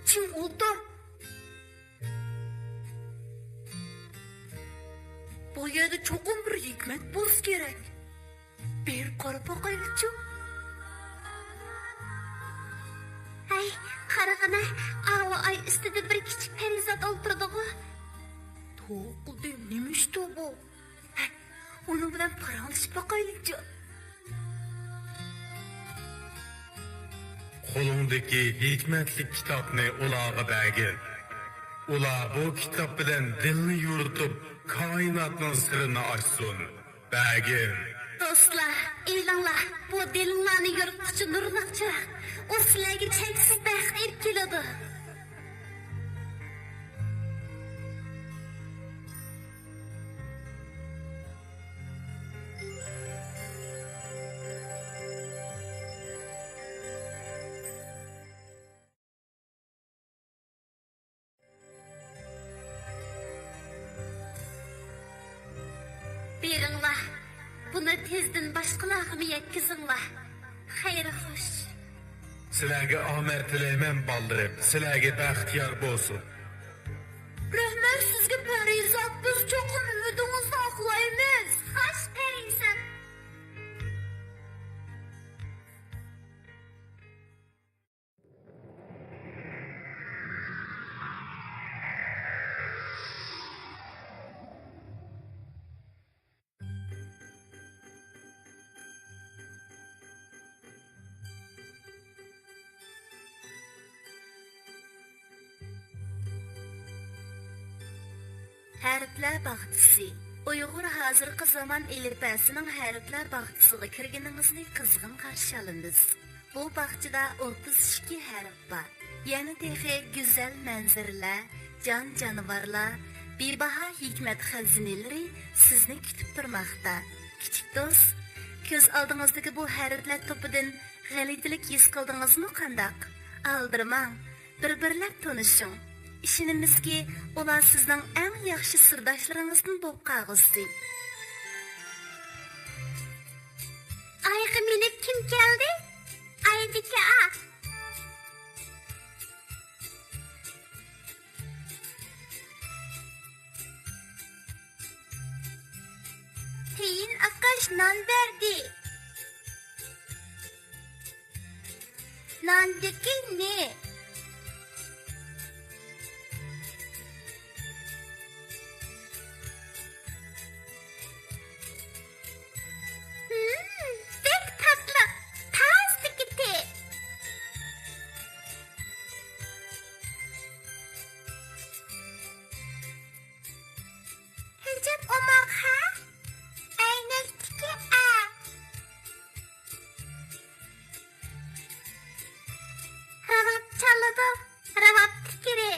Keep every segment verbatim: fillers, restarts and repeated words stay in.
چىڭ ئولتۇر. بۇ يەردە چوقۇم بىر ھېكمەت بولسا كېرەك. بېرىپ قاراپ باقايلىچۇ. ھەي، قارىغىنە، ئاۋۇ ئاي ئۈستىدە بىر كىچىك پەرىزات ئولتۇرىدىغۇ. توۋا قىلدى، نېمە ئىشتۇ بۇ؟ ھەي، ئۇنىڭ بىلەن پاراڭلىشىپ باقايلىچۇ. قولۇڭدىكى ھېكمەتلىك كىتابنى ئۇلارغا بەرگىن. ئۇلار بۇ كىتاب بىلەن دىلنى يورۇتۇپ، كائىناتنىڭ سىرىنى ئاچسۇن. بەرگىن. دوستلار، ئېلىڭلار، بۇ دىلىڭلارنى يورۇتقۇچى نۇرلۇق چىراغ. ئۇ سىلەرگە چەكسىز بەخت ئېلىپ كېلىدۇ. بېرىڭلار، بۇنى تېزدىن باشقىلارغىمۇ يەتكۈزۈڭلار. خەير خوش. سىلەرگە ئامەت تىلەيمەن، بالىلىرىم. سىلەرگە بەخت يار بولسۇن. رەھمەت سىزگە، پەرىزات. بىز چوقۇم ئۈمىدىڭىزنى ئاقلايمىز. خوش، پەرىزات. ھەرپلەر باغچىسى. ئۇيغۇر ھازىرقى زامان ئېلىپبەسىنىڭ ھەرپلەر باغچىسىغا كىرگىنىڭىزنى قىزغىن قارشى ئالىمىز. بۇ باغچىدا ئوتتۇز ئىككى ھەرپ بار. يەنە تېخى گۈزەل مەنزىرىلەر، جان-جانىۋارلار، بىباھا ھېكمەت خەزىنىلىرى سىزنى كۈتۈپ تۇرماقتا. كىچىك دوست، كۆز ئالدىڭىزدىكى بۇ ھەرپلەر توپىدىن غەلىتىلىك ھېس قىلدىڭىزمۇ قانداق؟ ئالدىرىماڭ، بىر-بىرلەپ تونۇشۇڭ. ئىشىنىمىزكى، ئۇلار سىزنىڭ ئەڭ ياخشى سىرداشلىرىڭىزدىن بولۇپ قالغۇسى. ئايغا مىنىپ كىم كەلدى؟ ئايدىكى ئات. تېيىن ئاقاش نان بەردى. ناندىكى نى. ھىم، بەك تاتلىق، تازىدىكى تى. ئەجەب ئوماق ھە؟ ئەينەكتىكى ئە. راۋاب چالىدۇ، راۋاب پىكرى.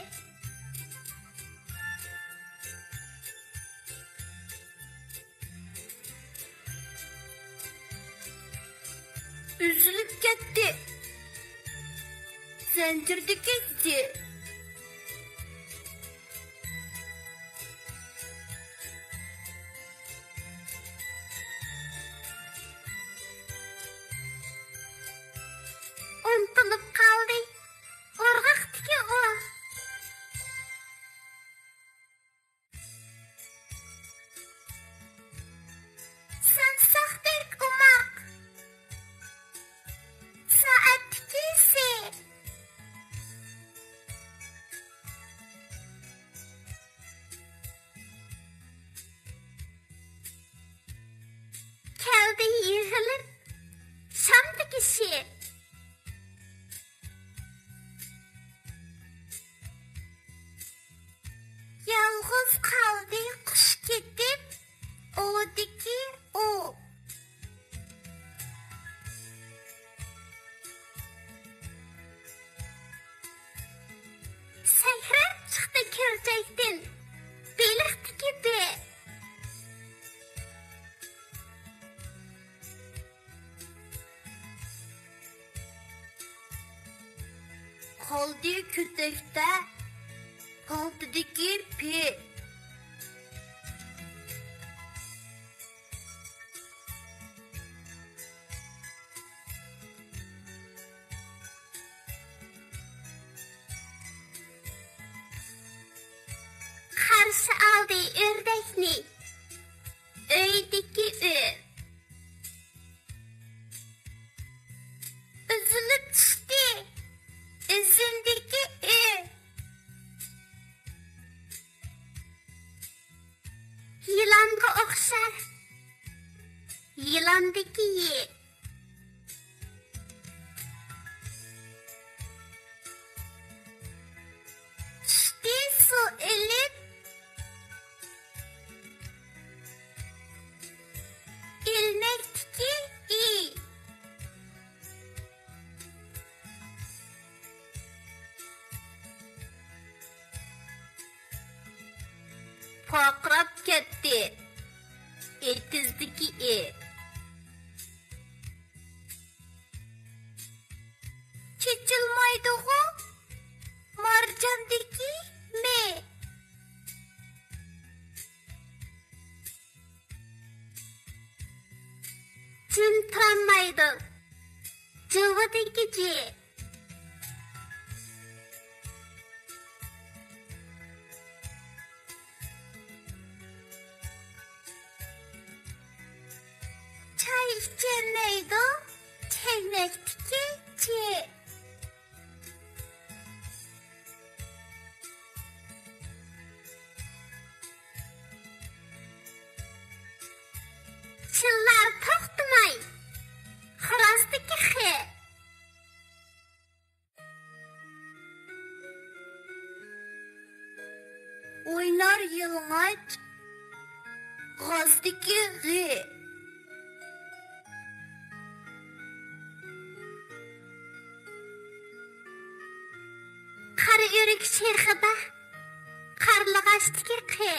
ئۈزۈلۈپ كەتتى. زەنجىردىكى زى. ئۇنتۇلۇپ قالدى. ئورغاقتىكى ئۇ. سامساقتەك ئوماق. سائەتتىكى سى. كەلدى يىغىلىپ شامدىكى شى. يالغۇز قالدى قۇش كېتىپ، ئۇدىكى ئۇ. سەكرەپ چىقتى كۆلچەكتىن، بېلىقتىكى بې. قالدى كۆتەكتە پالتىدىكى پى. پارقىراپ كەتتى. ئېتىزدىكى ئې. چېچىلمايدىغۇ مارجاندىكى مې. جىم تۇرالمايدۇ جىۋىدىكى جې. چاي ئىچەلمەيدۇ چەينەكتىكى چې. چىللار توختىماي خورازدىكى خې. ئوينار يالىڭاچ غازدىكى غې. قارا ئۆرۈك شېخىدا قارلىغاچتىكى قې.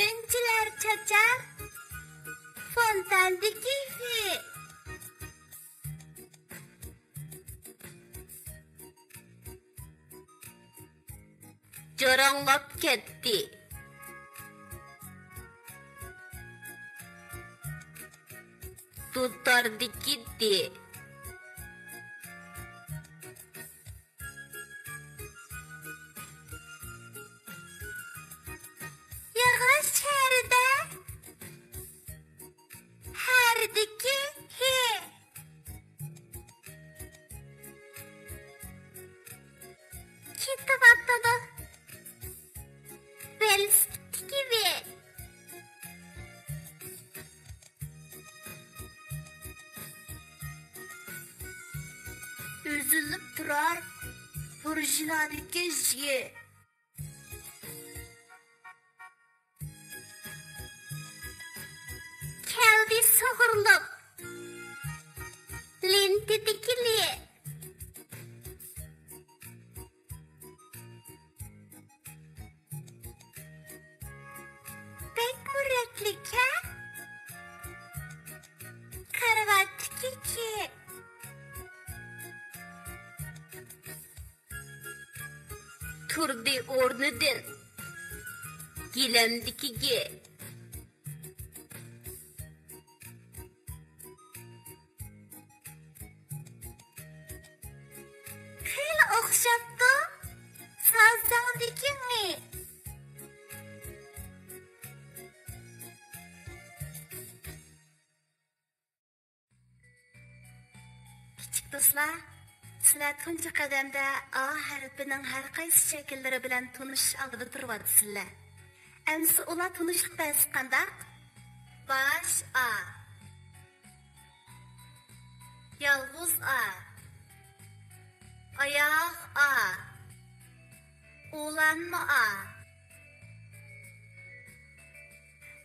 ئۈنچىلەر چاچار فونتاندىكى فې. جاراڭلاپ كەتتى دۇتاردىكى دې. ياغاچ شەھىرىدە ھەردىكى ھې. كېتىۋاتىدۇ ۋېلىسىپىتتىكى ۋې. ئۈزۈلۈپ تۇرار پۇرژىنادىكى ژې. كەلدى سۇغۇرۇلۇپ لېنتىدىكى لې. بەكمۇ رەتلىك ھە كارىۋاتتىكى كېپ. تۇردى ئورنىدىن گىلەمدىكىگە. خېلى ئوخشاپتۇ سازاڭدىكى مې. كىچىك دوستلار، سىلەر تۇنجى قەدەمدە ئا ھەرپىنىڭ ھەر قايسى شەكىللىرى بىلەن تونۇشۇش ئالدىدا تۇرۇۋاتىسىلەر. ئەمسە ئۇلار تونۇشلۇق بەرسە قانداق؟ باش ئا، يالغۇز ئا، ئاياغ ئا، ئۇلانما ئا.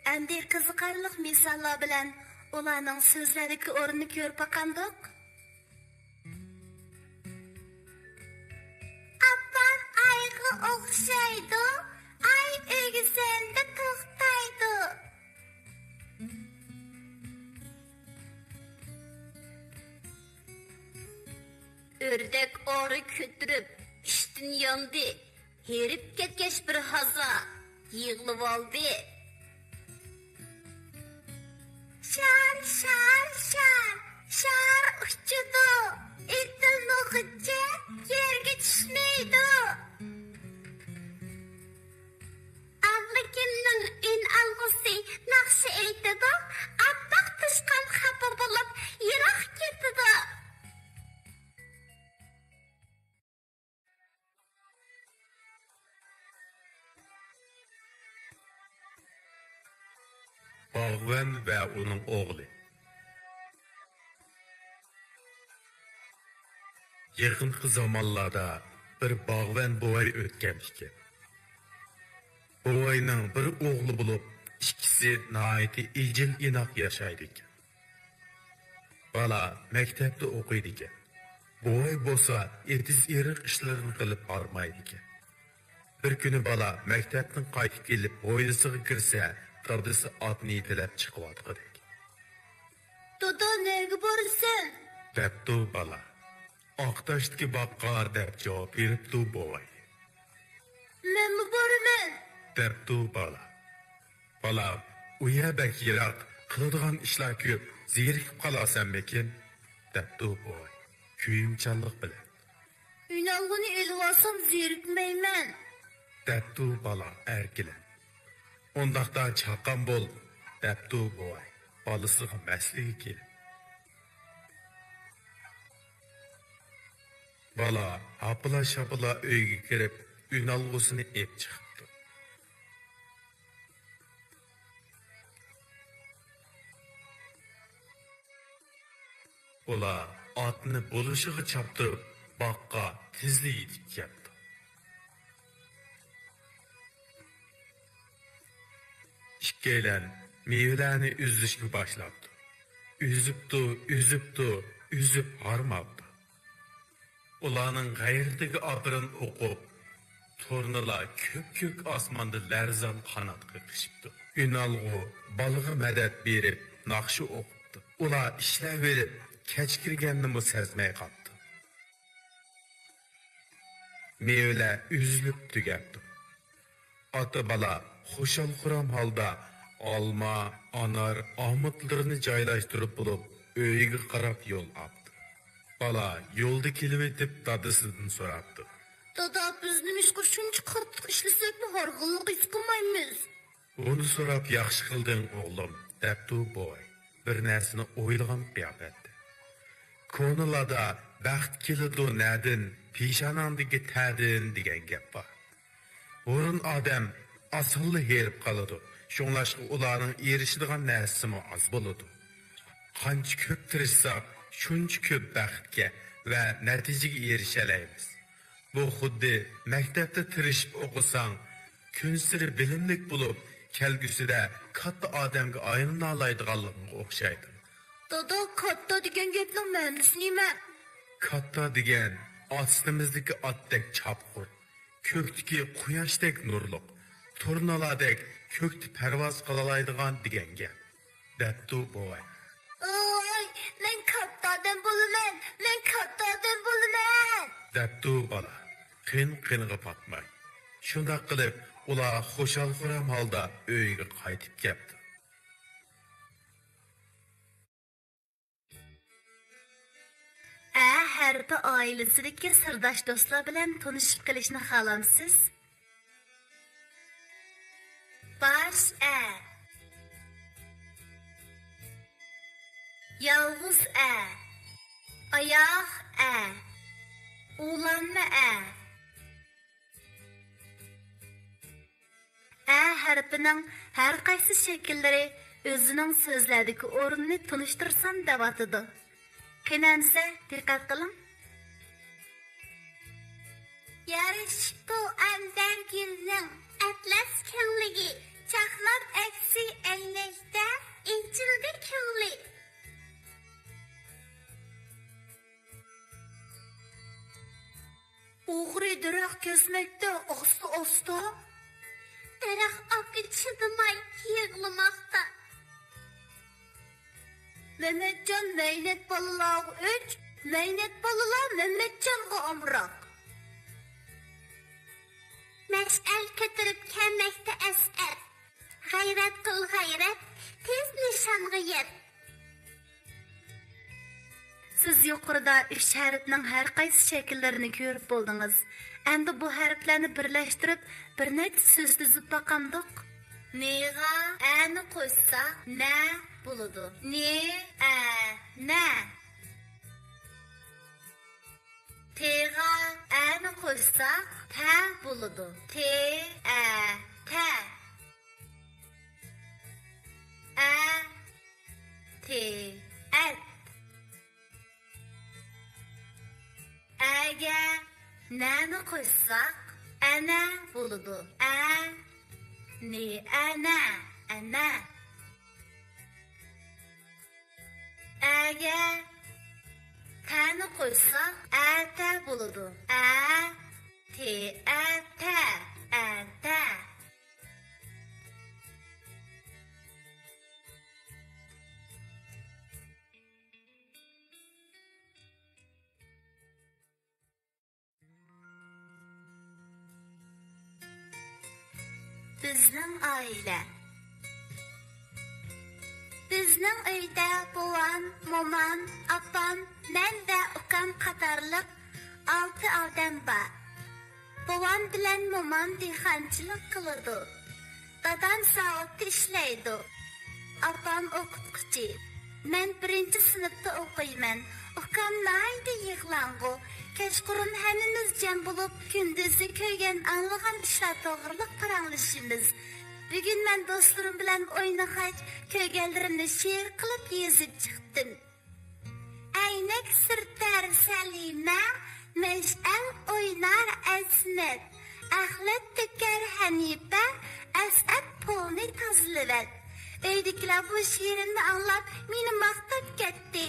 ئەمدى قىزىقارلىق مىساللار بىلەن ئۇلارنىڭ سۆزلەردىكى ئورنىنى كۆرۈپ باقامدۇق؟ ئاپام ئايغا ئوخشايدۇ، ئاي ئۆگزەمدە توختايدۇ. ئۆردەك ئارا كۆتۈرۈپ ئىشتىن ياندى. ھېرىپ كەتكەچ بىر ھازا يىغلىۋالدى. شار، شار، شار، شار ئۇچىدۇ، ئېتىلمىغۇچە يەرگە چۈشمەيدۇ. ئابلىكىمنىڭ ئۈنئالغۇسى ناخشا ئېيتىدۇ، ئاپئاق توشقان خاپا بولۇپ يىراق كېتىدۇ. باغۋەن ۋە ئۇنىڭ ئوغلى. يېقىنقى زامانلاردا بىر باغۋەن بوۋاي ئۆتكەن ئىكەن. بوۋاينىڭ بىر ئوغلى بولۇپ، ئىككىسى ناھايىتى ئىجىل-ئىناق ياشايدىكەن. بالا مەكتەپتە ئوقۇيدىكەن. بوۋاي بولسا ئېتىز-ئېرىق ئىشلىرىنى قىلىپ ھارمايدىكەن. بىر كۈنى بالا مەكتەپتىن قايتىپ كېلىپ ھويلىسىغا كىرسە، دادىسى ئاتنى يېتىلەپ چىقىۋاتقۇدەك. «دادا، نەگە بارىسەن؟» دەپتۇ بالا. «ئاقتاشتىكى باغقا» دەپ جاۋاب بېرىپتۇ بوۋاي. «مەنمۇ بارىمەن» دەپتۇ بالا. «بالام، ئۇ يەر بەك يىراق، قىلىدىغان ئىشلار كۆپ، زېرىكىپ قالارسەنمىكىن؟» دەپتۇ بوۋاي كۆيۈمچانلىق بىلەن. «ئۈنئالغۇنى ئېلىۋالسام زېرىكمەيمەن» دەپتۇ بالا ئەركىلەپ. «ئۇنداقتا چاققان بول» دەپتۇ بوۋاي بالىسىغا مەسلىگە كېلىپ. بالا ھاپىلا-شاپىلا ئۆيگە كىرىپ، ئۈنئالغۇسىنى ئېلىپ چىقىپتۇ. ئۇلار ئاتنى بولۇشىغا چاپتۇرۇپ، باغقا تېزلا يېتىپ كەپتۇ. ئىككىيلەن مېۋىلەرنى ئۈزۈشكە باشلاپتۇ. ئۈزۈپتۇ، ئۈزۈپتۇ، ئۈزۈپ ھارماپتۇ. ئۇلارنىڭ غەيرىتىگە ئاپىرىن ئوقۇپ، تۇرنىلار كۆك-كۆك ئاسماندا لەرزان قانات قېقىشىپتۇ. ئۈنئالغۇ بالىغا مەدەت بېرىپ، ناخشا ئوقۇپتۇ. ئۇلار ئىشلەۋېرىپ، كەچ كىرگەننىمۇ سەزمەي قاپتۇ. مېۋىلەر ئۈزۈلۈپ تۈگەپتۇ. ئاتا-بالا خۇشال-خۇرام ھالدا ئالما، ئانار، ئامۇتلىرىنى جايلاشتۇرۇپ بولۇپ، ئۆيىگە قاراپ يول ئاپتۇ. بالا يولدا كېلىۋېتىپ، دادىسىدىن سوراپتۇ. «دادا، بىز نېمىشقا شۇنچە قاتتىق ئىشلىسەكمۇ ھارغىنلىق ھېس قىلمايمىز؟» «بۇنى سوراپ ياخشى قىلدىڭ، ئوغلۇم» دەپتۇ بوۋاي بىر نەرسىنى ئويلىغان قىياپەتتە. «كونىلاردا بەخت كېلىدۇ نەدىن، پېشانەڭدىكى تەردىن دېگەن گەپ بار. ھۇرۇن ئادەم ئاسانلا ھېرىپ قالىدۇ، شۇڭلاشقا ئۇلارنىڭ ئېرىشىدىغان نەرسىسىمۇ ئاز بولىدۇ. قانچە كۆپ تىرىشساق، شۇنچە كۆپ بەختكە ۋە نەتىجىگە ئېرىشەلەيمىز. بۇ خۇددى مەكتەپتە تىرىشىپ ئوقۇساڭ، كۈنسېرى بىلىملىك بولۇپ، كەلگۈسىدە كاتتا ئادەمگە ئايلىنالايدىغانلىقىڭغا ئوخشايدۇ.» «دادا، كاتتا دېگەن گەپنىڭ مەنىسى نېمە؟» «كاتتا دېگەن ئاستىمىزدىكى ئاتتەك چاپقۇر، كۆكتىكى قۇياشتەك نۇرلۇق، تۇرنىلاردەك كۆكتە پەرۋاز قىلالايدىغان دېگەن گەپ» دەپتۇ بوۋاي. «ئاي، مەن كاتتا ئادەم بولىمەن، مەن كاتتا ئادەم بولىمەن» دەپتۇ بالا قىن-قىنىغا پاتماي. شۇنداق قىلىپ، ئۇلار خۇشال-خۇرام ھالدا ئۆيىگە قايتىپ كەپتۇ. ئە ھەرپى ئائىلىسىدىكى سىرداش دوستلار بىلەن تونۇشۇپ قېلىشنى خالامسىز؟ باش ئە، يالغۇز ئە، ئاياغ ئە، ئۇلانما ئە. ئە ھەرپىنىڭ ھەر قايسى شەكىللىرى ئۆزىنىڭ سۆزلەردىكى ئورنىنى تونۇشتۇرسام دەۋاتىدۇ. قېنى ئەمسە دىققەت قىلىڭ. يارىشىپتۇ ئەنبەر گۈلنىڭ ئەتلەس كۆڭلىگە، چاقناپ ئەكسى ئەينەكتە ئېچىلدى كۆڭلى. ئوغرى دەرەخ كەسمەكتە ئاستا-ئاستا. دەرەخ ئاكا چىدىماي يىغلىماقتا. مەمەتجان مەينەت بالىلارغا ئۆچ، مەينەت بالىلار مەمەتجانغا ئامراق. مەشئەل كۆتۈرۈپ كەلمەكتە ئەسئەر. غەيرەت قىل، غەيرەت، تېز نىشانغا يەت. سىز يۇقىرىدا ئۈچ ھەرپنىڭ ھەر قايسى شەكىللىرىنى كۆرۈپ بولدىڭىز. ئەمدى بۇ ھەرپلەرنى بىرلەشتۈرۈپ، بىر نەچچە سۆز تۈزۈپ باقامدۇق؟ نىغا ئەنى قوشساق، نە بولىدۇ. نى، ئە، نە. تىغا ئەنى قوشساق، تە بولىدۇ. تى، ئە، تە. ئە، تى، ئەت. ئەگە نەنى قوشساق، ئەنە بولىدۇ. ئە، نى، ئەنە، ئەنە. ئەگە تەنى قوشساق، ئەتە بولىدۇ. ئە، تې، ئە، تە، ئەتە. بىزنىڭ ئائىلە. بىزنىڭ ئۆيدە بوۋام، مومام، ئاپام، مەن ۋە ئۇكام قاتارلىق ئالتە ئادەم بار. بوۋام بىلەن مومام دېھقانچىلىق قىلىدۇ. دادام زاۋۇتتا ئىشلەيدۇ. ئاپام ئوقۇتقۇچى. مەن بىرىنچى سىنىپتا ئوقۇيمەن. ئۇكام ناھايىتى يىغلاڭغۇ. كەچقۇرۇن ھەممىمىز جەم بولۇپ، كۈندۈزى كۆرگەن، ئاڭلىغان ئىشلار توغرىلىق پاراڭلىشىمىز. بۈگۈن مەن دوستلىرىم بىلەن ئوينىغاچ، كۆرگەنلىرىمنى شېئىر قىلىپ يېزىپ چىقتىم. ئەينەك سۈرتەر سەلىمە، مەشئەل ئوينار ئەزىمەت، ئەخلەت تۆكەر ھەنىپە، ئەسئەت پولنى تازىلىۋەت. ئۆيدىكىلەر بۇ شېئىرىمنى ئاڭلاپ، مېنى ماختاپ كەتتى.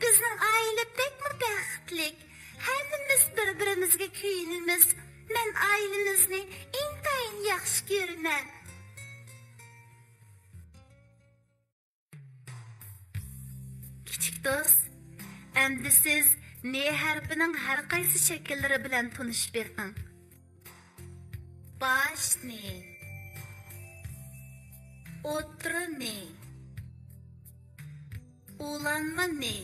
بىزنىڭ ئائىلە بەكمۇ بەختلىك. ھەممىمىز بىر-بىرىمىزگە كۆيۈنىمىز. مەن ئائىلىمىزنى ئىنتايىن ياخشى كۆرىمەن. كىچىك دوست، ئەمدى سىز نې ھەرپىنىڭ ھەر قايسى شەكىللىرى بىلەن تونۇشۇپ بېقىڭ. باش نې، ئوتتۇرا نې، ئۇلانما نې،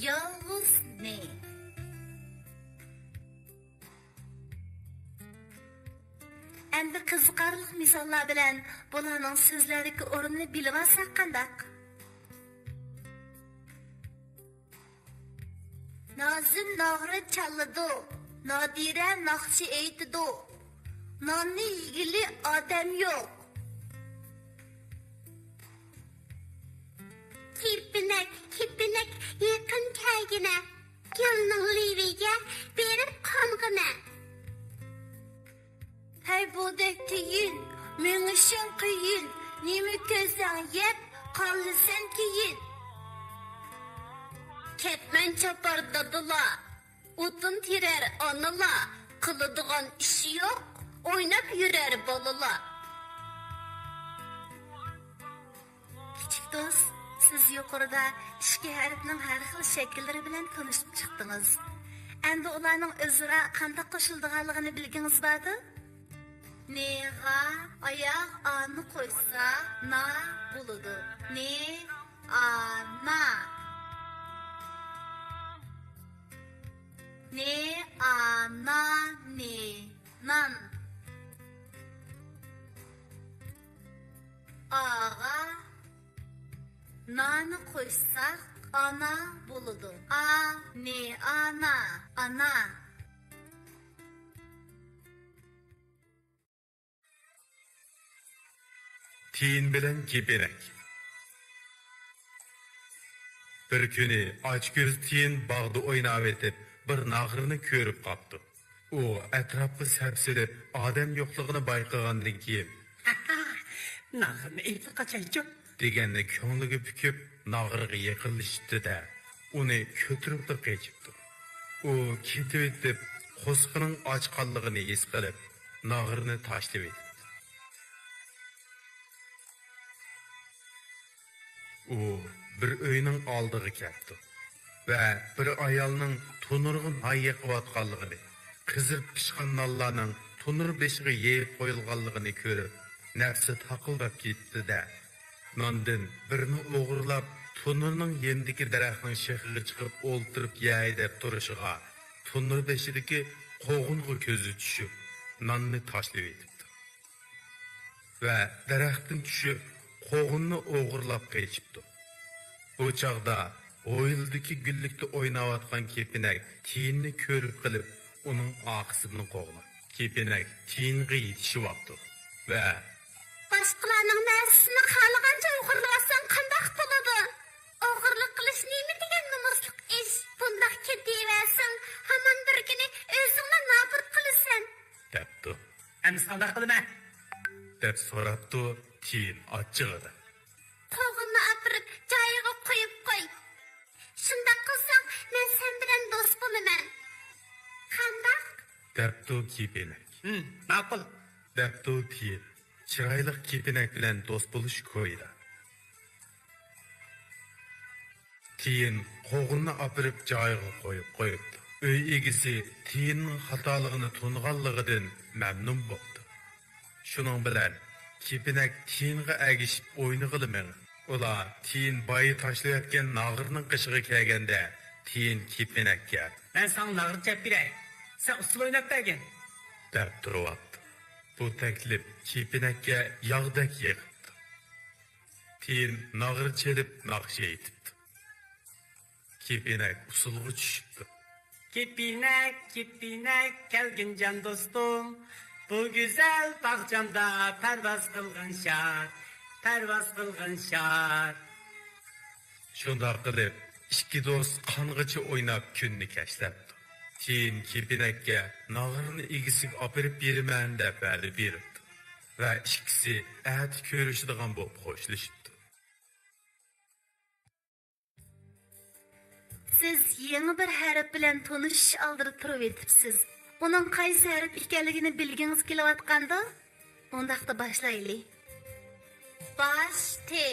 يالغۇز نې. ئەمدى قىزىقارلىق مىساللار بىلەن بۇلارنىڭ سۆزلەردىكى ئورنىنى بىلىۋالساق قانداق؟ نازىم ناغرا چالىدۇ، نادىرە ناخشا ئېيتىدۇ. ناننى يېگىلى ئادەم يوق. كېپىنەك، كېپىنەك، يېقىن كەلگىنە، گۈلنىڭ لېۋىگە بېرىپ قونغىنە. ھەي، بۇدەك تېيىن، مېڭىشىڭ قىيىن، نېمە كۆرسەڭ يەپ قالىسەن كېيىن. كەتمەن چاپار دادىلار، ئوتۇن تېرەر ئانىلار، قىلىدىغان ئىشى يوق، ئويناپ يۈرەر بالىلار. كىچىك دوست، سىز يۇقىرىدا ئىككى ھەرپنىڭ ھەر خىل شەكىللىرى بىلەن تونۇشۇپ چىقتىڭىز. ئەمدى ئۇلارنىڭ ئۆزئارا قانداق قوشۇلىدىغانلىقىنى بىلگىڭىز باردۇ؟ نېغا ئاياغ ئانى قوشسا، نا بولىدۇ. نې، ئانا. نې، ئانا، نې، نان. ئاغا نانى قوشساق، ئانا بولىدۇ. ئا، نې، ئانا، ئانا. تىيىن بىلەن كېپىنەك. بىر كۈنى ئاچكۆز تىيىن باغدا ئويناۋېتىپ، بىر ناغرىنى كۆرۈپ قاپتۇ. ئۇ ئەتراپقا سەپسېلىپ، ئادەم يوقلۇقىنى بايقىغاندىن كېيىن، ناغرىنى ئېيتىپ قاچايچۇ، دېگەننى كۆڭلىگە پۈكۈپ، ناغرىغا يېقىنلىشىپتۇ-دە، ئۇنى كۆتۈرۈپلا قېچىپتۇ. ئۇ كېتىۋېتىپ، قورسىقىنىڭ ئاچقانلىقىنى ھېس قىلىپ، ناغرىنى تاشلىۋېتىپتۇ. ئۇ بىر ئۆينىڭ ئالدىغا كەپتۇ ۋە بىر ئايالنىڭ تونۇرغا نان يېقىۋاتقانلىقىنى، قىزىرىپ پىشقان نانلارنىڭ تونۇر بېشىغا يېيىپ قويۇلغانلىقىنى كۆرۈپ، نەپسى تاقىلداپ كېتىپتۇ-دە، ناندىن بىرنى ئوغرىلاپ، تونۇرنىڭ يېنىدىكى دەرەخنىڭ شېخىغا چىقىپ ئولتۇرۇپ يەي دەپ تۇرۇشىغا، تونۇر بېشىدىكى قوغۇنغا كۆزى چۈشۈپ، ناننى تاشلىۋېتىپتۇ ۋە دەرەختىن چۈشۈپ، قوغۇننى ئوغرىلاپ قېچىپتۇ. بۇ چاغدا ھويلىدىكى گۈللۈكتە ئويناۋاتقان كېپىنەك تىيىننى كۆرۈپ قېلىپ، ئۇنىڭ ئارقىسىدىن قوغلاپ، كېپىنەك تىيىنغا يېتىشىۋاپتۇ ۋە، باشقىلارنىڭ نەرسىسىنى خالىغانچە ئوغرىلىۋالساڭ قانداق بولىدۇ؟ ئوغرىلىق قىلىش نېمە دېگەن نومۇسلۇق ئىش؟ بۇنداق كېتىۋەرسەڭ، ھامان بىر كۈنى ئۆزۈڭلا نابۇت قىلىسەن، دەپتۇ. ئەمىسە قانداق قىلىمەن؟ دەپ سوراپتۇ تىيىن ئاچچىقىدا. قوغۇننى ئاپىرىپ، جايىغا قويۇپ سەن بىلەن دوست بولىمەن. قانداق؟ دەپتۇ كېپىنەك. ھىم، ماقۇل. دەپتۇ تىيىن. چىرايلىق كېپىنەك بىلەن دوست بولۇش كويىدا. تىيىن قوغۇننى ئاپىرىپ جايىغا قويۇپ قويۇپتۇ. ئۆي ئىگىسى تىيىننىڭ خاتالىقىنى تونۇغانلىقىدىن مەمنۇن بوپتۇ. شۇنىڭ بىلەن كېپىنەك تىيىنغا ئەگىشىپ ئوينىغىلى مېڭىپ، ئۇلار تىيىن بايا تاشلىۋەتكەن ناغرىنىڭ قېشىغا كەلگەندە، تىيىن كېپىنەككە، مەن ساڭا ناغرا چېلىپ بېرەي، سەن ئۇسسۇل ئويناپ بەرگىن، دەپ تۇرۇۋاپتۇ. بۇ تەكلىپ كېپىنەككە ياغدەك يېقىپتۇ. تىيىن ناغرا چېلىپ ناخشا ئېيتىپتۇ. كېپىنەك ئۇسسۇلغا چۈشۈپتۇ. كېپىنەك، كېپىنەك، كەلگىن جان دوستۇم، بۇ گۈزەل باغچامدا پەرۋاز قىلغىن شاد، پەرۋاز قىلغىن شاد. شۇنداق قىلىپ، ئىككى دوست قانغىچە ئويناپ كۈننى كەچلەپتۇ. تىيىن كېپىنەككە ناغرىنى ئىگىسىگە ئاپىرىپ بېرىمەن دەپ ۋەدە بېرىپتۇ ۋە ئىككىسى ئەتە كۆرۈشىدىغان بولۇپ خوشلىشىپتۇ. سىز يېڭى بىر ھەرپ بىلەن تونۇشۇش ئالدىدا تۇرۇۋېتىپسىز. ئۇنىڭ قايسى ھەرپ ئىكەنلىكىنى بىلگىڭىز كېلىۋاتقاندۇ؟ ئۇنداقتا باشلايلى. باش تى.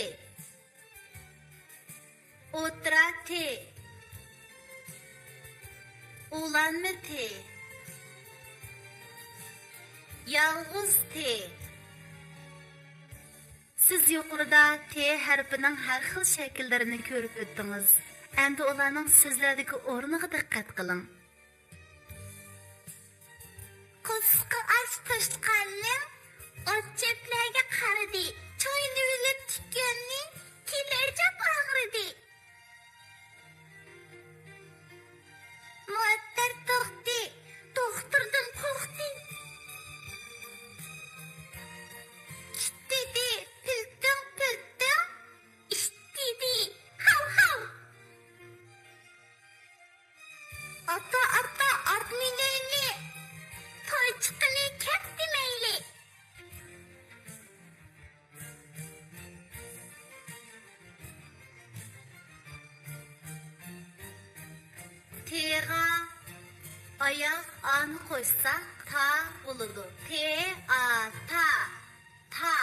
ئوتتۇرا تى. ئۇلانما تى. يالغۇز تى. سىز يۇقىرىدا تى ھەرپىنىڭ ھەر خىل شەكىللىرىنى كۆرۈپ ئۆتتىڭىز. ئەمدى ئۇلارنىڭ سۆزلەردىكى ئورنىغا دىققەت قىلىڭ. قۇسقا ئاچ توشقاننىڭ ئوت-چۆپلەرگە قارىدى، چاينىۋېلىپتۇ كۆڭلى، كېلەر جاپ ئاغرىدى. مۇئەتتەر توختى، دوختۇردىن قورقتى. كىتتىدى، پىلتىڭ پىلتىڭ، ئىتتىدى، ھاۋ ھاۋ. ئاتا، ئاتا، ئات مىنەيلى، توي چىقىلى كەپ دېمەيلى. تىغا ئاياغ ئانى قوشساق تا بولىدۇ. تى ئا تا، تا.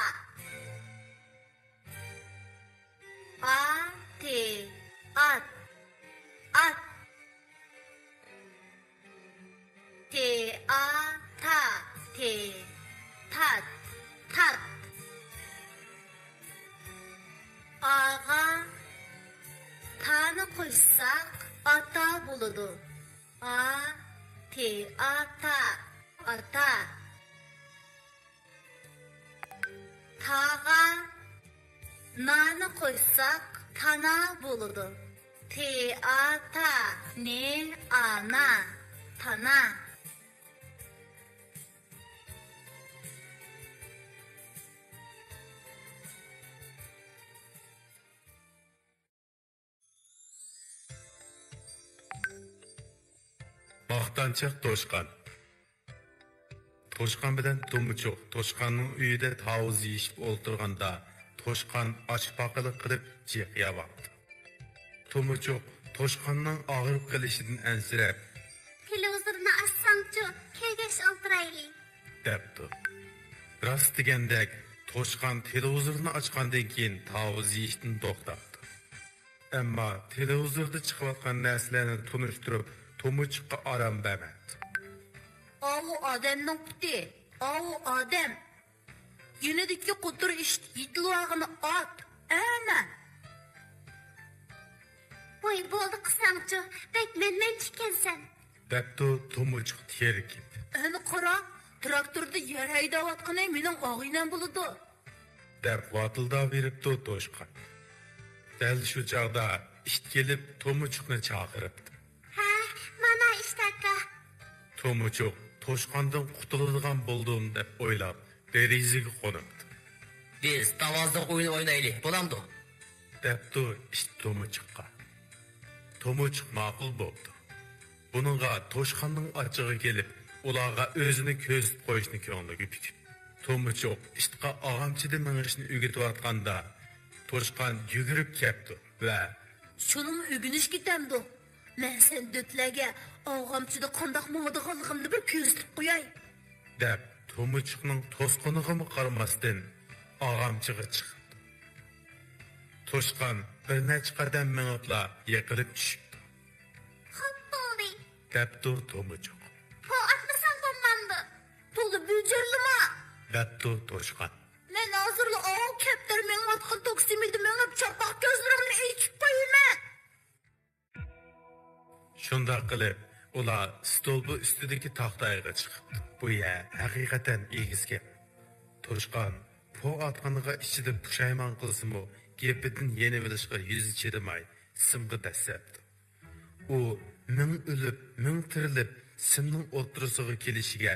ئا تى ئات، ئات. تى ئا تا، تى، تات، تات. ئاغا تانى قوشساق ئاتا بولىدۇ. ئا تى ئا تا، ئاتا. تاغا نانى قوشساق تانا بولىدۇ. تى ئا تا، نى ئا نا، تانا. ماختانچاق توشقان. توشقان بىلەن تومۇچۇق توشقاننىڭ ئۆيىدە تاۋۇز يېيىشىپ ئولتۇرغاندا، توشقان ئاچ پاقىلىق قىلىپ جىق يەۋاپتۇ. تومۇچۇق توشقاننىڭ ئاغرىپ قېلىشىدىن ئەنسىرەپ، تېلېۋىزورنى ئاچساڭچۇ، كىرگەچ ئولتۇرايلى، دەپتۇ. راست دېگەندەك، توشقان تېلېۋىزورنى ئاچقاندىن كېيىن تاۋۇز يېيىشتىن توختاپتۇ. ئەمما تېلېۋىزوردا چىقىۋاتقان نەرسىلەرنى تونۇشتۇرۇپ، تومۇچۇققا ئارام بەرمەپتۇ. ئاۋۇ ئادەمنىڭ پۇتى، ئاۋۇ ئادەم. يېنىدىكى قوتۇر ئىت يېتىلىۋالغىنى ئات، ئەمە. ۋاي، بولدى قىلساڭچۇ، بەك مەنمەنچە ئىكەنسەن. دەپتۇ تومۇچۇق تېرىكىپ. ئەنە قارا، تىراكتوردا يەر ھەيدەۋاتقىنى مېنىڭ ئاغىنەم بولىدۇ. دەپ ۋاتىلداۋېرىپتۇ توشقان. دەل شۇ چاغدا ئىت كېلىپ تومۇچۇقنى چاقىرىپتۇ. ھە، مانا ئىت ئاكا. تومۇچۇق توشقاندىن قۇتۇلىدىغان بولدۇم دەپ ئويلاپ، دېرىزىگە قونۇپتۇ. بىز تاۋۇزلۇق ئويۇن ئوينايلى، بولامدۇ؟ دەپتۇ ئىت تومۇچۇققا. تومۇچۇق ماقۇل بوپتۇ. بۇنىڭغا توشقاننىڭ ئاچچىقى كېلىپ، ئۇلارغا ئۆزىنى كۆرسىتىپ قويۇشنى كۆڭلىگە پۈكۈپ، تومۇچۇق ئىتقا ئاغامچىدا مېڭىشنى ئۆگىتىۋاتقاندا، توشقان يۈگۈرۈپ كەپتۇ ۋە، شۇنىمۇ ئۆگىنىش كېتەمدۇ؟ مەن سەن دۆتلەرگە ئاغامچىدا قانداق ماڭىدىغانلىقىمنى بىر كۆرسىتىپ قوياي. دەپ، تومۇچۇقنىڭ توسقىنىغىمۇ قارىماستىن، ئاغامچىغا چىقىپتۇ. توشقان بىر نەچچە قەدەم مېڭىپلا يىقىلىپ چۈشۈپتۇ. خوپ بولدى. دەپتۇ تومۇچۇق. پو ئاتمىساڭ بولمامدۇ؟ تولا بۆجۈرلىما. دەپتۇ توشقان. مەن ھازىرلا ئاۋۇ كەپتەر مېڭىۋاتقان توك سىمىدا مېڭىپ، چاپاق كۆزلىرىڭنى ئېچىپ قويىمەن. شۇنداق قىلىپ، ئۇلار ستولپا ئۈستىدىكى تاختايغا چىقىپتۇ. بۇ يەر ھەقىقەتەن ئېگىزكەن. توشقان پو ئاتقىنىغا ئىچىدىن پۇشايمان قىلسىمۇ، گېپىدىن يېنىۋېلىشقا يۈزى چىدىماي، سىمغا دەسسەپتۇ. ئۇ مىڭ ئۆلۈپ، مىڭ تىرىلىپ، سىمنىڭ ئوتتۇرىسىغا كېلىشىگە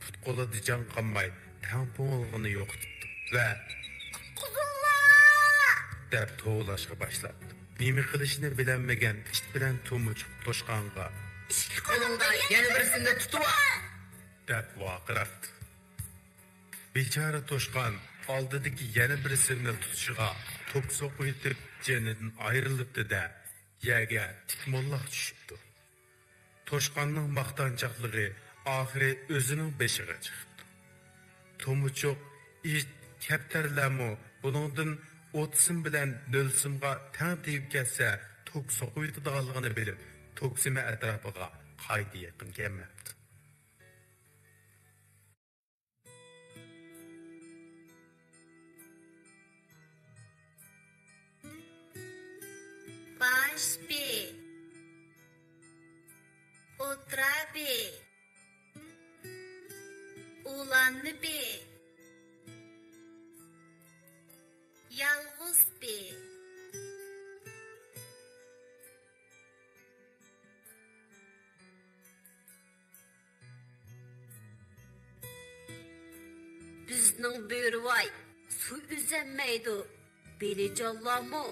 پۇت-قولىدا جان قالماي، تەڭپۇڭلۇقىنى يوقىتىپتۇ ۋە «قۇتقۇزۇڭلار!» دەپ توۋلاشقا باشلاپتۇ. نېمە قىلىشىنى بىلەلمىگەن ئىت بىلەن تومۇچۇق توشقانغا «ئىككى قولۇڭدا يەنە بىرسىنى تۇتۇۋال!» دەپ ۋارقىراپتۇ. بىچارە توشقان ئالدىدىكى يەنە بىر سىمنى تۇتۇشىغا توك سوقۇۋېتىپ، جېنىدىن ئايرىلىپتۇ-دە، يەرگە تىك موللاق چۈشۈپتۇ. توشقاننىڭ ماختانچاقلىقى ئاخىرى ئۆزىنىڭ بېشىغا چىقىپتۇ. تومۇچۇق، ئىت، كەپتەرلەرمۇ بۇنىڭدىن ئوت سىم بىلەن نۆل سىمغا تەڭ تېگىپ كەتسە، توك سوقۇۋېتىدىغانلىقىنى بىلىپ، توك سىمى ئەتراپىغا قايتا يېقىن كەلمەپتۇ. باش بى، ئوتتۇرا بى، ئۇلانما بى، يالغۇز بى. بىزنىڭ بۆرىۋاي سۇ ئۈزەلمەيدۇ، بېلىجانلارمۇ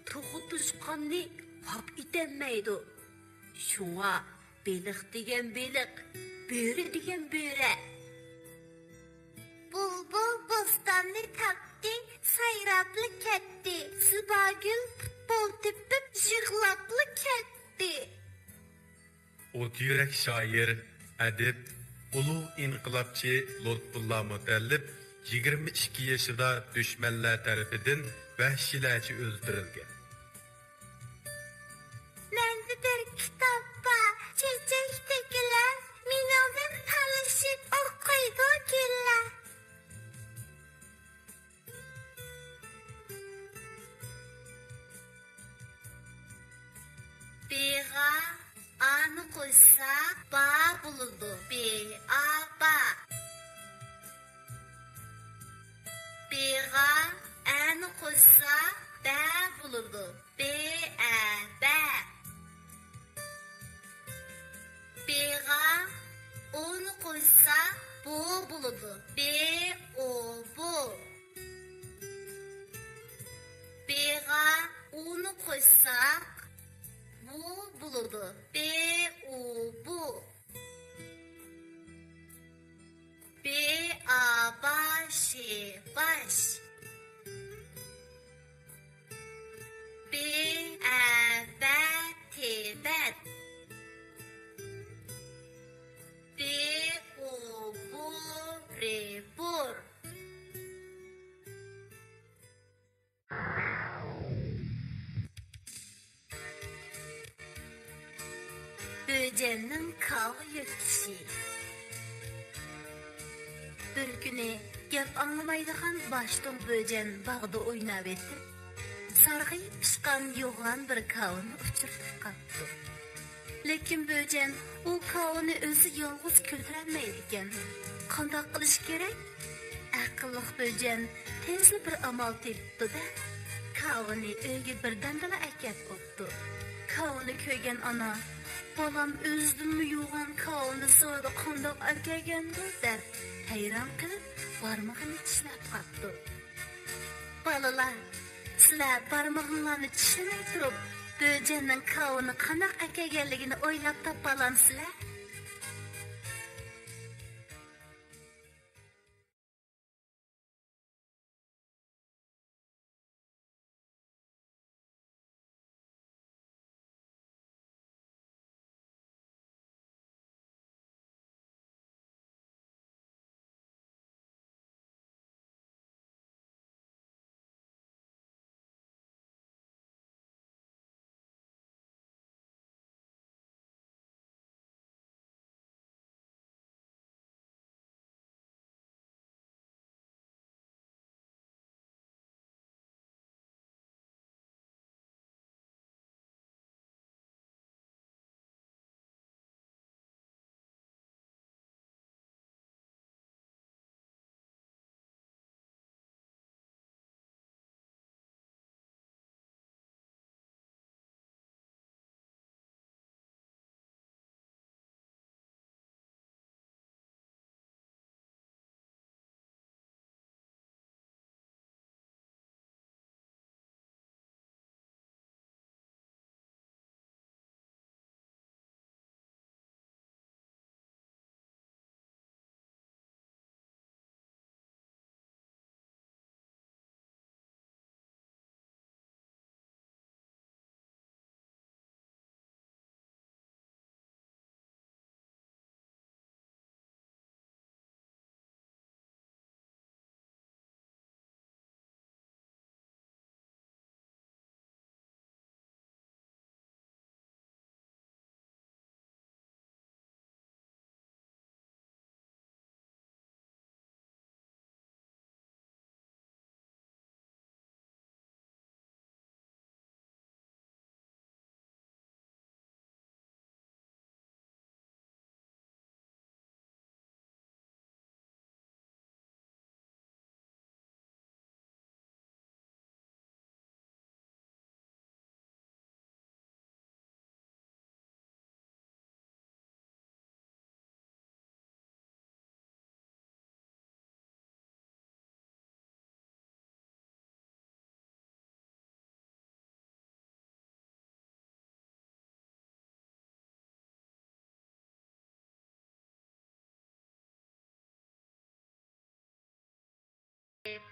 توخۇ توشقاننى ھاپ ئېتەلمەيدۇ. شۇڭا بېلىق دېگەن بېلىق، بۆرە دېگەن بۆرە. بۇلبۇل بوستاننى تاپتى، سايراپلا كەتتى. زىباگۈل پۇتبول تېپىپ، يىغلاپلا كەتتى. ئوت يۈرەك شائىر، ئەدىب، ئۇلۇغ ئىنقىلابچى لۇتپۇللا مۇتەللىپ يىگىرمە ئىككى يېشىدا دۈشمەنلەر تەرىپىدىن ۋەھشىيلەرچە ئۆلتۈرۈلگەن. مەندە بىر كىتاب بار، چېچەك تۆكۈلەر، مېنىڭدىن تالىشىپ ئوقۇيدۇ گۈللەر. بېغا ئانى قوشسا، با بولىدۇ. بې ئا، با. بېغا ئەنى قوشسا، بە بولىدۇ. بې ئە، بە. بېغا ئونى قوشسا، بو بولىدۇ. بې ئو، بو. بېغا ئۇنى قوشساق، بۇ بولىدۇ. بې ئۇ، بۇ. بې ئا، با شې، باش. بې ئە، بە تې، بەت. بې ئو، بو رې، بۇر. بۆجەننىڭ كاۋا يۆتكىشى. بىر كۈنى گەپ ئاڭلىمايدىغان باشتۇڭ بۆجەن باغدا ئويناۋېتىپ، سارغىيىپ پىشقان يوغان بىر كاۋىنى ئۇچرىتىپ قاپتۇ. لېكىن بۆجەن ئۇ كاۋىنى ئۆزى يالغۇز كۆتۈرەلمەيدىكەن. قانداق قىلىش كېرەك؟ ئەقىللىق بۆجەن تېزلا بىر ئامال تېپىپتۇ-دە، كاۋىنى ئۆيگە بىردەمدىلا ئەكەپ بوپتۇ. كاۋىنى كۆرگەن ئانا، «بالام ئۆزىدىنمۇ يوغان كاۋىنى زادى قانداق ئەكەلگەندۇ؟» دەپ ھەيران قېلىپ، بارمىقىنى چىشلەپ قاپتۇ. بالىلار، سىلەر بارمىقىڭلارنى چىشلىمەي تۇرۇپ، بۆجەننىڭ كاۋىنى قانداق ئەكەلگەنلىكىنى ئويلاپ تاپالامسىلەر؟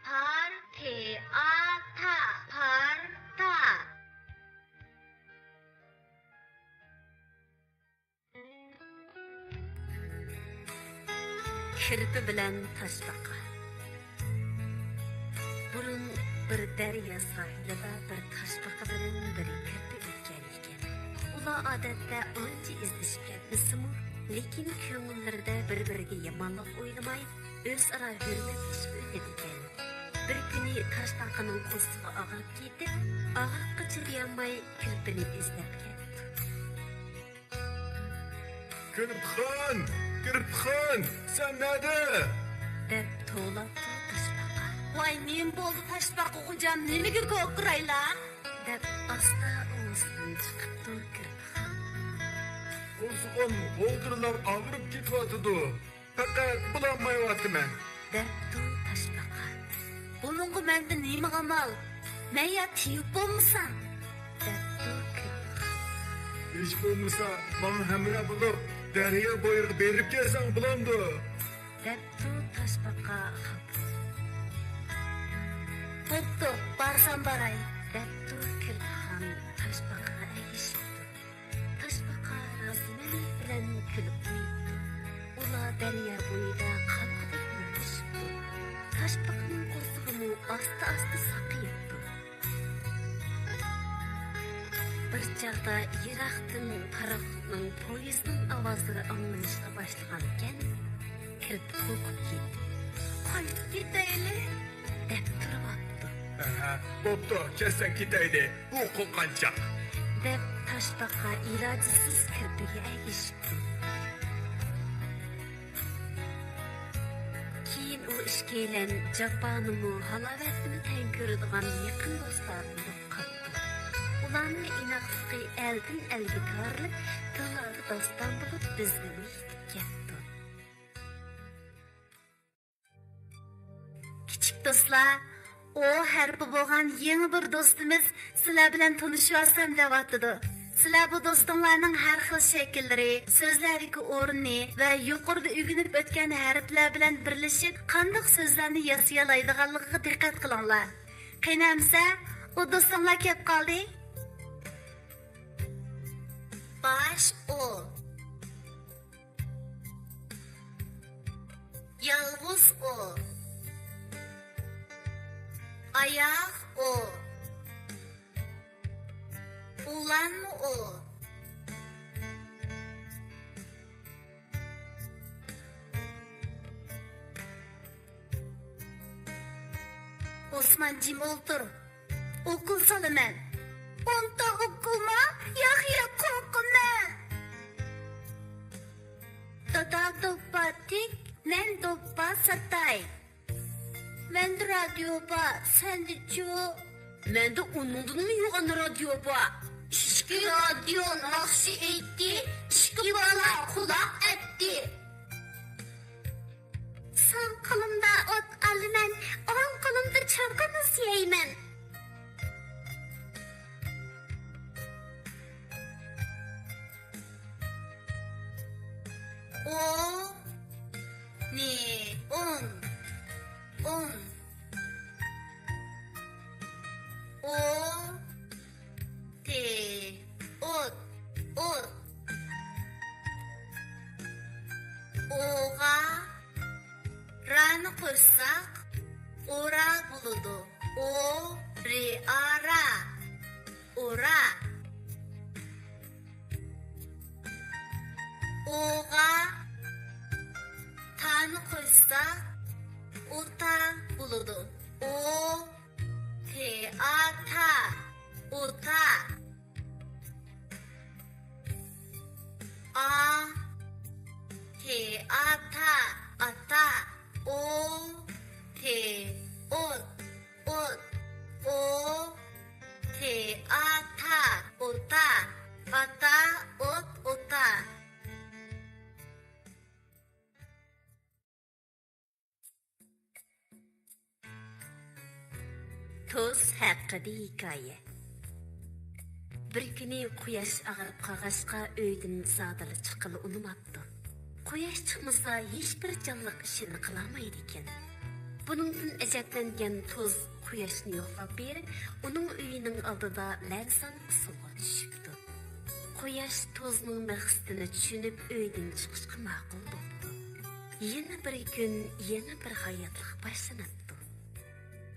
پارتا، پارتا. كىرپە بىلەن تاشپاقا. بۇرۇن بىر دەريا ساھىلىدا بىر تاشپاقا بىلەن بىر كىرپە ئۆتكەن ئىكەن. ئۇلار ئادەتتە ئانچە ئىزدىشىپ كەتمىسىمۇ، لېكىن كۆڭۈللىرىدە بىر-بىرىگە يامانلىق ئويلىماي، ئۆزئارا ھۆرمەتلىشىپ ئۆتىدىكەن. بىر كۈنى تاشپاقىنىڭ قورسىقى ئاغرىپ كېتىپ، ئاغرىققا چىدىيالماي كىرپىنى ئىزدەپ كەتتى. كىرپىخان! كىرپىخان! سەن نەدە؟ دەپ توۋلاپتۇ تاشپاقا. ۋاي، نېمە بولدى تاشپاقا خوجام، نېمىگە كوكۇرايلا؟ دەپ ئاستا ئاۋازىدىن چىقىپتۇ كىرپىخان. قورسىقىم ھولدۇرلاپ ئاغرىپ كېتىۋاتىدۇ. پەقەت بولالمايۋاتىمەن. دەپتۇ تاشپاقا. بۇنىڭغا مەندە نېمە ئامال؟ مەن يا تېۋىپ بولمىسام؟ دەپتۇ كىرپىخان. ھېچ بولمىسا ماڭا ھەمراھ بولۇپ دەريا بويىغا بېرىپ كەلسەڭ بولامدۇ؟ دەپتۇ تاشپاقا خاپا. بوپتۇ، بارسام باراي. دەپتۇ كىرپىخان تاشپاقىغا ئەگىشىپتۇ. تاشپاقا رازىمەنلىك بىلەن كۈلۈپ قويۇپتۇ. ئۇلار دەريا بويىدا قالغۇدەك مۇڭدىشىپتۇ. تاشپاقىنىڭ قورسىقىمۇ ئاستا-ئاستا ساقىيىپتۇ. بىر چاغدا يىراقتىن پاراخوتنىڭ، پويىزنىڭ ئاۋازلىرى ئاڭلىنىشقا باشلىغانىكەن، كىرپىك قورقۇپ كېتىپ، «قايتىپ كېتەيلى!» دەپ تۇرۇۋاپتۇ. «ئەھە، بوپتۇ، كەتسەڭ كېتەيلى، ئۇ قورققانچاق.» دەپ تاشپاقا ئىلاجسىز كىرپىگە ئەگىشىپتۇ. كېيىن ئۇ ئىككىيلەن جاپانىمۇ، ھالاۋەتنىمۇ تەڭ كۆرىدىغان يېقىن دوستلار بولۇپ قاپتۇ. ئۇلارنىڭ ئىناقلىقى ئەلدىن ئەلگە تارىلىپ، تىللاردا داستان بولۇپ بىزنىمۇ يېتىپ كەپتۇ. كىچىك دوستلار، ئو ھەرپى بولغان يېڭى بىر دوستىمىز سىلەر بىلەن تونۇشۇۋالسام دەۋاتىدۇ. سىلەر بۇ دوستۇڭلارنىڭ ھەر خىل شەكىللىرى، سۆزلەردىكى ئورنى ۋە يۇقىرىدا ئۆگىنىپ ئۆتكەن ھەرپلەر بىلەن بىرلىشىپ قانداق سۆزلەرنى ياسىيالايدىغانلىقىغا دىققەت قىلىڭلار. قېنى ئەمسە، ئۇ دوستۇڭلار كەپ قالدى. باش ئو. يالغۇز ئو. ئاياغ ئو. ئۇلان ئو. ئوسمان، جىم ئولتۇر. ئوكۇل سالىمەن. ئونتا ئوكۇلما؟ ياق، ياق، قورقىمەن. دادا دوپپا تىك، مەن دوپپا ساتاي. مەندە رادىيو بار، سەندىچۇ؟ مەندە ئۇنىڭدىنمۇ يوغان رادىيو بار. ئىككى رادىيو ناخشا ئېيتتى، ئىككى بالا قۇلاق ئەتتى. سول قولۇمدا ئوت ئالىمەن، ئوڭ قولۇمدا چاقىمىز يەيمەن. ئو، نى، ئون، ئون. ئو، تى، ئوت، ئوت. ئوغا رانى قوشساق، ئورا بولىدۇ. ئو، رى، ئا، را. ئورا. ئوغا تانى قوشساق، ئوتا بولىدۇ. ئو، تى، ئا، تا. ئوتا. ئا، تى، ئا، تا. ئاتا. ئو، تى، ئوت. ئوت. ئو، تى، ئا، تا. ئوتا. ئاتا، ئوت، ئوتا. توس ھەققىدە ھېكايە. بىر كۈنى قۇياش ئاغرىپ قالغاچقا، ئۆيدىن زادىلا چىققىلى ئۇنىماپتۇ. قۇياش چىقمىسا، ھېچبىر جانلىق ئىشىنى قىلالمايدىكەن. بۇنىڭدىن ئەجەبلەنگەن توز قۇياشنى يوقلاپ بېرىپ، ئۇنىڭ ئۆيىنىڭ ئالدىدا لەرزان ئۇسسۇلغا چۈشۈپتۇ. قۇياش توزنىڭ مەقسىتىنى چۈشىنىپ، ئۆيدىن چىقىشقا ماقۇل بوپتۇ. يەنە بىر كۈن، يەنە بىر ھاياتلىق باشلىنىپتۇ.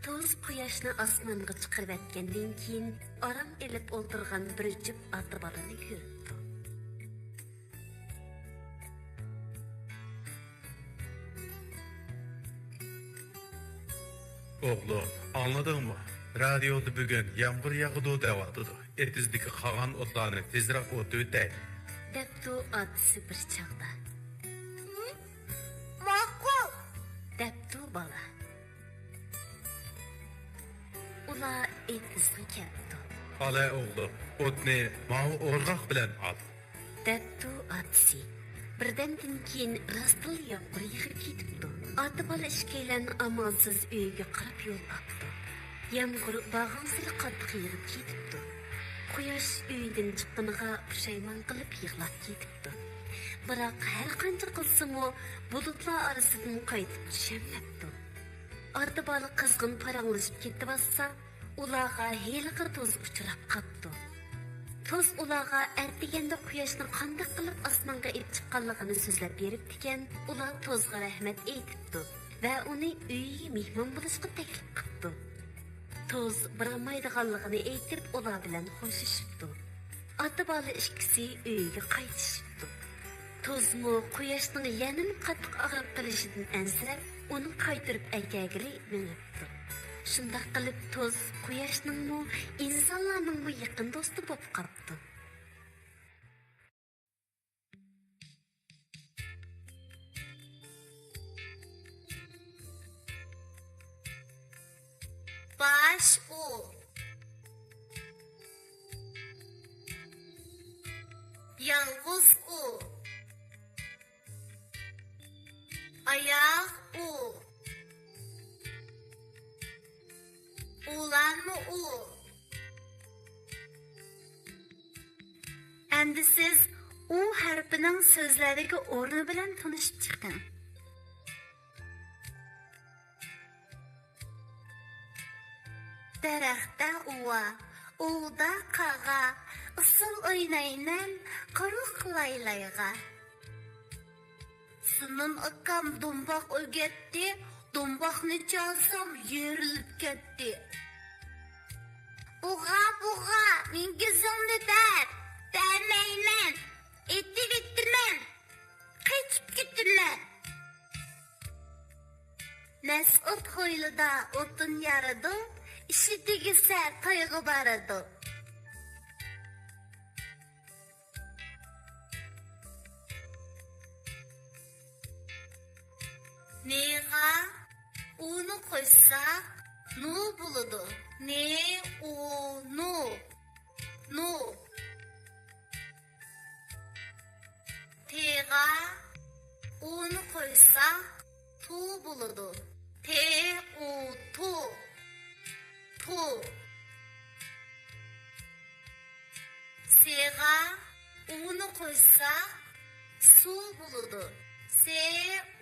توز قۇياشنى ئاسمانغا چىقىرىۋەتكەندىن كېيىن، ئارام ئېلىپ ئولتۇرغان بىر جۈپ ئاتا بالىنى كۆرۈپتۇ. ئوغلۇم، ئاڭلىدىڭمۇ؟ رادىيودا بۈگۈن يامغۇر ياغىدۇ دەۋاتىدۇ. ئېتىزدىكى قالغان ئوتلارنى تېزرەك ئوتۇۋېتەي، دەپتۇ ئاتىسى بىر چاغدا. ماقۇل، دەپتۇ بالا. ئۇلار ئېتىزغا كەپتۇ. ئالا ئوغلۇم، ئوتنى ماۋۇ ئورغاق بىلەن ئال، دەپتۇ ئاتىسى. بىردەمدىن كېيىن راستلا يامغۇر يېغىپ كېتىپتۇ. ئاتا بالا ئىككىيلەن ئامالسىز ئۆيىگە قاراپ يول ئاپتۇ. يامغۇر بارغانسېرى قاتتىق يېغىپ كېتىپتۇ. قۇياش ئۆيدىن چىققىنىغا پۇشايمان قىلىپ يىغلاپ كېتىپتۇ. بىراق ھەرقانچە قىلسىمۇ، بۇلۇتلار ئارىسىدىن قايتىپ چۈشەلمەپتۇ. ئاتا بالا قىزغىن پاراڭلىشىپ كېتىۋاتسا، ئۇلارغا ھېلىقى توز ئۇچراپ قاپتۇ. توز ئۇلارغا ئەتىگەندە قۇياشنى قانداق قىلىپ ئاسمانغا ئېلىپ چىققانلىقىنى سۆزلەپ بېرىپتىكەن. ئۇلار توزغا رەھمەت ئېيتىپتۇ ۋە ئۇنى ئۆيىگە مېھمان بولۇشقا تەكلىپ قىپتۇ. توز بارالمايدىغانلىقىنى ئېيتىپ، ئۇلار بىلەن خوشلىشىپتۇ. ئاتا بالا ئىككىسى ئۆيىگە قايتىشىپتۇ. توزمۇ قۇياشنىڭ يەنىمۇ قاتتىق ئاغرىپ قېلىشىدىن ئەنسىرەپ، ئۇنى قايتۇرۇپ ئەكەلگىلى مېڭىپتۇ. شۇنداق قىلىپ، توز قۇياشنىڭمۇ، ئىنسانلارنىڭمۇ يېقىن دوستى بولۇپ قاپتۇ. باش ئۇ. يالغۇز ئۇ. ئاياغ ئۇ. ئۇلارمۇ ئۇ. ئەمدى سىز ئۇ ھەرپىنىڭ سۆزلەردىكى ئورنى بىلەن تونۇشۇپ چىقىڭ. دەرەختە ئۇۋا، ئۇۋىدا قاغا، ئۇسسۇل ئوينايمەن قۇرۇق لايلايغا. سۇنۇن ئاكام دومباق ئۆگەتتى، دومباقنى چالسام يېرىلىپ كەتتى. بۇغا، بۇغا، مېنىڭ كۆزۈمنى بەر! بەرمەيمەن! ئېتىۋېتىمەن! قېچىپ كېتىمەن! مەسئۇد ھويلىدا ئوتۇن يارىدۇ، ئىشى تۈگىسە تويغا بارىدۇ. نېغا ئۇنى قوشساق، نۇ بولىدۇ. نې، ئۇ، نۇ. نۇ. تېغا ئۇنى قوشساق، تۇ بولىدۇ. تې، ئۇ، تۇ. تۇ. سېغا ئۇنى قوشساق، سۇ بولىدۇ. سې،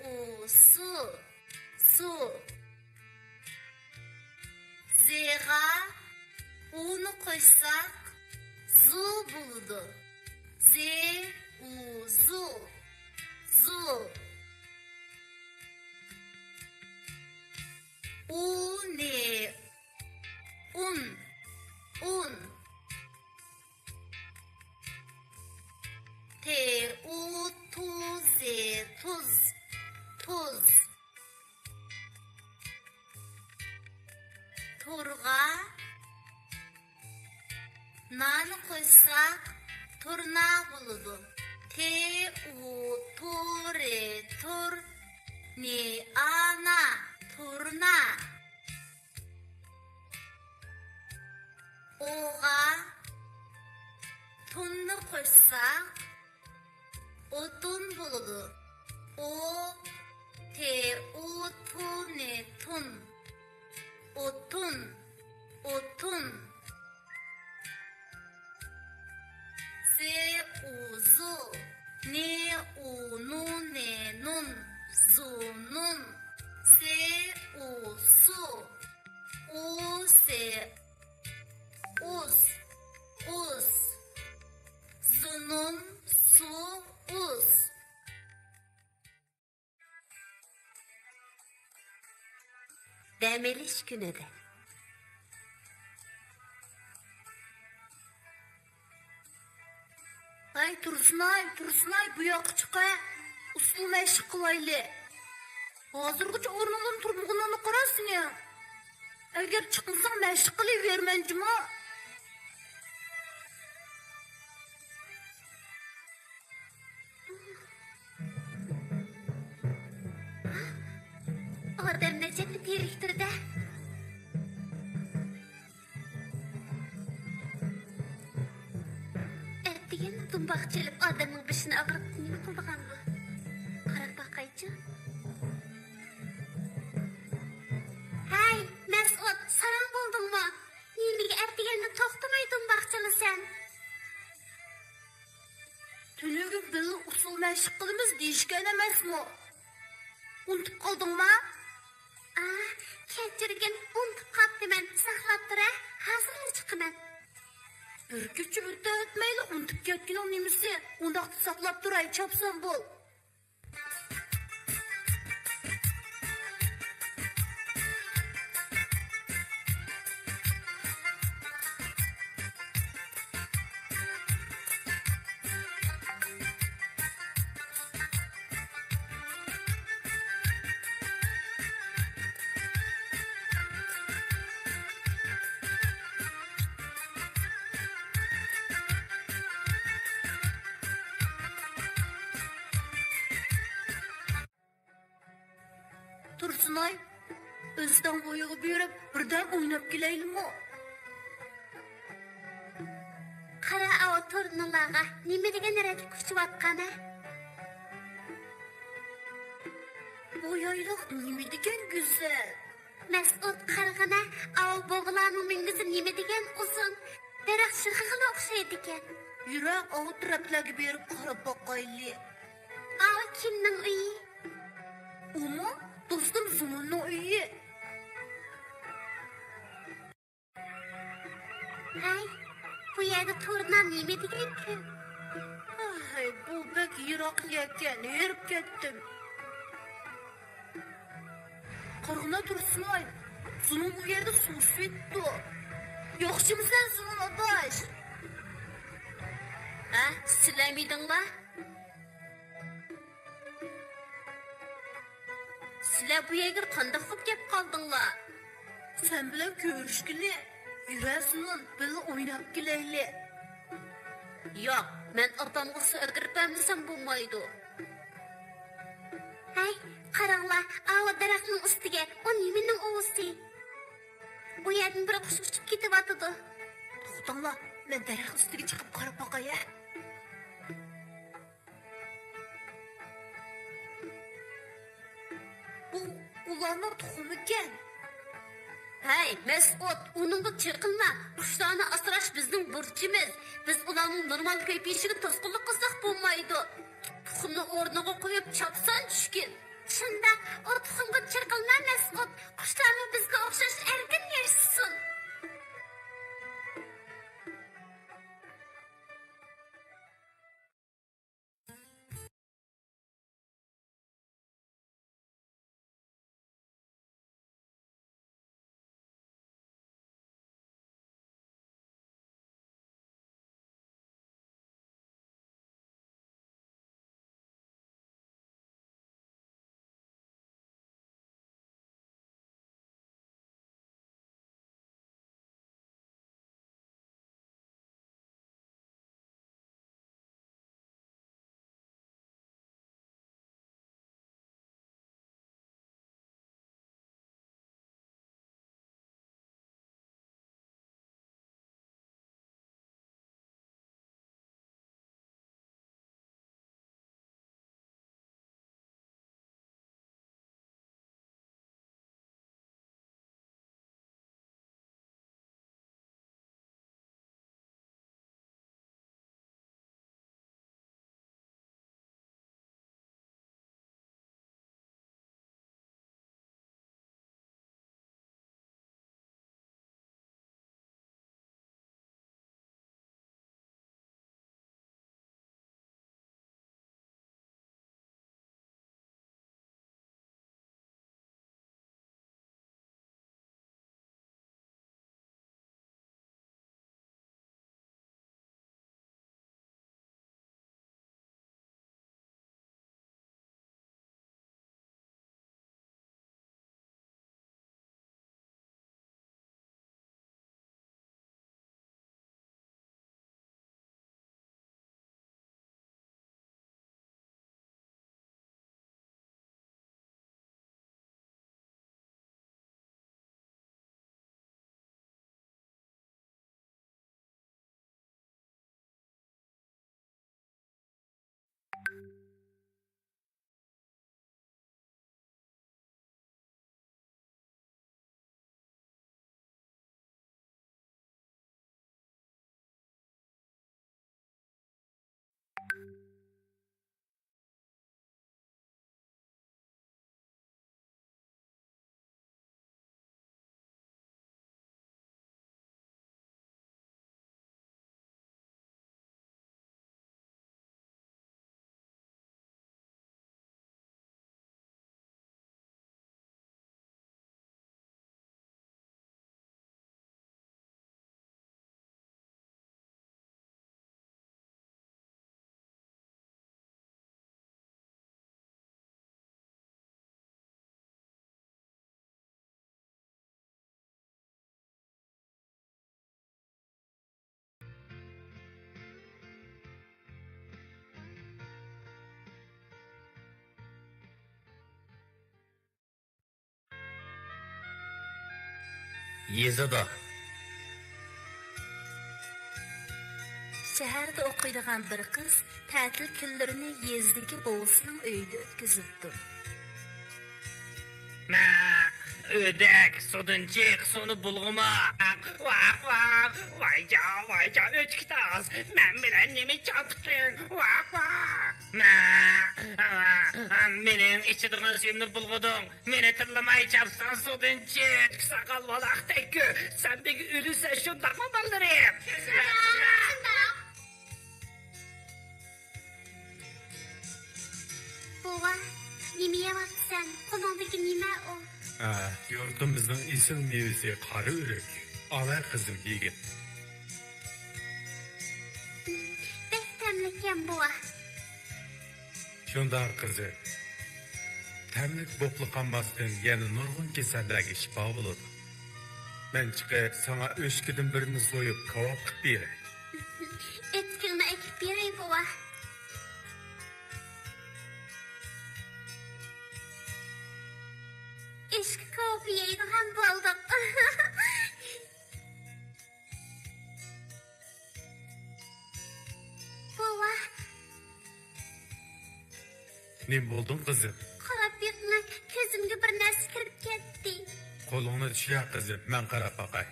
ئۇ، سۇ. سۇ. زېغا ئۇنى قوشساق، زۇ بولىدۇ. زې، ئۇ، زۇ. زۇ. ئۇ، نې، ئۇن. ئۇن. تې، ئۇ، تۇ، زې، تۇز. تۇز. تۇرغا نانى قوشساق، تۇرنا بولىدۇ. تې، ئۇ، تۇ، رې، تۇر. نې، ئا، نا. تۇرنا. ئوغا تۇننى قوشساق، ئوتۇن بولىدۇ. ئو، تې، ئۇ، تۇ، نې، تۇن. ئوتۇن، ئوتۇن. زې، ئۇ، زۇ. نې، ئۇ، نۇ، نې، نۇن. زۇنۇن. سې، ئۇ، ئېلىش كۈنىدە. ھەي، تۇرسۇنئاي، تۇرسۇنئاي، بۇ ياققا چىق ھە. ئۇسسۇل مەشىق قىلايلى. ھازىرغىچە ئورنۇڭدىن تۇرمىغىنىڭنى قارا سېنىڭ. ئەگەر چىقمىساڭ، مەشىق قىلىۋېرىمەن جۇمۇ. ئادەم نەچچە تېرىكتۇر-دە. ئەتىگەن دۇمباق چېلىپ، ئادەمنىڭ بېشىنى ئاغرىتىپ نېمە قىلىدىغاندۇ؟ قاراپ باقايچۇ. ھەي، مەسئۇد، ساراڭ بولدۇڭمۇ؟ نېمىگە ئەتىگەندىن توختىماي دۇمباق چالىسەن؟ تۈنۈگۈن بىللە ئۇسسۇل مەشىق قىلىمىز دېيىشكەن ئەمەسمۇ؟ ئۇنتۇپ قالدىڭما؟ ئا، كەچۈرگىن، ئۇنتۇپ قاپتىمەن. ساقلاپ تۇر ھە، ھازىرلا چىقىمەن. بىر كېچە ئۆتە ئۆتمەيلا ئۇنتۇپ كەتكىنىڭ نېمىسى؟ ئۇنداقتا ساقلاپ تۇراي، چاپسان بول. تۇرسۇنئاي، ئۆستەڭ بويىغا بېرىپ، بىردەم ئويناپ كېلەيلىمۇ؟ قارا ئاۋۇ تۇرنىلارغا نېمە دېگەن رەتلىك ئۇچۇۋاتقان ھە؟ بۇ يايلاق نېمە دېگەن گۈزەل! مەسئۇد، قارىغىنە، ئاۋۇ بۇغىلارنىڭ مۈڭگۈزى نېمە دېگەن ئۇزۇن، دەرەخ شېخىغىلا ئوخشايدىكەن. يۈرە، ئاۋۇ تەرەپلەرگە بېرىپ قاراپ باقايلى. ئاۋۇ كىمنىڭ ئۆيى؟ ئۇمۇ دوستۇم زۇنۇننىڭ ئۆيى. ھەي، بۇ يەردە تۇرنا نېمە دېگەن كۆپ؟ ھەي، بۇ بەك يىراق يەركەن، ھېرىپ كەتتىم. قارىغىنا تۇرسۇنئاي، زۇنۇن ئۇ يەردە سۇ سۈيۈپتۇ. ياخشىمۇسەن زۇنۇن ئاداش؟ ھە، سىلەرمىدىڭلار؟ سىلەر بۇ يەرگە قانداق بولۇپ كەپ قالدىڭلار؟ سەن بىلەن كۆرۈشكىلى، يۈرە زۇنۇن، بىللە ئويناپ كېلەيلى. ياق، مەن ئاپامغا سۇ ئەكىرىپ بەرمىسەم بولمايدۇ. ھەي، قاراڭلار، ئاۋۇ دەرەخنىڭ ئۈستىگە، ئۇ نېمىنىڭ ئۇۋىسى؟ ئۇ يەردىن بىر قۇش ئۇچۇپ كېتىۋاتىدۇ. توختاڭلار، مەن دەرەخ ئۈستىگە چىقىپ قاراپ باقاي ھە. بۇ ئۇلارنىڭ تۇخۇمىكەن. ھەي، مەسئۇد، ئۇنىڭغا چېقىلما. قۇشلارنى ئاسراش بىزنىڭ بۇرچىمىز. بىز ئۇلارنىڭ نورمال كۆپىيىشىگە توسقۇنلۇق قىلساق بولمايدۇ. تۇخۇمنى ئورنىغا قويۇپ، چاپسان چۈشكىن. شۇنداق، ئۇ تۇخۇمغا چېقىلما، مەسئۇد. قۇشلارمۇ بىزگە ئوخشاش ئەركىن ياشىسۇن. يېزىدا. شەھەردە ئوقۇيدىغان بىر قىز تەتىل كۈنلىرىنى يېزىدىكى بوۋىسىنىڭ ئۆيىدە ئۆتكۈزۈپتۇ. مە، ئۆدەك، سۇدىن چىق، سۇنى بۇلغىما. ۋاھ، ۋاھ، ۋايجان، ۋايجان، ئۆچكە تاز، مەن بىلەن نېمە چاپتىڭ؟ ۋاھ، ۋاھ. مە، مېنىڭ ئىچىدىغان سۈيۈمنى بۇلغىدىڭ. مېنى تىللىماي چاپسان سۇدىن چىق، ساقال ۋالاقتەك كۆ. سەن بىگە ئۆلىسەن، شۇنداقمۇ بالىلىرىم؟ بوۋا، نېمە يەۋاتىسەن؟ قولۇڭدىكى نېمە ئۇ؟ ھە، يۇرتىمىزنىڭ ئېسىل مېۋىسى قارا ئۆرۈك. ئاۋە قىزىم، يېگىن. بەك تەملىككەن، بوۋا. شۇنداق قىزىم. تەملىك بوپلا قالماستىن، يەنە نۇرغۇن كېسەللەرگە شىپا بولىدۇ. مەن چىقىپ، ساڭا ئۆچكىدىن بىرنى سويۇپ، كاۋاپ قىلىپ بېرەي. ئۆچكىڭنى ئەكىپ بېرەي، بوۋا. ئۆچكە كاۋىپى يەيدىغان بولدۇق. بوۋا. نېمە بولدۇڭ، قىزىم؟ قاراپ بېقىڭە، كۆزۈمگە بىر نەرسە كىرىپ كەتتى. قولۇڭنى چۈشۈر، قىزىم، مەن قاراپ باقاي.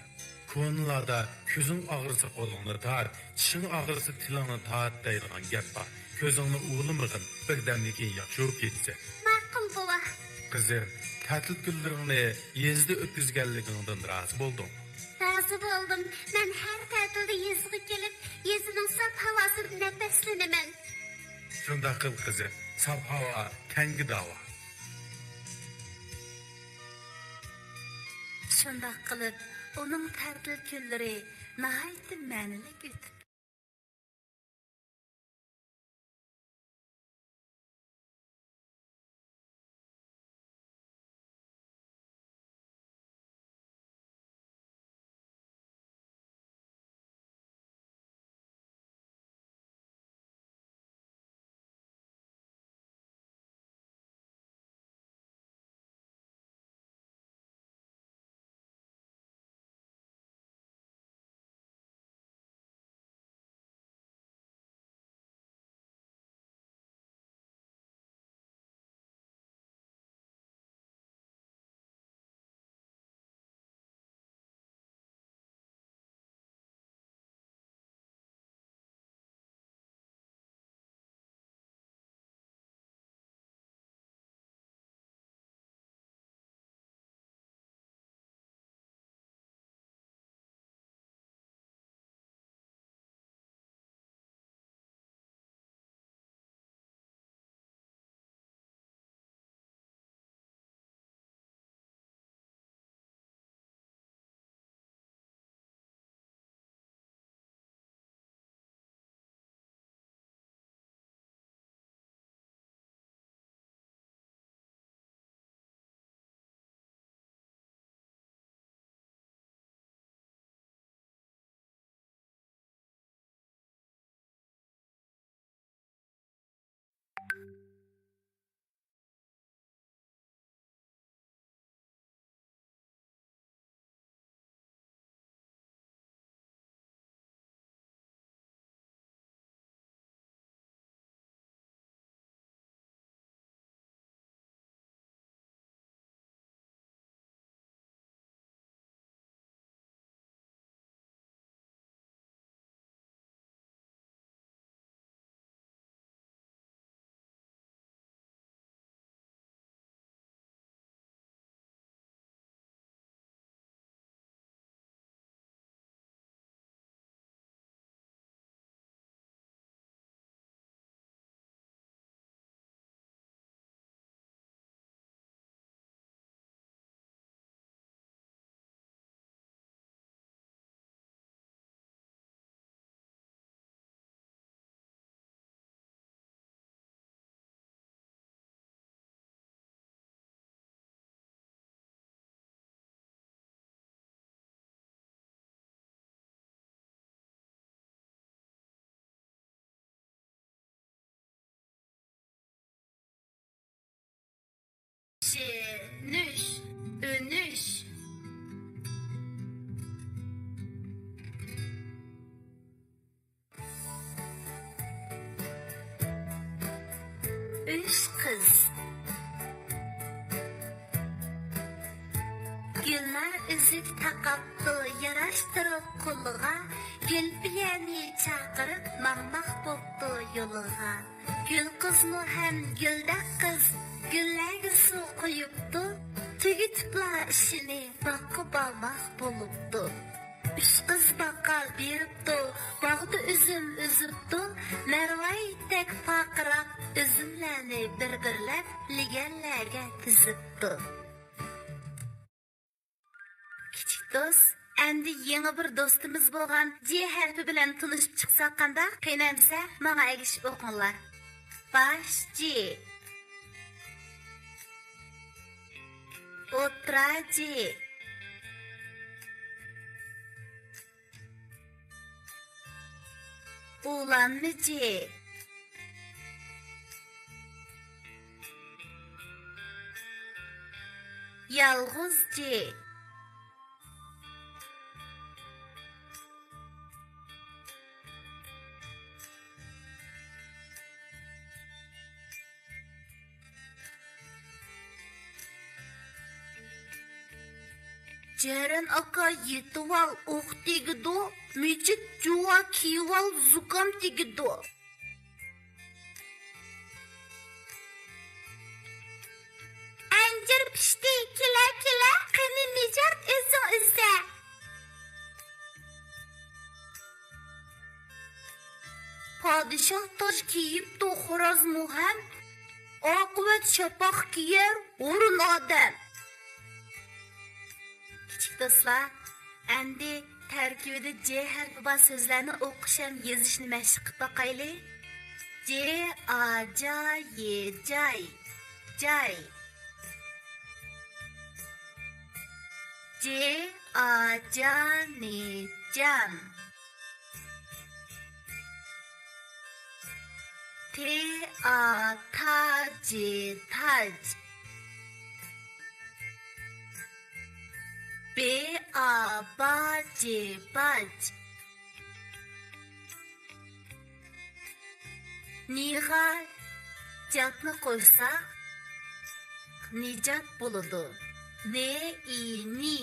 كونىلاردا «كۆزۈڭ ئاغرىسا قولۇڭنى تارت، چىشىڭ ئاغرىسا تىلىڭنى تارت» دەيدىغان گەپ بار. كۆزۈڭنى ئۇۋىلىمىغىن، بىردەمدىن كېيىن ياخشى بولۇپ كېتىسەن. ماقۇل، بوۋا. قىزىم، تەتىل كۈنلىرىڭنى يېزىدا ئۆتكۈزگەنلىكىڭدىن رازى بولدۇم. رازى بولدۇم. مەن ھەر تەتىلدە يېزىغا كېلىپ، يېزىنىڭ ساپ ھاۋاسىدىن نەپەسلىنىمەن. شۇنداق قىل، قىزىم. ساپ ھاۋا تەنگە داۋا. شۇنداق قىلىپ، ئۇنىڭ تەتىل كۈنلىرى ناھايىتى مەنىلىك ئۆتۈپ ئۈچ قىز. گۈلنار ئۈزۈك تاقاپتۇ ياراشتۇرۇپ قولىغا، گۈلپىيەنى چاقىرىپ ماڭماق بوپتۇ يولىغا. گۈل قىزمۇ ھەم گۈلدەك قىز، گۈللەرگە سۇ قۇيۇپتۇ، تۈگىتىپلا ئىشىنى باغقا بارماق بولۇپتۇ. ئۈچ قىز باغقا بېرىپتۇ، باغدا ئۈزۈم ئۈزۈپتۇ، مەرۋايىتتەك پارقىراپ ئۈزۈملەرنى بىر-بىرلەپ لېگەنلەرگە تىزىپتۇ. كىچىك دوست، ئەمدى يېڭى بىر دوستىمىز بولغان جې ھەرپى بىلەن تونۇشۇپ چىقساق قانداق؟ قېنى ئەمىسە، ماڭا ئەگىشىپ ئوقۇڭلار. باش جې. ئوتتۇرا جې. ئۇلانما جې. يالغۇز جې. جەرەن ئاكا، يېتىۋال، ئوق تېگىدۇ، مىجىت جۇۋا، كىيىۋال، زۇكام تېگىدۇ. ئەنجۈر پىشتى، كېلە، كېلە، قېنى نىجات ئۆزۈڭ ئۈزە. پادىشاھ تاج كىيىپتۇ، خورازمۇ ھەم، ئاقىۋەت شاپاق كىيەر ھۇرۇن ئادەم. كىچىك دوستلار، ئەمدى تەركىبىدە جې ھەرپى بار سۆزلەرنى ئوقۇش ھەم يېزىشنى مەشىق قىلىپ باقايلى. جې، ئا، جا، يې، جاي، جاي. جې، ئا، جا، نې، جان. تې، ئا، تا، جې، تاج. بې، ئا، با، جې، باج. نىغا جاتنى قوشساق، نىجات بولىدۇ. نې، ئى، نى.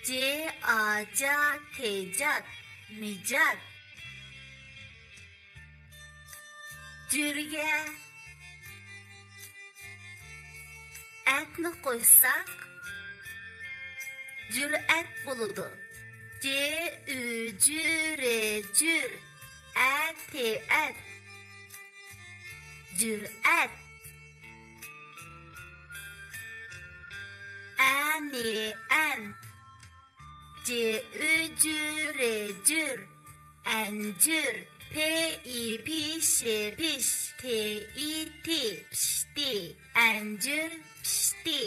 جې، ئا، جا، تې، جات. نىجات. جۈرگە ئەتنى قوشساق، جۈرئەت بولىدۇ. جې، ئۈ، جۈ، رې، جۈر. ئە، تې، ئەت. جۈرئەت. ئە، نې، ئەن. جې، ئۈ، جۈ، رې، جۈر. ئەنجۈر. پې، ئى، پې، شې، پېش. تې، ئى، تى، پىشتى. ئەنجۈر پىشتى.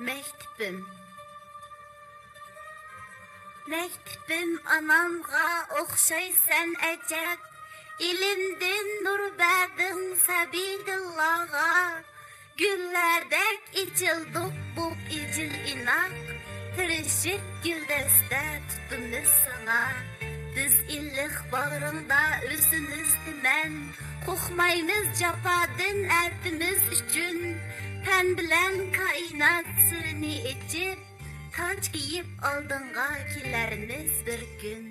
مەكتىپىم. مەكتىپىم ئانامغا ئوخشايسەن ئەجەب، ئىلىمدىن نۇر بەردىڭ سەبىيلىللاغا. گۈللەردەك ئېچىلدۇق بوپ ئىجىل-ئىناق، تىرىشىپ گۈلدەستە تۇتىمىز ساڭا. بىز ئىللىق باغرىڭدا ئۆسىمىز تۈمەن، قورقمايمىز جاپادىن ئەتىمىز ئۈچۈن. پەن بىلەن كائىنات سىرىنى ئېچىپ، تاج كىيىپ ئالدىڭغا كېلەرمىز بىر كۈن.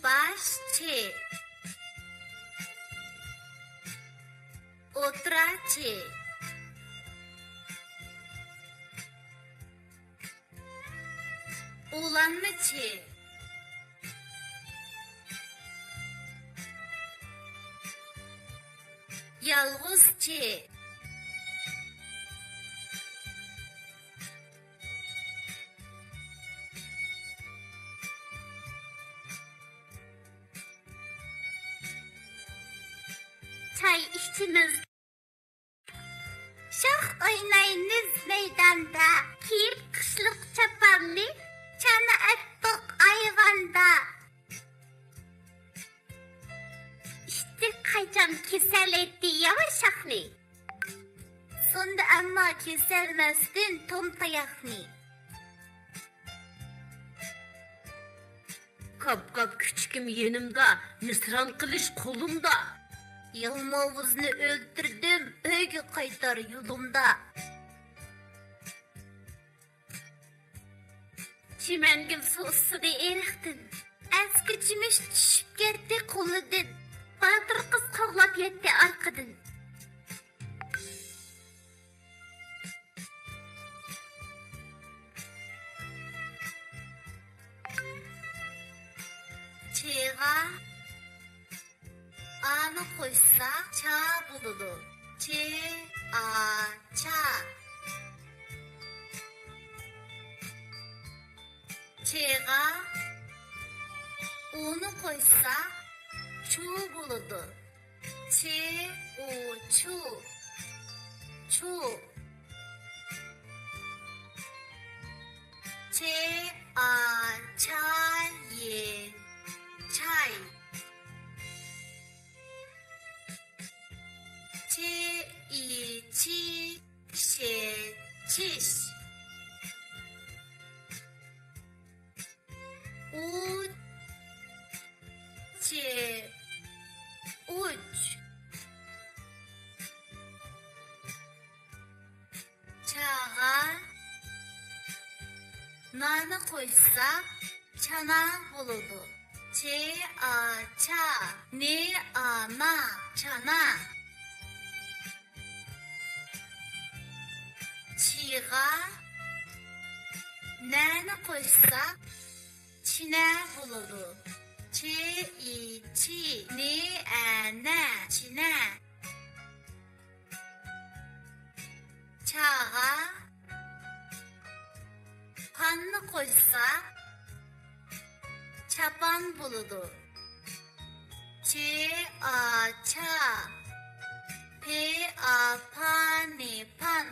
باش چې. ئوتتۇرا چې. ئۇلانما چې. يالغۇز چې. چاي ئىچىمىز. شاخ ئوينايمىز مەيداندا، كىيىپ قىشلىق چاپاننى، چانا ئەتتۇق ئايۋاندا. سەلمەستىن توم تاياقنى. كاپ-كاپ كۈچۈكۈم يېنىمدا، مىسران قىلىش قولۇمدا. يالماۋۇزنى ئۆلتۈردۈم، ئۆيگە قايتار يولۇمدا. چىمەنگۈل سۇ ئىچسىدى ئېرىقتىن. ئەسكى چىمىش چۈشۈپ كەتتى قولىدىن. باتۇر قىز قوغلاپ يەتتى ئارقىدىن. چېغا ئانى قوشساق چا بولىدۇ. چې، ئا، چا. چېغا ئۇنى قوشساق چۇ بولىدۇ. چې، ئۇ، چۇ. چۇ. چې، ئا، چا، يې، چاي. چې، ئى، چى، شې، چىش. ئۇ، چې، ئۇچ. چاغا نانى قوشساق چانا بولىدۇ. چې، ئا، چا. نې، ئا، نا. چانا. چىغا نەنى قوشساق چىنە بولىدۇ. چې، ئى، چى. نې، ئە، نە. چىنە. چاغا پاننى قوشساق چاپان بولىدۇ. چې، ئا، چا. پې، ئا، پا، نې، پان.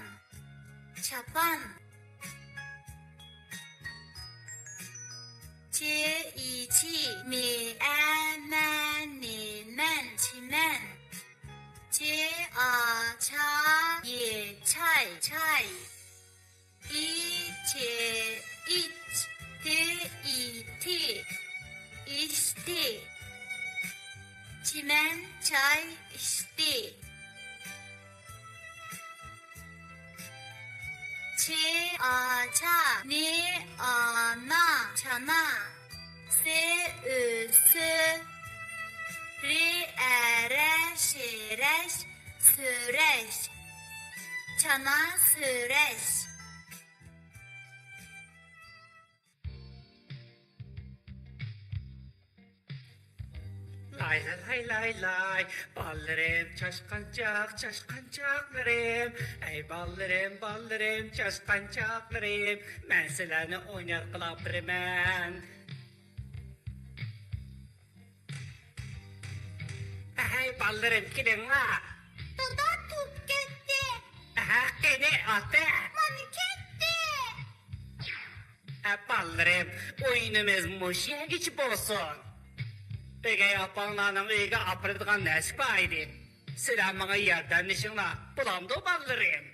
چاپان. چې، ئى، چى. مې، ئە، مە، نې، مەن. چىمەن. چې، ئا، چا، يې، چاي. چاي. ئى، چې، ئىچ. تې، ئى، تى. ئىچتى. چىمەن چاي ئىچتى. چې، ئا، چا. نې، ئا، نا. چانا. سې، ئۆ، سۆ. رې، ئە، رە. شې، رەش. سۆرەش. چانا سۆرەش. لاي لاي لاي لاي، بالىلىرىم چاشقانچاق، چاشقانچاقلىرىم. ئەي بالىلىرىم، بالىلىرىم، چاشقانچاقلىرىم، مەن سىلەرنى ئويناتقىلى ئاپىرىمەن. ھەي بالىلىرىم، كېلىڭلار. دادا، توپ كەتتى. ھە، قېنى ئاتا. مانا كەتتى. ھە بالىلىرىم، ئويۇنىمىز مۇشۇ يەرگىچە بولسۇن. ئۆگەي ئاپاڭلارنىڭ ئۆيىگە ئاپىرىدىغان نەرسە بار ئىدى. سىلەر ماڭا ياردەملىشىڭلار، بولامدۇ بالىلىرىم؟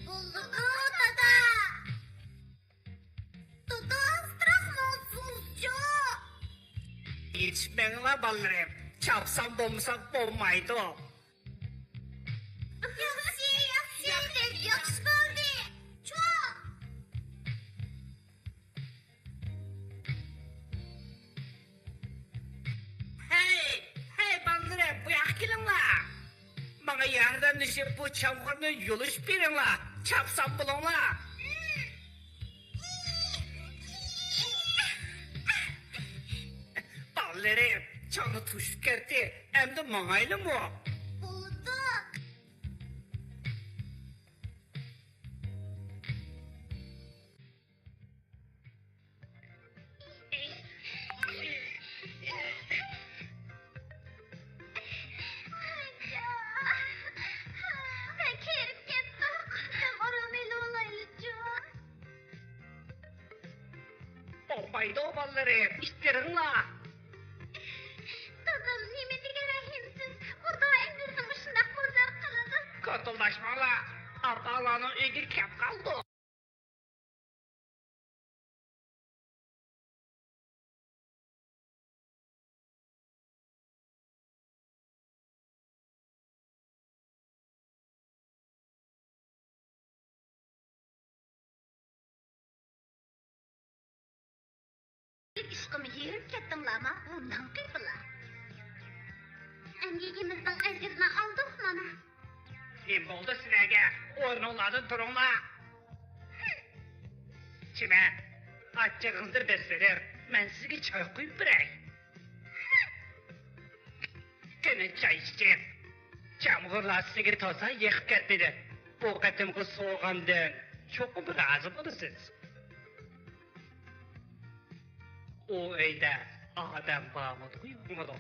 بولىدۇ دادا. دادا، ئازراق ماڭسۇنچۇ. يېتىشمەڭلار بالىلىرىم، چاپسان بولمىسا بولمايدۇ. ياخشى، ياخشى، بەك ياخشى بولدى. چوڭ. ھەي، ھەي بالىلىرىم، بۇ ياققا كېلىڭلار. ماڭا ياردەملىشىپ بۇ چامغۇرنى يۇلۇشۇپ بېرىڭلار. چاپسان بولۇڭلار. بالىلىرىم، چاڭ توشۇپ كەتتى. ئەمدى ماڭايلىمۇ؟ بولىدۇ. مەن كىرىپ كەتتۇق. دەم ئارام ئېلىۋالايلىچۇ. بولمايدۇ بالىلىرىم، ئىتتىرىڭلار. دادام نېمە دېگەن رەھىمسىز، ئۇ دائىم بىزنى مۇشۇنداق بوزەك قىلىدۇ. كوتۇلداشماڭلار. ئارقاڭلارنىڭ ئۆيىگە كەپ قالدۇق. ئىشقىم يېرىپ كەتتىڭلارما بۇنداڭ قېپىلار؟ ئەمگىكىمىزنىڭ ئەجرىنى ئالدۇق مانا. نېمە بولدى سىلەرگە؟ ئورنۇڭلاردىن تۇرۇڭلار. چىمەن، ئاچچىقىڭىزنى بېسىۋېلىڭ، مەن سىزگە چاي قۇيۇپ بېرەي. قېنى، چاي ئىچىڭ. چامغۇرلار سىزگە تازا يېقىپ كەتمىدى. بۇ قېتىمقى سوۋغامدىن چوقۇم رازى بولىسىز. ئۇ ئۆيدە ئادەم بارمىدىغۇ يوقمىدۇ؟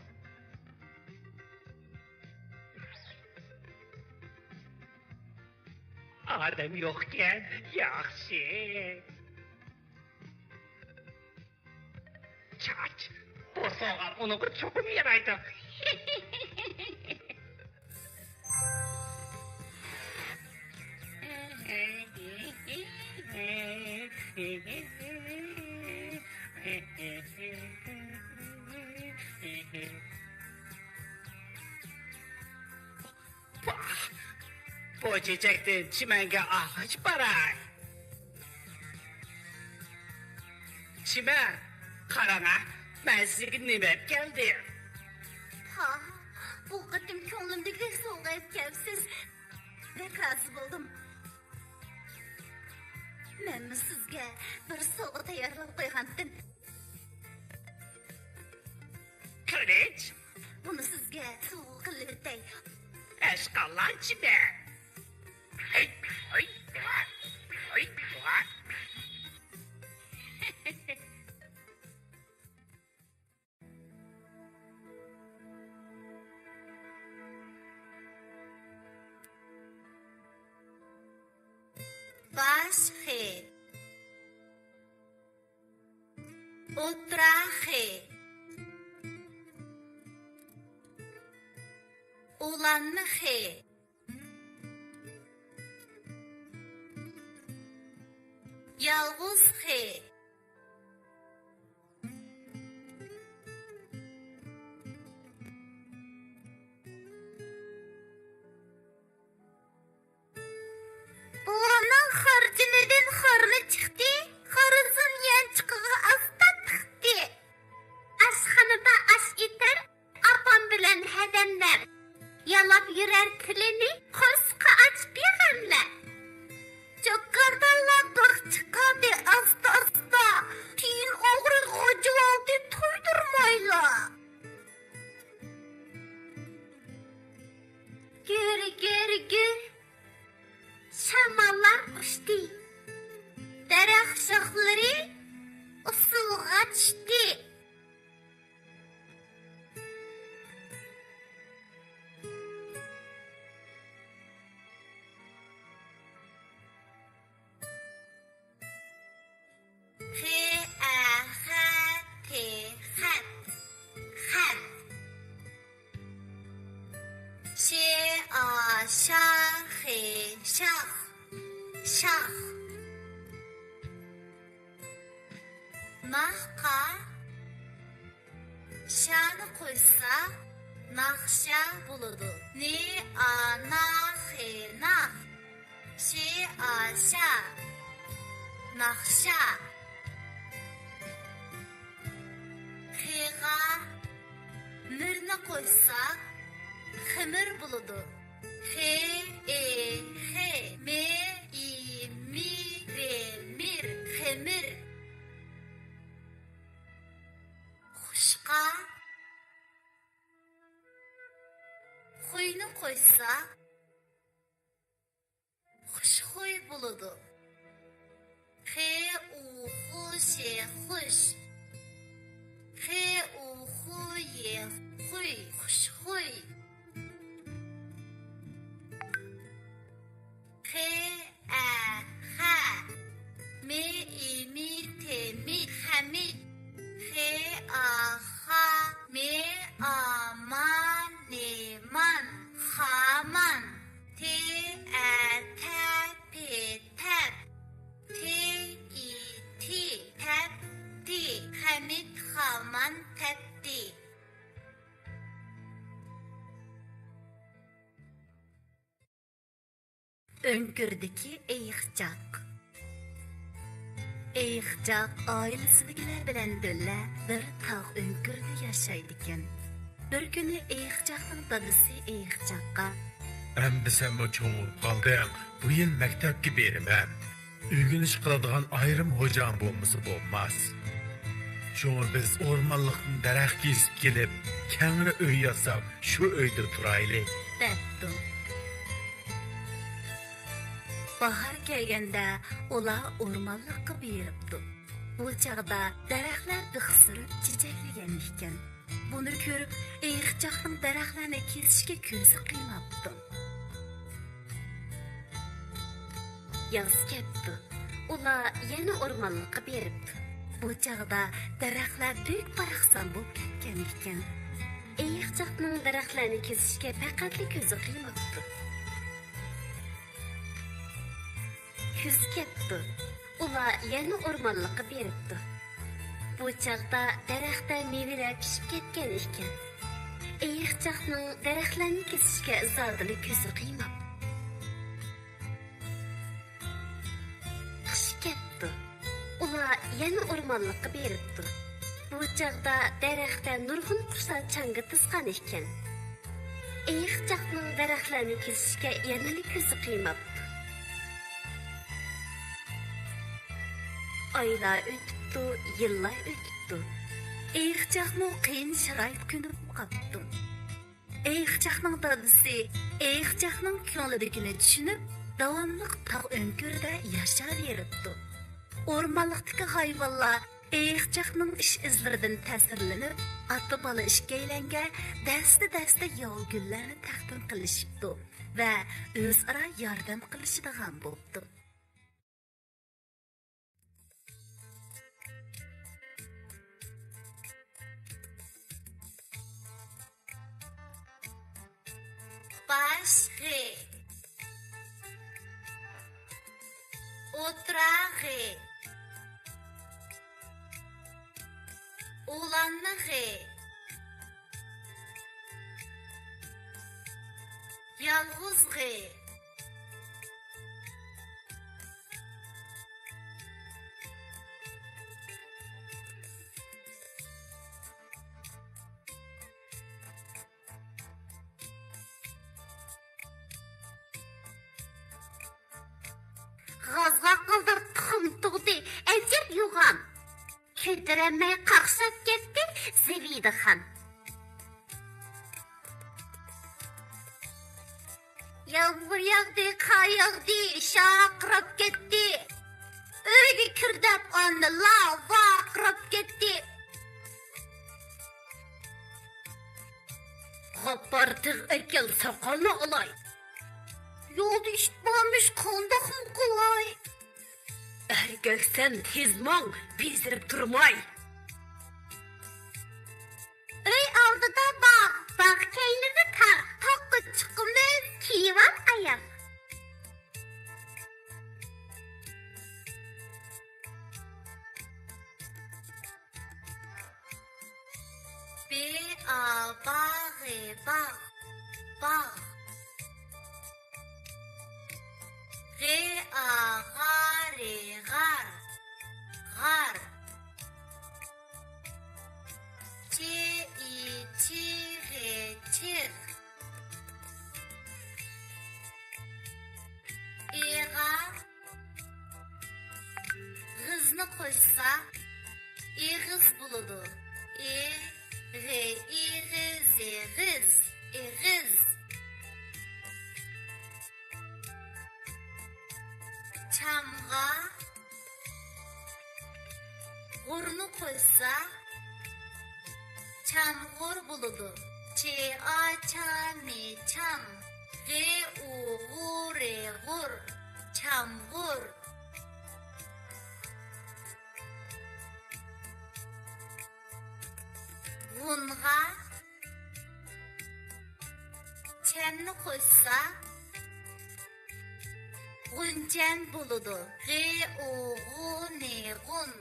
ئادەم يوقكەن، ياخشى. چاچ، بۇ سوۋغام ئۇنىڭغا چوقۇم يارايدۇ. پاھ! بۇ چېچەكتىن چىمەنگە ئالغاچ باراي. چىمەن، قاراڭا، مەن سىزگە نېمە ئەپ كەلدىم. پاھ، بۇ قېتىم كۆڭلۈمدىكىدەك سوۋغا ئەپ كەپسىز. بەك رازى بولدۇم. مەنمۇ سىزگە بىر سوۋغا تەييارلاپ قويغانتىم. قىلىچ. بۇنى سىزگە سوۋغا قىلىۋېتەي. ئەشقاللانچى مەن. ھەي، ھەي، ھەي، ھەي. باش خېل. ئوتتۇرا خېل. ئۇلانما خېل. يالغۇز خېل. بوۋامنىڭ خارجىنىدىن خارما چىقتى، خارىزىم يانچۇقىغا ئاستا تىقتى. ئاشخانىدا ئاش ئېتەر ئاپام بىلەن ھەدەملەر، يالاپ يۈرەر تىلىنى قورسىقى ئاچ بىغەملەر. جاكارتالا بىخ چىقاردى ئاستا-ئاستا، تىيىن ئوغرى غاجىۋالدى تۇيدۇرمايلا. گۈر، گۈر، گۈر. شاماللار ئۇچتى. دەرەخ شاخلىرى ئۇسسۇلغا چۈشتى. خ، ئە، خە، ت، خەت. خەت. ش، ئا، شا، خ، شاخ. شاخ. ناخقا شانى قوشسا، ناخشا بولىدۇ. ن، ئا، نا، خ، ناخ. ش، ئا، شا. ناخشا. خغا مىرنى قوشسا، خېمىر بولىدۇ. خ، ئې، خې. م، ئى، مى، رې، مىر. خېمىر. خۇشقا خۇينى قوشسا، خۇشخۇي بولىدۇ. خ، ئۇ، خۇ، ش، خۇش. خ، ئۇ، خۇ، ي، خۇي. خۇشخۇي. خ، ئە، خە. م، ئى، مى، ت، مىت. خەمىت. خ، ئا، خا. م، ئا، ما، نې، مان. خامان. ت، ئە، تە. ئۆڭكۈردىكى ئېيىقچاق. ئېيىقچاق ئائىلىسىدىكىلەر بىلەن بىللە بىر تاغ ئۆڭكۈرىدە ياشايدىكەن. بىر كۈنى ئېيىقچاقنىڭ دادىسى ئېيىقچاققا، ئەمدى سەنمۇ چوڭىيىپ قالدىڭ، بۇ يىل مەكتەپكە بېرىمەن. ئۆگىنىش قىلىدىغان ئايرىم ھوجاڭ بولمىسا بولماس. شۇڭا بىز ئورمانلىقتىن دەرەخ كېسىپ كېلىپ، كەڭرى ئۆي ياساپ، شۇ ئۆيدە تۇرايلى، دەپتۇ. باھار كەلگەندە ئۇلار ئورمانلىققا بېرىپتۇ. بۇ چاغدا دەرەخلەر بىخ سۈرۈپ چېچەكلىگەن ئىكەن. بۇنى كۆرۈپ، ئېيىقچاقنىڭ دەرەخلەرنى كېسىشكە كۆزى قىيماپتۇ. ياز كەپتۇ. ئۇلار يەنە ئورمانلىققا بېرىپتۇ. بۇ چاغدا دەرەخلەر بەك باراقسان بولۇپ كەتكەن ئىكەن. ئېيىقچاقنىڭ دەرەخلەرنى كېسىشكە پەقەتلا كۆزى قىيماپتۇ. كۈز كەپتۇ. ئۇلار يەنە ئورمانلىققا بېرىپتۇ. بۇ چاغدا دەرەختە مېۋىلەر پىشىپ كەتكەن ئىكەن. ئېيىقچاقنىڭ دەرەخلەرنى كېسىشكە زادىلا كۆزى قىيماپتۇ. قىش كەپتۇ. ئۇلار يەنە ئورمانلىققا بېرىپتۇ. بۇ چاغدا دەرەختە نۇرغۇن قۇشلار چاڭگا تىزغان ئىكەن. ئېيىقچاقنىڭ دەرەخلەرنى كېسىشكە يەنىلا كۆزى قىيماپتۇ. ئايلار ئۆتۈپتۇ، يىللار ئۆتۈپتۇ. ئېيىقچاقمۇ قىيىن شارائىتقا كۆنۈپ قاپتۇ. ئېيىقچاقنىڭ دادىسى ئېيىقچاقنىڭ كۆڭلىدىكىنى چۈشىنىپ، داۋاملىق تاغ ئۆڭكۈرىدە ياشاۋېرىپتۇ. ئورمانلىقتىكى ھايۋانلار ئېيىقچاقنىڭ ئىش-ئىزلىرىدىن تەسىرلىنىپ، ئاتا-بالا ئىككىيلەنگە دەستە-دەستە ياۋا گۈللەرنى تەقدىم قىلىشىپتۇ ۋە ئۆزئارا ياردەم قىلىشىدىغان بوپتۇ. باش غې، ئوتتۇرا غې، ئۇلانما غې، يالغۇز غې. غازغا قالدۇر تۇخۇم تۇغدى، ئەجەب يوغان. كۆتۈرەلمەي قاقشاپ كەتتى زىبىدىخان. يامغۇر ياغدى، قار ياغدى، شارقىراپ كەتتى. ئۆيگە كىر دەپ ئانىلار ۋارقىراپ كەتتى. غاپپار تىغ ئەكەل، ساقالنى ئالاي. يولدا ئىت بارمىش، قانداقمۇ قىلاي؟ ئەركەكسەن، تېز ماڭ، بېزىرىپ تۇرماي. ئۆي ئالدىدا باغ، باغ كەينىدە تاغ، تاغقا چىقىمىز كىيىۋال ئاياغ. بې ئا با غې باغ، باغ. غې ئا غا رې غار، غار. چې ئى چې غې چېغ. ئېغا غىزنى قوشسا، ئېغىز بولىدۇ. ئې غې ئېغىز ئېغىز، ئېغىز. چامغا غۇرنى قوشسا، چامغۇر بولىدۇ. چې ئا چا مې چام. غې ئۇ غۇ رې غۇر. چامغۇر. غۇنغا چەننى قوشسا، غۇنچەن بولىدۇ. غې ئۇ غۇ نې غۇن.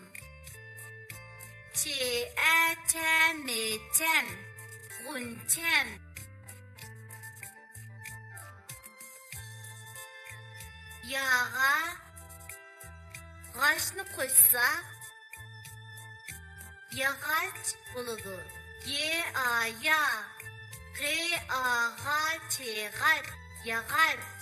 چې ئە چە مې چەم. غۇنچەم. ياغا غاچنى قوشسا، ياغاچ بولىدۇ. ي ئا يا، غ ئا غا چ غاچ، ياغاچ.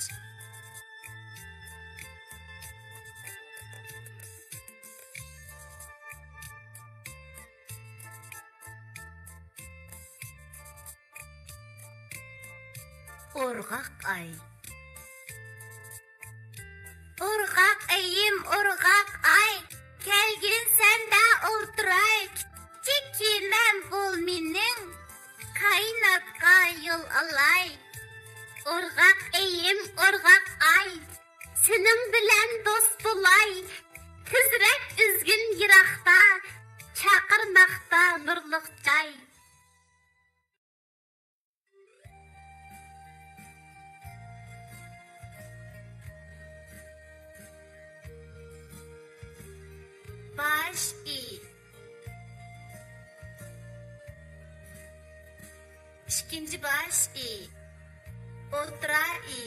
ئورغاق ئاي. ئورغاق ئېيىم، ئورغاق ئاي، كەلگىن سەندە ئولتۇراي. كىچىك كېمەم بول مېنىڭ، كائىناتقا يول ئالاي. ئورغاق ئېيىم، ئورغاق ئاي، سېنىڭ بىلەن دوست بولاي. تېزرەك ئۈزگىن يىراقتا، چاقىرماقتا نۇرلۇق جاي. باش ئى. ئىككىنچى باش ئى. ئوتتۇرا ئى.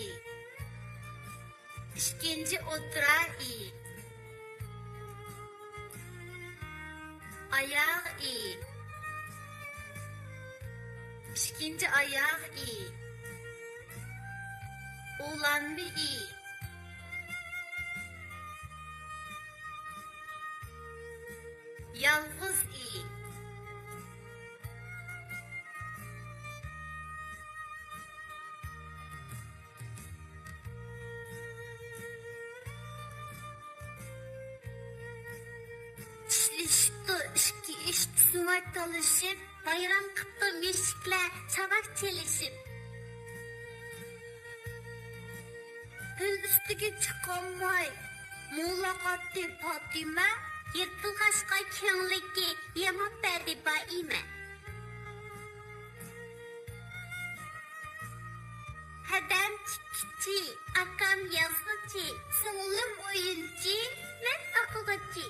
ئىككىنچى ئوتتۇرا ئى. ئاياغ ئى. ئىككىنچى ئاياغ ئى. ئۇلانما ئى. يالغۇز ئى. چىشلىشىپتۇ ئىككى ئىش، سۆڭەك تالىشىپ، ۋەيران قىپتۇ مۈشۈكلەر چاۋاك چېلىشىپ. پىل ئۈستىگە چىقالماي مولاق ئاتتى پاتىمە، يىرتىلغاچقا كەڭلىككە ياماپ بەردى بائىمە. ھەدەم تىككۈچى، ئاكام يازغۇچى، سىڭلىم ئويۇنچى، مەن ئوقۇغۇچى.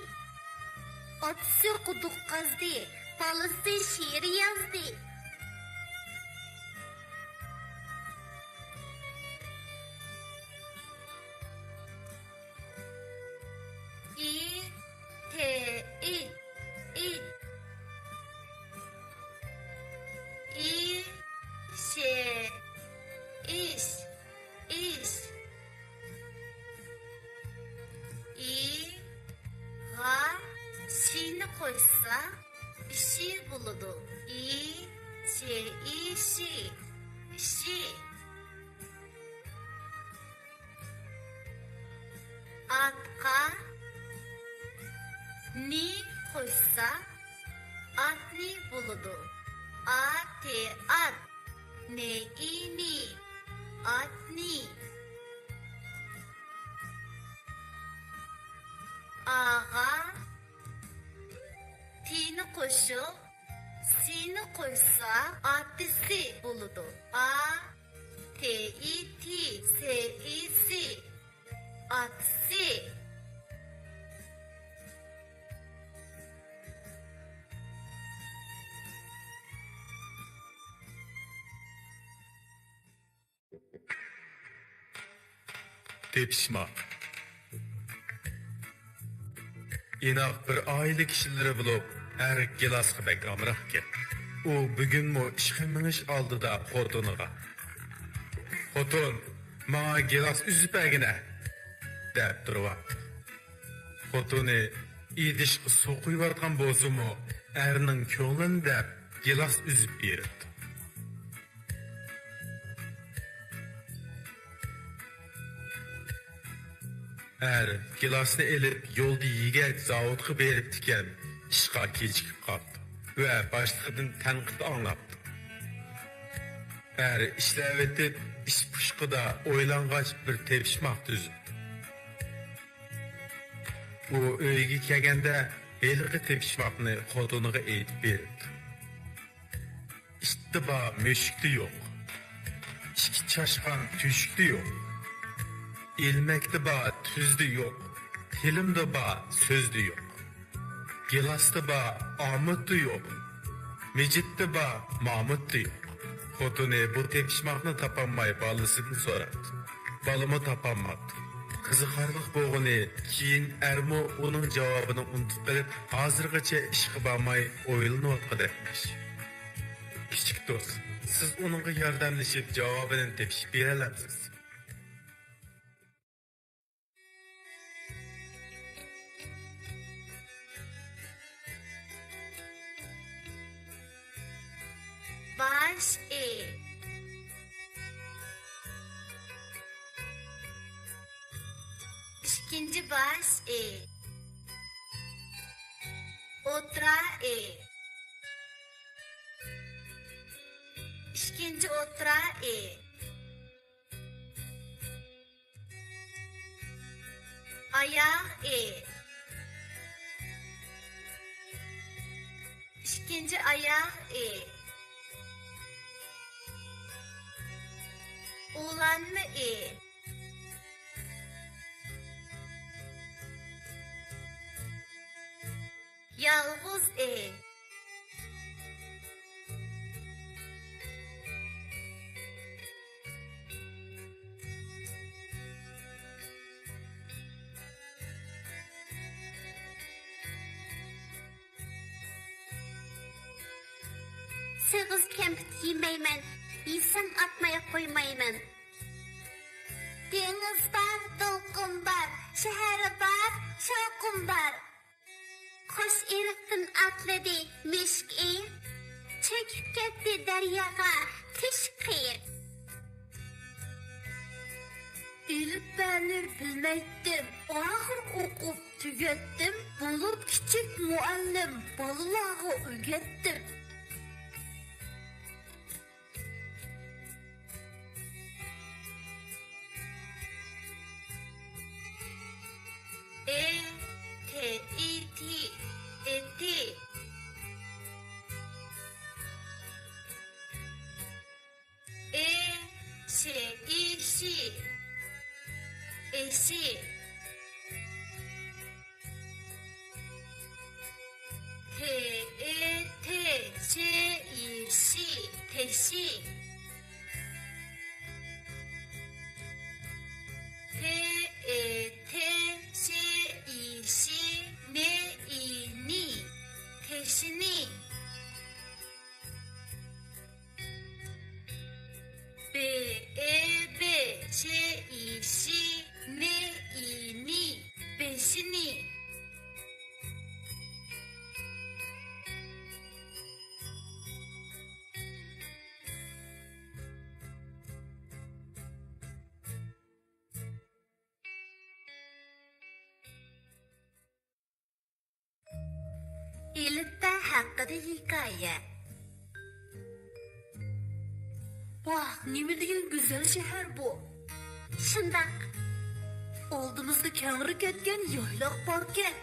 ئاتىسى قۇدۇق قازدى، بالىسى شېئىر يازدى. ئى، تې، ئىت، ئىت. ئى، شې، ئىش، ئىش. ئى، غا، شىنى قوشسا، ئىشى بولىدۇ. ئى، شې، ئىشى، ئىشى. ئاتقا نى قوشسا، ئاتنى بولىدۇ. ئا، تې، ئات. نې، ئى، نى. ئاتنى. ئاغا تىنى قوشۇپ، سىنى قوشسا، ئاتىسى بولىدۇ. ئا، تې، ئى، تى، سې، ئى، سى. ئاتىسى. تېپىشماق. ئىناق بىر ئائىلە كىشىلىرى بولۇپ، ئەر گىلاسقا بەك ئامراق ئىكەن. ئۇ بۈگۈنمۇ ئىشقا مېڭىش ئالدىدا خوتۇنىغا، «خوتۇن، ماڭا گىلاس ئۈزۈپ بەرگىنە» دەپ تۇرۇۋاپتۇ. خوتۇنى ئىدىشقا سۇ قۇيۇۋاتقان بولسىمۇ، ئەرنىڭ كۆڭلىنى دەپ گىلاس ئۈزۈپ بېرىپتۇ. ئەر گىلاسنى ئېلىپ، يولدا يېگەچ زاۋۇتقا بېرىپتىكەن، ئىشقا كېچىكىپ قاپتۇ ۋە باشلىقىدىن تەنقىد ئاڭلاپتۇ. ئەر ئىشلەۋېتىپ، ئىش پۇشقىدا ئويلانغاچ بىر تېپىشماق تۈزۈپتۇ. ئۇ ئۆيگە كەلگەندە ھېلىقى تېپىشماقنى خوتۇنىغا ئېيتىپ بېرىپتۇ. ئىتتا بار، مۈشۈكتە يوق. ئىككى چاشقان تۆشۈكتە يوق. ئىلمەكتە بار، تۈزدە يوق. تىلىمدا بار، سۆزدە يوق. گىلاستا بار، ئامۇتتا يوق. مىجىتتا بار، مامۇتتا يوق. خوتۇنى بۇ تېپىشماقنى تاپالماي بالىسىدىن سوراپتۇ. بالىمۇ تاپالماپتۇ. قىزىقارلىق بولغىنى، كېيىن ئەرمۇ ئۇنىڭ جاۋابىنى ئۇنتۇپ قېلىپ، ھازىرغىچە ئىشقا بارماي ئويلىنىۋاتقۇدەكمىش. كىچىك دوست، سىز ئۇنىڭغا ياردەملىشىپ، جاۋابىنى تېپىشىپ بېرەلەمسىز؟ باش ئېيىپ. ئىككىنچى باش ئېيىپ. ئوتتۇرا ئېيىپ. ئىككىنچى ئوتتۇرا ئېيىپ. ئاياغ ئېيىپ. ئىككىنچى ئاياغ ئېيىپ. ئۇلانما ئېيىپ. يالغۇز ئېيىپ. سېغىز كەمپۈت يېمەيمەن، يېسەم ئاتماي قويمايمەن. دېڭىز بار، دولقۇن بار، شەھەر بار، شاۋقۇن بار. قوش ئېرىقتىن ئاتلىدى مۈشۈك ئېيىق، چۆكۈپ كەتتى دەرياغا تۆشۈك قېيىق. ئېلىپبەنى بىلمەيتتىم، ئاخىر ئوقۇپ تۈگەتتىم، بولۇپ كىچىك مۇئەللىم، بالىلارغا ئۆگەتتىم. ئې، تې، ئى، تى، ئېتى. ئې، شې، ئى، شى، ئېشى. تې، ئې، تې، شې، ئى، شى، تېشى. تې، ئې، تې، شې، ئى، شى، نې، ئى، نى، تېشىنى. بې، ئې، بې، چې، ئى، شى، نې، ئى، نى، بېشىنى. ئېلىپبە ھەققىدە ھېكايە. ۋاھ، نېمە دېگەن گۈزەل شەھەر بۇ! شۇنداق. ئالدىمىزدا كەڭرى كەتكەن يايلاق باركەن.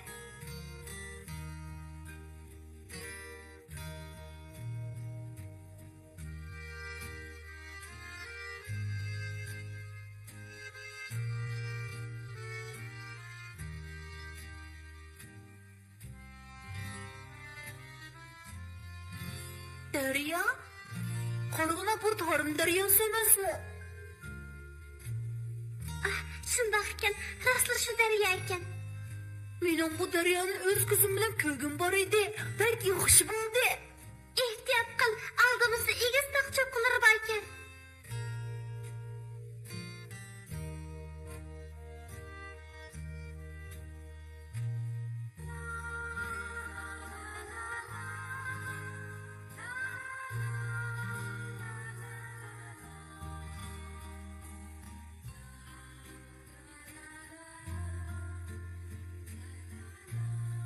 دەريا؟ قارىغىنا، بۇ تارىم دەرياسى ئەمەسمۇ؟ ئاھ، شۇنداق ئىكەن، راستلا شۇ دەريا ئىكەن. مېنىڭ بۇ دەريانى ئۆز كۆزۈم بىلەن كۆرگۈم بار ئىدى. بەك ياخشى بولدى. ئېھتىيات قىل، ئالدىمىزدا ئېگىز تاغ چوققىلىرى باركەن.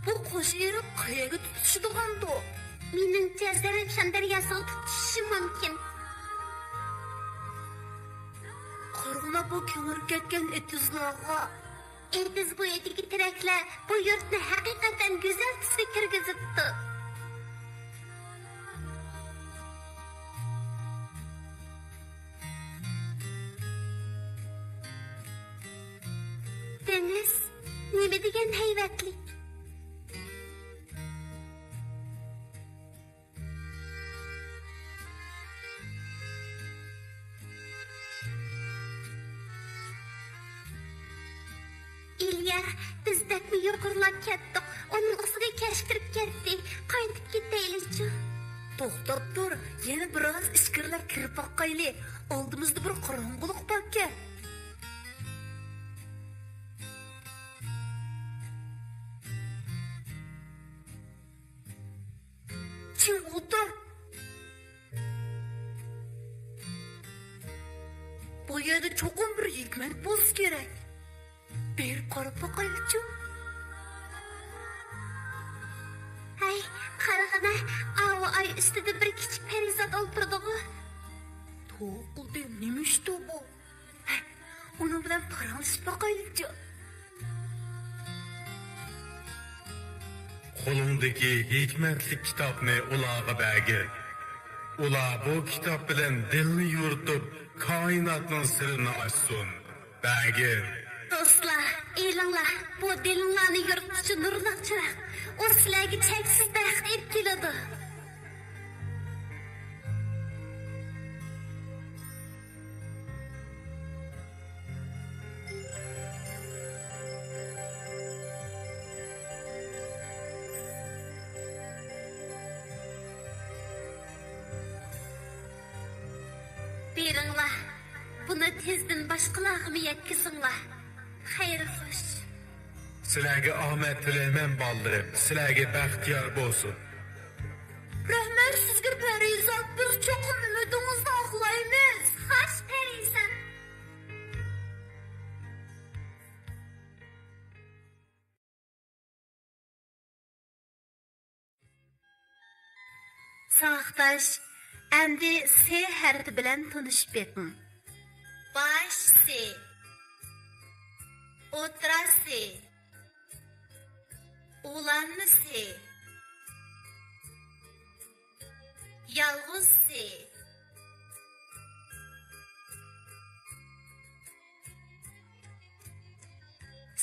بۇ قوش ئېرىق قەيەرگە تۇتىشىدىغاندۇ؟ مېنىڭچە، زەرەپشان دەرياسىغا تۇتىشىشى مۇمكىن. قارىغىنا، بۇ كېڭىرىپ كەتكەن ئېتىزلارغا. ئېتىز بويىدىكى تېرەكلەر بۇ يۇرتنى ھەقىقەتەن گۈزەل تۈسكە كىرگۈزۈپتۇ. دېڭىز نېمە دېگەن ھەيۋەتلىك! يۇقىرىلاپ كەتتۇق. ئۇنىڭ ئۈستىگە كەچ كىرىپ كەتتى. قايتىپ كېتەيلىچۇ؟ توختاپ تۇر، يەنە بىراز ئىچكىرىلەپ كىرىپ باقايلى. ئالدىمىزدا بىر قاراڭغۇلۇق باركەن. چىڭ ئولتۇر. بۇ يەردە چوقۇم بىر ھېكمەت بولسا كېرەك. بېرىپ قاراپ باقايلىچۇ؟ ھەي، قارىغىنا، ئاۋۇ ئاي ئۈستىدە بىر كىچىك پەرىزات ئولتۇرىدىغۇ. توقۇلدى، نېمە ئىشتۇ بۇ؟ ھە، ئۇنىڭ بىلەن پاراڭلىشىپ باقايلىچۇ؟ قولۇڭدىكى ھېكمەتلىك كىتابنى ئۇلارغا بەرگىن. ئۇلار بۇ كىتاب بىلەن دىلنى يورۇتۇپ، كائىناتنىڭ سىرىنى ئاچسۇن. بەرگىن. دوستلار، ئېلىڭلار، بۇ دىلىڭلارنى يورۇتقۇچى نۇرلۇق چىراغ. ئۇ سىلەرگە چەكسىز بەخت ئېلىپ كېلىدۇ. بېرىڭلار، بۇنى تېزدىن باشقىلارغىمۇ يەتكۈزۈڭلار. خەير خوش. سىلەرگە ئامەت تىلەيمەن، بالىلىرىم. سىلەرگە بەخت يار بولسۇن. رەھمەت سىزگە، پەرىزات. بىز چوقۇم ئۈمىدىڭىزنى ئاقلايمىز. خوش، پەرىزات. ساۋاقداش، ئەمدى سې ھەرپى بىلەن تونۇشۇپ بېقىڭ. باش سې، ئوتتۇرا سې، ئۇلانما سې، يالغۇز سې.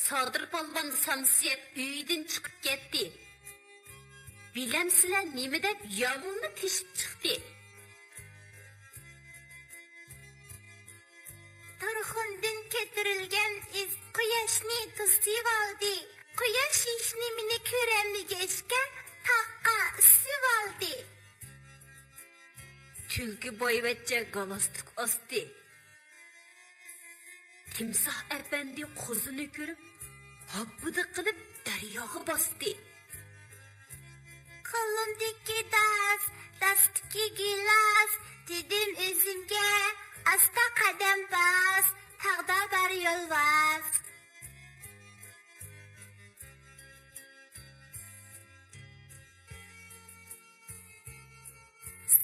سادىر پالۋان سامسىيىپ ئۆيدىن چىقىپ كەتتى. بىلەمسىلەر نېمە دەپ؟ ياۋۇلنى تېشىپ چىقتى. تۇرخۇندىن كۆتۈرۈلگەن ئىس قۇياشنى توسۇۋالدى. قۇياش ھېچنېمىنى كۆرەلمىگەچكە، تاغقا ئۈسۈۋالدى. تۈلكە بايۋەچچە گالستۇك ئاستى. تىمساھ ئەپەندى قوزىنى كۆرۈپ، ھاپپىدە قىلىپ دەرياغا باستى. قولۇمدىكى داس، داستىكى گىلاس، دېدىم ئۆزۈمگە، ئاستا قەدەم باس، تاغدا بار يولۋاس.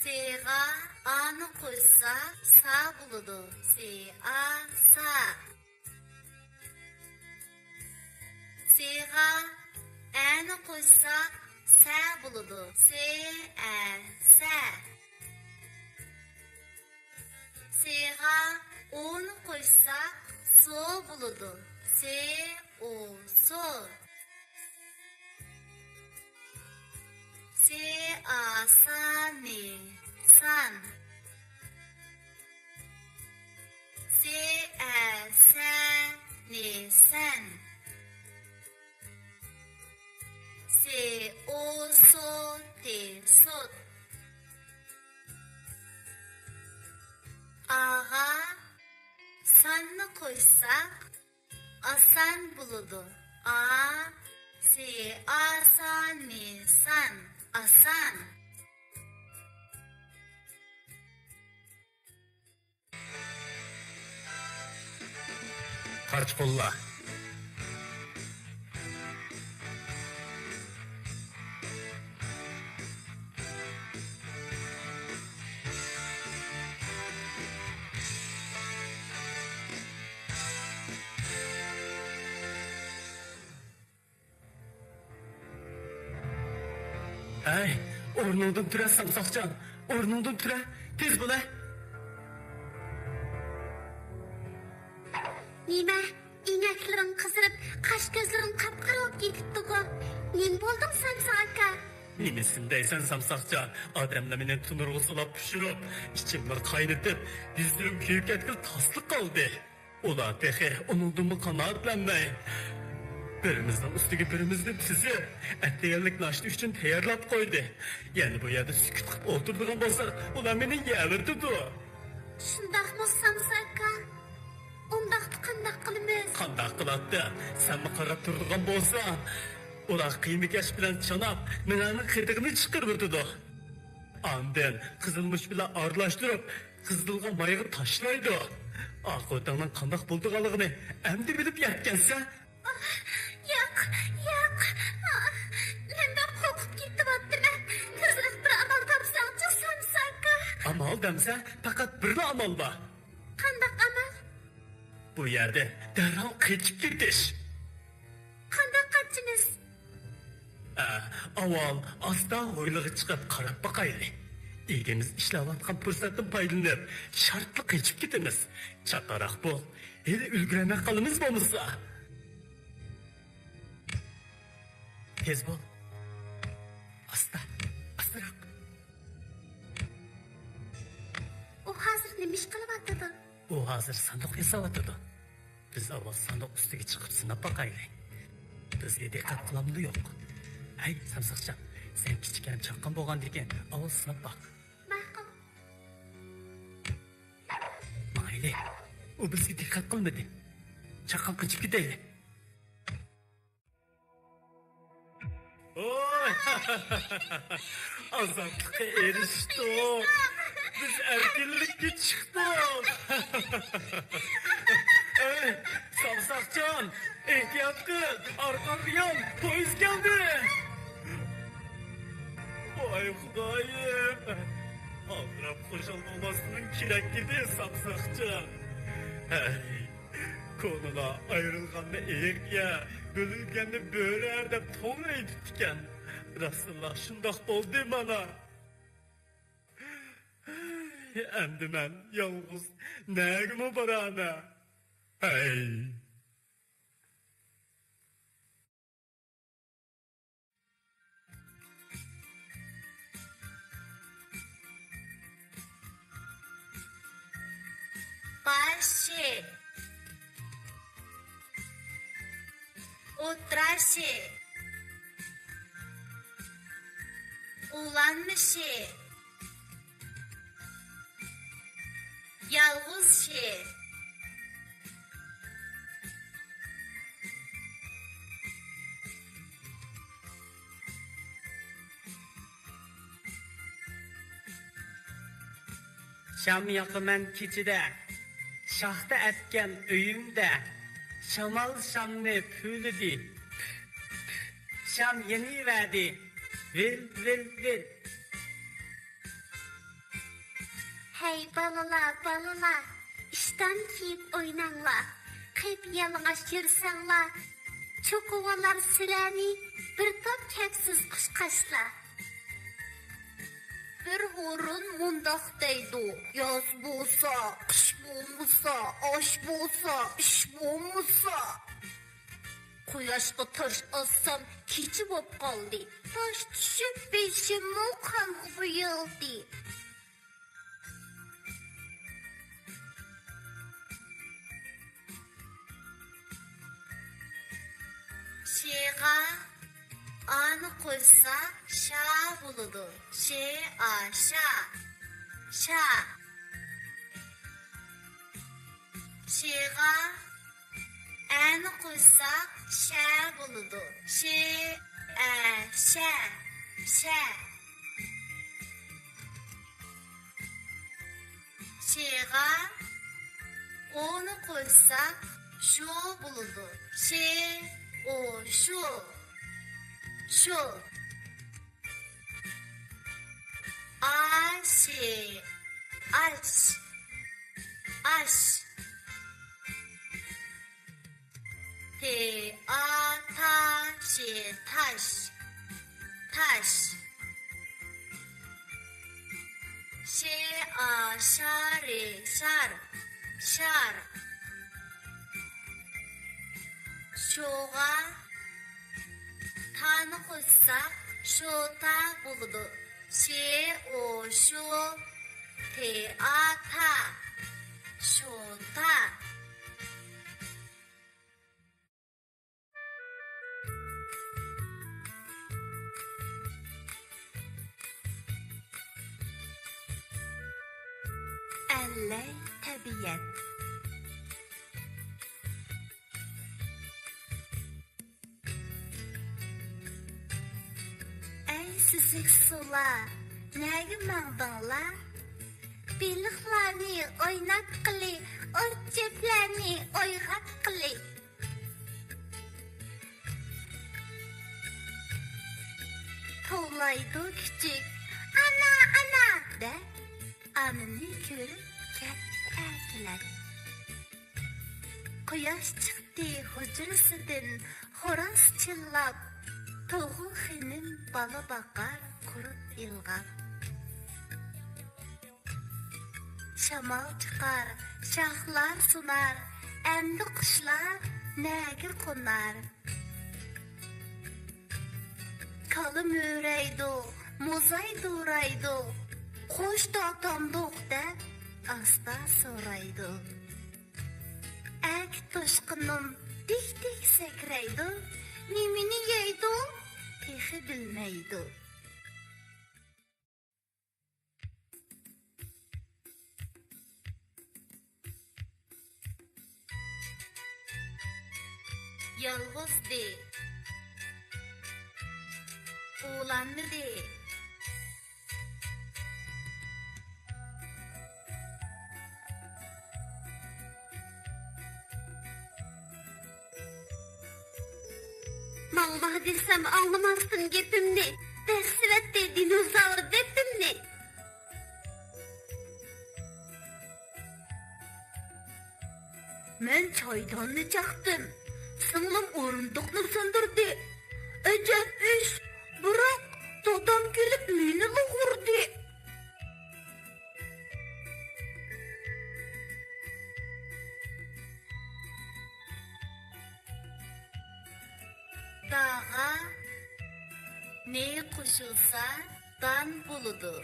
سېغا ئانى قوشسا، سا بولىدۇ. سې، ئا، سا. سېغا ئەنى قوشسا، سە بولىدۇ. سې، ئە، سە. سېغا ئونى قوشساق، سو بولىدۇ. سې، ئو، سو. سې، ئا، سا، نى، سان. سې، ئە، سە، نى، سەن. سې، ئو، سو، تې، سوت. ئاغا ساننى قوشساق، ئاسان بولىدۇ. ئا، سې، ئا، سا، نى، سان. ئاسان. قارچ قوللار. ھەي، ئورنۇڭدىن تۇرە، سامساقجان! ئورنۇڭدىن تۇرە، تېز بولە! نېمە؟ ئىنەكلىرىڭ قىزىرىپ، قاش-كۆزلىرىڭ قاپقارا بولۇپ كېتىپتىغۇ؟ نېمە بولدۇڭ، سامساق ئاكا؟ نېمىسىنى دەيسەن، سامساقجان؟ ئادەملەر مېنى تونۇرغا سولاپ پىشۇرۇپ، ئىچىمنى قاينىتىپ، يۈزلىرىم كۆيۈپ كەتكىلى تاسلا قالدى. ئۇلار تېخى ئۇنىڭدىنمۇ قانائەتلەنمەي، بىرىمىزنىڭ ئۈستىگە بىرىمىزنى تىزىپ، ئەتىگەنلىك ناشتا ئۈچۈن تەييارلاپ قويدى. يەنە بۇ يەردە سۈكۈت قىلىپ ئولتۇرىدىغان بولساق، ئۇلار مېنى يەۋېتىدۇ. شۇنداقمۇ، سامساكا؟ ئۇنداقتا قانداق قىلىمىز؟ قانداق قىلاتتى؟ سەنمۇ قاراپ تۇرىدىغان بولساڭ، ئۇلار قىيما كەش بىلەن چاناپ، مېڭەنىڭ قېتىغىنى چىقىرىۋېتىدۇ. ئاندىن قىزىلمۇچ بىلەن ئارىلاشتۇرۇپ، قىزىلغا مايغا تاشلايدۇ. ئاقىۋىتىڭنىڭ قانداق بولىدىغانلىقىنى ئەمدى بىلىپ يەتكەنسەن. ياق، ياق. مەن بەك قورقۇپ كېتىۋاتىمەن. تېزرەك بىر ئامال تاپساڭچۇ، سامساكا. ئامال دەمسە، پەقەت بىرلا ئامال بار. قانداق ئامال؟ بۇ يەردىن دەرھال قېچىپ كېتىش. قانداق قاچىمىز؟ ئە، ئاۋۋال ئاستا ھويلىغا چىقىپ قاراپ باقايلى. ئىگىمىز ئىشلەۋاتقان پۇرسەتتىن پايدىلىنىپ، شارتلا قېچىپ كېتىمىز. چاتاراق بول، ھېلى ئۈلگۈرەلمەي قالىمىز بولمىسا. تېز بول. ئاستا، ئاستىراق. ئۇ ھازىر نېمە ئىش قىلىۋاتىدۇ؟ ئۇ ھازىر ساندۇق ياساۋاتىدۇ. بىز ئاۋۋال ساندۇق ئۈستىگە چىقىپ سىناپ باقايلى. بىزگە دىققەت قىلامدۇ يوق؟ ھەي، سامساقچان، سەن كىچىككىنە چاققان بولغاندىكىن، ئاۋۋال سىناپ باق. ماقۇل. ماڭايلى. ئۇ بىزگە دىققەت قىلمىدى. چاققان قېچىپ كېتەيلى. ۋوي! ئازادلىققا ئېرىشتۇق. بىز ئەركىنلىككە چىقتۇق. ئەي، سامساقچان، ئېھتىيات قىل، ئارقاڭغا يان، پويىز كەلدى. ۋاي خۇدايىم! ئالدىراپ خۇشال بولماسلىقىڭ كېرەك ئىدى، سامساقچان. ھەي، كونىلار ئايرىلغاننى ئېيىق يە، بۆلۈنگەننى بۆرە دەپ توغرا ئېيتىپتىكەن. راستتىنلا شۇنداق بولدى مانا. ئەمدى مەن يالغۇز نەگىمۇ بارامەن؟ ھەي! باشى، ئوتتۇرا شى، ئۇلانما شى، يالغۇز شى. شام ياقىمەن كېچىدە، شاختا ئەتكەن ئۆيۈمدە. شامال شامنى پۈۋلىدى، شام يېنىۋەردى، ۋىل، ۋىل، ۋىل. ھەي بالىلار، بالىلار، ئىشتان كىيىپ ئويناڭلار، قىپيالىڭاچ يۈرسەڭلار، چوقۇۋالار سىلەرنى بىر توپ كەپسىز قۇشقاچلار. بىر ھۇرۇن مۇنداق دەيدۇ: ياز بولسا، قىش بولمىسا، ئاش بولسا، ئىش بولمىسا. قۇياشقا تاش ئاتسام، كېچە بوپ قالدى. تاش چۈشۈپ، بېشىممۇ قانغا بويالدى. شېغا ئانى قوشسا، شا بولىدۇ. شې ئا، شا. شا. شېغا ئەنى قوشساق، شە بولىدۇ. شې ئە، شە، شە. شېغا ئونى قوشساق، شو بولىدۇ. شې ئو، شو، شو. ئا شې، ئاش، ئاش. تې ئا تا شې، تاش، تاش. شې ئا شا رې، شار، شار. شوغا تانى قوشساق، شوتا بولىدۇ. شې ئو شو، تې ئا تا، شوتا. ئەللەي تەبىئەت. ئەي سۈزۈك سۇلار، نەگە ماڭدىڭلار؟ بېلىقلارنى ئويناتقىلى، ئوت-چۆپلەرنى ئويغاتقىلى. توۋلايدۇ كۈچۈك، «ئانا، ئانا!» دەپ، ئانىنى كۆرۈپ كەتتى ئەركىلەپ. قۇياش چىقتى ھۇجرىسىدىن خوراز چىللاپ، توغۇ خېنىم بالا باقار قۇرۇپ ئىلغاپ. شامال چىقار، شاخلار سۇنار، ئەمدى قۇشلار نەگە قونار؟ كالا مۆرەيدۇ، موزاي دورايدۇ، «خوش تارتامدۇق» دەپ ئاستا سورايدۇ. ئەركە توشقىنىم دىك-دىك سەكرەيدۇ، نېمىنى يەيدۇ، تېخى بىلمەيدۇ. يالغۇزدى. ئۇۋىلانمىدى. ماڭا دېسەم ئاڭلىماستىن گېپىمنى، دەسسىۋەتتى دىنوزاۋر دېپىمنى. مەن چايداننى چاقتىم، سىڭلىم ئورۇندۇقنى سۇندۇردى. ئەجەب ئىش، بىراق دادام كېلىپ مېنىلا ئۇردى. داغا نى قوشۇلسا، دان بولىدۇ.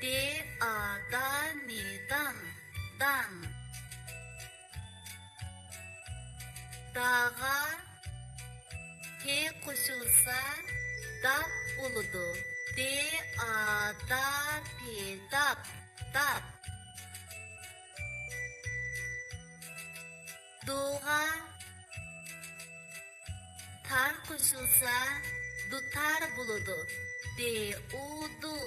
دې ئا دا نى دان، دان. داغا پې قوشۇلسا، داپ بولىدۇ. دې ئا دا پې داپ، داپ. دوغا تار قوشۇلسا، دۇتار بولىدۇ. دې ئۇ دۇ،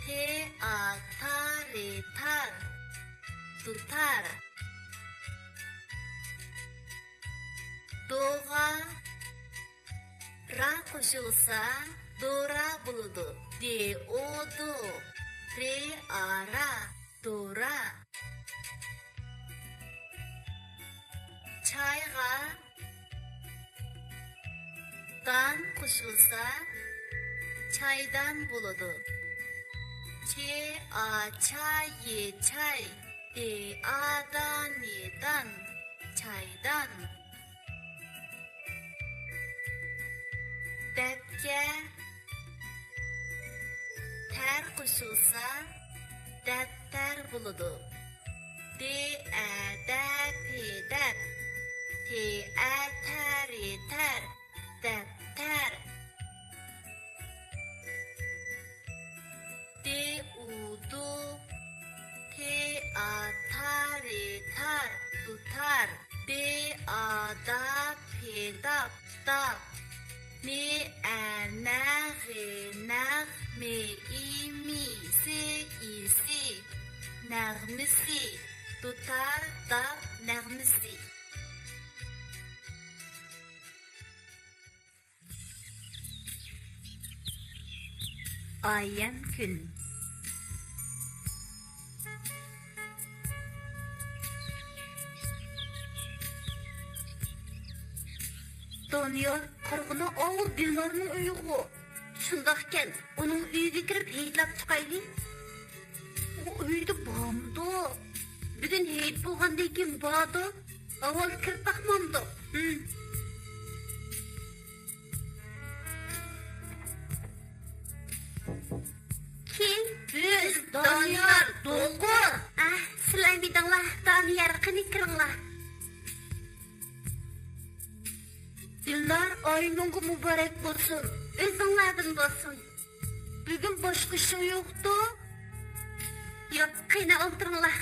تې ئا تا رې تار، دۇتار. دوغا را قوشۇلسا، دورا بولىدۇ. دې ئۇ دۇ، رې ئا را، دورا. چايغا دان قوشۇلسا، چايدان بولىدۇ. چې ئا چا يې چاي، دې ئا دا نې دان، چايدان. دەپكە تەر قوشۇلسا، دەپتەر بولىدۇ. دې ئە دە پې دەپ، تې ئە تە رې تەر، دەپتەر. دې ئۇ دۇ، تې ئا تا رې تار، دۇتار. دې ئا دا پې داپ، داپ. نې ئە نە غې نەغ، مې ئى مى، سې ئى سى، نەغمىسى. دۇتار داپ نەغمىسى. ئايەم كۈن. دانىيار، قارىغىنا، ئاۋۇ دىلنارنىڭ ئۆيىغۇ. شۇنداقكەن، ئۇنىڭ ئۆيىگە كىرىپ ھېيتلاپ چىقايلى. ئۇ ئۆيدە بارمىدۇ؟ بۈگۈن ھېيت بولغاندىن كېيىن باردۇ. ئاۋۋال كىرىپ باقمامدۇ؟ ھىم. كىم؟ بىز، دانىيار، دوغۇ. ئەھ، سىلەرمىدىڭلار، دانىيار، قېنى كىرىڭلار. دىلنار، ئايىمىڭغا مۇبارەك بولسۇن. ئۆزۈڭلاردىن بولسۇن. بۈگۈن باشقا ئىشىڭ يوقتۇ؟ ياق، قېنى ئولتۇرۇڭلار.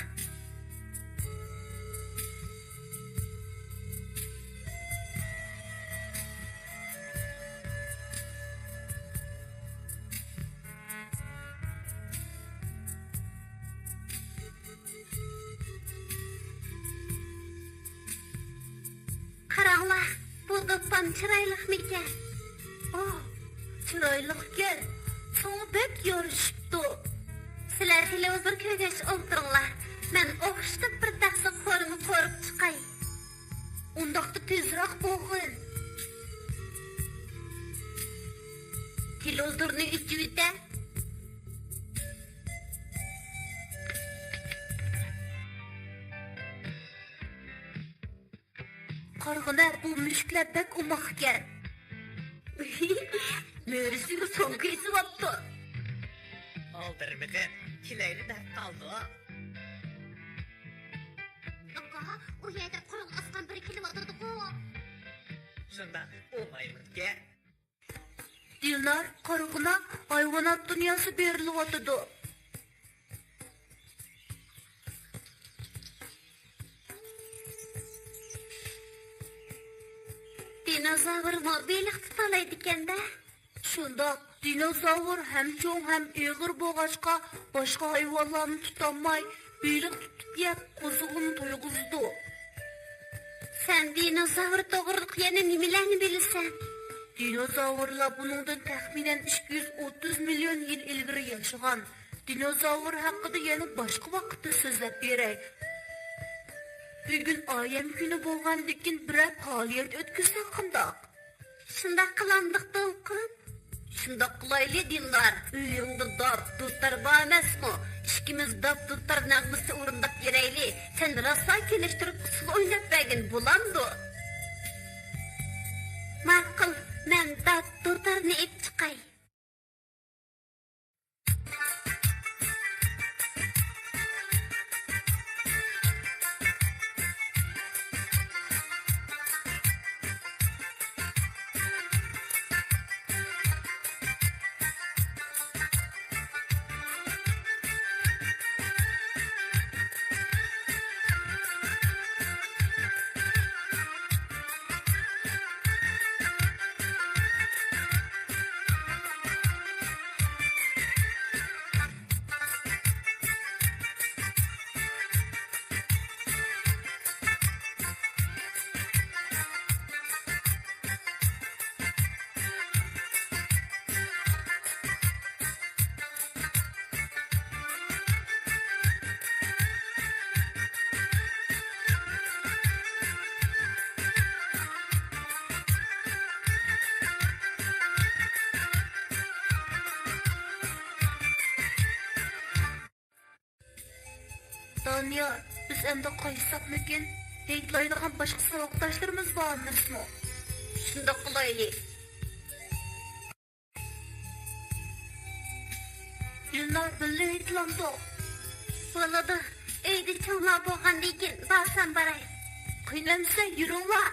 چىرايلىقمىكەن؟ ئوھ، چىرايلىقكەن. ساڭا بەك يارىشىپتۇ. سىلەر تېلېۋىزور كۆرگەچ ئولتۇرۇڭلار. مەن ئوخشىتىپ بىر تەخسە خورما قورۇپ چىقاي. ئۇنداقتا تېزراق بولغىن. تېلېۋىزورنى ئېچىۋېتە. قارىغىنە، بۇ مۈشۈكلەر بەك ئوماق ئىكەن. مۈرىسىگە سومكا ئېسىۋاپتۇ. ئالدىرىمىدىن كېلەيلى دەپ قالدۇق. ئاكا، ئۇ يەردە قورال ئاسقان بىرى كېلىۋاتىدىغۇ. شۇنداق بولمايمىزكەن. دىلنار، قارىغىنا، ھايۋانات دۇنياسى بېرىلىۋاتىدۇ. دىنوزاۋرمۇ بېلىق تۇتالايدىكەن-دە. شۇنداق، دىنوزاۋر ھەم چوڭ، ھەم ئېغىر بولغاچقا، باشقا ھايۋانلارنى تۇتالماي، بېلىق تۇتۇپ يەپ، قوزىغىنى تويغۇزىدۇ. سەن دىنوزاۋر توغرىلىق يەنە نېمىلەرنى بىلىسەن؟ دىنوزاۋرلار بۇنىڭدىن تەخمىنەن ئىككى يۈز ئوتتۇز مىليون يىل ئىلگىرى ياشىغان. دىنوزاۋر ھەققىدە يەنە باشقا ۋاقىتتا سۆزلەپ بېرەي. بۈگۈن ئايەم كۈنى بولغاندىكىن، بىرەر پائالىيەت ئۆتكۈزسەك قانداق؟ شۇنداق قىلامدۇق، دولقۇن؟ شۇنداق قىلايلى، دىلنار. ئۆيۈڭدە داپ، دۇتار بار ئەمەسمۇ؟ ئىككىمىز داپ، دۇتار نەغمىسى ئورۇنداپ يۈرەيلى. سەن راسا كېلىشتۈرۈپ ئۇسسۇل ئويناپ بەرگىن، بولامدۇ؟ ماقۇل، مەن داپ، دۇتارنى ئېلىپ چىقاي. دانىيال، بىز ئەمدى قايتساقمىكىن؟ ھېيتلايدىغان باشقا ساۋاقداشلىرىمىز بار ئەمەسمۇ؟ شۇنداق قىلايلى. دىلنار، بىللە ھېيتلامدۇق؟ بولىدۇ، ئۆيدە چوڭلار بولغاندىن كېيىن بارسام باراي. قىينالمىسا يۈرۈڭلار.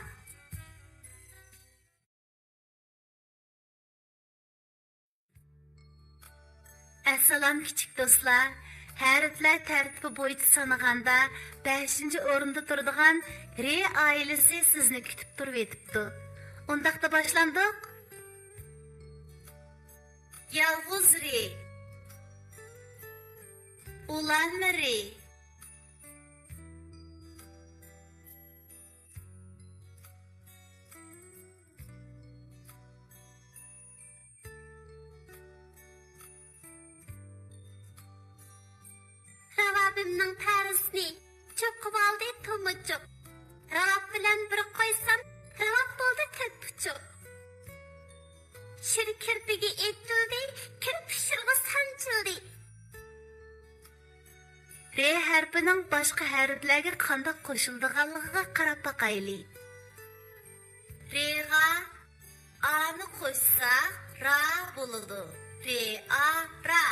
ئەسسالام، كىچىك دوستلار. ھەرپلەر تەرتىپى بويىچە سانىغاندا، بەشىنچى ئورۇندا تۇرىدىغان رې ئائىلىسى سىزنى كۈتۈپ تۇرۇۋېتىپتۇ. ئۇنداقتا باشلامدۇق؟ يالغۇز رې. ئۇلانما رې. راۋابىمنىڭ تەرىسىنى چوقۇۋالدى تومۇچۇق. راۋاب بىلەن بىر قويسام، راۋاب بولدى تۆت پۇچۇق. شىر كىرپىكى ئېتىلدى، كىر پىشۇرغا سانچىلدى. رې ھەرپىنىڭ باشقا ھەرپلەرگە قانداق قوشۇلىدىغانلىقىغا قاراپ باقايلى. رېغا ئانى قوشساق، را بولىدۇ. رې ئا، را.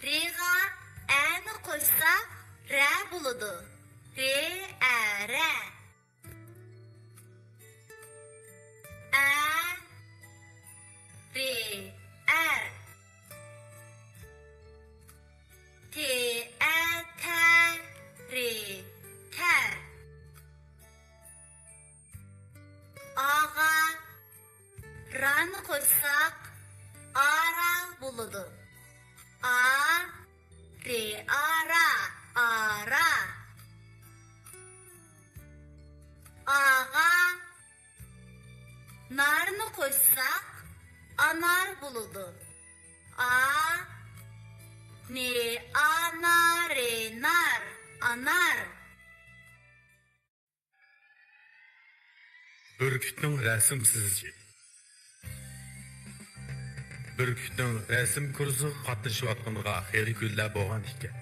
رېغا ئەنى قوشساق، رە بولىدۇ. رې ئە، رە. ئە، رې، ئەر. تې، ئە، تە، رې، تەر. ئاغا رانى قوشساق، ئارا بولىدۇ. ئا، رې، ئارا، ئارا. قوشساق، ئانار بولىدۇ. ئا، نى، ئا، نا، رى، نار، ئانار. بۈركۈتنىڭ رەسىم سىزىشى. بۈركۈتنىڭ رەسىم كۇرسىغا قاتنىشىۋاتقىنىغا خېلى كۈنلەر بولغان ئىكەن.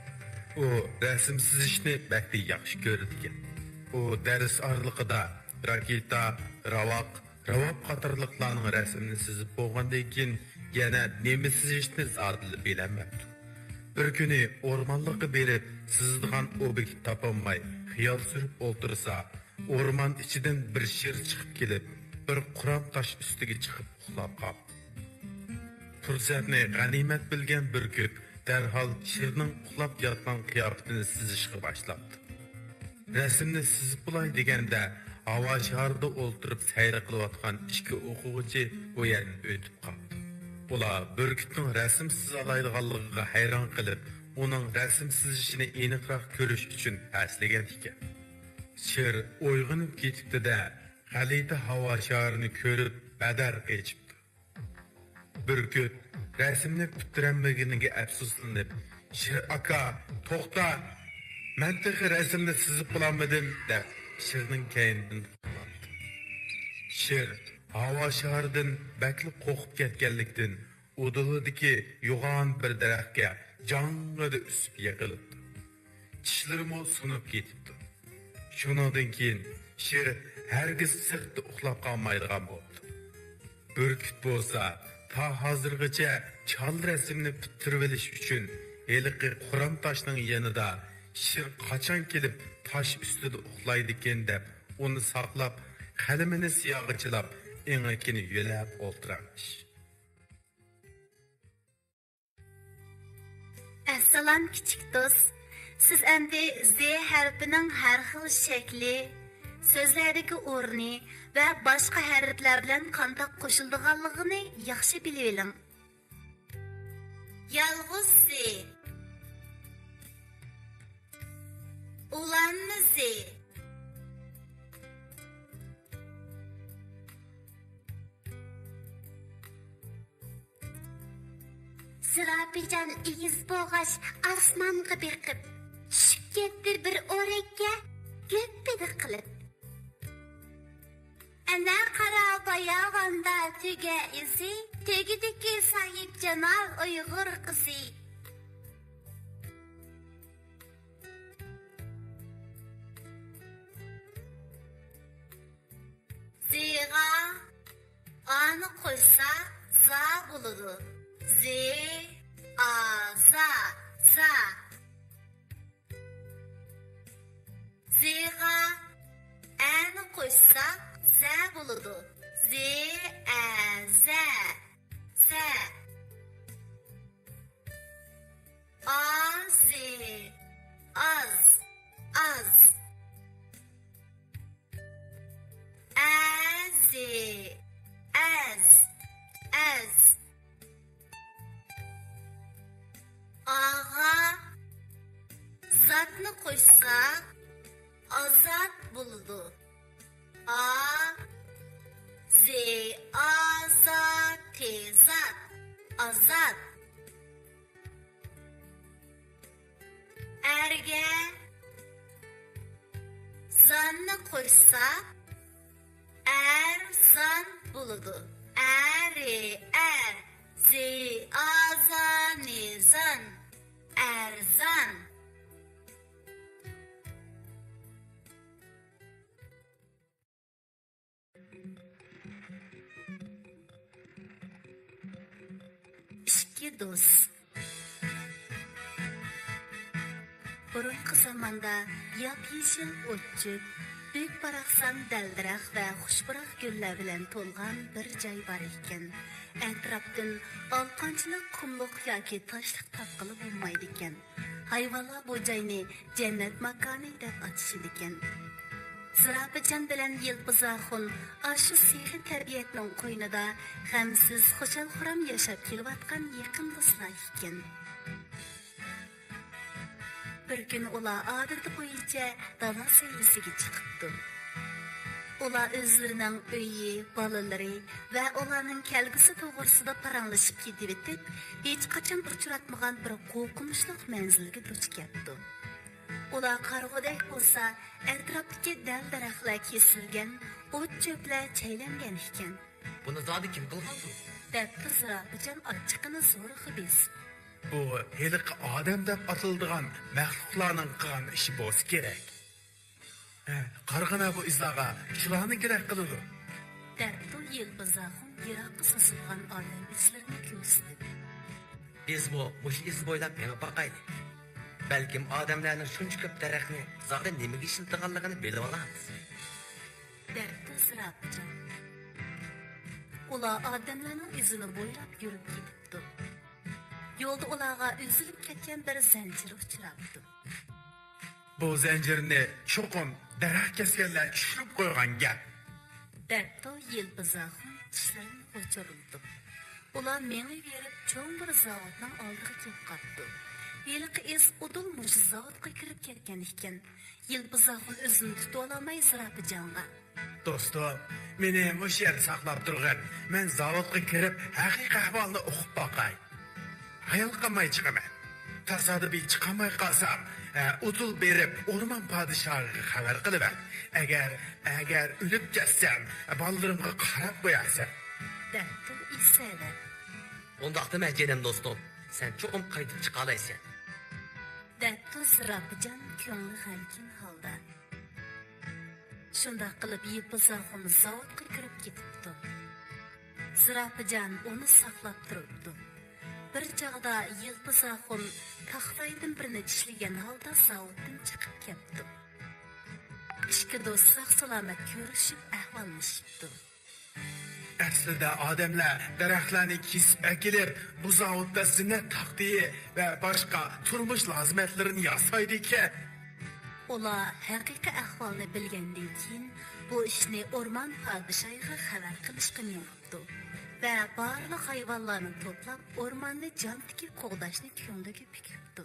ئۇ رەسىم سىزىشنى بەكلا ياخشى كۆرىدىكەن. ئۇ دەرس ئارىلىقىدا راكېتا، راۋاق، راۋاب قاتارلىقلارنىڭ رەسىمىنى سىزىپ بولغاندىن كېيىن، يەنە نېمە سىزىشنى زادىلا بىلەلمەپتۇ. بىر كۈنى ئورمانلىققا بېرىپ، سىزىدىغان ئوبيېكت تاپالماي، خىيال سۈرۈپ ئولتۇرسا، ئورمان ئىچىدىن بىر شىر چىقىپ كېلىپ، بىر قۇرام تاش ئۈستىگە چىقىپ ئۇخلاپ قاپتۇ. پۇرسەتنى غەنىيمەت بىلگەن بۈركۈت دەرھال شىرنىڭ ئۇخلاپ ياتقان قىياپىتىنى سىزىشقا باشلاپتۇ. رەسىمنى سىزىپ بولاي دېگەندە، ھاۋا شارىدا ئولتۇرۇپ سەير قىلىۋاتقان ئىككى ئوقۇغۇچى ئۇ يەردىن ئۆتۈپ قاپتۇ. ئۇلار بۈركۈتنىڭ رەسىم سىزالايدىغانلىقىغا ھەيران قېلىپ، ئۇنىڭ رەسىم سىزىشىنى ئېنىقراق كۆرۈش ئۈچۈن پەسلىگەن ئىكەن. شىر ئويغىنىپ كېتىپتۇ-دە، غەلىتە ھاۋا شارىنى كۆرۈپ بەدەر قېچىپتۇ. بۈركۈت رەسىمنى پۈتتۈرەلمىگىنىگە ئەپسۇسلىنىپ، شىر ئاكا، توختا! مەن تېخى رەسىمنى سىزىپ بولالمىدىم، دەپ شىرنىڭ كەينىدىن قوۋلاپتۇ. شىر ھاۋا شارىدىن بەكلا قورقۇپ كەتكەنلىكتىن، ئۇدۇلىدىكى يوغان بىر دەرەخكە جاڭغىدە ئۈسۈپ يىقىلىپتۇ. چىشلىرىمۇ سۇنۇپ كېتىپتۇ. شۇنىڭدىن كېيىن شىر ھەرگىز سىرتتا ئۇخلاپ قالمايدىغان بوپتۇ. بۈركۈت بولسا تا ھازىرغىچە چال رەسىمنى پۈتتۈرۈۋېلىش ئۈچۈن ھېلىقى قۇرام تاشنىڭ يېنىدا شىر قاچان كېلىپ تاش ئۈستىدە ئۇخلايدىكىن دەپ ئۇنى ساقلاپ، قەلىمىنى سىياغا چىلاپ، ئېڭىكىنى يۆلەپ ئولتۇرارمىش. ئەسسالام، كىچىك دوست. سىز ئەمدى زې ھەرپىنىڭ ھەر خىل شەكلى، سۆزلەردىكى ئورنى ۋە باشقا ھەرپلەر بىلەن قانداق قوشۇلىدىغانلىقىنى ياخشى بىلىۋېلىڭ. يالغۇز زې. ئۇلانما زې. زىراپىجان ئېگىز بولغاچ، ئاسمانغا بېقىپ، چۈشۈپ كەتتى بىر ئورەككە، گۈپپىدە قىلىپ. ئەنە قارا باياۋاندا تۆگە ئىزى، تۆگىدىكى ساھىبجامال ئۇيغۇر قىزى. زىغا ئانى قوشسا زا بولىدۇ. زى، ئا، زا، زا. زىغا ئەنى قوشسا زە بولىدۇ. زى، ئە، زە، زە. ئازى، ئاز، ئاز. ئەزى، ئەز، ئەز. ئاغا زاتنى قوشسا، ئازاد بولىدۇ. ئا، زى، ئا، زا، تى، زات. ئازاد. ئەرگە زاننى قوشسا، ئەرزان بولىدۇ. ئەرى ئەر، زى ئازانى زان، ئەرزان. ئىككى دوست. بۇرۇنقى زاماندا ياپيېشىل ئوت-چۆپ، بۈك-باراقسان دەل-دەرەخ ۋە خۇش پۇراق گۈللەر بىلەن تولغان بىر جاي بار ئىكەن. ئەتراپتىن ئالقانچىلىق قۇملۇق ياكى تاشلىق تاپقىلى بولمايدىكەن. ھايۋانلار بۇ جاينى جەننەت ماكانى دەپ ئاتىشىدىكەن. زىراپىجان بىلەن يىلپىز ئاخۇن ئاشۇ سېخىي تەبىئەتنىڭ قوينىدا غەمسىز، خۇشال-خۇرام ياشاپ كېلىۋاتقان يېقىن دوستلار ئىكەن. بىر كۈنى ئۇلار ئادىتى بويىچە دالا سەيلىسىگە چىقىپتۇ. ئۇلار ئۆزلىرىنىڭ ئۆيى، بالىلىرى ۋە ئۇلارنىڭ كەلگۈسى توغرىسىدا پاراڭلىشىپ كېتىۋېتىپ، ھېچقاچان ئۇچراتمىغان بىر قورقۇنچلۇق مەنزىلگە دۇچ كەپتۇ. ئۇلار قارىغۇدەك بولسا، ئەتراپتىكى دەل-دەرەخلەر كېسىلگەن، ئوت-چۆپلەر چەيلەنگەن ئىكەن. بۇنى زادى كىم قىلغاندۇ؟ دەپتۇ زىراپىجان ئاچچىقىنى زورىغا بېسىپ. بۇ ھېلىقى ئادەم دەپ ئاتىلىدىغان مەخلۇقلارنىڭ قىلغان ئىشى بولسا كېرەك. ھە، قارىغىنا بۇ ئىزلارغا، شۇلارنىڭكىدەك قىلىدۇ. دەپتۇ يىلپىز ئاخۇن يىراققا سوزۇلغان ئادەم ئىزلىرىنى كۆرسىتىپ. بىزمۇ مۇشۇ ئىز بويلاپ مېڭىپ باقايلى. بەلكىم ئادەملەرنىڭ شۇنچە كۆپ دەرەخنى زادى نېمىگە ئىشلىتىدىغانلىقىنى بىلىۋالارمىز. دەپتۇ زىراپىجان. ئۇلار ئادەملەرنىڭ ئىزىنى بويلاپ يۈرۈپ كېتىپتۇ. يولدا ئۇلارغا ئۈزۈلۈپ كەتكەن بىر زەنجىر ئۇچراپتۇ. بۇ زەنجىرنى چوقۇم دەرەخ كەسكەنلەر چۈشۈرۈپ قويغان گەپ. دەپتۇ يىلپىز ئاخۇن چىشلىرىنى غۇچۇرلىتىپ. ئۇلار مېڭىۋېرىپ چوڭ بىر زاۋۇتنىڭ ئالدىغا كېلىپ قاپتۇ. ھېلىقى ئىز ئۇدۇل مۇشۇ زاۋۇتقا كىرىپ كەتكەن ئىكەن. يىلپىز ئاخۇن ئۆزىنى تۇتۇۋالالماي زىراپىجانغا. دوستۇم، مېنى مۇشۇ يەردە ساقلاپ تۇرغىن. مەن زاۋۇتقا كىرىپ ھەقىقىي ئەھۋالنى ئۇقۇپ باقاي. ھايال قالماي چىقىمەن. تاسادىپىي چىقالماي قالسام، ئە، ئۇدۇل بېرىپ ئورمان پادىشاھىغا خەۋەر قىلىمەن. ئەگەر، ئەگەر ئۆلۈپ كەتسەم، بالىلىرىمغا قاراپ قويارسەن. دەپتۇ ئېسەلەپ. ئۇنداقتا مەن جېنىم دوستۇم، سەن چوقۇم قايتىپ چىقالايسەن. دەپتۇ زىراپىجان كۆڭلى غەمكىن ھالدا. شۇنداق قىلىپ يىلپىز ئاخۇن زاۋۇتقا كىرىپ كېتىپتۇ. زىراپىجان ئۇنى ساقلاپ تۇرۇپتۇ. بىر چاغدا يىلپىز ئاخۇن تاختايدىن بىرنى چىشلىگەن ھالدا زاۋۇتتىن چىقىپ كەپتۇ. ئىككى دوست ساق-سالامەت كۆرۈشۈپ ئەھۋاللىشىپتۇ. ئەسلىدە ئادەملەر دەرەخلەرنى كېسىپ ئەكېلىپ، بۇ زاۋۇتتا زىننەت تاختىيى ۋە باشقا تۇرمۇش لازىمەتلىرىنى ياسايدىكەن. ئۇلار ھەقىقىي ئەھۋالنى بىلگەندىن كېيىن، بۇ ئىشنى ئورمان پادىشاھىغا خەۋەر قىلىشقا مېڭىپتۇ ۋە بارلىق ھايۋانلارنى توپلاپ، ئورماننى جان تىكىپ قوغداشنى كۆڭلىگە پۈكۈپتۇ.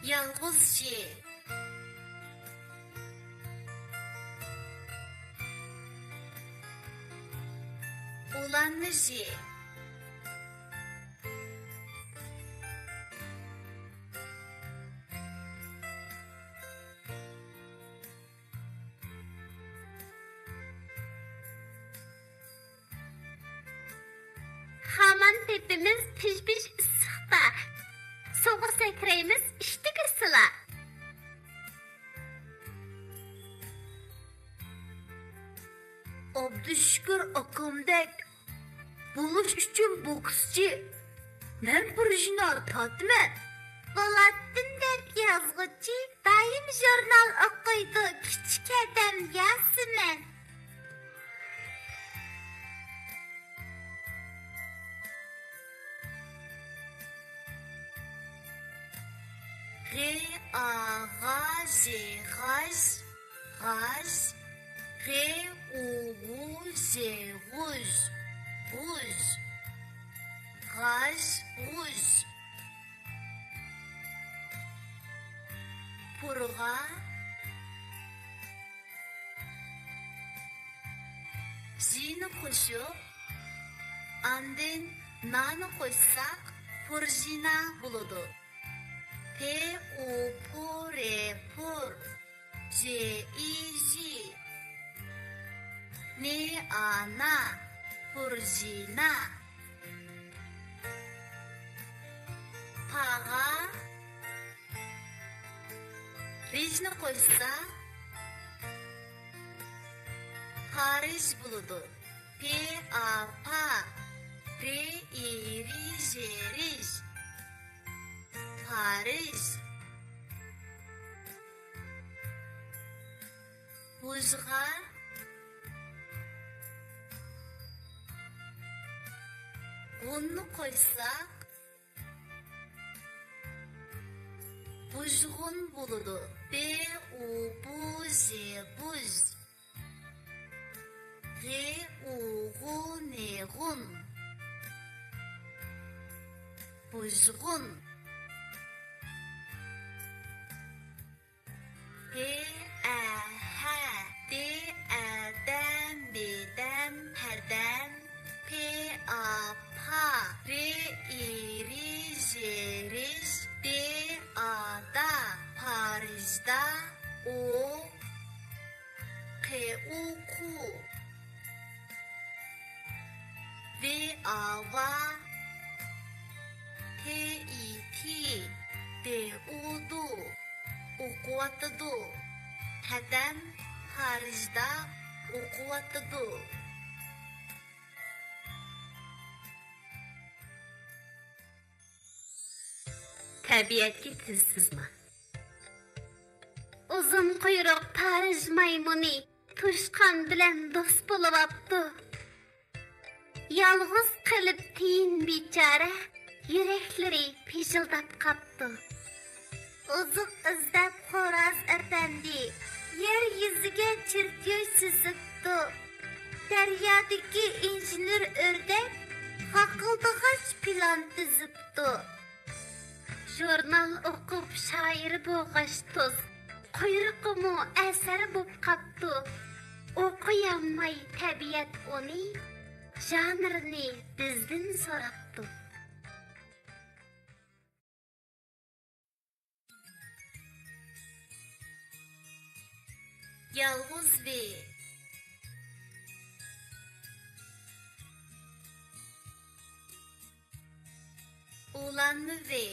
يالغۇز ژ. ئۇلان ژ. خامان تېپىمىز پىژ-پىژ ئىسسىقتا، سۇغا سەكرەيمىز ئىشتىكىسىلا. ئابدۇشۈكۈر ئاكامدەك بولۇش ئۈچۈن بوكسچى، مەن پۇرژىنا تارتىمەن. بولاتتىن دەپ يازغۇچى، دائىم ژۇرنال ئوقۇيدۇ، كىچىك ھەدەم ياسىمەن. غ، ئا، غا، ژ، غاژ، غاژ. غ، ئۇ، غۇ، ژ، غۇژ، غۇژ. غاژ، غۇژ. پۇرغا. ژنى قوشۇپ، ئاندىن نانى قوشساق، پۇرژىنا بولىدۇ. پ، ئۇ، پۇ، ر، پۇر. ژ، ئى، ژى. ن، ئا، نا. پۇرژىنا. پاغا. رىژنى قوشسا، پارىژ بولىدۇ. پ، ئا، پا. ر، ئى، رى، ژ، رىژ. پارىژ. غۇژغا. غۇننى قوشساق، بۇژغۇن بولىدۇ. ب، ئۇ، بۇ، ژ، بۇژ. غ، ئۇ، غۇ، ن، غۇن. قۇژغۇن. ھ، ئە، ھە، د، ئە، دە، ب، دەم، ھەدەم. پ، ئا، پا، ر، ئى، رى، ژ، رىژ، د، ئا، دا، پارىژدا. ئو، ق، ئۇ، قۇ. ۋ، ئا، ۋا، ت، ئى، تى، د، ئۇ، دۇ. ئوقۇۋاتىدۇ. ھەدەم پارىژدا ئوقۇۋاتىدۇ. تەبىئەتكە تىز سىزما. ئۇزۇن قۇيرۇق پارىژ مايمۇنى توشقان بىلەن دوست بولۇۋاپتۇ. يالغۇز قېلىپ تىيىن بىچارە، يۈرەكلىرى پىژىلداپ قاپتۇ. ئوزۇق ئىزدەپ خوراز ئەپەندى يەر يۈزىگە چېرتيوژ سىزىپتۇ. دەريادىكى ئىنژېنېر ئۆردەك غاقىلدىغاچ پىلان تۈزۈپتۇ. ژۇرنال ئوقۇپ شائىر بولغاچ توز، قۇيرۇقىمۇ ئەسەر بوپ قاپتۇ. ئوقۇيالماي تەبىئەت ئۇنى، ژانىرنى بىزدىن سوراپتۇ. يالغۇز ۋ. ئۇلانما ۋ.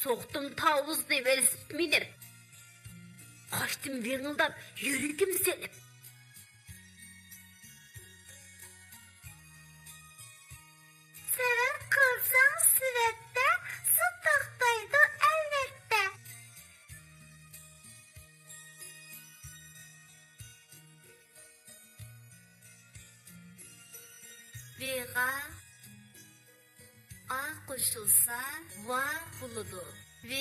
سوقتۇم تاۋۇزنى ۋېلىسىپىت مىنىپ، قاچتىم ۋىڭىلداپ يۈرىكىم سېلىپ. سەۋەب قىلساڭ سېۋەتتە، سۇ توختايدۇ ئەلۋەتتە. ۋغا ئا قوشۇلسا ۋا بولىدۇ. ۋ،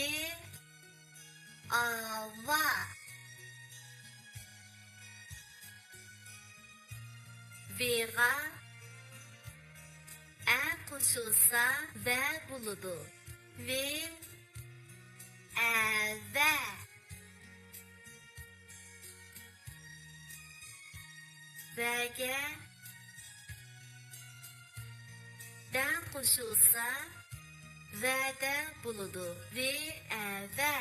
ئا، ۋا. ۋغا ئە قوشۇلسا ۋە بولىدۇ. ۋ، ئە، ۋە. ۋەگە دە قوشۇلسا ۋەدە بولىدۇ. ۋ، ئە، ۋە.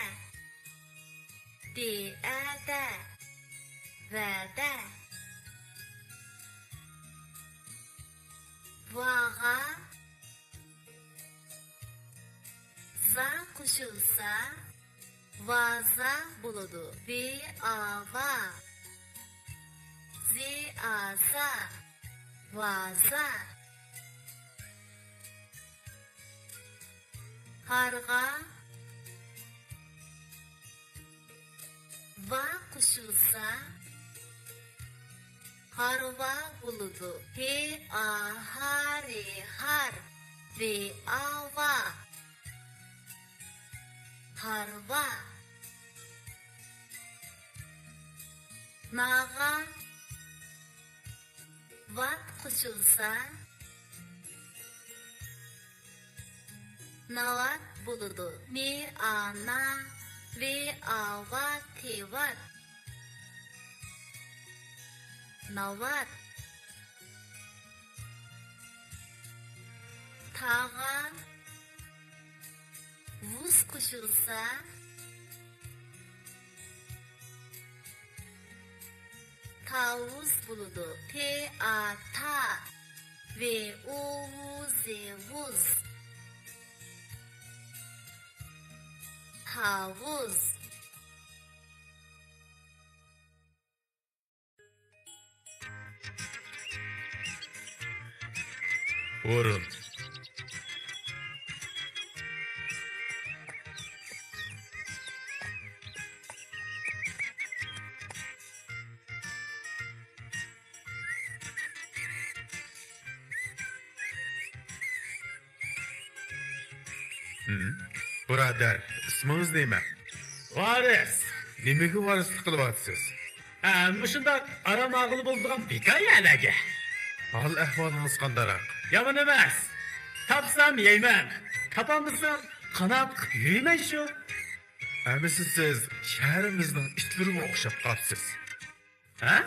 د، ئە، دە. ۋەدە. ۋاغا زا قوشۇلسا ۋازا بولىدۇ. ۋ، ئا، ۋا. ز، ئا، زا. ۋازا. ھارغا ۋا قوشۇلسا ھارۋا بولىدۇ. ھ، ئا، ھا، ر، ھار. ۋ، ئا، ۋا. ھارۋا. ناغا ۋات قوشۇلسا ناۋات بولىدۇ. ن، ئا، نا، ۋ، ئا، ۋا، ت، ۋات. ناۋات. تاغا ۋۇز قوشۇلسا تاۋۇز بولىدۇ. ت، ئا، تا. ۋ، ئۇ، ۋۇ، ز، ۋۇز. تاۋۇز. ھۇرۇن. ھىم. بۇرادەر، ئىسمىڭىز نېمە؟ ۋارىس. نېمىگە ۋارىسلىق قىلىۋاتىسىز؟ ھە، مۇشۇنداق ئارام ئالغىلى بولىدىغان بىكار يەرلەرگە. ھال ئەھۋالىڭىز قانداقراق؟ يامان ئەمەس. تاپسام يەيمەن، تاپالمىسام قانائەت قىلىپ يۈرىمەن شۇ. ئەمىسە سىز شەھىرىمىزنىڭ ئىتلىرىغا ئوخشاپ قاپسىز. ھە؟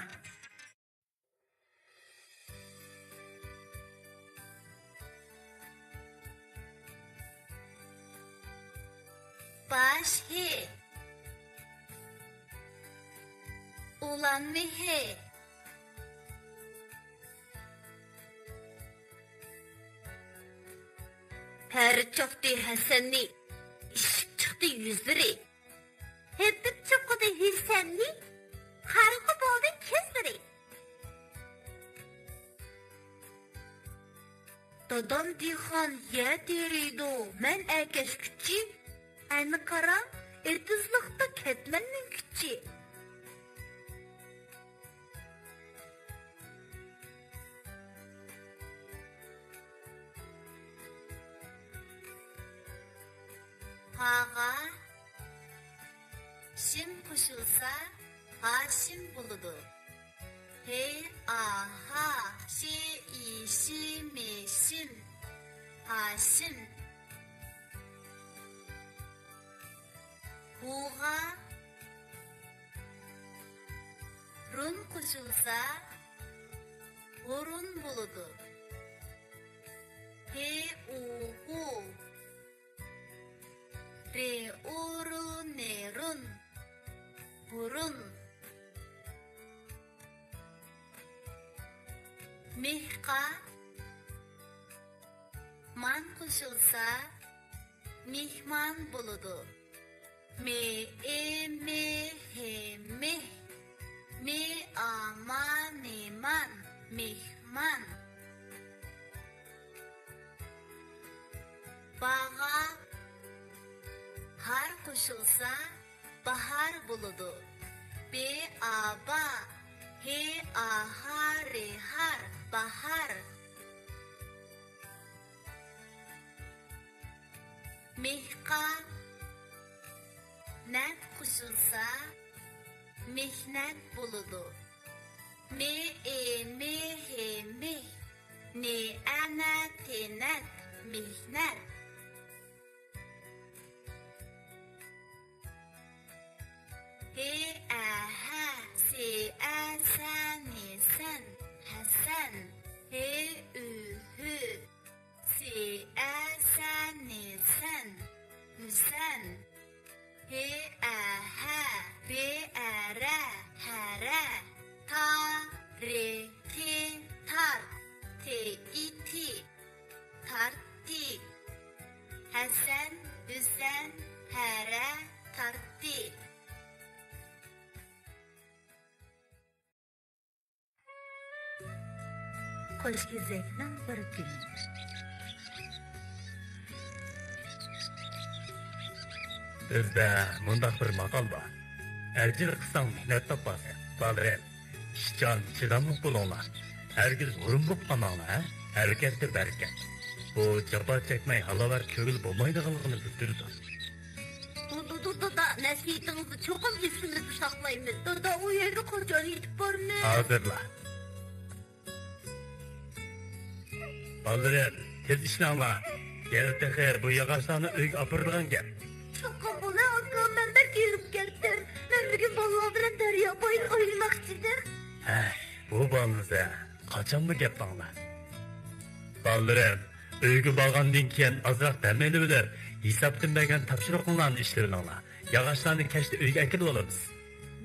باش ھې. ئۇلان مېھې. پەرى چاقتى ھەسەننى، ئىششىق چىقتى يۈزلىرى. ھېپىپ چوقۇدى ھېسەننى، قارىغۇ بولدى كۆزلىرى. دادام دېھقان يەر تېرىيدۇ، مەن ئەكەشكۈچى. ئەنە قارا، ئېتىزلىقتا كەتمەننىڭ كۈچى. ھاغا شىم قوشۇلسا، ھاشىم بولىدۇ. ھې، ئا، ھا، شې، ئى، شى، مې، شىم. ھاشىم. ھۇغا رۇن قوشۇلسا، ھۇرۇن بولىدۇ. ھې، ئۇ، ھۇ. رې، ئۇ، رۇ، نې، رۇن. ھۇرۇن. مېھقا مان قوشۇلسا، مېھمان بولىدۇ. مې، ئې، مې، ھې، مېھ. مې، ئا، ما، نې، مان. مېھمان. باغا ھار قوشۇلسا، باھار بولىدۇ. بې، ئا، با، ھې، ئا، ھا، رې، ھار، باھار. مېھقا نەت قوشۇلسا، مېھنەت بولىدۇ. مې، ئې، مې، ھې، مېھ. نې، ئە، نە، تې، نەت، مېھنەت. ھې، ئە، ھە، سې، ئە، سە، نې، سەن، ھەسەن. ھې، ئۈ، ھۈ، سې، ئە، سە، نې، سەن، ھۈسەن. ھې، ئە، ھە، رې، ئە، رە، ھەرە. تا، رې، تې، تار، تې، ئى، تى. تارتتى. ھەسەن، ھۈسەن، ھەرە، تارتتى. قوش كېزەكنىڭ بىر كۈنى. بىزدە مۇنداق بىر ماقال بار: ئەركىلىك قىلساڭ مېھنەت تاپارسەن. بالىلىرىم، ئىشچان، چىداملىق بولۇڭلار. ھەرگىز ھۇرۇن بولۇپ قالماڭلار، ھە؟ ھەرىكەتتە بەرىكەت. بۇ جاپا چەكمەي، ھالاۋەت كۆڭۈل بولمايدىغانلىقىنى بىلدۈرىدۇ. بولىدۇ، دادا، نەسىھىتىڭىزنى چوقۇم ئېسىمىزدە ساقلايمىز. دادا، ئۇ يەرگە قاچان يېتىپ بارىمىز؟ ھازىرلا. بالىلىرىم، تېز ئىشلەڭلار. يەنە تېخى بۇ ياغاچلارنى ئۆيگە ئاپىرىدىغان گەپ. چوقۇم بولە، ئاكا، مەن بەك ھېرىپ كەتتىم. مەن بۈگۈن بالىلار بىلەن دەريا بويىدا ئوينىماقچىدىم. ھەي، بۇ بالىلىرىم، قاچانمۇ گەپ ئاڭلاڭ. بالىلىرىم، ئۆيگە بارغاندىن كېيىن ئازراق دەم ئېلىۋېلىپ، ھېسابتىن بەرگەن تاپشۇرۇقۇڭلارنى ئىشلىۋېلىڭلار. ياغاچلارنى كەچتە ئۆيگە ئەكېلىۋالىمىز.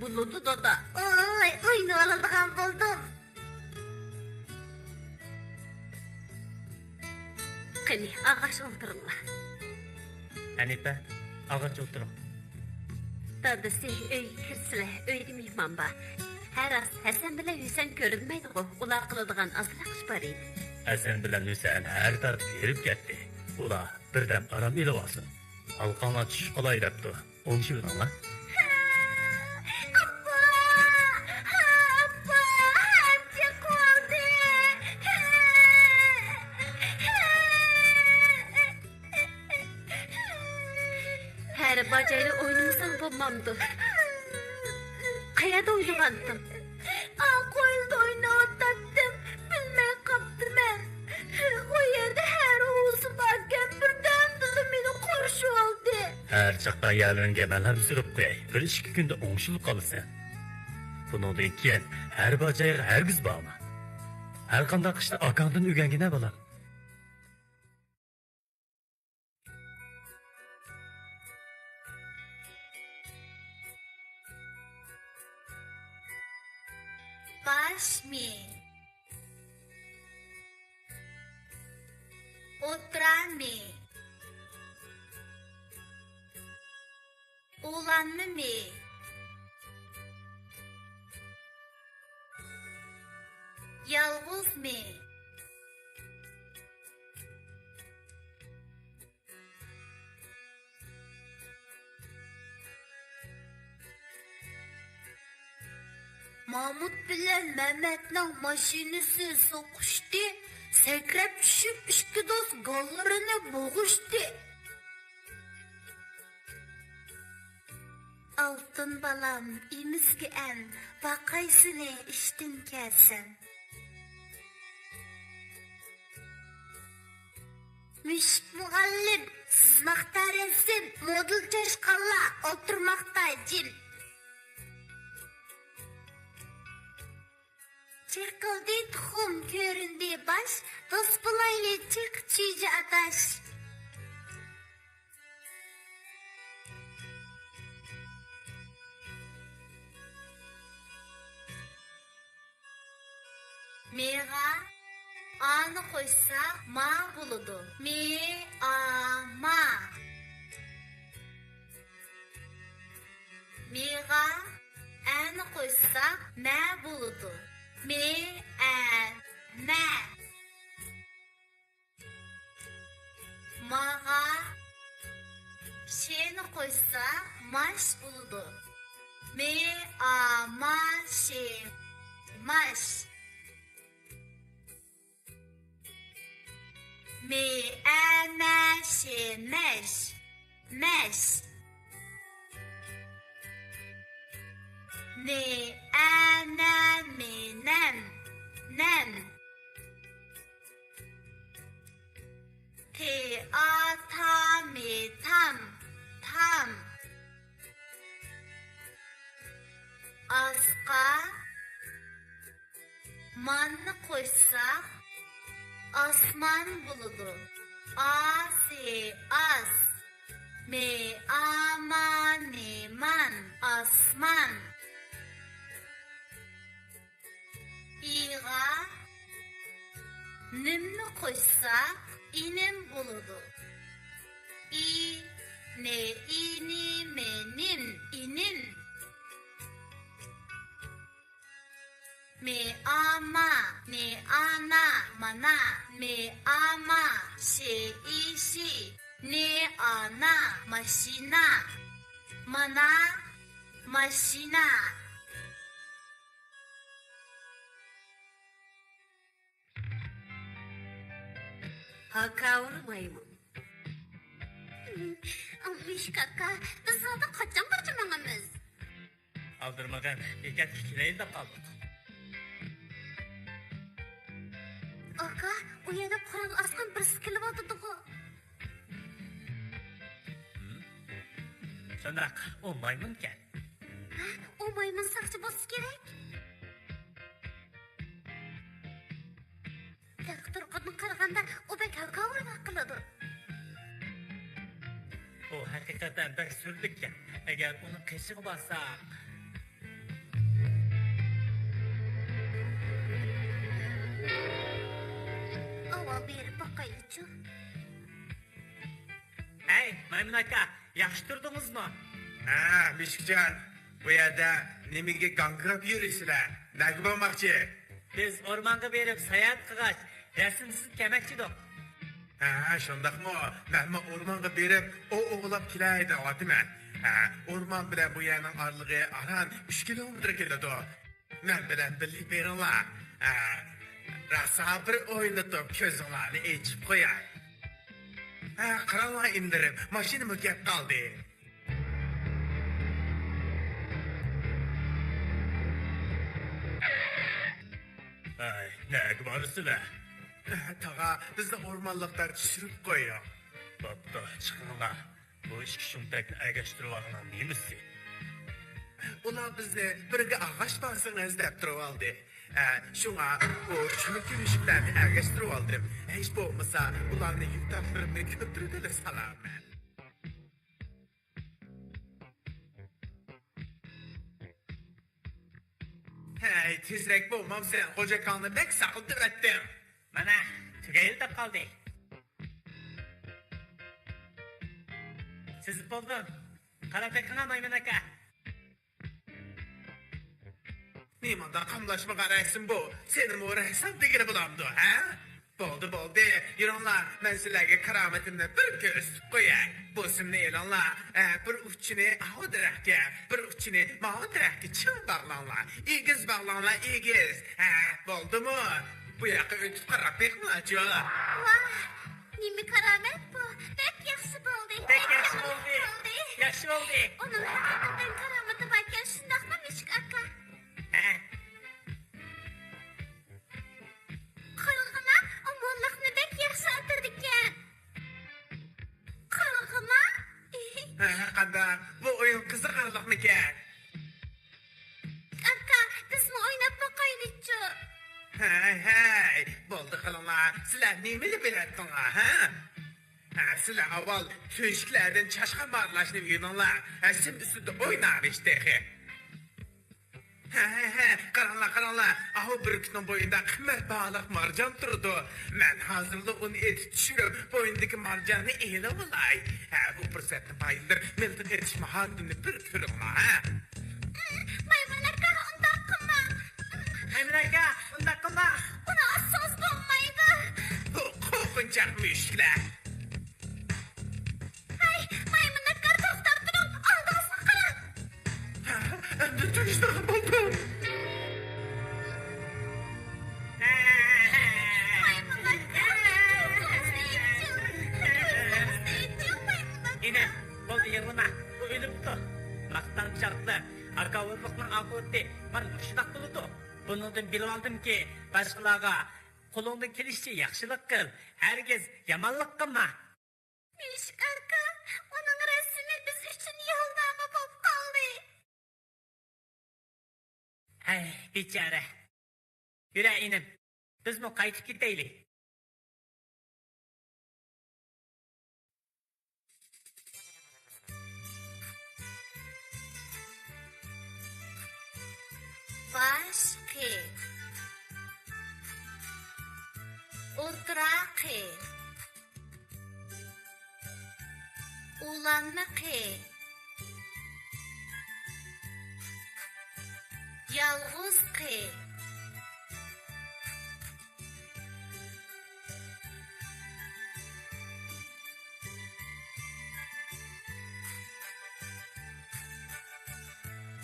بولىدۇ، دادا. ئاي، ئوينىۋالىدىغان بولدۇم. قېنى، ئاغاچ ئولتۇرۇڭلار. ھەنىپە، ئاغاچ ئولتۇرۇڭ. دادىسى، ئۆيگە كىرسىلە، ئۆيدە مېھمان بار. ھە، راست، ھەسەن بىلەن ھۈسەن كۆرۈنمەيدىغۇ، ئۇلار قىلىدىغان ئازراق ئىش بار ئىدى. ھەسەن بىلەن ھۈسەن ھەر تارتىپ ھېرىپ كەتتى. ئۇلار بىردەم ئارام ئېلىۋالسۇن. ھالقاڭلار چۈشۈپ قالاي دەپتۇ. ئوڭشىۋېلىڭلار. ئاپا! ئاپا! ھەم چىقىۋالدى! باجايدا ئوينىمىساڭ بولمامدۇ؟ قەيەردە ئوينىغانتىڭ؟ ئا، قويلىدا ئويناۋاتاتتىم، بىلمەي قاپتىمەن. ئۇ يەردە ھەرە ئۇۋىسى باركەن، بىردەمدىلا مېنى قورشىۋالدى. ھەر چاغدا يەرلىرىڭگە مەلھەم سۈرۈپ قوياي، بىر ئىككى كۈندە ئوڭشىلىپ قالىسەن. بۇنىڭدىن كېيىن ھەر باجايغا ھەرگىز بارما. ھەر قانداق ئىشنى ئاكاڭدىن ئۆگەنگىنە، بالام. باش مېيى، ئوتتۇرا مېيى، ئۇلانما مېيى، يالغۇز مېيى. مامۇت بىلەن مەمەتنىڭ ماشىنىسى سوقۇشتى، سەكرەپ چۈشۈپ، ئىككى دوست گاللىرىنى بوغۇشتى. ئالتۇن بالام، ئېمىزگە ئەن، باقاي سېنى ئىشتىن كەلسەم. مۈشۈك مۇغەللىم، سىزماقتا رەسىم، مودېل چاشقانلار ئولتۇرماقتا جىم. چېقىلدى تۇخۇم، كۆرۈندى باش، دوست بولايلى چىق چۈجە ئاداش. مېغا ئانى قوشساق ما بولىدۇ. مې، ئا، ما. مېغا ئەنى قوشساق مە بولىدۇ. مې، ئە، مە. ماغا شېنى قوشساق ماش بولىدۇ. مې، ئا، ما، شې، ماش. مې، ئە، مە، شې، مەش، مەش. نې، ئە، نە، مې، نەم، نەم. تې، ئا، تا، مې، تام، تام. ئاسقا ماننى قوشساق، ئاسمان بولىدۇ. ئا، سې، ئاس. مې، ئا، ما، نې، مان. ئاسمان. ئىغا نىمنى قوشساق، ئىنىم بولىدۇ. ئى، نې، ئى، نى، مې، نىم، ئىنىم. مې، ئا، ما، نې، ئا، نا، مانا. مې، ئا، ما، شې، ئى، شى، نې، ئا، نا، ماشىنا. مانا، ماشىنا. ھاكاۋۇر مايمۇن. مۈشۈك ئاكا، بىز زادى قاچان بىرگە ماڭىمىز؟ ئالدىرىمىغىن، بېكەتكە كېلەيلى دەپ قالدۇق. ئاكا، ئۇ يەردە قورال ئاسقان بىرسى كېلىۋاتىدىغۇ. شۇنداق، ئۇ مايمۇنكەن. ھە، ئۇ مايمۇن ساقچى بولسا كېرەك. تەختىرقۇدىن قارىغاندا، ئۇ بەك ھاكاۋۇرراق قىلىدۇ. ئۇ ھەقىقەتەن بەك سۈرلۈككەن. ئەگەر ئۇنىڭ قېشىغا بارساق. ئاۋۋال بېرىپ باقايلىچۇ. ھەي، مايمۇن ئاكا، ياخشى تۇردىڭىزمۇ؟ ھە، مۈشۈكجان، بۇ يەردە نېمىگە گاڭگىراپ يۈرىسىلەر؟ نەگە بارماقچى؟ بىز ئورمانغا بېرىپ ساياھەت قىلغاچ، رەسىم سىزىپ كەلمەكچى ئىدۇق. ھە، شۇنداقمۇ؟ مەنمۇ ئورمانغا بېرىپ ئوۋ ئوۋلاپ كېلەي دەۋاتىمەن. ھە، ئورمان بىلەن بۇ يەرنىڭ ئارىلىقى ئاران ئۈچ كىلومېتىر كېلىدۇ. مەن بىلەن بىللە بېرىڭلار. ھە، راسا بىر ئوينىتىپ كۆزۈڭلارنى ئېچىپ قوياي. ھە، قاراڭلار ئىندىرىم، ماشىنىمۇ كەپ قالدى. نەگە بارىسىلەر؟ تاغا، بىزنى ئورمانلىقتا چۈشۈرۈپ قويۇڭ. بوپتۇ، چىقىڭلار. بۇ ئىككى شۇمتەكنى ئەگەشتۈرۈۋالغىنىڭ نېمىسى؟ ئۇلار بىزنى بىرگە ئاغاچ بارسىڭىز دەپ تۇرۇۋالدى. ھە، شۇڭا بۇ چۆكۈنۈشلەرنى ئەگەشتۈرۈۋالدىم. ھېچ بولمىسا ئۇلارنى يۈك تاقلىرىمنى كۆتۈرگىلى سالارمەن. ھەي، تېزرەك بولمامسەن؟ غوجاكاڭنى بەك ساقلىتىۋەتتىم. مانا، تۈگەيلى دەپ قالدى. سىزىپ بولدۇم. قارا بېقىڭا، مايمۇن ئاكا. نېمانداق قاملاشمىغان رەسىم بۇ؟ سېنىمۇ رەسسام دېگىلى بولامدۇ، ھە؟ بولدى، بولدى، يۈرۈڭلار، مەن سىلەرگە كارامىتىمنى بىر كۆرسىتىپ قوياي. بۇ سىمنى ئېلىڭلار، ھە، بىر ئۇچىنى ئاۋۇ دەرەخكە، بىر ئۇچىنى ماۋۇ دەرەخكە چىڭ باغلاڭلار. ئېگىز باغلاڭلار، ئېگىز. ھە، بولدىمۇ؟ بۇ ياققا ئۆتۈپ قاراپ بېقىڭلارچۇ. ۋاھ، نېمە كارامەت بۇ؟ بەك ياخشى بولدى. بەك ياخشى بولدى. ياخشى بولدى. ئۇنىڭ ھەقىقەتەن كارامىتى باركەن، شۇنداقمۇ، مۈشۈك ئاكا؟ ھە. قارىغىنا، ئۇ موللىقنى بەك ياخشى ئاتىدىكەن. قارىغىنا. ھە، قانداق؟ بۇ ئويۇن قىزىقارلىقمىكەن؟ ئاكا، بىزمۇ ئويناپ باقايلىچۇ؟ ھەي، ھەي، بولدى قىلىڭلار. سىلەر نېمىنى بىلەتتىڭلار، ھە؟ ھە، سىلەر ئاۋۋال تۆشۈكلەردىن چاشقان مارىلاشنى ئۆگىنىڭلار. ھە، سىم ئۈستىدە ئوينايلىچۇ تېخى. ھە، ھە، ھە، قاراڭلار، قاراڭلار. ئاۋۇ بۈركۈتنىڭ بوينىدا قىممەت باھالىق مارجان تۇرىدۇ. مەن ھازىرلا ئۇنى ئېتىپ چۈشۈرۈپ، بوينىدىكى مارجاننى ئېلىۋالاي. ھە، بۇ پۇرسەتنى پايدىلىنىپ، مىلتىق ئېتىش ماھارىتىمنى بىر كۆرۈڭلار، ھە. مايمۇن ئاكا، ئۇنداق قىلماڭ. مايمۇن ئاكا، ئۇنداق قىلماڭ. ئۇنى ئاتسىڭىز بولمايدۇ. بۇ قورقۇنچاق مۈشۈكلەر. ھەي، مايمۇن ئاكا، توختاپ تۇرۇڭ، ئالدىڭىزغا قاراڭ. ئەمدى تۈگىشىدىغان بولدۇم. مايمۇن ئاكا، كۆزىڭىزنى ئېچىڭ، كۆزىڭىزنى ئېچىڭ، مايمۇن ئاكا. ئىنىم، بولدى، يىغلىما، ئۇ ئۆلۈپتۇ. ماختانچاقلىق، ھاكاۋۇرلۇقنىڭ ئاقىۋىتى مانا مۇشۇنداق بولىدۇ. بۇنىڭدىن بىلىۋالدىمكى، باشقىلارغا قولۇڭدىن كېلىشىچە ياخشىلىق قىل، ھەرگىز يامانلىق قىلما. مۈشۈك ئاكا، ئۇنىڭ رەسىمى بىز ئۈچۈن يولنامە بولۇپ قالدى. ھەي، بىچارە. يۈرە، ئىنىم، بىزمۇ قايتىپ كېتەيلى. باشقى، ئولتۇراقى، ئۇلانمىقى، يالغۇزقى.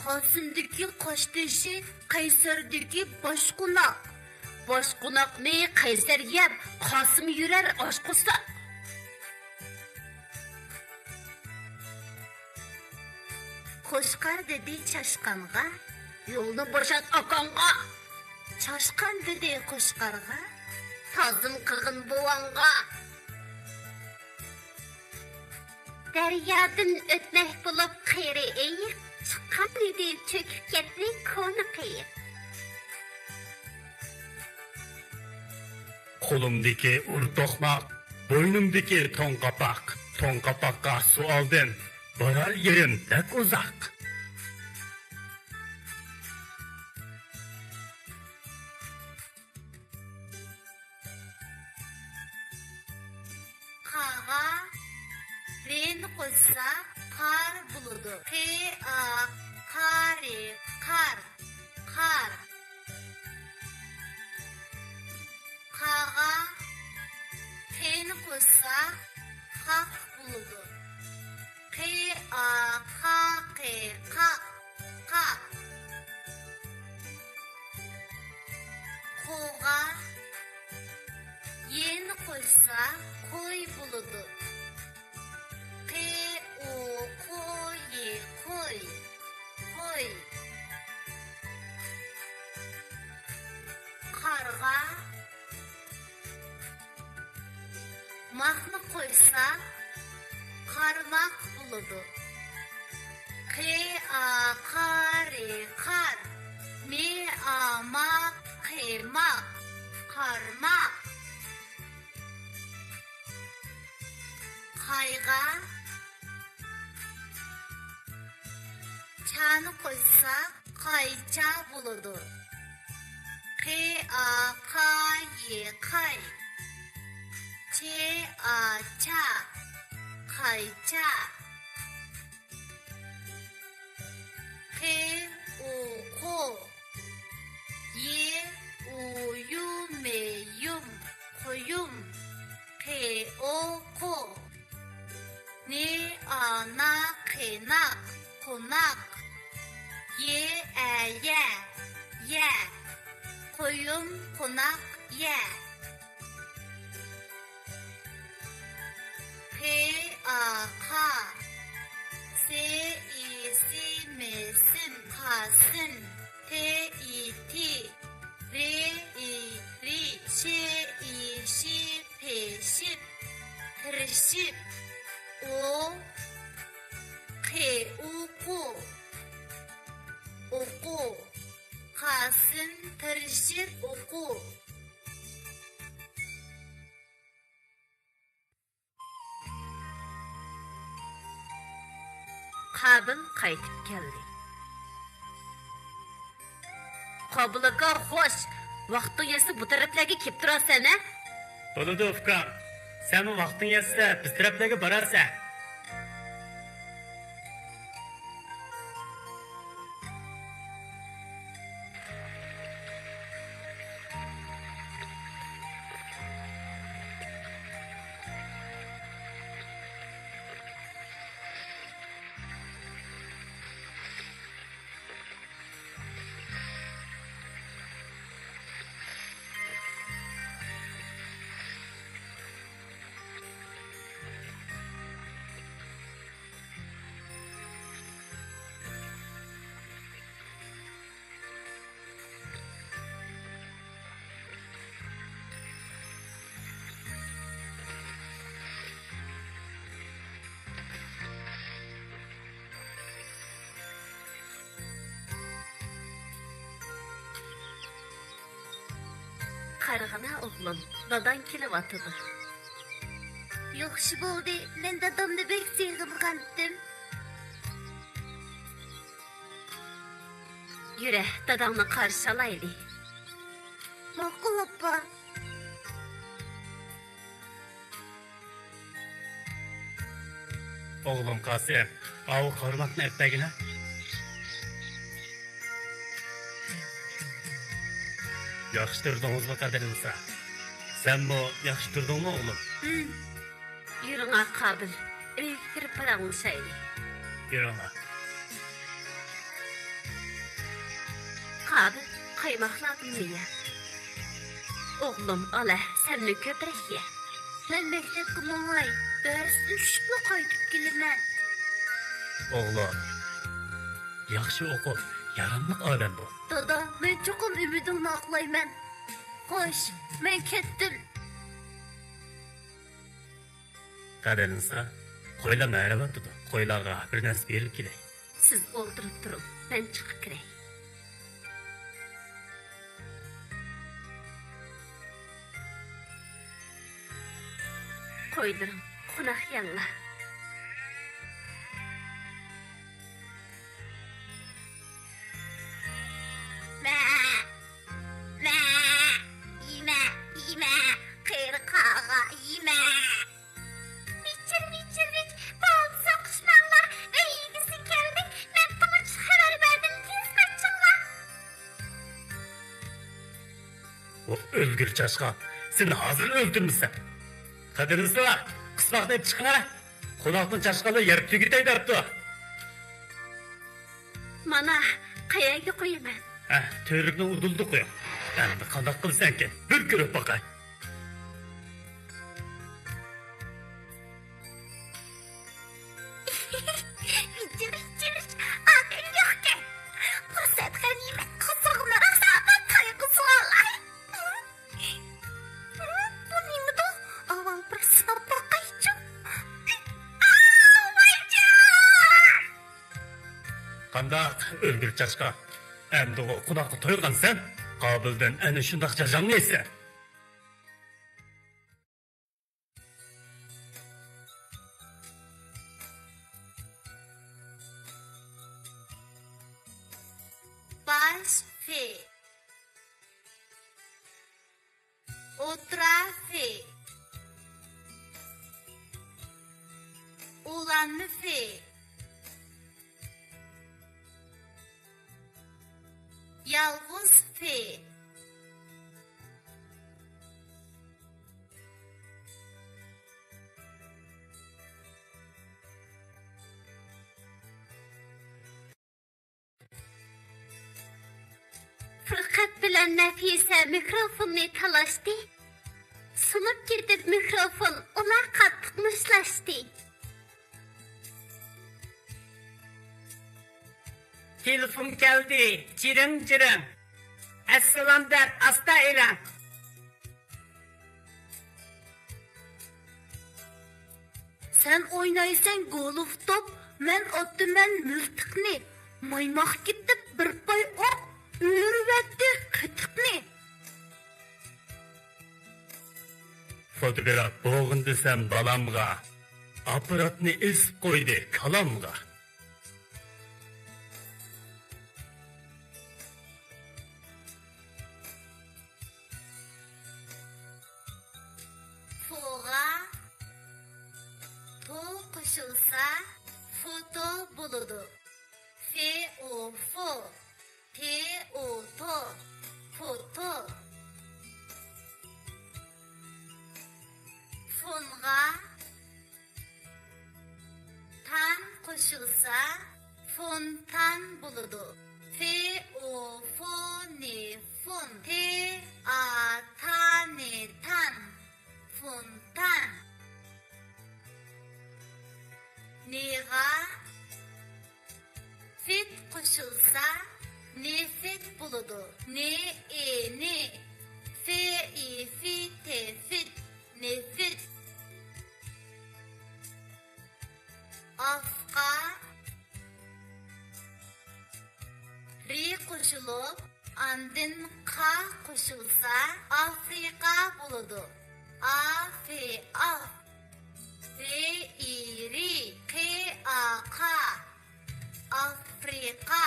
قاسىمدىكى قاشتېشى، قەيسەردىكى باشقوناق. باشقوناقنى قەيسەر يەپ، قاسىم يۈرەر ئاچ قورساق. قوچقار دېدى چاشقانغا، يولنى بوشات ئاكاڭغا. چاشقان دېدى قوچقارغا، تازىم قىلغىن بوۋاڭغا. دەريادىن ئۆتمەك بولۇپ قېرى ئېيىق، چىققان ئىدى چۆكۈپ كەتتى كونا قېيىق. قولۇمدىكى ئۇر توقماق، بوينۇمدىكى توڭ قاپاق، توڭ قاپاققا سۇ ئالدىم، بارار يېرىم بەك ئۇزاق. قاغا رېنى قوشسا، قار بولىدۇ. قې، ئا، قارى، قار، قار. قاغا قېنى قوشسا، قاق بولىدۇ. قې، ئا، قا، قې، قاق، قاق. قوغا يېنى قوشسا، قوي بولىدۇ. قې، ئو، قو، يې، قوي، قوي. قارغا ماقنى قوشساق، قارماق بولىدۇ. قې، ئا، قا، رې، قار. مې، ئا، ما، قېماق. قارماق. قايغا، چانى قوشساق، قايچا بولىدۇ. قې، ئا، قا، يې، قاي. چې، ئا، چا، قايچا. قې، ئۇ، قو. يې، ئۇ، يۇ، مې، يۇم، قويۇم. قې، ئو، قو. نې، ئا، نا، قېناق، قوناق. يې، ئە، يە، يە. قويۇم، قوناق، يە. قې، ئا، قا. سې، ئى، سى، مې، سىم، قاسىم. تې، ئى، تى. رې، ئى، رى. شې، ئى، شى، پېشىپ. تىرىشىپ. ئو، قې، ئۇ، قۇ. ئوقۇ. قاسىم تىرىشىپ ئوقۇ. قابىل قايتىپ كەلدى. قابىل ئاكا، خوش! ۋاقتىڭ يەتسە بۇ تەرەپلەرگە كېلىپ تۇرارسەن ھە؟ بولىدۇ ئۇكام، سەنمۇ ۋاقتىڭ يەتسە بىز تەرەپلەرگە بارارسەن. قارىغىنا ئوغلۇم، داداڭ كېلىۋاتىدۇ. ياخشى بولدى، مەن دادامنى بەك سېغىنغانتىم. يۈرە، داداڭنى قارشى ئالايلى. ماقۇل، ئاپا. ئوغلۇم قاسىم، ئاۋۇ قارماقنى ئەپ بەرگىنە. ياخشى تۇردىڭىزمۇ، قەدىر ئىنسا؟ سەنمۇ ياخشى تۇردۇڭمۇ، ئوغلۇم؟ ھىم. يۈرۈڭ، قابىل. ئۆيگە كىرىپ پاراڭلىشايلى. يۈرۈڭلار. قابىل، قايماقلاردىنمۇ يە. ئوغلۇم، ئالە، سەنمۇ كۆپرەك يە. مەن مەكتەپكە ماڭاي، دەرستىن چۈشۈپلا قايتىپ كېلىمەن. ئوغلۇم، ياخشى ئوقۇپ، ياراملىق ئادەم بول. دادا، مەن چوقۇم ئۈمىدىڭنى ئاقلايمەن. خوش، مەن كەتتىم. قەدىرلىسە، قويلار مەرىۋاتىدۇ. قويلارغا بىر نەرسە بېرىپ كېلەي. سىز ئولتۇرۇپ تۇرۇڭ، مەن چىقىپ كىرەي. قويلىرىڭ قوناق يەڭلار. مە، مە، يېمە، يېمە، قېرى قاغا، يېمە. ۋىچىر، ۋىچىر، ۋىچ، بالدۇر سوقۇشماڭلار، ئۆي ئىگىسى كەلدى، مەن تۇڭغۇچقا خەۋەر بەردىم، تېز قاچىڭلار. ئۇ ئۆلگۈر چاشقان، سېنى ھازىر ئۆلتۈرمىسەم. قەدىرلىسىلا، قىسماقنى ئېلىپ چىقىڭە، قوناقنىڭ چاشقانلىرى يەپ تۈگىتەي دەپتۇ. مانا، قەيەرگە قويىمەن؟ ھە، تۈۋرۈكنىڭ ئۇدۇلىدا قويۇڭ. ئەمدى قانداق قىلىسەنكىن؟ بىر كۆرۈپ باقاي. ۋىچىر، ۋىچىر، ئادەم يوقكەن. پۇرسەت غەنىيمەت، قىزىغىنى راسا تايغا سۇۋالاي. بۇ نېمىدۇ؟ ئاۋۋال بىر سىناپ شۇنداق ئۆلگۈر چاچقا. ئەمدىغۇ قۇلاققا تويغانسەن، قابىلدىن ئەنە شۇنداق جاجاڭنى يەيسەن. باش فې. ئوتتۇرا فې. ئۇلانما فې. يالغۇز فې. پۇرقەت بىلەن نەپىسە مىكروفوننى تالاشتى. سۇنۇپ كېتىپ مىكروفون، ئۇلار قاتتىق مۇشتلاشتى. تېلېفون كەلدى، جىرىڭ-جىرىڭ. ئەسسالام دەپ ئاستا ئېلىڭ. سەن ئوينايسەن گولف توپ، مەن ئاتىمەن مىلتىقنى. مايماق كېتىپ بىر پاي ئوق، ئۆرۈۋەتتى قېتىقنى. فوتوگراف بوغۇن دېسەم بالامغا، ئاپپاراتنى ئېسىپ قويدى كالامغا. فوغا تو قوشۇلسا، فوتو بولىدۇ. فې ئو فو، تې ئو تو، فوتو. فونغا تان قوشۇلسا، فونتان بولىدۇ. فې ئو فو نې فون، تې ئا تا نې تان، فونتان. نېغا فىت قوشۇلسا، نېفىت بولىدۇ. نې ئې نې، فې ئى فى، تېفىت، نېفىت. ئافقا رى قوشۇلۇپ، ئاندىن قا قوشۇلسا، ئافرىقا بولىدۇ. ئا فې ئاف، رې ئى رى، قې ئا قا، ئافرىقا.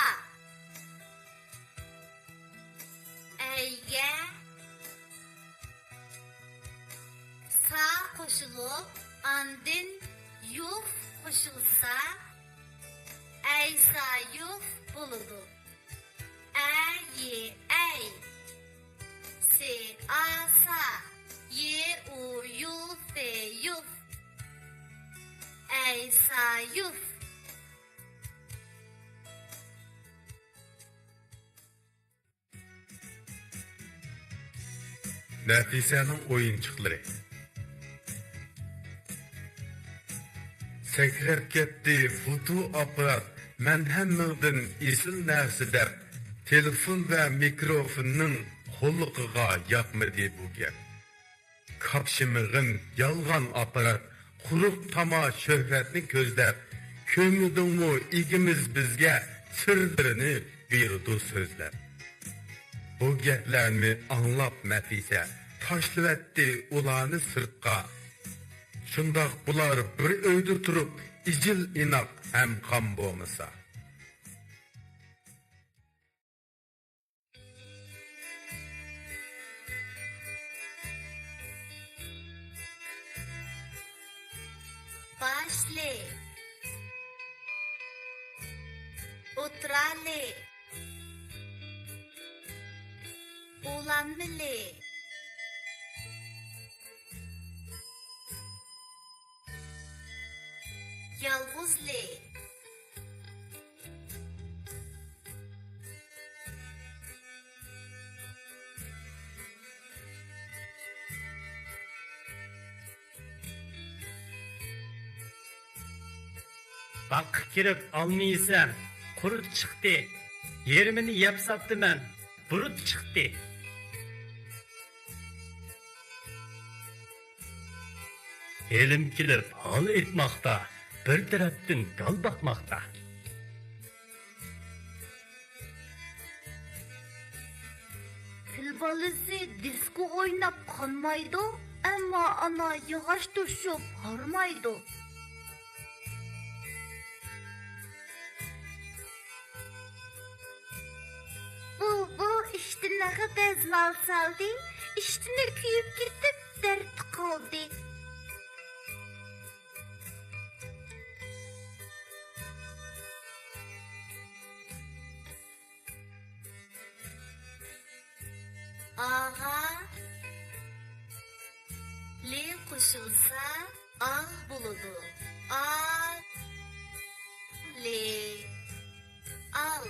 ئەيگە سا قوشۇلۇپ، ئاندىن يۇف قوشۇلسا، ئەيسايۇف بولىدۇ. ئە يې ئەي، سې ئا سا، يې ئۇ يۇ فې يۇف، ئەيسايۇف. نەپىسەنىڭ ئويۇنچۇقلىرى. سەكرەپ كەتتى فوتو ئاپپارات، مەن ھەممىڭدىن ئېسىل نەرسە دەپ، تېلېفون ۋە مىكروفوننىڭ قۇلىقىغا ياقمىدى بۇ گەپ. كاپشىمىغىن يالغان ئاپپارات، قۇرۇق تاما شۆھرەتنى كۆزلەپ، كۆيمىدىڭمۇ ئىگىمىز بىزگە سىرلىرىنى بېرىدۇ سۆزلەپ. بۇ گەپلەرنى ئاڭلاپ نەپىسە تاشلىۋەتتى ئۇلارنى سىرتقا. شۇنداق بۇلار بىر ئۆيدە تۇرۇپ، ئىجىل ئىناق ھەمغەم بولمىسا. باشلى، ئوتتۇرالى، ئۇلانمىلى، يالغۇزلى. باغقا كىرىپ ئالما يېسەم، قۇرت چىقتى. يېرىمىنى يەپ ساپتىمەن، بۇرۇت چىقتى. ھېلىم كېلىپ ھال ئېيتماقتا، بىر تەرەپتىن گال باقماقتا. بالىسى دىسكو ئويناپ قانمايدۇ، ئەمما ئانا ياغاچ توشۇپ ھارمايدۇ. بۇلبۇل ئىشتىنىغا دەزمال سالدى، ئىشتىنى كۆيۈپ كېتىپ دەردتە قالدى. ئاغا لى قوشۇلسا، ئال بولىدۇ. ئا، لى، ئال.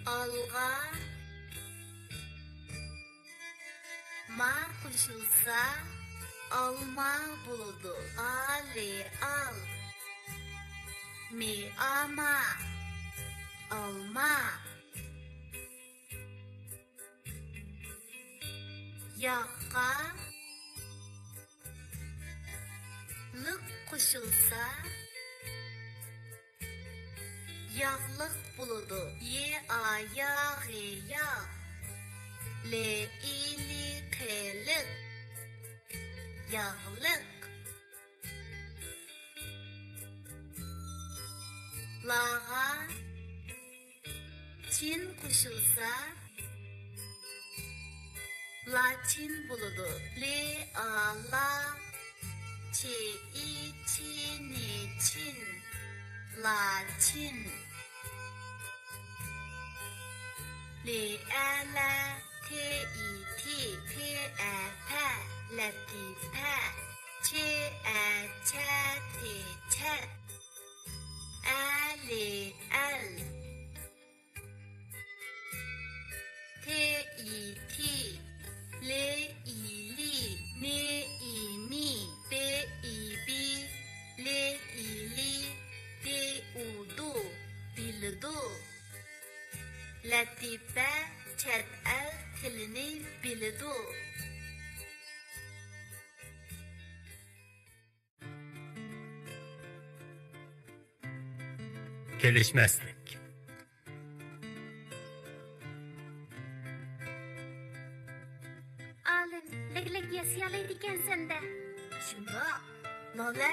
ئالغا ما قوشۇلسا، ئالما بولىدۇ. ئالى، ئال. مى، ئاما. ئالما. ياغقا لىق قوشۇلسا، ياغلىق بولىدۇ. ي، ئا، يا، غ، ياغ. ل، ئى، لى، ق، لىق. ياغلىق. لاغا چىن قوشۇلسا، لاچىن بولىدۇ. ل، ئا، لا. چ، ئى، چى، ن، چىن. لاچىن. ل، ئە، لە. ت، ئى، تى. پ، ئە، پە. لەتىپە. چ، ئە، چە. ت، چەت. ئە، ل، ئەل. ت، ئى، تى. ل، ئى، لى. ن، ئى، نى. ب، ئى، بى. ل، ئى، لى. د، ئۇ، دۇ. بىلىدۇ. لەتىپە چەت ئەل تىلىنى بىلىدۇ. كېلىشمەسلىك. ئالىم، لەگلەك ياسىيالايدىكەنسەن-دە. شۇنداق. لالە،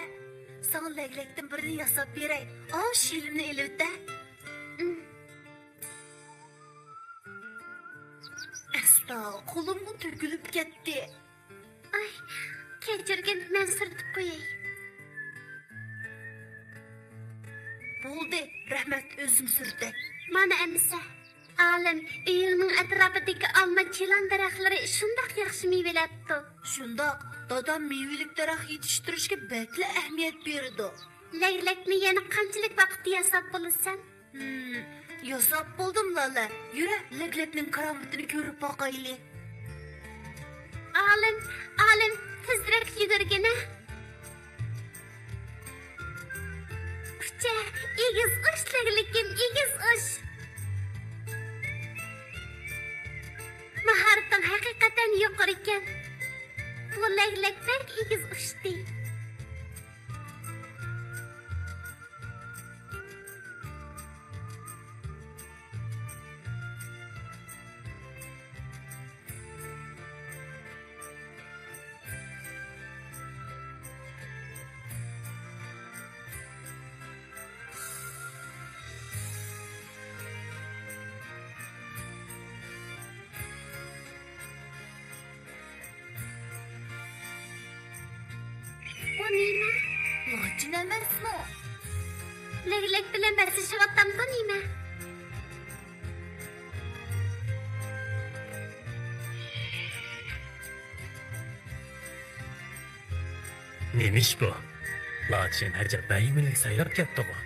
ساڭا لەگلەكتىن بىرنى ياساپ بېرەي. ئاۋۇ شىلىمنى ئېلىۋېتە. ئەستا، قولۇمغا تۆكۈلۈپ كەتتى. ئاي، كەچۈرگىن، مەن سۈرتۈپ قوياي. بولدى، رەھمەت، ئۆزۈم سۈرتەي. مانا ئەمىسە. ئالىم، ئۆيۈڭنىڭ ئەتراپىدىكى ئالما، چىلان دەرەخلىرى شۇنداق ياخشى مېۋىلەپتۇ. شۇنداق، دادام مېۋىلىك دەرەخ يېتىشتۈرۈشكە بەكلا ئەھمىيەت بېرىدۇ. لەگلەكنى يەنە قانچىلىك ۋاقىتتا ياساپ بولىسەن؟ ھىم، ياساپ بولدۇم، لالە. يۈرە، لەگلەكنىڭ كارامىتىنى كۆرۈپ باقايلى. ئالىم، ئالىم، تېزرەك يۈگۈرگىنە. ئۇچە، ئېگىز ئۇچ، لەگلىكىم، ئېگىز ئۇچ. ماھارىتىڭ ھەقىقەتەن يۇقىرىكەن. بۇ لەگلەك بەك ئېگىز ئۇچتى. بۇ نېمە؟ لاچىن ئەمەسمۇ؟ لەگلەك بىلەن بەسلىشىۋاتامدۇ نېمە؟ نېمە ئىش بۇ؟ لاچىن ئەجەب ۋەھىمىلىك سايراپ كەتتىغۇ.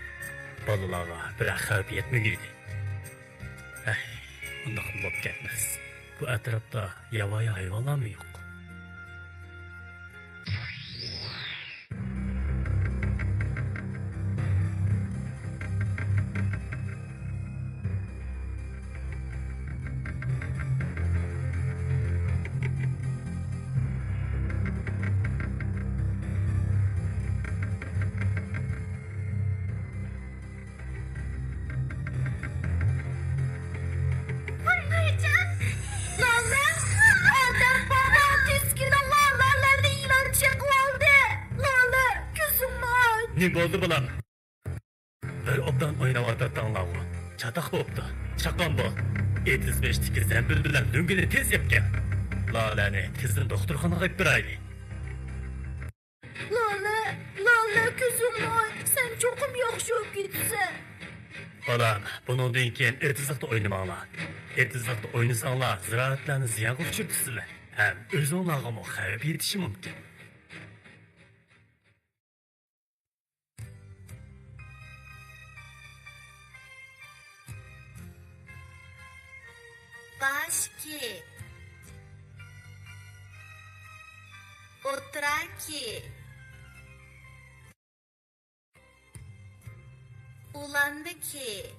بالىلارغا بىرەر خەۋپ يەتمىگۈدى. ھەي، ئۇنداق بولۇپ كەتمەس. بۇ ئەتراپتا ياۋايى ھايۋانلارمۇ يوق. بولدى بالام. بىر ئوبدان ئويناۋاتاتتىڭلارغۇ. چاتاق بوپتۇ. چاققان بول. ئېتىز بېشىدىكى زەمبىل بىلەن لۆڭگىنى تېز ئېلىپ كەل. لالەنى تېزدىن دوختۇرخانىغا ئېلىپ بېرەيلى. لالە، لالە، كۆزۈڭنى ئاچ، سەن چوقۇم ياخشى بولۇپ كېتىسەن. بالام، بۇنىڭدىن كېيىن ئېتىزلىقتا ئوينىماڭلار. ئېتىزلىقتا ئوينىساڭلار، زىرائەتلەرنى زىيانغا ئۇچرىتىسىلەر ھەم ئۆزۈڭلارغىمۇ خەۋپ يېتىشى مۇمكىن. باش كىيىك. ئوتتۇرا كىيىك. ئۇلانما كىيىك.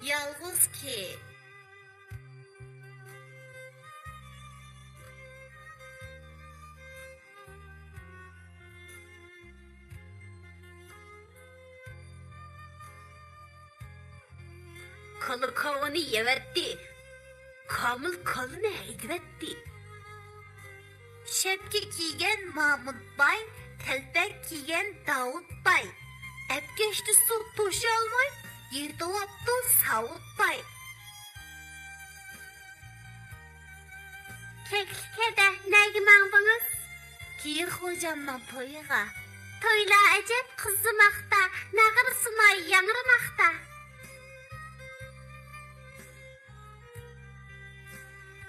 يالغۇز كىيىك. كالا كاۋىنى يەۋەتتى، كامىل كالىنى ھەيدىۋەتتى. شەپكە كىيگەن مامۇت باي، تەلپەك كىيگەن داۋۇت باي. ئەپكەشتە سۇ توشۇيالماي، يىرتىۋاپتۇ ساۋۇت باي. كەكلىكەدە نەگە ماڭدىڭىز؟ كىيىك خوجامنىڭ تويىغا. تويلار ئەجەب قىزىماقتا، ناغرا سۇناي ياڭرىماقتا.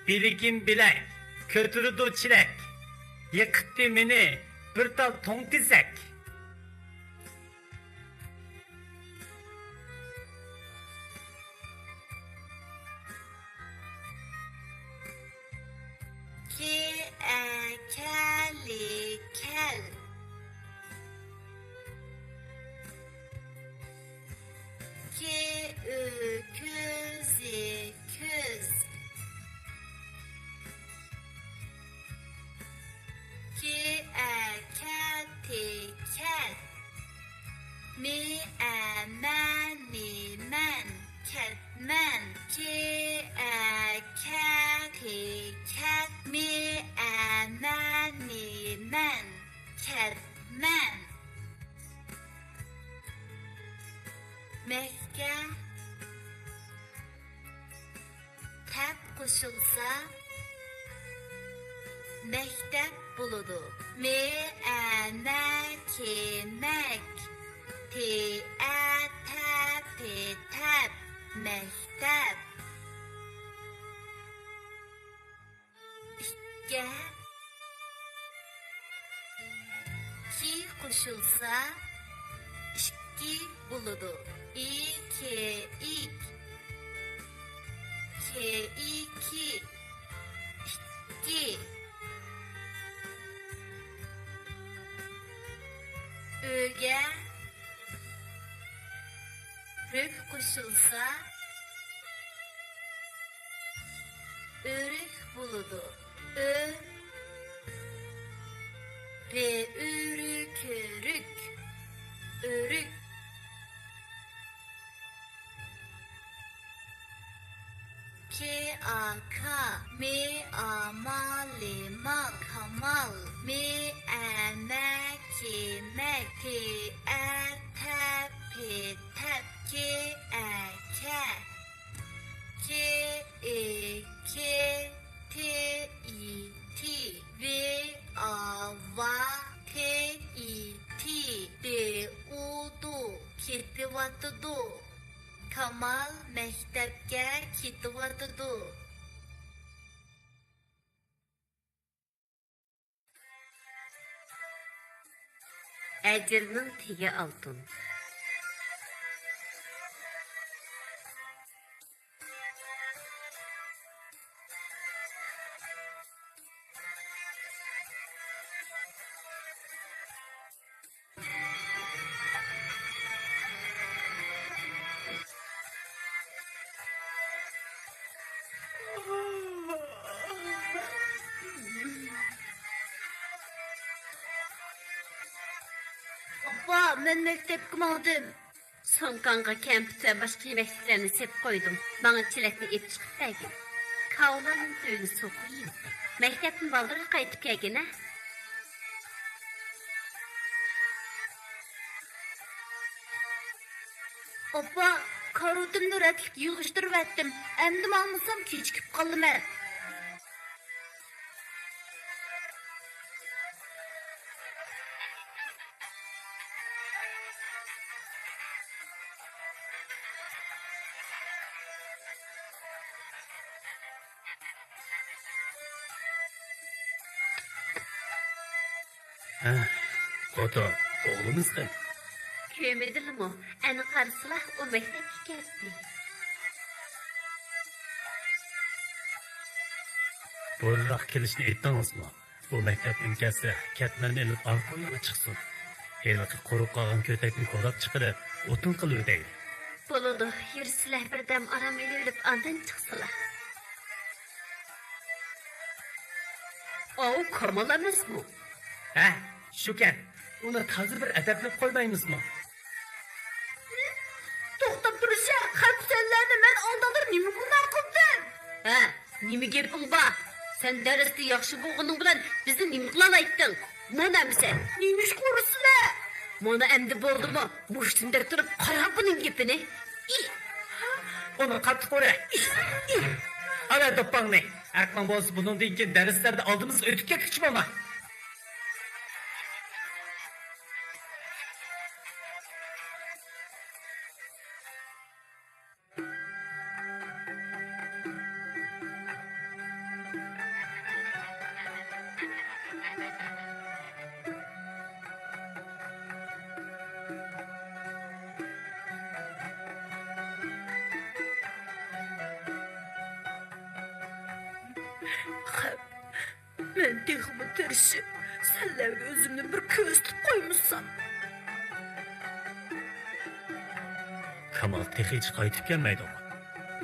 بىلىكىم بىلەك، كۆتۈرىدۇ چېلەك، يىقىتتى مېنى بىر تال توڭ تېزەك. كې، ئە، كەلى، كەل. كې، ئۆ، كۆزى، كۆز. كې، ئە، كەتى، كەت. مې، ئە، مەنى، مەن، كەتمەن. كې، ئە، كەتى، كەت. مې، ئە، مەنى، مەن، كەتمەن. مەككە. تەپ قوشۇلسا، مەكتەپ بولىدۇ. مې، ئە، مە، كې، مەك. تې، ئە، تە، پې، تەپ. مەكتەپ. ئىككە. كى قوشۇلسا، ئىككى بولىدۇ. ئى، كې، ئىك. كې، ئى، كى. ئىككى. ئۆگە. رۆك قوشۇلسا، ئۆرۈك بولىدۇ. ئۆ، رې، ئۆرۈ، كۆرۈك، ئۆرۈك. كې، ئا، كا. مې، ئا، ما، لې، مال. كامال. مې، ئە، مە، كې، مەك. تې، ئە، تە، پې، تەپ. كې، ئە، كە. كې، ئې، كې. تې، ئى، تى. ۋې، ئا، ۋا. تې، ئى، تى. دې، ئۇ، دۇ. كېتىۋاتىدۇ. كامال مەكتەپكە كېتىۋاتىدۇ. ئەجىرنىڭ تېگى ئالتۇن. ئاپا، مەن مەكتەپكە ماڭدىم. سومكاڭغا كەمپۈت ۋە باشقا يېمەكلىكلەرنى سېلىپ قويدۇم. ماڭا چېلەكنى ئېلىپ چىقىپ بەرگىن. كاۋىلارنىڭ تۆيىنى سوقۇپ يېدىم. مەكتەپتىن بالدۇرراق قايتىپ كەلگىنە. ئاپا، كارىۋىتىمنى رەتلىك يىغىشتۇرۇۋەتتىم. ئەمدى ماڭمىسام كېچىكىپ قالىمەن. ھە، خوتۇن، ئوغلىمىز قەي؟ كۆرمىدىلىمۇ؟ ئەنە قارىسىلا، ئۇ مەكتەپكە كەتتى. بۇرۇنراق كېلىشنى ئېيتتىڭىزمۇ؟ ئۇ مەكتەپتىن كەلسە، كەتمەننى ئېلىپ ئارقا ئويۇنغا چىقسۇن. ھېلىقى قۇرۇپ قالغان كۆتەكنى كولاپ چىقىرىپ، ئوتۇن قىلىۋېتەيلى. بولىدۇ، يۈرسىلە، بىردەم ئارام ئېلىۋېلىپ، ئاندىن چىقسىلا. ئاۋۇ كامال ئەمەسمۇ؟ ھە، شۇكەن. ئۇنى تازا بىر ئەدەپلەپ قويمايمىزمۇ؟ توختاپ تۇرۇشە، خەپ سەنلەرنى مەن ئالدىغىلى نېمە گۇناھ قىلدىم؟ ھە، نېمە گېپىڭ بار؟ سەن دەرستە ياخشى بولغىنىڭ بىلەن بىزنى نېمە قىلالايتتىڭ؟ مانا ئەمىسە. نېمىشقا ئۇرىسىلە؟ مانا ئەمدى بولدىمۇ؟ مۇشتۇمدەك تۇرۇپ قارا بۇنىڭ گېپىنى. ئىھ! ئۇنى قاتتىق ئۇرە. ئىھ! ئىھ! ئالا دوپپاڭنى. ھەققىڭ بولسا بۇنىڭدىن كېيىن دەرسلەردە ئالدىمىزغا ئۆتۈپ كەتكۈچى بولما. خەپ. مەن تېخىمۇ تىرىشىپ، سەنلەرگە ئۆزۈمنى بىر كۆرسىتىپ قويمىسام. كامال تېخىچە قايتىپ كەلمەيدىغۇ؟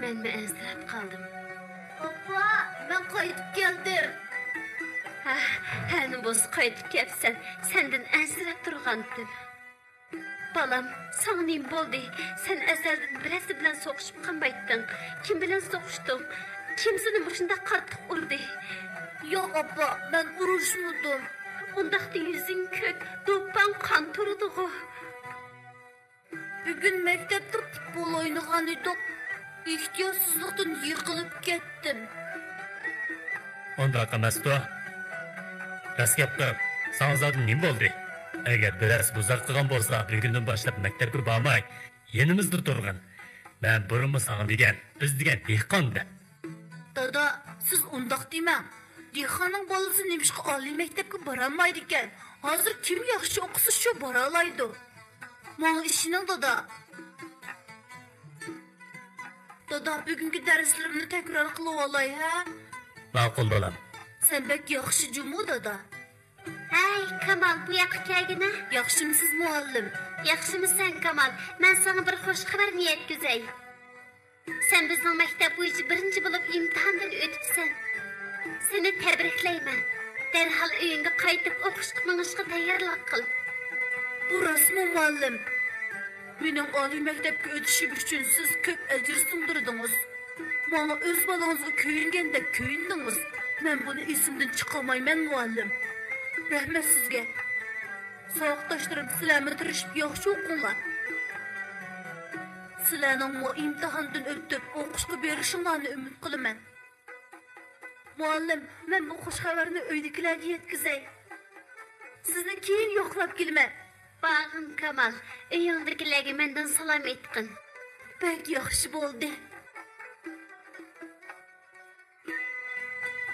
مەنمۇ ئەنسىرەپ قالدىم. ئاپا، مەن قايتىپ كەلدىم. ھە، ھەنە بولسا قايتىپ كەپسەن. سەندىن ئەنسىرەپ تۇرغانتىم. بالام، ساڭا نېمە بولدى؟ سەن ئەزەلدىن بىرەرسى بىلەن سوقۇشۇپ قالمايتتىڭ. كىم بىلەن سوقۇشتۇڭ؟ كىم سېنى مۇشۇنداق قاتتىق ئۇردى؟ ياق، ئاپا، مەن ئۇرۇشمىدىم. ئۇنداقتا يۈزۈڭ كۆك، دوپپاڭ قان تۇرىدىغۇ. بۈگۈن مەكتەپتە پۇتبول ئوينىغان ئىدۇق. ئېھتىياتسىزلىقتىن يىقىلىپ كەتتىم. ئۇنداق ئەمەستۇ. راست گەپ قىل، ساڭا زادى نېمە بولدى؟ ئەگەر بىرەرسى بۇزاق قىلغان بولسا، بۈگۈندىن باشلاپ مەكتەپكە بارماي، يېنىمىزدا تۇرغىن. مەن بۇرۇنمۇ ساڭا دېگەن، بىز دېگەن دېھقان دەپ. دادا، سىز ئۇنداق دېمەڭ. دېھقاننىڭ بالىسى نېمىشقا ئالىي مەكتەپكە بارالمايدىكەن؟ ھازىر كىم ياخشى ئوقۇسا، شۇ بارالايدۇ. ماڭا ئىشىنىڭ، دادا. دادا، بۈگۈنكى دەرسلىرىمنى تەكرار قىلىۋالاي، ھە؟ ماقۇل، بالام. سەن بەك ياخشى جۇمۇ، دادا. ھەي، كامال، بۇ ياققا كەلگىنە. ياخشىمسىز، مۇئەللىم؟ ياخشىمۇ سەن، كامال؟ مەن ساڭا بىر خوش خەۋەرنى يەتكۈزەي. سەن بىزنىڭ مەكتەپ بويىچە بىرىنچى بولۇپ ئىمتىھاندىن ئۆتۈپسەن. سېنى تەبرىكلەيمەن. دەرھال ئۆيۈڭگە قايتىپ ئوقۇشقا مېڭىشقا تەييارلىق قىل. بۇ راستمۇ، مۇئەللىم؟ مېنىڭ ئالىي مەكتەپكە ئۆتۈشۈم ئۈچۈن سىز كۆپ ئەجىر سىڭدۈردىڭىز. ماڭا ئۆز بالىڭىزغا كۆيۈنگەندەك كۆيۈندىڭىز. مەن بۇنى ئېسىمدىن چىقارمايمەن، مۇئەللىم. رەھمەت سىزگە. ساۋاقداشلىرىم، سىلەرمۇ تىرىشىپ ياخشى ئوقۇڭلار. سىلەرنىڭمۇ ئىمتىھاندىن ئۆتۈپ ئوقۇشقا بېرىشىڭلارنى ئۈمىد قىلىمەن. مۇئەللىم، مەن بۇ خۇش خەۋەرنى ئۆيدىكىلەرگە يەتكۈزەي. سىزنى كېيىن يوقلاپ كېلىمەن. بارغىن، كامال، ئۆيۈڭدىكىلەرگە مەندىن سالام ئېيتقىن. بەك ياخشى بولدى.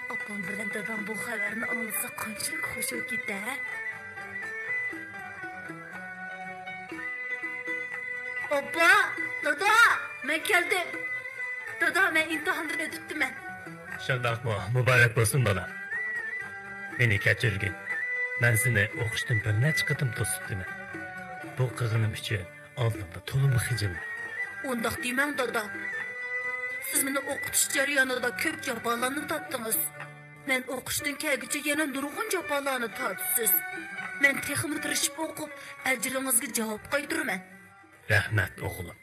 ئاپام بىلەن دادام بۇ خەۋەرنى ئاڭلىسا قانچىلىك خۇش بولۇپ كېتەر، ھە؟ ئاپا، دادا، مەن كەلدىم. دادا، مەن ئىمتىھاندىن ئۆتۈپتىمەن. شۇنداقمۇ؟ مۇبارەك بولسۇن، بالام. مېنى كەچۈرگىن. مەن سېنى ئوقۇشتىن بىر نەچچە قېتىم توسۇپتىمەن. بۇ قىلغىنىم ئۈچۈن ئالدىڭدا تولىمۇ خىجىلمەن. ئۇنداق دېمەڭ، دادا. سىز مېنى ئوقۇتۇش جەريانىدا كۆپ جاپالارنى تارتتىڭىز. مەن ئوقۇشتىن كەلگۈچە يەنە نۇرغۇن جاپالارنى تارتىسىز. مەن تېخىمۇ تىرىشىپ ئوقۇپ، ئەجرىڭىزگە جاۋاب قايتۇرىمەن. رەھمەت، ئوغلۇم.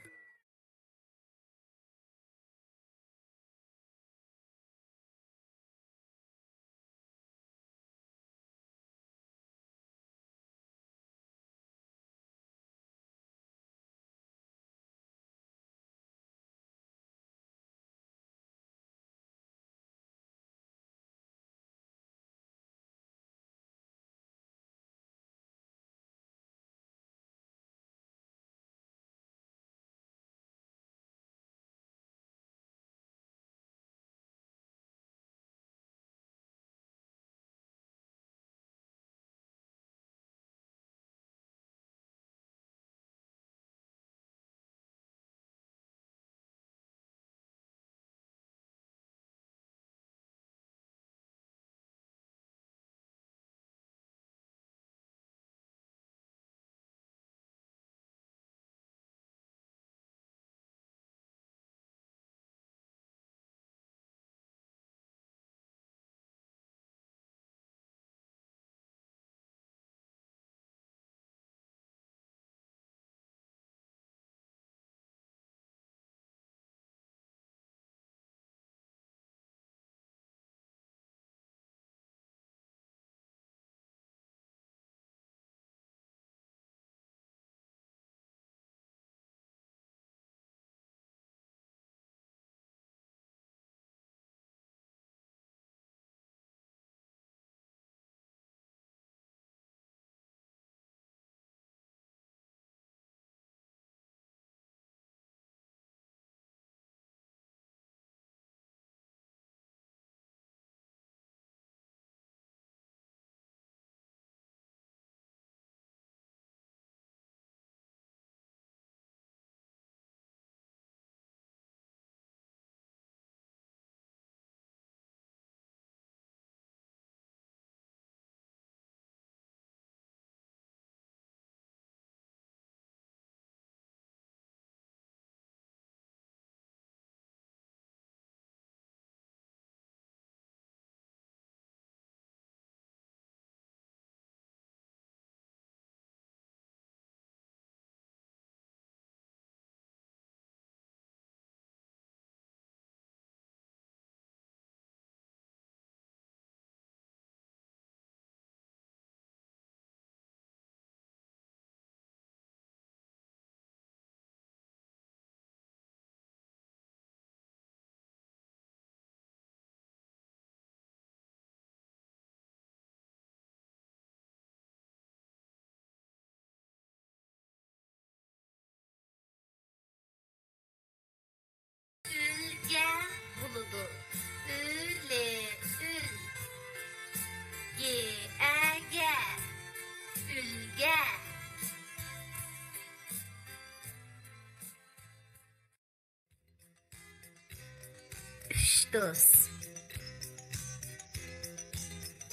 دوست.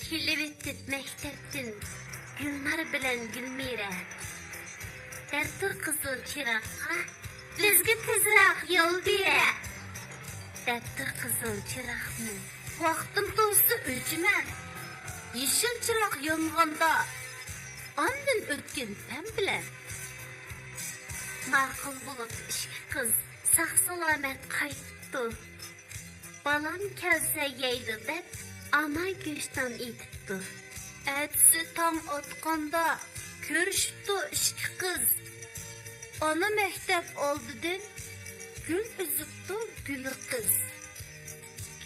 كېلىۋېتىپ مەكتەپتىن گۈلنار بىلەن گۈلمىرە. دەپتۇ قىزىل چىراغقا، بىزگە تېزراق يول بېرە. دەپتۇ قىزىل چىراغنى، ۋاقتىم تولسا ئۆچىمەن. يېشىل چىراغ يانغاندا، ئاندىن ئۆتكىن پەم بىلەن. ماقۇل بولۇپ ئىككى قىز ساق-سالامەت قايتىپتۇ. بالام كەلسە يەيدۇ دەپ، ئانا گۆشنان ئېتىپتۇ. ئەتىسى تاڭ ئاتقاندا كۆرۈشۈپتۇ ئىككى قىز. ئانا مەكتەپ ئالدىدىن گۈل ئۈزۈپتۇ گۈل قىز.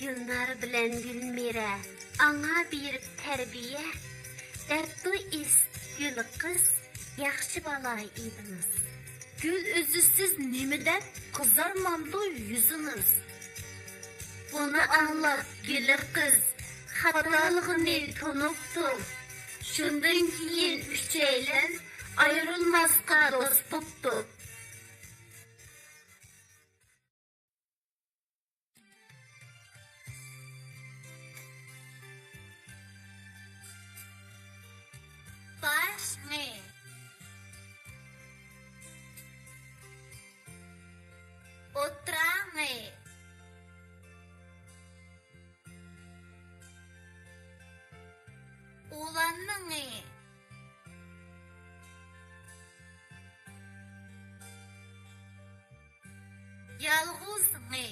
گۈلنار بىلەن گۈلمىرە ئاڭا بېرىپ تەربىيە، دەپتۇ ئېسىپ گۈل قىز، ياخشى بالا ئىدىڭىز. گۈل ئۈزىسىز نېمە دەپ، قىزارمامدۇ يۈزىڭىز؟ بۇنى ئاڭلاپ گۈل قىز خاتالىقىنى تونۇپتۇ. شۇندىن كېيىن ئۈچەيلەن ئايرىلماسقا دوست بوپتۇق. باشىڭى، ئوتتۇراڭى، ئۇلانمىڭى، يالغۇزىڭى.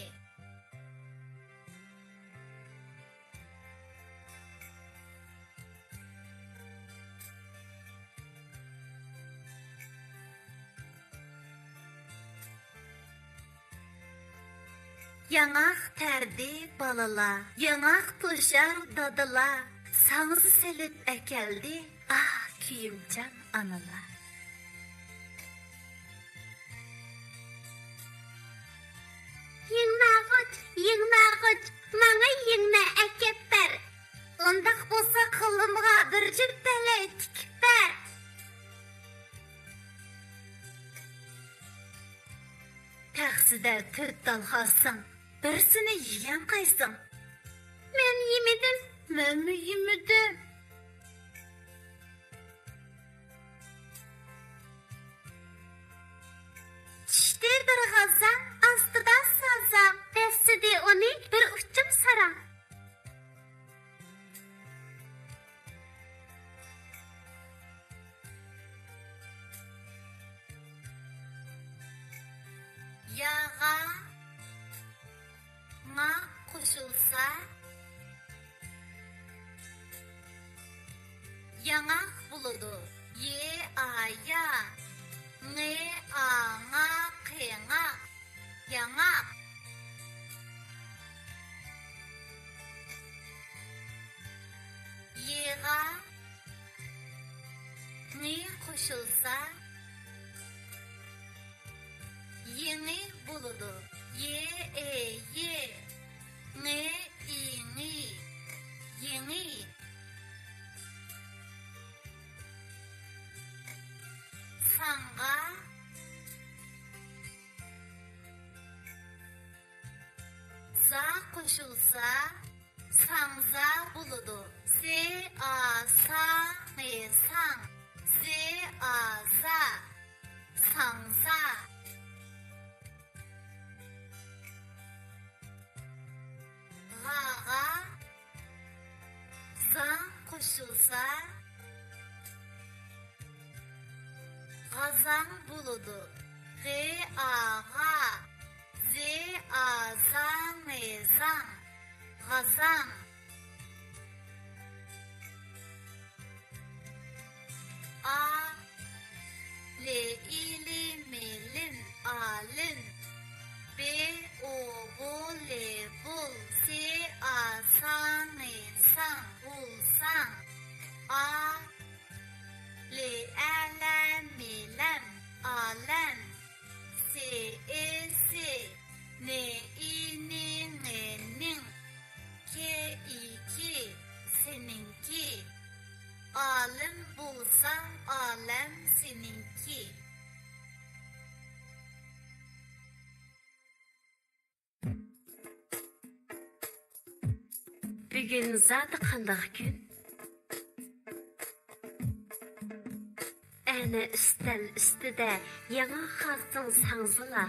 ياڭاق تەردى بالىلار، ياڭاق توشار دادىلار، ساڭزا سېلىپ ئەكەلدى، ئاھ، كۆيۈمچان ئانىلار. يىڭناغۇچ، يىڭناغۇچ، ماڭا يىڭنە ئەكەپ بەر. ئۇنداق بولسا قولۇمغا بىر جۈپ بەلەي تىكىپ بەر. تەخسىدە تۆت تال خاسىڭ، بىرسىنى يېگەن قايسىڭ؟ مەن يېمىدىم. مەنمۇ يېمىدىم. چۈشتى بىر غازاڭ، ئاستىدا سازاڭ، دەسسىدى ئۇنى بىر ئۇچۇم ساراڭ. ياغا، ڭا قوشۇلسا، ياڭاق بولىدۇ. يې، ئا، يا. ڭې، ئا، ڭا، قېڭاق. ياڭاق. يېغا ڭى قوشۇلسا، يېڭى بولىدۇ. يې، ئې، يې. ڭې، ئى، ڭى. يېڭى. ساڭغا زا قوشۇلسا، ساڭزا بولىدۇ. سې، ئا، سا، ڭې، ساڭ. زې، ئا، زا. ساڭزا. غاغا زاڭ قوشۇلسا، غازاڭ بولىدۇ. غې، ئا، غا. زې، ئا، زا، ڭې، زاڭ. غازاڭ. ئا، لې، ئى، لى، مې، لىم، ئالىم. بې، ئو، بۇ، لې، بۇل. سې، ئا، سا، ڭې، ساڭ. بۇلساڭ. ئا، لې، ئە، لە، مې، لەم. ئالەم. سې، ئې، سې. نې، ئى، نى، ڭې، نىڭ. كې، ئى، كى. سېنىڭكى. ئالىم بولساڭ، ئالەم سېنىڭكى. بۈگۈن زادى قانداق كۈن؟ ئەنە ئۈستەل ئۈستىدە ياڭاق خازنىڭ ساڭزىلا.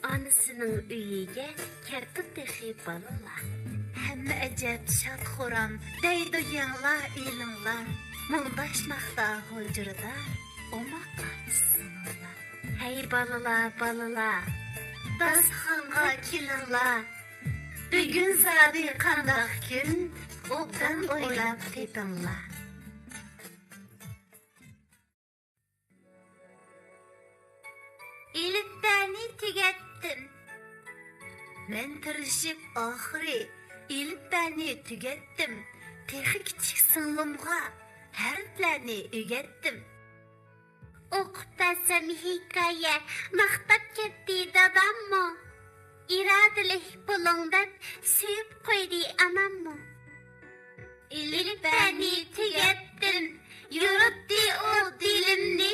ئانىسىنىڭ ئۆيىگە كەپتۇ تېخى بالىلار. ھەممە ئەجەب شاد-خۇرام دەيدۇ يەڭلار، ئېلىڭلار. مۇڭداشماقتا ھۇجرىدا ئوماق ئاچا-سىڭىللار. ھەي بالىلار، بالىلار، داستىخانغا كېلىڭلار. بۈگۈن زادى قانداق كۈن؟ ئوبدان ئويلاپ تېپىڭلار. ئېلىپبەنى تۈگەتتىم. مەن تىرىشىپ ئاخىرى ئېلىپبەنى تۈگەتتىم. تېخى كىچىك سىڭلىمغا ھەرپلەرنى ئۆگەتتىم. ئوقۇپ بەرسەم ھېكايە، ماختاپ كەتتى داداممۇ. ئىرادىلىك بولۇڭ دەپ سۆيۈپ قويدى ئاناممۇ. ئېلىپبەنى تۈگەتتىم، يورۇتتى ئۇ دىلىمنى.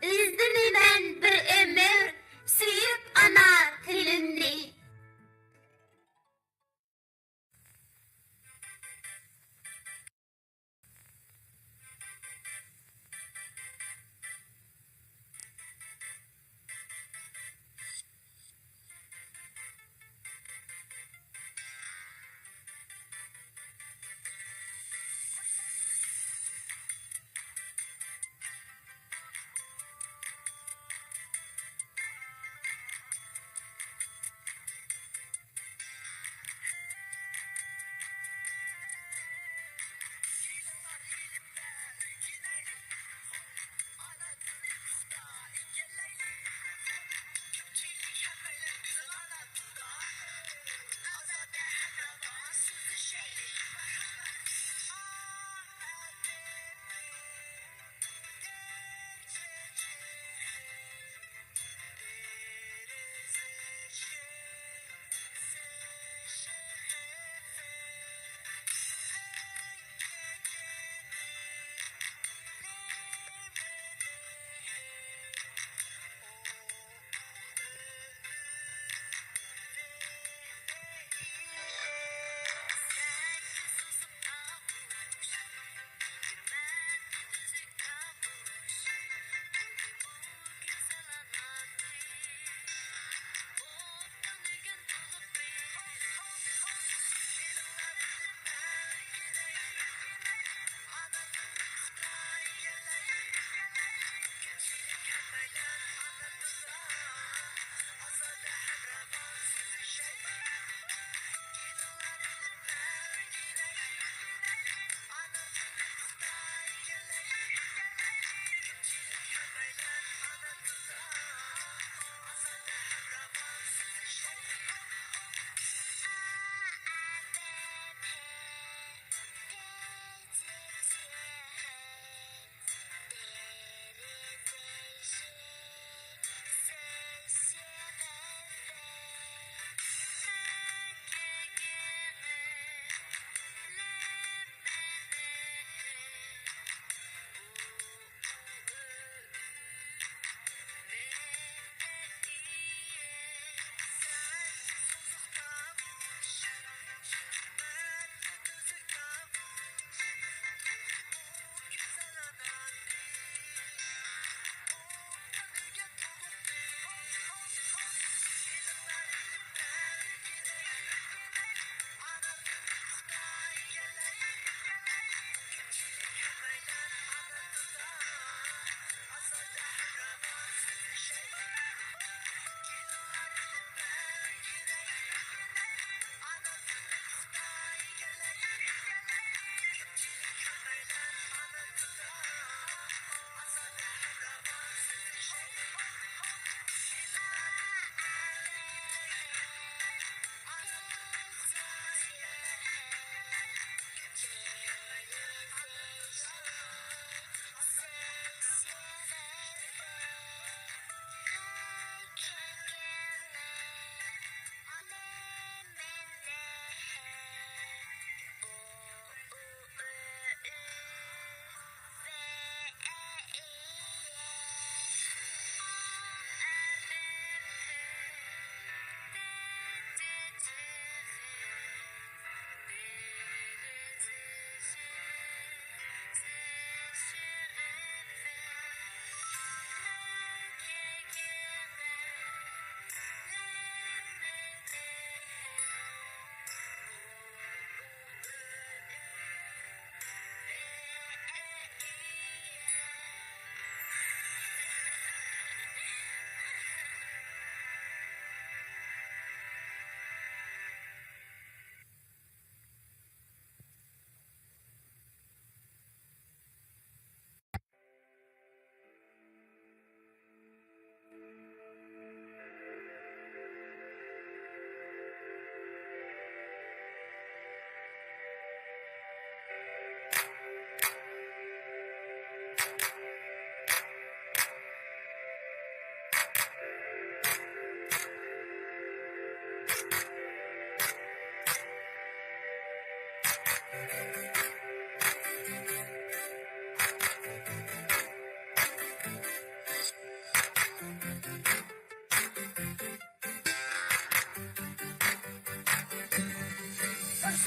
ئىزدىنىمەن بىر ئۆمۈر سۆيۈپ ئانا تىلىمنى.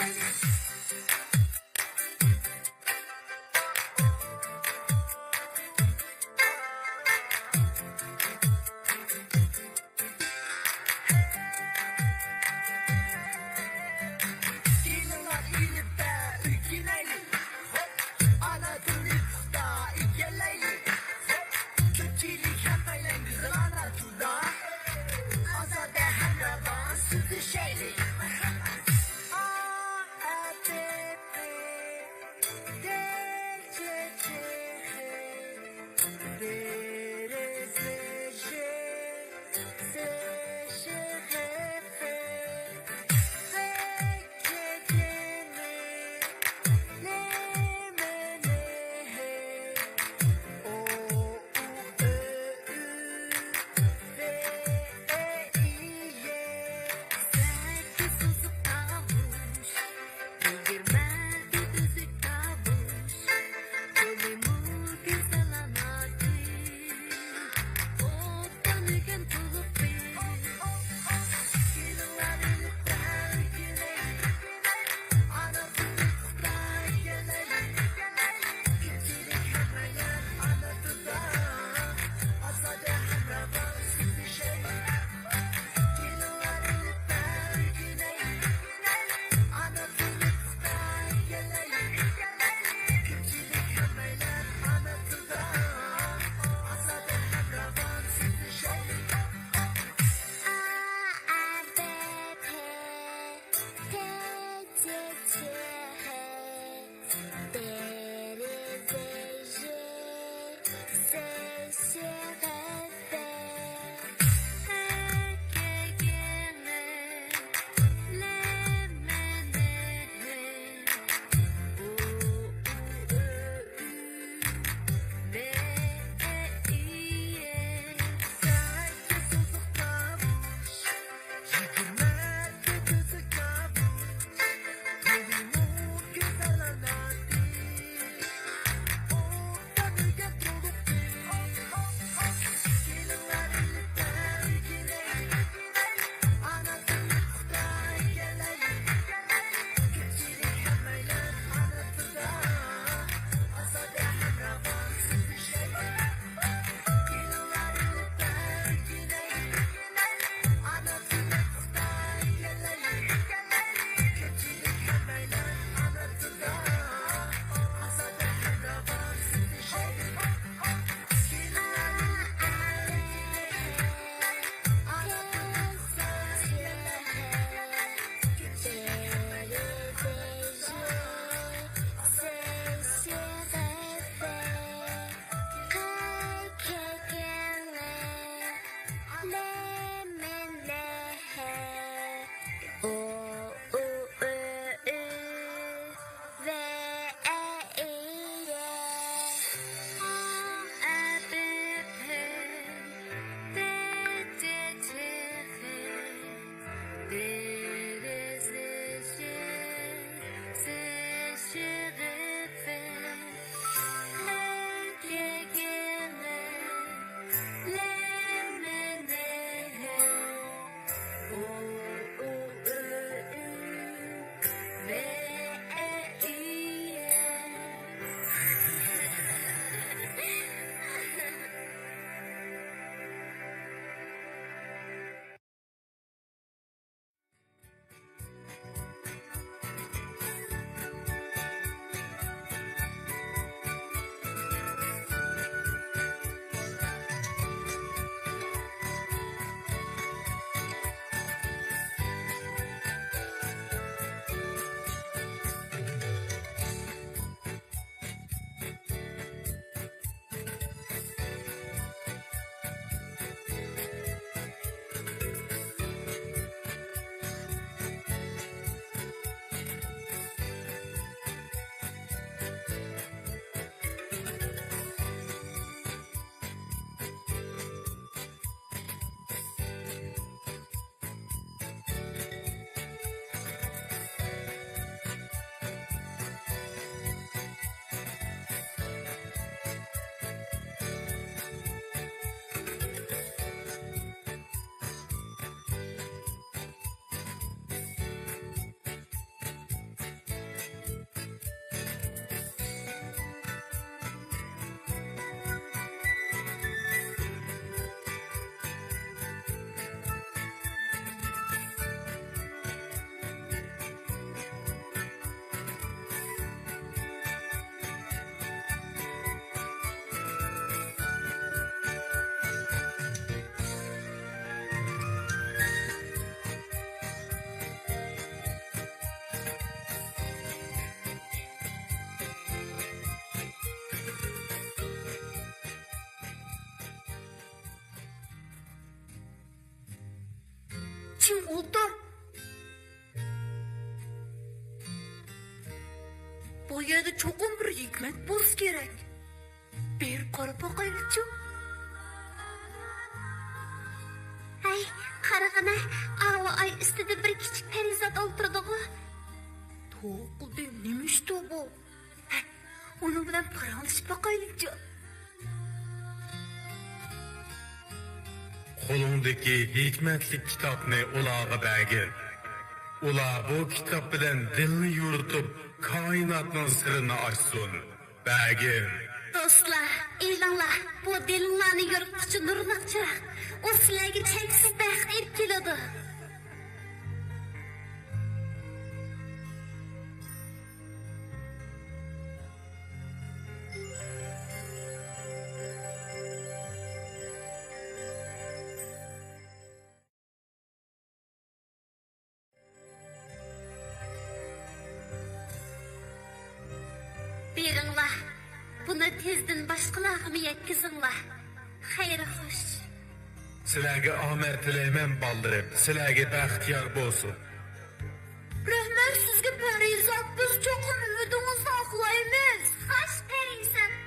كېلىڭلار ئېلىپبە ئۆگىنەيلى. خوپ، ئانا تىلنى پۇختا ئىگىلەيلى. خوپ، كۆپچىلىك ھەممەيلەن گۈزەل ئانا تىلدا ئازادە ھەم راۋان سۆزلىشەيلى. ئولتۇر. بۇ يەردە چوقۇم بىر ھېكمەت بولسا كېرەك. بېرىپ قاراپ باقايلىچۇ. ھەي، قارىغىنە، ئاۋۇ ئاي ئۈستىدە بىر كىچىك پەرىزات ئولتۇرىدىغۇ. توقۇلدى، نېمە ئىشتۇ بۇ؟ ھە، ئۇنىڭ بىلەن پاراڭلىشىپ باقايلىچۇ. قولۇڭدىكى ھېكمەتلىك كىتابنى ئۇلارغا بەرگىن. ئۇلار بۇ كىتاب بىلەن دىلنى يورۇتۇپ، كائىناتنىڭ سىرىنى ئاچسۇن. بەرگىن. دوستلار، ئېلىڭلار، بۇ دىلىڭلارنى يورۇتقۇچى نۇرلۇق چىراغ. ئۇ سىلەرگە چەكسىز بەخت ئېلىپ كېلىدۇ. بېرىڭلار، بۇنى تېزدىن باشقىلارغىمۇ يەتكۈزۈڭلار. خەير خوش. سىلەرگە ئامەت تىلەيمەن، بالىلىرىم. سىلەرگە بەخت يار بولسۇن. رەھمەت سىزگە، پەرىزات. بىز چوقۇم ئۈمىدىڭىزنى ئاقلايمىز. خوش، پەرىزات.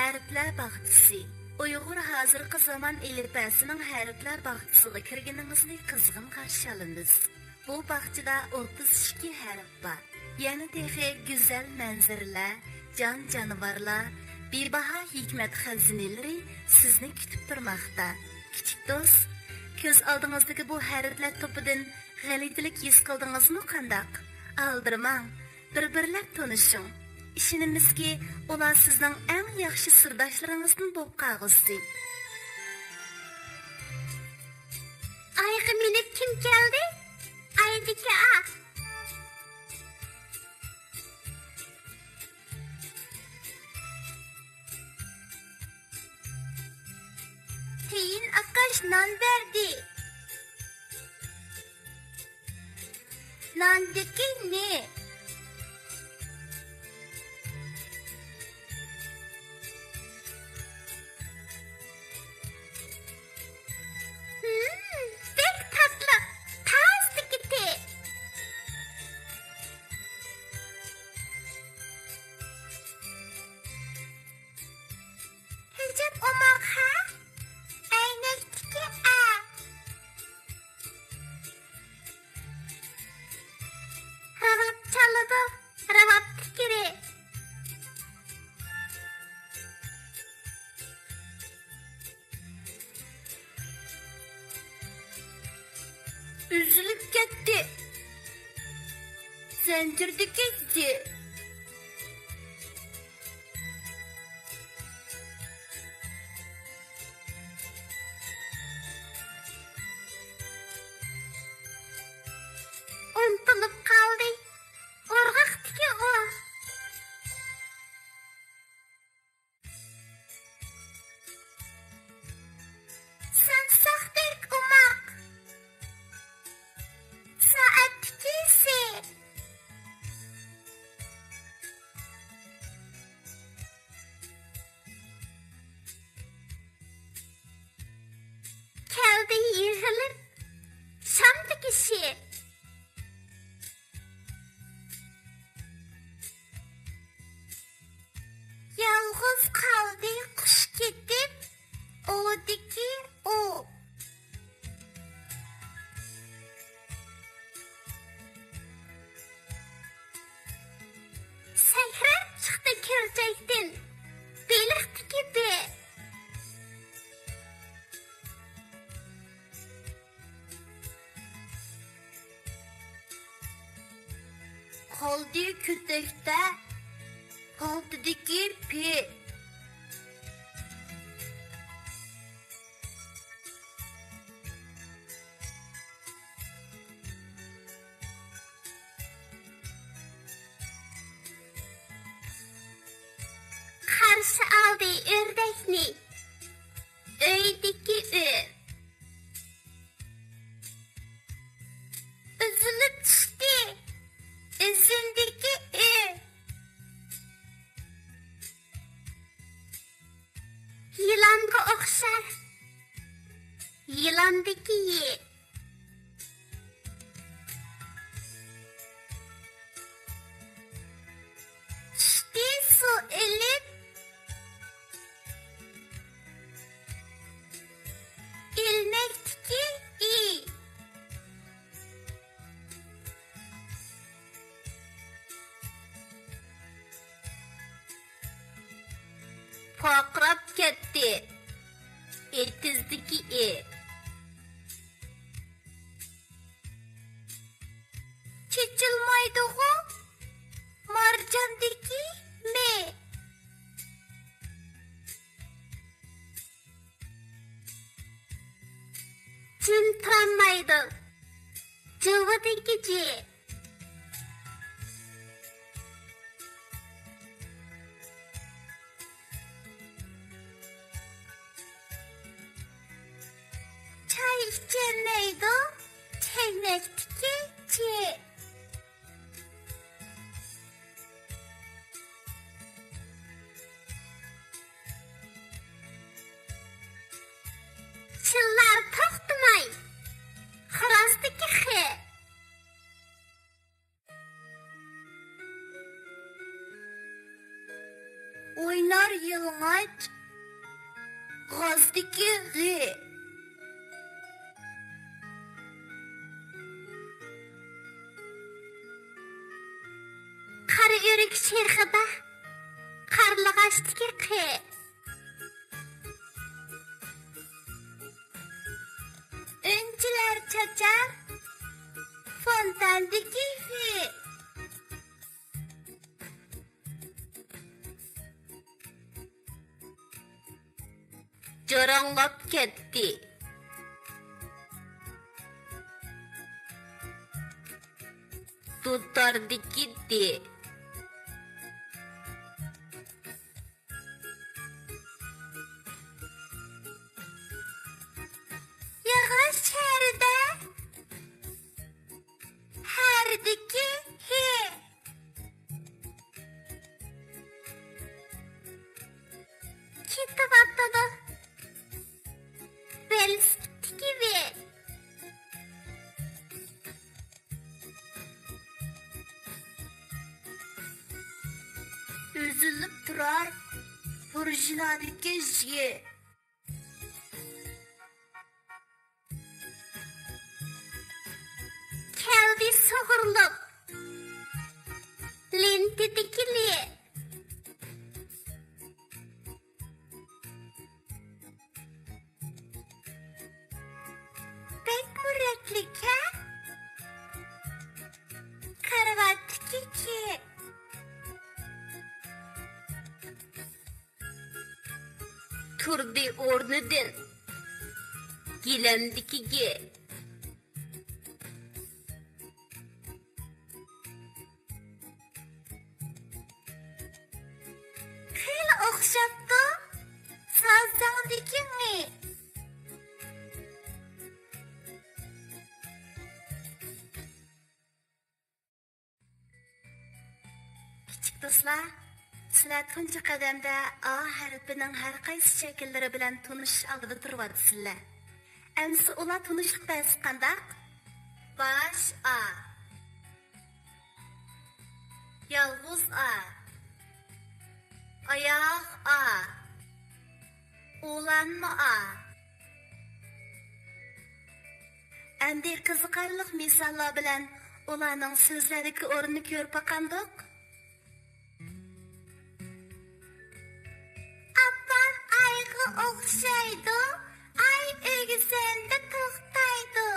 ھەرپلەر باغچىسى. ئۇيغۇر ھازىرقى زامان ئېلىپبەسىنىڭ ھەرپلەر باغچىسىغا كىرگىنىڭىزنى قىزغىن قارشى ئالىمىز. بۇ باغچىدا ئوتتۇز ئىككى ھەرپ بار. يەنە تېخى گۈزەل مەنزىرىلەر، جان-جانىۋارلار، بىباھا ھېكمەت خەزىنىلىرى سىزنى كۈتۈپ تۇرماقتا. كىچىك دوست، كۆز ئالدىڭىزدىكى بۇ ھەرپلەر توپىدىن غەلىتىلىك ھېس قىلدىڭىزمۇ قانداق؟ ئالدىرىماڭ، بىر-بىرلەپ تونۇشۇڭ. ئىشىنىمىزكى، ئۇلار سىزنىڭ ئەڭ ياخشى سىرداشلىرىڭىزدىن بولۇپ قالغۇسى. ئايغا مىنىپ كىم كەلدى؟ ئايدىكى ئا. تېيىن ئاقاش نان بەردى. ناندىكى نى. ھىم، بەك تاتلىق، تازىدىكى تى. ئەجەب ئوماق ھە؟ ئەينەكتىكى ئە. راۋاب چالىدۇ، راۋاب پىكرى. ئۈزۈلۈپ كەتتى. زەنجىردىكى زى. ئۇنتۇلۇپ قالدى. ئورغاقتىكى ئۇ. سامساقتەك ئوماق. سائەتتىكى سى. كەلدى يىغىلىپ شامدىكى شى. يالغۇز قالدى قۇش كېتىپ، ئۇدىكى ئۇ. سەكرەپ چىقتى كۆلچەكتىن، بېلىقتىكى بې. قالدى كۆتەكتە پالتىدىكى پى. نى. ئۆيدىكى ئۆ. ئۈزۈلۈپ چۈشتى. ئۈزۈندىكى ئۈ. يىلانغا ئوخشاش. يىلاندىكى يى. چۈشتى سۇ ئېلىپ. ئىلمەكتىكى ئى. پارقىراپ كەتتى. ئېتىزدىكى ئې. چېچىلمايدىغۇ؟ مارجاندىكى مې. جىم تۇرالمايدۇ. جىۋىدىكى جى. چاي ئىچەلمەيدۇ. چەينەكتىكى چى. چىللار توختىماي. خىراستىكى خې. ئوينار يالىڭاچ. غازدىكى غې. قارا ئۆرۈك شېخىدا. قارلىغاچتىكى قې. ئۈنچىلەر چاچار. فونتاندىكى فې. جاراڭلاپ كەتتى. دۇتاردىكى دى. ياغاچ شەھىرىدە. ھەردىكى ھې. كېتىۋاتىدۇ. ۋېلىسىپىتتىكى ۋې. ئۈزۈلۈپ تۇرار. پۇرژىنادىكى ژې. كەلدى سۇغۇرۇلۇپ. لېنتىدىكى لې. بەكمۇ رەتلىك ھە؟ كارىۋاتتىكى كې. تۇردى ئورنىدىن. گىلەمدىكى گې. خېلى ئوخشاپتۇ. سازاڭدىكى مې. كىچىك دوستلار، سىلەر تۇنجى قەدەمدە ئا ھەرپىنىڭ ھەر قايسى شەكىللىرى بىلەن تونۇشۇش ئالدىدا تۇرۇۋاتىسىلەر. ئەمىسە ئۇلار تونۇشلۇق بەرسە قانداق؟ باش ئا، يالغۇز ئا، ئاياغ ئا، ئۇلانما ئا. ئەمدى قىزىقارلىق مىساللار بىلەن ئۇلارنىڭ سۆزلەردىكى ئورنىنى كۆرۈپ باقامدۇق؟ ئاپام ئايغا ئوخشايدۇ، ئاي ئۆگزەمدە توختايدۇ.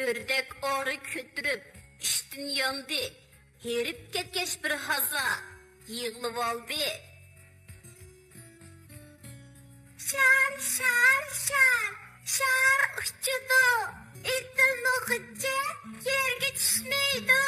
ئۆردەك ئارا كۆتۈرۈپ ئىشتىن ياندى، ھېرىپ كەتكەچ بىر ھازا يىغلىۋالدى. شار، شار، شار، شار ئۇچىدۇ، ئېتىلمىغۇچە يەرگە چۈشمەيدۇ.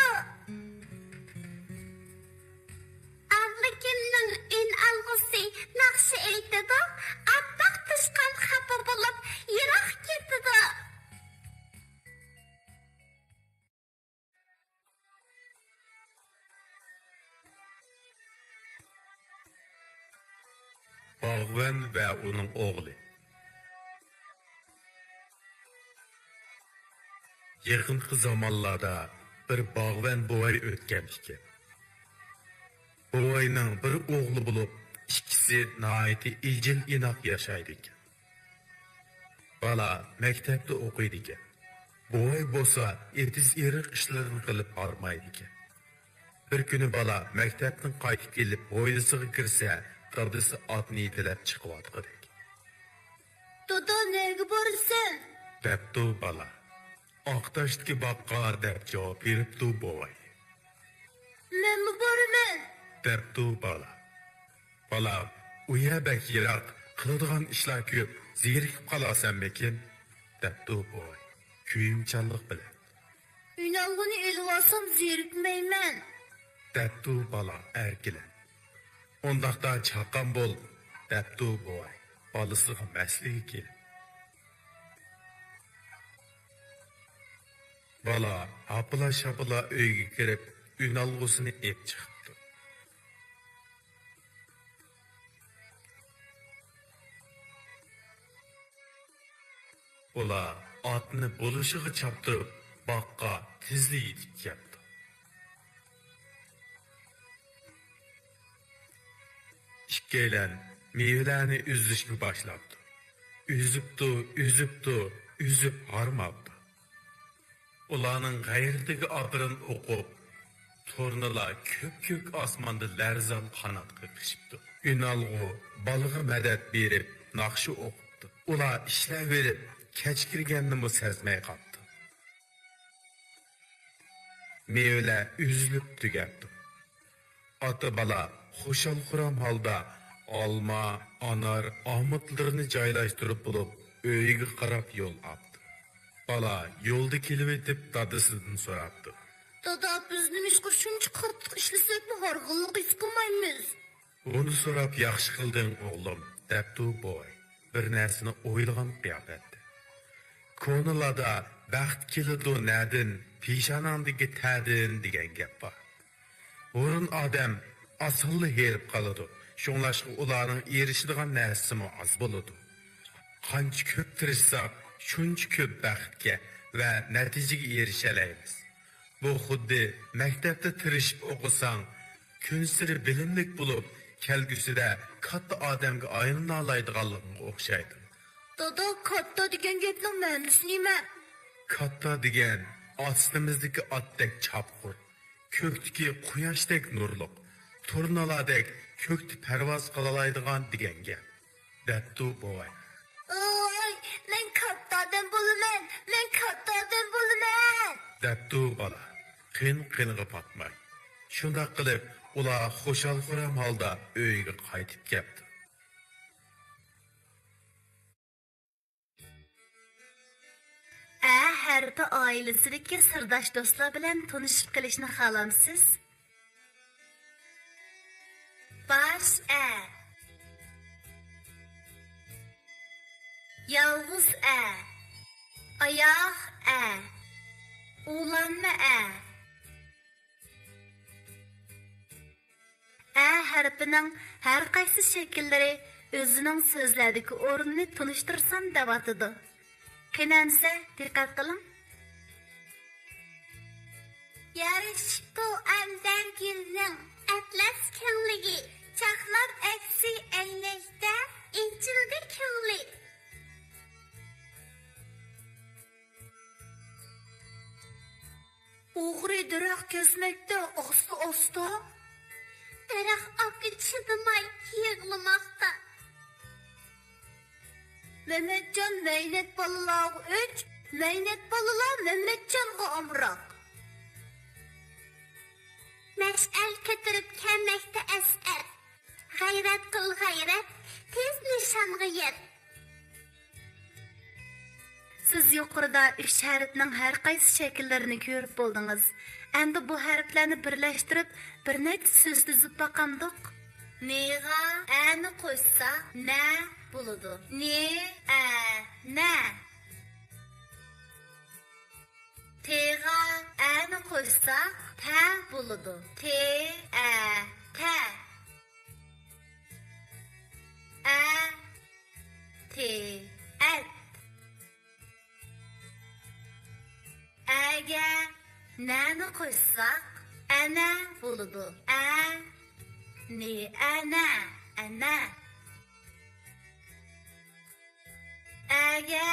باغۋەن ۋە ئۇنىڭ ئوغلى. يېقىنقى زامانلاردا بىر باغۋەن بوۋاي ئۆتكەن ئىكەن. بوۋاينىڭ بىر ئوغلى بولۇپ، ئىككىسى ناھايىتى ئىجىل-ئىناق ياشايدىكەن. بالا مەكتەپتە ئوقۇيدىكەن. بوۋاي بولسا ئېتىز-ئېرىق ئىشلىرىنى قىلىپ ھارمايدىكەن. بىر كۈنى بالا مەكتەپتىن قايتىپ كېلىپ، ھويلىسىغا كىرسە، دادىسى ئاتنى يېتىلەپ چىقىۋاتقۇدەك. «دادا، نەگە بارىسەن؟» دەپتۇ بالا. «ئاقتاشتىكى باغقا» دەپ جاۋاب بېرىپتۇ بوۋاي. «مەنمۇ بارىمەن» دەپتۇ بالا. «بالام، ئۇ يەر بەك يىراق، قىلىدىغان ئىشلار كۆپ، زېرىكىپ قالارسەنمىكىن؟» دەپتۇ بوۋاي كۆيۈمچانلىق بىلەن. «ئۈنئالغۇنى ئېلىۋالسام زېرىكمەيمەن» دەپتۇ بالا ئەركىلەپ. «ئۇنداقتا چاققان بول» دەپتۇ بوۋاي بالىسىغا مەسلىگە كېلىپ. بالا ھاپىلا-شاپىلا ئۆيگە كىرىپ، ئۈنئالغۇسىنى ئېلىپ چىقىپتۇ. ئۇلار ئاتنى بولۇشىغا چاپتۇرۇپ، باغقا تېزلا يېتىپ كەپتۇ. ئىككىيلەن مېۋىلەرنى ئۈزۈشكە باشلاپتۇ. ئۈزۈپتۇ، ئۈزۈپتۇ، ئۈزۈپ ھارماپتۇ. ئۇلارنىڭ غەيرىتىگە ئاپىرىن ئوقۇپ، تۇرنىلار كۆك-كۆك ئاسماندا لەرزان قانات قېقىشىپتۇ. ئۈنئالغۇ بالىغا مەدەت بېرىپ، ناخشا ئوقۇپتۇ. ئۇلار ئىشلەۋېرىپ، كەچ كىرگەننىمۇ سەزمەي قاپتۇ. مېۋىلەر ئۈزۈلۈپ تۈگەپتۇ. ئاتا-بالا خۇشال-خۇرام ھالدا ئالما، ئانار، ئامۇتلىرىنى جايلاشتۇرۇپ بولۇپ، ئۆيىگە قاراپ يول ئاپتۇ. بالا يولدا كېلىۋېتىپ، دادىسىدىن سوراپتۇ. «دادا، بىز نېمىشقا شۇنچە قاتتىق ئىشلىسەكمۇ ھارغىنلىق ھېس قىلمايمىز؟» «بۇنى سوراپ ياخشى قىلدىڭ، ئوغلۇم» دەپتۇ بوۋاي بىر نەرسىنى ئويلىغان قىياپەتتە. كونىلاردا «بەخت كېلىدۇ نەدىن، پېشانەڭدىكى تەردىن» دېگەن گەپ بار. ھۇرۇن ئادەم ئاسانلا ھېرىپ قالىدۇ، شۇڭلاشقا ئۇلارنىڭ ئېرىشىدىغان نەرسىسىمۇ ئاز بولىدۇ. قانچە كۆپ تىرىشساق، شۇنچە كۆپ بەختكە ۋە نەتىجىگە ئېرىشەلەيمىز. بۇ خۇددى مەكتەپتە تىرىشىپ ئوقۇساڭ، كۈنسېرى بىلىملىك بولۇپ، كەلگۈسىدە كاتتا ئادەمگە ئايلىنالايدىغانلىقىڭغا ئوخشايدۇ. «دادا، كاتتا دېگەن گەپنىڭ مەنىسى نېمە؟» «كاتتا دېگەن ئاستىمىزدىكى ئاتتەك چاپقۇر، كۆكتىكى قۇياشتەك نۇرلۇق، تۇرنىلاردەك كۆكتە پەرۋاز قىلالايدىغان دېگەن گەپ» دەپتۇ بوۋاي. «ئوي، مەن كاتتا ئادەم بولىمەن، مەن كاتتا ئادەم بولىمەن» دەپتۇ بالا قىن-قىنىغا پاتماي. شۇنداق قىلىپ، ئۇلار خۇشال-خۇرام ھالدا ئۆيىگە قايتىپ كەپتۇ. ئە ھەرپى ئائىلىسىدىكى سىرداش دوستلار بىلەن تونۇشۇپ قېلىشنى خالامسىز؟ باش ئە، يالغۇز ئە، ئاياغ ئە، ئۇلانما ئە. ئە ھەرپىنىڭ ھەر قايسى شەكىللىرى ئۆزىنىڭ سۆزلەردىكى ئورنىنى تونۇشتۇرسام دەۋاتىدۇ. قېنى ئەمسە دىققەت قىلىڭ. يارىشىپتۇ ئەمدى گۈلنىڭ ئەتلەس كۆڭلىگە، چاقناپ ئەكسى ئەينەكتە ئېچىلدى كۆڭلى. ئوغرى دەرەخ كەسمەكتە ئاستا-ئاستا. دەرەخ ئاكا چىدىماي يىغلىماقتا. مەمەتجان مەينەت بالىلارغا ئۆچ، مەينەت بالىلار مەمەتجانغا ئامراق. مەشئەل كۆتۈرۈپ كەلمەكتە ئەسئەر. غەيرەت قىل، غەيرەت، تېز نىشانغا يەت. سىز يۇقىرىدا ئۈچ ھەرپنىڭ ھەر قايسى شەكىللىرىنى كۆرۈپ بولدىڭىز. ئەمدى بۇ ھەرپلەرنى بىرلەشتۈرۈپ، بىر نەچچە سۆز تۈزۈپ باقامدۇق؟ نىغا ئەنى قوشسا، نە بولىدۇ. نى، ئە، نە. تىغا ئەنى قوشساق، تە بولىدۇ. تى، ئە، تە. ئە، نەنى قوشساق، ئەنە بولىدۇ. ئە، نى، ئەنە، ئەنە. ئەگە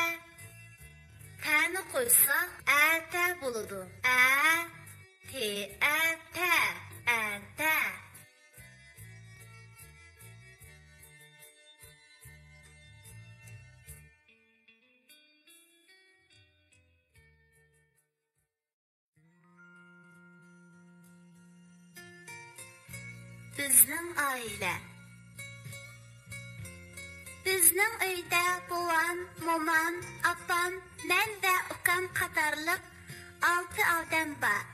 تەنى قوشساق، ئەتە بولىدۇ. ئە، تى، ئەتە، ئەتە. بىزنىڭ ئائىلە. بىزنىڭ ئۆيدە بوۋام، مومام، ئاپام، مەن ۋە ئۇكام قاتارلىق ئالتە ئادەم بار.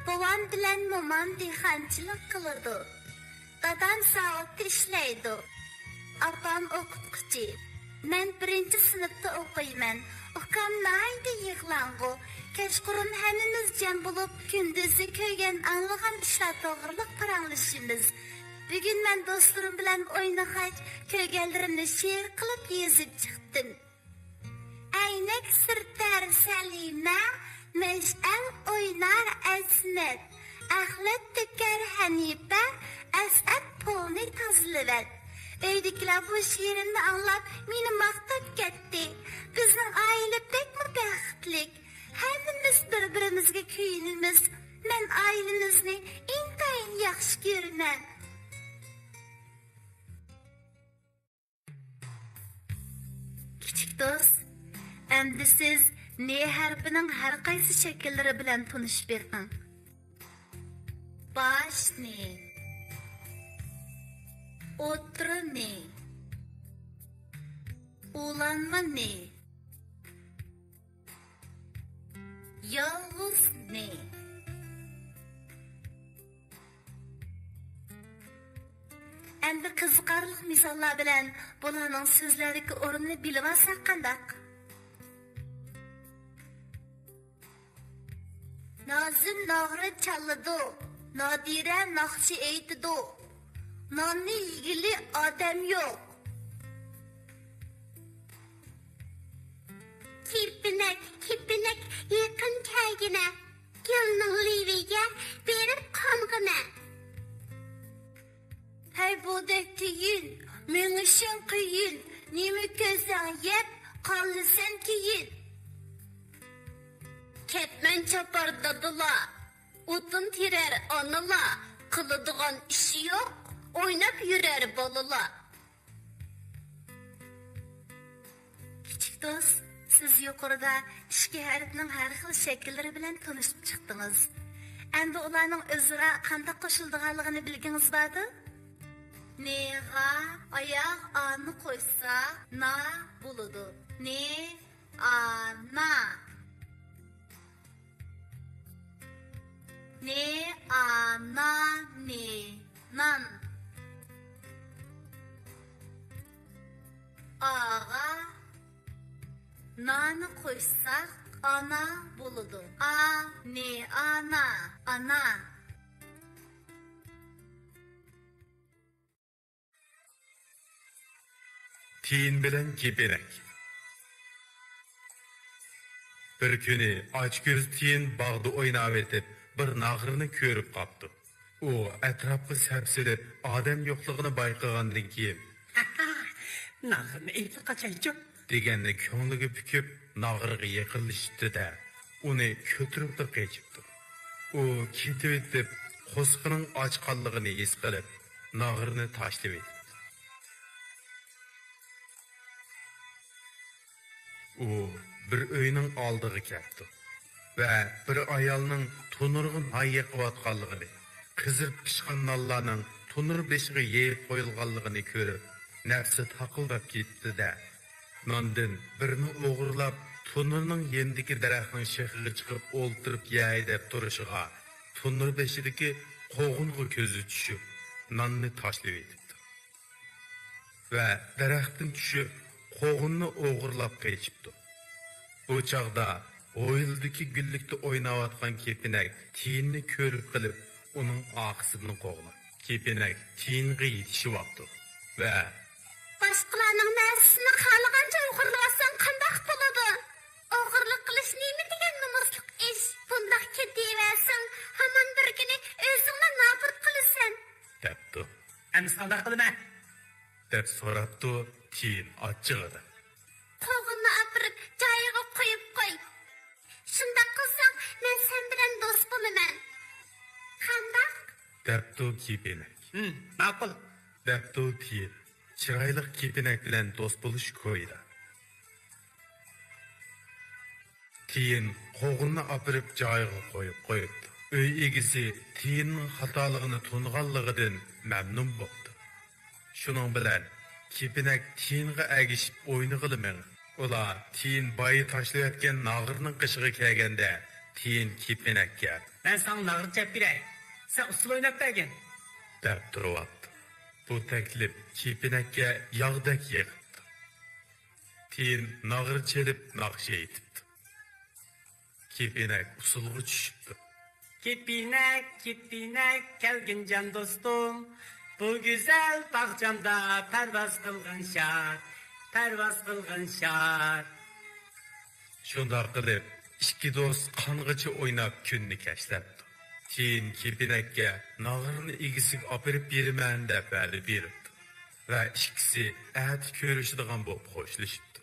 بوۋام بىلەن مومام دېھقانچىلىق قىلىدۇ. دادام زاۋۇتتا ئىشلەيدۇ. ئاپام ئوقۇتقۇچى. مەن بىرىنچى سىنىپتا ئوقۇيمەن. ئۇكام ناھايىتى يىغلاڭغۇ. كەچقۇرۇن ھەممىمىز جەم بولۇپ، كۈندۈزى كۆرگەن، ئاڭلىغان ئىشلار توغرىلىق پاراڭلىشىمىز. بۈگۈن مەن دوستلىرىم بىلەن ئوينىغاچ، كۆرگەنلىرىمنى شېئىر قىلىپ يېزىپ چىقتىم. ئەينەك سۈرتەر سەلىمە، مەشئەل ئوينار ئەزىمەت، ئەخلەت تۆكەر ھەنىپە، ئەسئەت پولنى تازىلىۋەت. ئۆيدىكىلەر بۇ شېئىرىمنى ئاڭلاپ، مېنى ماختاپ كەتتى. بىزنىڭ ئائىلە بەكمۇ بەختلىك. ھەممىمىز بىر-بىرىمىزگە كۆيۈنىمىز. مەن ئائىلىمىزنى ئىنتايىن ياخشى كۆرىمەن. كىچىك دوست، ئەمدى سىز نى ھەرپىنىڭ ھەر قايسى شەكىللىرى بىلەن تونۇشۇپ بېقىڭ. باش نى، ئوتتۇرا نى، ئۇلانما نى، يالغۇز نى. ئەمدى قىزىقارلىق مىساللار بىلەن بۇلارنىڭ سۆزلەردىكى ئورنىنى بىلىۋالساق قانداق؟ نازىم ناغرا چالىدۇ، نادىرە ناخشا ئېيتىدۇ. ناننى يېگىلى ئادەم يوق. كېپىنەك، كېپىنەك، يېقىن كەلگىنە، گۈلنىڭ لېۋىگە بېرىپ قونغىنە. ھەي، بۇدەك تېگىن، مېڭىشىڭ قىيىن، نېمە كۆرسەڭ يەپ، قالىسەن كېيىن. كەتمەن چاپار دادىلار، ئوتۇن تېرەر ئانىلار، قىلىدىغان ئىشى يوق، ئويناپ يۈرەر بالىلار. كىچىك دوست، سىز يۇقىرىدا ئىككى ھەرپنىڭ ھەر خىل شەكىللىرى بىلەن تونۇشۇپ چىقتىڭىز. ئەمدى ئۇلارنىڭ ئۆزئارا قانداق قوشۇلىدىغانلىقىنى بىلگىڭىز باردۇ؟ نېغا ئاياغ ئانى قوشسا، نا بولىدۇ. نې، ئا، نا. نې، ئا، نا، نې، نان. ئاغا نانى قوشساق، ئانا بولىدۇ. ئا، نې، ئا، نا، ئانا. تىيىن بىلەن كېپىنەك. بىر كۈنى ئاچكۆز تىيىن باغدا ئويناۋېتىپ، بىر ناغرىنى كۆرۈپ قاپتۇ. ئۇ ئەتراپقا سەپسېلىپ، ئادەم يوقلۇقىنى بايقىغاندىن كېيىن، ناغرىنى ئېلىپ قاچايچۇ، دېگەننى كۆڭلىگە پۈكۈپ، ناغرىغا يېقىنلىشىپتۇ-دە، ئۇنى كۆتۈرۈپلا قېچىپتۇ. ئۇ كېتىۋېتىپ، قورسىقىنىڭ ئاچقانلىقىنى ھېس قىلىپ، ناغرىنى تاشلىۋېتىپتۇ. ئۇ بىر ئۆينىڭ ئالدىغا كەپتۇ ۋە بىر ئايالنىڭ تونۇرغا نان يېقىۋاتقانلىقىنى، قىزىرىپ پىشقان نانلارنىڭ تونۇر بېشىغا يېيىپ قويۇلغانلىقىنى كۆرۈپ، نەپسى تاقىلداپ كېتىپتۇ-دە، ناندىن بىرنى ئوغرىلاپ، تونۇرنىڭ يېنىدىكى دەرەخنىڭ شېخىغا چىقىپ ئولتۇرۇپ يەي دەپ تۇرۇشىغا، تونۇر بېشىدىكى قوغۇنغا كۆزى چۈشۈپ، ناننى تاشلىۋېتىپتۇ ۋە دەرەختىن چۈشۈپ، قوغۇننى ئوغرىلاپ قېچىپتۇ. بۇ چاغدا ھويلىدىكى گۈللۈكتە ئويناۋاتقان كېپىنەك تىيىننى كۆرۈپ قېلىپ، ئۇنىڭ ئارقىسىدىن قوغلاپ، كېپىنەك تىيىنغا يېتىشىۋاپتۇ ۋە باشقىلارنىڭ نەرسىسىنى خالىغانچە ئوغرىلىۋالساڭ قانداق بولىدۇ؟ ئوغرىلىق قىلىش نېمە دېگەن نومۇسلۇق ئىش؟ بۇنداق كېتى قانداق قىلىمەن؟ دەپ سوراپتۇ تىيىن ئاچچىقىدا. قوغۇننى ئاپىرىپ جايىغا قويۇپ قوي. شۇنداق قىلساڭ، مەن سەن بىلەن دوست بولىمەن. قانداق؟ دەپتۇ كېپىنەك. ھىم، ماقۇل. دەپتۇ تىيىن چىرايلىق كېپىنەك بىلەن دوست بولۇش كويىدا. تىيىن قوغۇننى ئاپىرىپ جايىغا قويۇپ قويۇپتۇ. ئۆي ئىگىسى تىيىننىڭ خاتالىقىنى تونۇغانلىقىدىن مەمنۇن بوپتۇ. شۇنىڭ بىلەن كېپىنەك تىيىنغا ئەگىشىپ ئوينىغىلى مېڭىپ، ئۇلار تىيىن بايا تاشلىۋەتكەن ناغرىنىڭ قېشىغا كەلگەندە، تىيىن كېپىنەككە، مەن ساڭا ناغرا چېلىپ بېرەي، سەن ئۇسسۇل ئويناپ بەرگىن، دەپ تۇرۇۋاپتۇ. بۇ تەكلىپ كېپىنەككە ياغدەك يېقىپتۇ. تىيىن ناغرا چېلىپ ناخشا ئېيتىپتۇ. كېپىنەك ئۇسسۇلغا چۈشۈپتۇ. كېپىنەك، كېپىنەك، كەلگىن جان دوستۇم، بۇ گۈزەل باغچامدا پەرۋاز قىلغىن شاد، پەرۋاز قىلغىن شاد. شۇنداق قىلىپ، ئىككى دوست قانغىچە ئويناپ كۈننى كەچلەپتۇ. تىيىن كېپىنەككە ناغرىنى ئىگىسىگە ئاپىرىپ بېرىمەن دەپ ۋەدە بېرىپتۇ ۋە ئىككىسى ئەتە كۆرۈشىدىغان بولۇپ خوشلىشىپتۇ.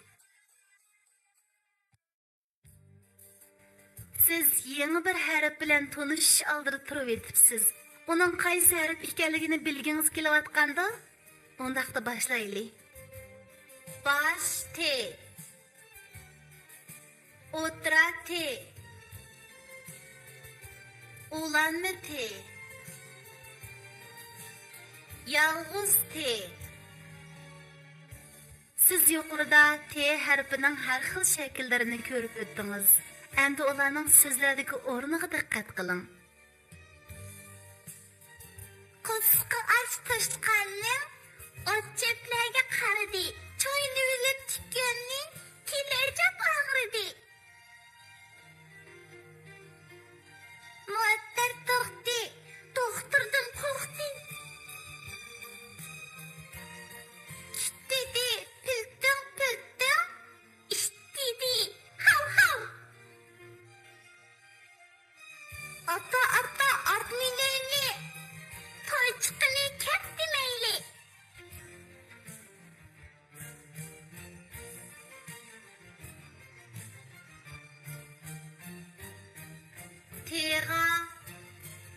سىز يېڭى بىر ھەرپ بىلەن تونۇشۇش ئالدىدا تۇرۇۋېتىپسىز. ئۇنىڭ قايسى ھەرپ ئىكەنلىكىنى بىلگىڭىز كېلىۋاتقاندۇ؟ ئۇنداقتا باشلايلى. باش تى. ئوتتۇرا تى. ئۇلانما تى. يالغۇز تى. سىز يۇقىرىدا تى ھەرپىنىڭ ھەر خىل شەكىللىرىنى كۆرۈپ ئۆتتىڭىز. ئەمدى ئۇلارنىڭ سۆزلەردىكى ئورنىغا دىققەت قىلىڭ. قۇسقا ئاچ توشقاننىڭ ئوت-چۆپلەرگە قارىدى، چوينىۋېلىپتۇ كۆڭلى، كېلەر جاپ ئاغرىدى. مۇئەتتەر توختى، دوختۇردىن قورقتى. كىتتىدى، پىلتىڭ، پىلتىڭ، ئىتتىدى، ھاۋ، ھاۋ. ئاتا، ئاتا، ئات مىنەيلى، توي چىققىلى كەپ دېمەيلى. تىغا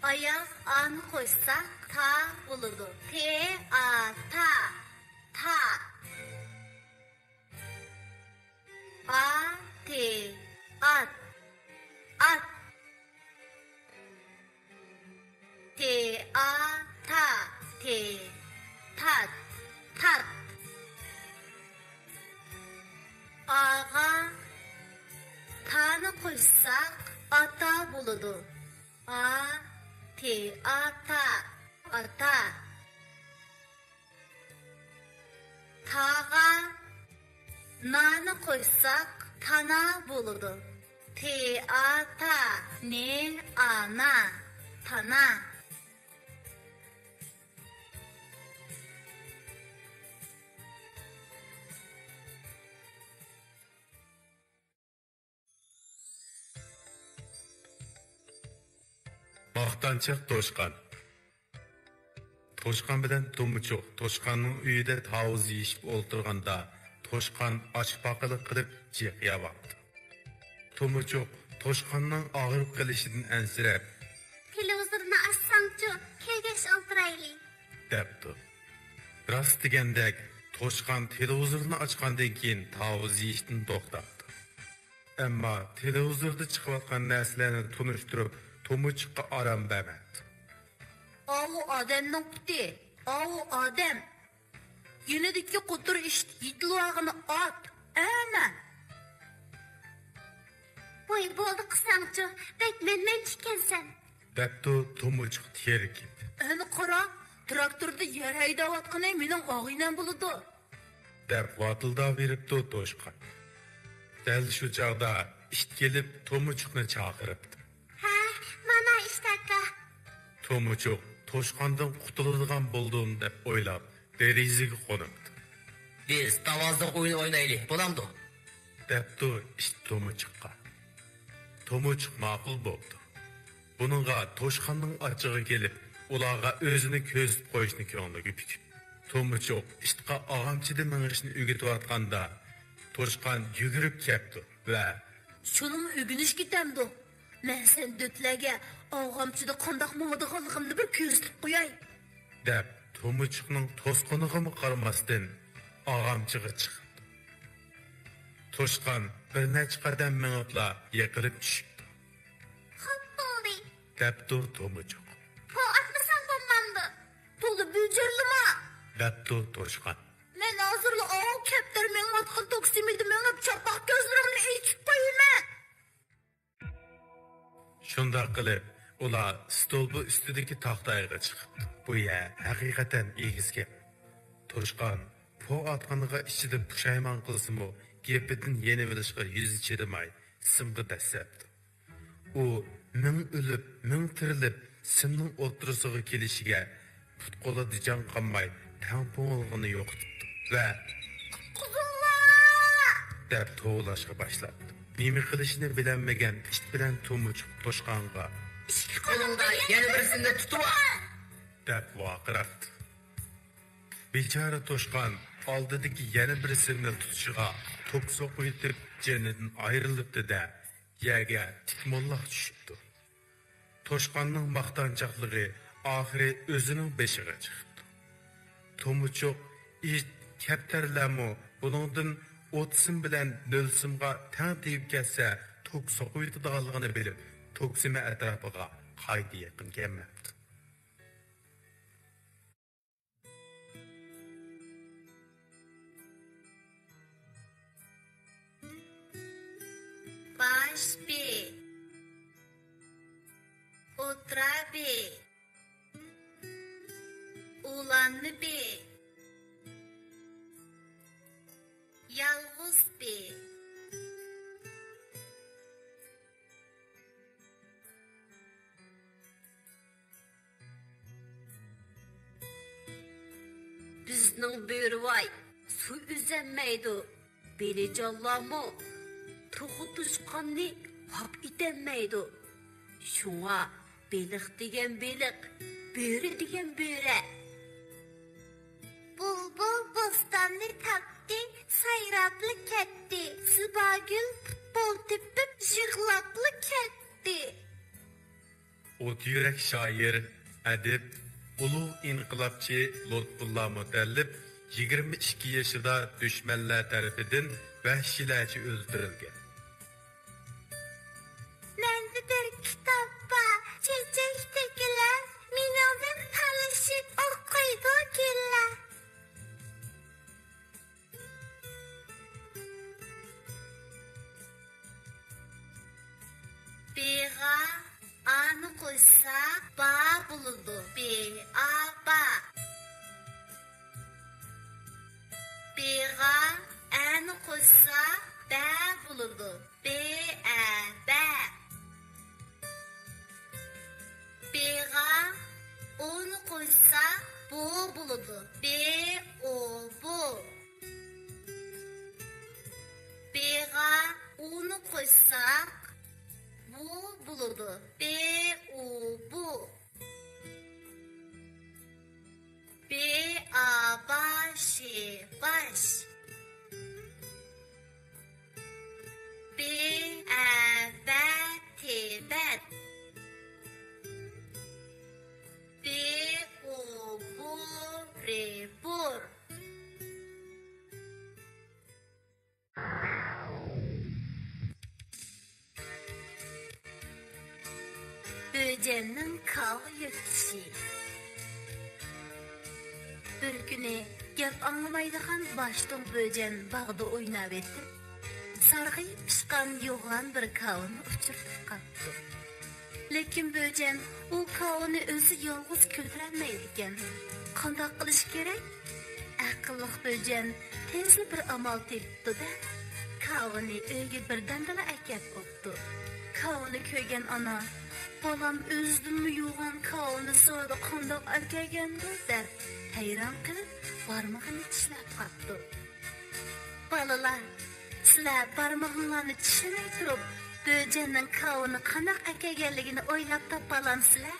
ئاياغ ئانى قوشساق تا بولىدۇ. تى، ئا، تا، تا. ئا، تى، ئات، ئات. تى، ئا، تا، تى، تات، تات. ئاغا تانى قوشساق، ئاتا بولىدۇ. ئا، تى، ئا، تا، ئاتا. تاغا نانى قوشساق، تانا بولىدۇ. تى، ئا، تا، نى، ئا، نا، تانا. ماختانچاق توشقان. توشقان بىلەن تومۇچۇق توشقاننىڭ ئۆيىدە تاۋۇز يېيىشىپ ئولتۇرغاندا، توشقان ئاچپاقىلىق قىلىپ جىق يەۋاپتۇ. تومۇچۇق توشقاننىڭ ئاغرىپ قېلىشىدىن ئەنسىرەپ، تېلېۋىزورنى ئاچساڭچۇ، كىرگەچ ئولتۇرايلى، دەپتۇ. راست دېگەندەك، توشقان تېلېۋىزورنى ئاچقاندىن كېيىن تاۋۇز يېيىشتىن توختاپتۇ. ئەمما تېلېۋىزوردا چىقىۋاتقان نەرسىلەرنى تونۇشتۇرۇپ، تومۇچۇققا ئارام بەرمەپتۇ. ئاۋۇ ئادەمنىڭ پۇتى، ئاۋۇ ئادەم. يېنىدىكى قوتۇر ئىت، يېتىلىۋالغىنى ئات، ئەمە. ۋاي، بولدى قىلساڭچۇ، بەك مەنمەن ئىكەنسەن، دەپتۇ تومۇچۇق تېرىكىپ. ئەنە قارا، تىراكتوردا يەر ھەيدەۋاتقىنى مېنىڭ ئاغىنەم بولىدۇ، دەپ ۋاتىلداۋېرىپتۇ توشقان. دەل شۇ چاغدا ئىت كېلىپ تومۇچۇقنى چاقىرىپتۇ. ھە، مانا ئىت ئاكا. تومۇچۇق توشقاندىن قۇتۇلىدىغان بولدۇم دەپ ئويلاپ، دېرىزىگە قونۇپتۇ. بىز تاۋۇزلۇق ئويۇن ئوينايلى، بولامدۇ؟ دەپتۇ ئىت تومۇچۇققا. تومۇچۇق ماقۇل بوپتۇ. بۇنىڭغا توشقاننىڭ ئاچچىقى كېلىپ، ئۇلارغا ئۆزىنى كۆرسىتىپ قويۇشنى كۆڭلىگە پۈكۈپ، تومۇچۇق ئىتقا ئاغامچىدا مېڭىشنى ئۆگىتىۋاتقاندا، توشقان يۈگۈرۈپ كەپتۇ ۋە «شۇنىڭ ئۆگىنىش كېتەمدۇ؟ مەن سەن دۆتلەرگە ئاغامچىدا قانداق ماڭىدىغانلىقىمنى بىر كۆرسىتىپ قوياي.» دەپ، تومۇچۇقنىڭ توسقىنىغىمۇ قارىماستىن، ئاغامچىغا چىقىپتۇ. توشقان بىر نەچچە قەدەم مېڭىپلا يىقىلىپ چۈشۈپتۇ. «خاپا بولدى.» دەپتۇ تومۇچۇق. «پو ئاتمىساڭ بولمامدۇ؟ تولا بۆجۈرلىما.» دەپتۇ توشقان. «مەن ھازىرلا ئاۋۇ كەپتەر مېڭىۋاتقان توك سىمىدا مېڭىپ، چاتاق كۆزلىرىڭنى ئېچىپ قويىمەن.» شۇنداق قىلىپ، ئۇلار ستولپا ئۈستىدىكى تاختايغا چىقىپتۇ. بۇ يەر ھەقىقەتەن ئېگىزكەن. توشقان پو ئاتقىنىغا ئىچىدە پۇشايمان قىلسىمۇ، گېپىدىن يېنىۋېلىشقا يۈزى چىدىماي، سىمغا دەسسەپتۇ. ئۇ مىڭ ئۆلۈپ، مىڭ تىرىلىپ، سىمنىڭ ئوتتۇرىسىغا كېلىشىگە، پۇت-قولىدا جان قالماي، تەڭپۇڭلۇقىنى يوقىتىپتۇ ۋە «قۇتقۇزۇڭلار!» دەپ توۋلاشقا باشلاپتۇ. نېمە قىلىشىنى بىلەلمىگەن ئىت بىلەن تومۇچۇق توشقانغا «ئىككى قولۇڭدا يەنە بىرسىنى تۇتۇۋال!» دەپ ۋارقىراپتۇ. بىچارە توشقان ئالدىدىكى يەنە بىر سىمنى تۇتۇشىغا توك سوقۇۋېتىپ، جېنىدىن ئايرىلىپتۇ-دە، يەرگە تىك موللاق چۈشۈپتۇ. توشقاننىڭ ماختانچاقلىقى ئاخىرى ئۆزىنىڭ بېشىغا چىقىپتۇ. تومۇچۇق، ئىت، كەپتەرلەرمۇ بۇنىڭدىن ئوت سىم بىلەن نۆل سىمغا تەڭ تېگىپ كەتسە، توك سوقۇۋېتىدىغانلىقىنى بىلىپ، توك سىمى ئەتراپىغا قايتا يېقىن كەلمەپتۇ. باش بى، ئوترا بى، ئۇلانما بى، يالغۇز بى. بىزنىڭ بۆرىۋاي سۇ ئۈزەلمەيدۇ، بېلىجانلارمۇ توخۇ توشقاننى ھاپ ئېتەلمەيدۇ. شۇڭا بېلىق دېگەن بېلىق، بۆرە دېگەن بۆرە. بۇلبۇل بوستاننى تاپتى، سايراپلا كەتتى. زىباگۈل پۇتبول تېپىپ، يىغلاپلا كەتتى. ئوت يۈرەك شائىر، ئەدىب، ئۇلۇغ ئىنقىلابچى لۇتپۇللا مۇتەللىپ يىگىرمە ئىككى يېشىدا دۈشمەنلەر تەرىپىدىن ۋەھشىيلەرچە ئۆلتۈرۈلگەن. مەندە بىر كىتاب بار، چېچەك تېكىلەر مېنىڭدىن تالىشىپ ئوقۇيدۇ گۈللەر. بېغا ئانى قوشسا با بولىدۇ. بې ئا با. بېغا ئەنى قوشسا بە بولىدۇ. بې ئە بە. بېغا ئونى قوشسا بو بولىدۇ. بې ئو بو. بېغا ئۇنى قوشساق بۇ بولىدۇ. بې ئۇ بۇ. بې ئا با شې باش. بې ئە بە تې بەت. بې ئو بۇ رې بۇر. بۆجەننىڭ كاۋا يۆتكىشى. بىر كۈنى گەپ ئاڭلىمايدىغان باشتۇڭ بۆجەن باغدا ئويناۋېتىپ، سارغىيىپ پىشقان يوغان بىر كاۋىنى ئۇچرىتىپ قاپتۇ. لېكىن بۆجەن ئۇ كاۋىنى ئۆزى يالغۇز كۆتۈرەلمەيدىكەن. قانداق قىلىش كېرەك؟ ئەقىللىق بۆجەن تېزلا بىر ئامال تېپىپتۇ-دە، كاۋىنى ئۆيگە بىردەمدىلا ئەكەپ بوپتۇ. كاۋىنى كۆرگەن ئانا، «بالام ئۆزىدىنمۇ يوغان كاۋىنى زادى قانداق ئەكەلگەندۇ؟» دەپ ھەيران قېلىپ، بارمىقىنى چىشلەپ قاپتۇ. بالىلار، سىلەر بارمىقىڭلارنى چىشلىمەي تۇرۇپ، بۆجەننىڭ كاۋىنى قانداق ئەكەلگەنلىكىنى ئويلاپ تاپالامسىلەر؟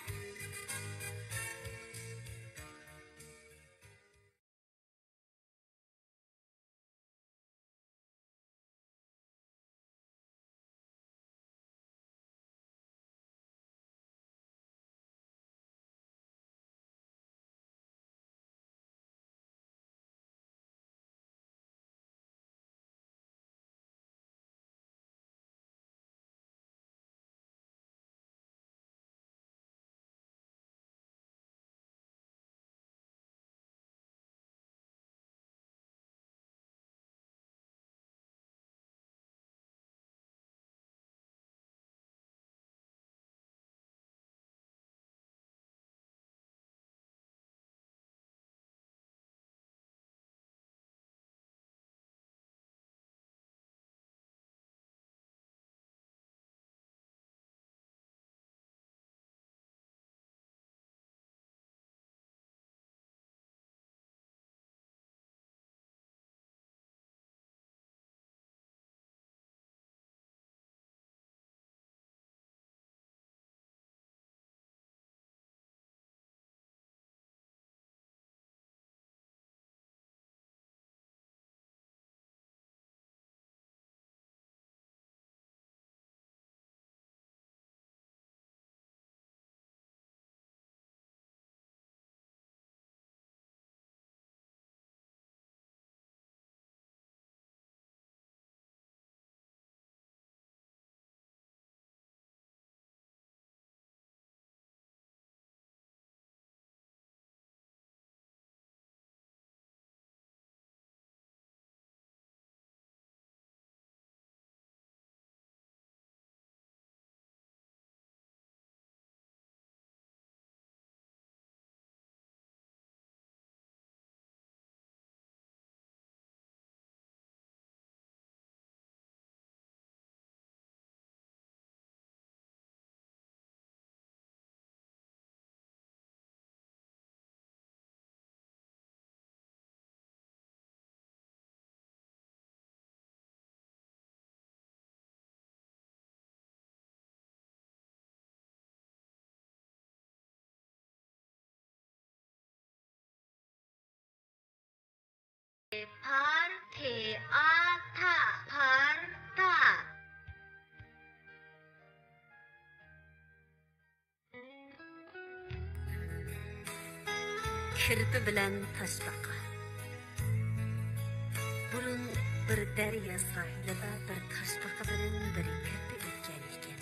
پارتىياتا، پارتا. كىرپە بىلەن تاشپاقا. بۇرۇن بىر دەريا ساھىلىدا بىر تاشپاقا بىلەن بىر كىرپە ئۆتكەن ئىكەن.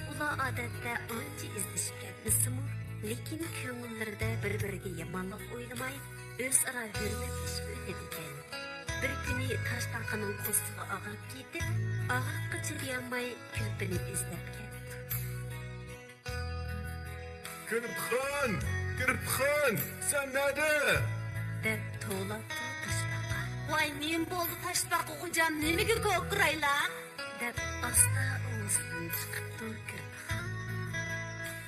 ئۇلار ئادەتتە ئانچە ئىزدىشىپ كەتمىسىمۇ، لېكىن كۆڭۈللىرىدە بىر-بىرىگە يامانلىق ئويلىماي، ئۆزئارا ھۆرمەتلىشىپ ئۆتىدىكەن. بىر كۈنى تاشپاقىنىڭ قورسىقى ئاغرىپ كېتىپ، ئاغرىققا چىدىيالماي كىرپىنى ئىزدەپ كەتتى. كىرپىخان! كىرپىخان! سەن نەدە؟ دەپ توۋلاپتۇ تاشپاقا. ۋاي، نېمە بولدى تاشپاقا غوجام، نېمىگە كوكۇرايلا؟ دەپ ئاستا ئاۋازدىن چىقىپتۇ كىرپىخان.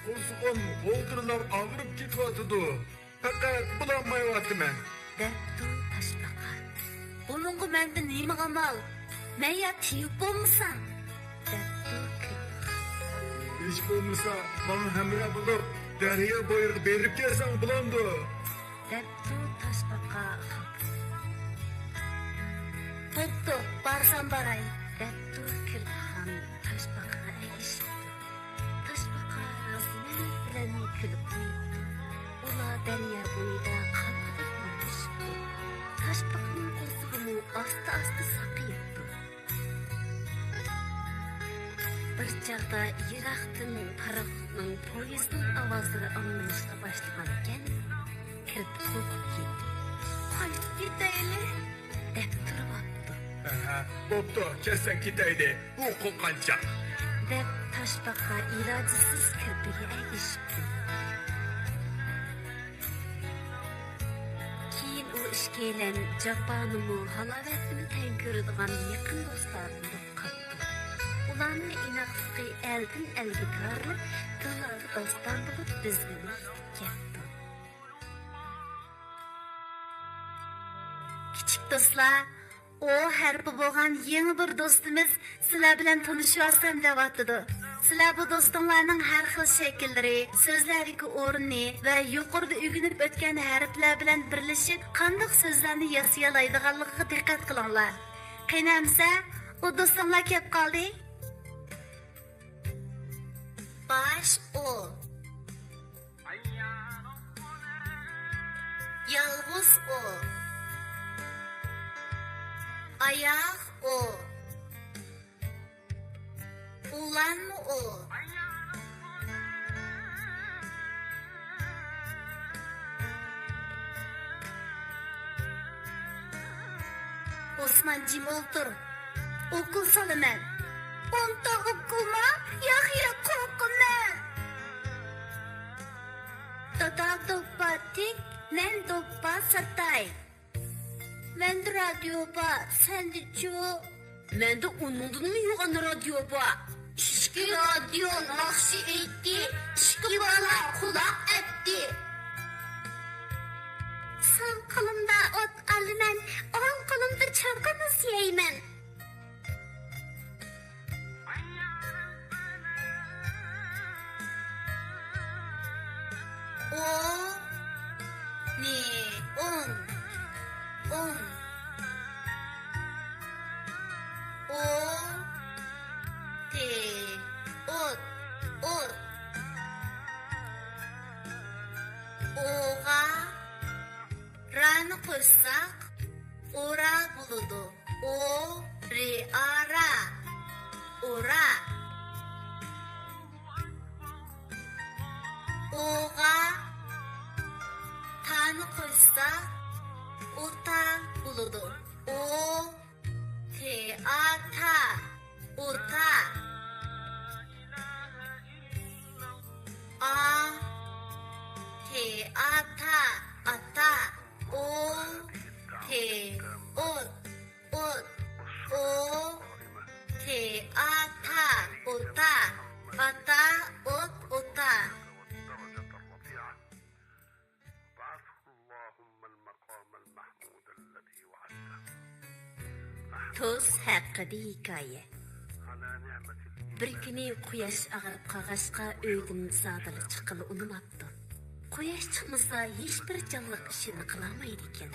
قورسىقىم غولدۇرلاپ ئاغرىپ كېتىۋاتىدۇ. پەقەت بولالمايۋاتىمەن. دەپتۇ تاشپاقا. بۇنىڭغا مەندە نېمە ئامال؟ مەن يا تېۋىپ بولمىسام؟ دەپتۇ كىرپىخان. ھېچ بولمىسا ماڭا ھەمراھ بولۇپ، دەريا بويىغا بېرىپ كەلسەڭ بولامدۇ؟ دەپتۇ تاشپاقا خاپا. بوپتۇ، بارسام باراي. دەپتۇ كىرپىخان تاشپاقىغا ئەگىشىپتۇ. تاشپاقا رازىمەنلىك بىلەن كۈلۈپ قويۇپتۇ. ئۇلار دەريا بويىدا قالغۇدەك مۇڭدىشىپتۇ. تاشپاقىنىڭ قورسىقىمۇ ئاستا-ئاستا ساقىيىپتۇ. بىر چاغدا يىراقتىن پاراخوتنىڭ، پويىزنىڭ ئاۋازلىرى ئاڭلىنىشقا باشلىغانىكەن، كىرپە قورقۇپ كېتىپ، قايتىپ كېتەيلى، دەپ تۇرۇۋاپتۇ. ھە، بوپتۇ، كەتسەڭ كېتەيلى، بۇ قورققانچاق. دەپ تاشپاقا ئىلاجسىز كىرپىگە ئەگىشىپتۇ. كېيىن ئۇ ئىككىيلەن جاپانىمۇ، ھالاۋەتنىمۇ تەڭ كۆرىدىغان يېقىن دوستلار بولۇپ قاپتۇ. ئۇلارنىڭ ئىناقلىقى ئەلدىن ئەلگە تارىلىپ، تىللاردا داستان بولۇپ بىزگىمۇ يېتىپ كەپتۇ. كىچىك دوستلار، ئو ھەرپى بولغان يېڭى بىر دوستىمىز سىلەر بىلەن تونۇشۇۋالسام دەۋاتىدۇ. سىلەر بۇ دوستۇڭلارنىڭ ھەر خىل شەكىللىرى، سۆزلەردىكى ئورنى ۋە يۇقىرىدا ئۆگىنىپ ئۆتكەن ھەرپلەر بىلەن بىرلىشىپ قانداق سۆزلەرنى ياسىيالايدىغانلىقىغا دىققەت قىلىڭلار. قېنى ئەمسە، ئۇ دوستۇڭلار كەپ قالدى. باش ئو. يالغۇز ئو. ئاياغ ئو. ئۇلانما ئو. ئوسمان، جىم ئولتۇر. ئوكۇل سالىمەن. ئونتا ئوكۇلما؟ ياق، ياق، قورقىمەن. دادا دوپپا تىك، مەن دوپپا ساتاي. مەندە رادىيو بار، سەندىچۇ؟ مەندە ئۇنىڭدىنمۇ يوغان رادىيو بار. ئىچكى رادىيو ناخشا ئېيتتى، ئىككى بالا قۇلاق ئەتتى. سول قولۇمدا ئوت ئالىمەن، ئوڭ قولۇمدا چالقان سىيەيمەن. ئو، نى، ئون، ئون. ئو، تى، ئوت، ئوت. ئوغا رانى قوشساق، ئورا بولىدۇ. ئو، رى، ئا، را. ئورا. ئوغا تانى قوشساق، ئوتا بولىدۇ. ئو، تى، ئا، تا. ئوتا. ئا، تى، ئا، تا. ئاتا. ئو، تى، ئوت، ئوت. ئو، تى، ئا، تا. ئوتا. ئاتا، ئوت، ئوتا. توس ھەققىدە ھېكايە. بىر كۈنى قۇياش ئاغرىپ قالغاچقا، ئۆيدىن زادىلا چىققىلى ئۇنىماپتۇ. قۇياش چىقمىسا، ھېچبىر جانلىق ئىشىنى قىلالمايدىكەن.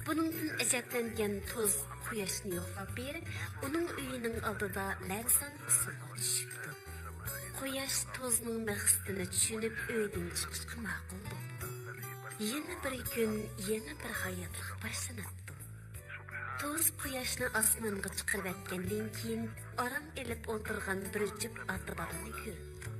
بۇنىڭدىن ئەجەبلەنگەن توز قۇياشنى يوقلاپ بېرىپ، ئۇنىڭ ئۆيىنىڭ ئالدىدا لەرزان ئۇسسۇلغا چۈشۈپتۇ. قۇياش توزنىڭ مەقسىتىنى چۈشىنىپ، ئۆيدىن چىقىشقا ماقۇل بوپتۇ. يەنە بىر كۈن، يەنە بىر ھاياتلىق باشلىنىپتۇ. توز قۇياشنى ئاسمانغا چىقىرىۋەتكەندىن كېيىن، ئارام ئېلىپ ئولتۇرغان بىر جۈپ ئاتا بالىنى كۆرۈپتۇ.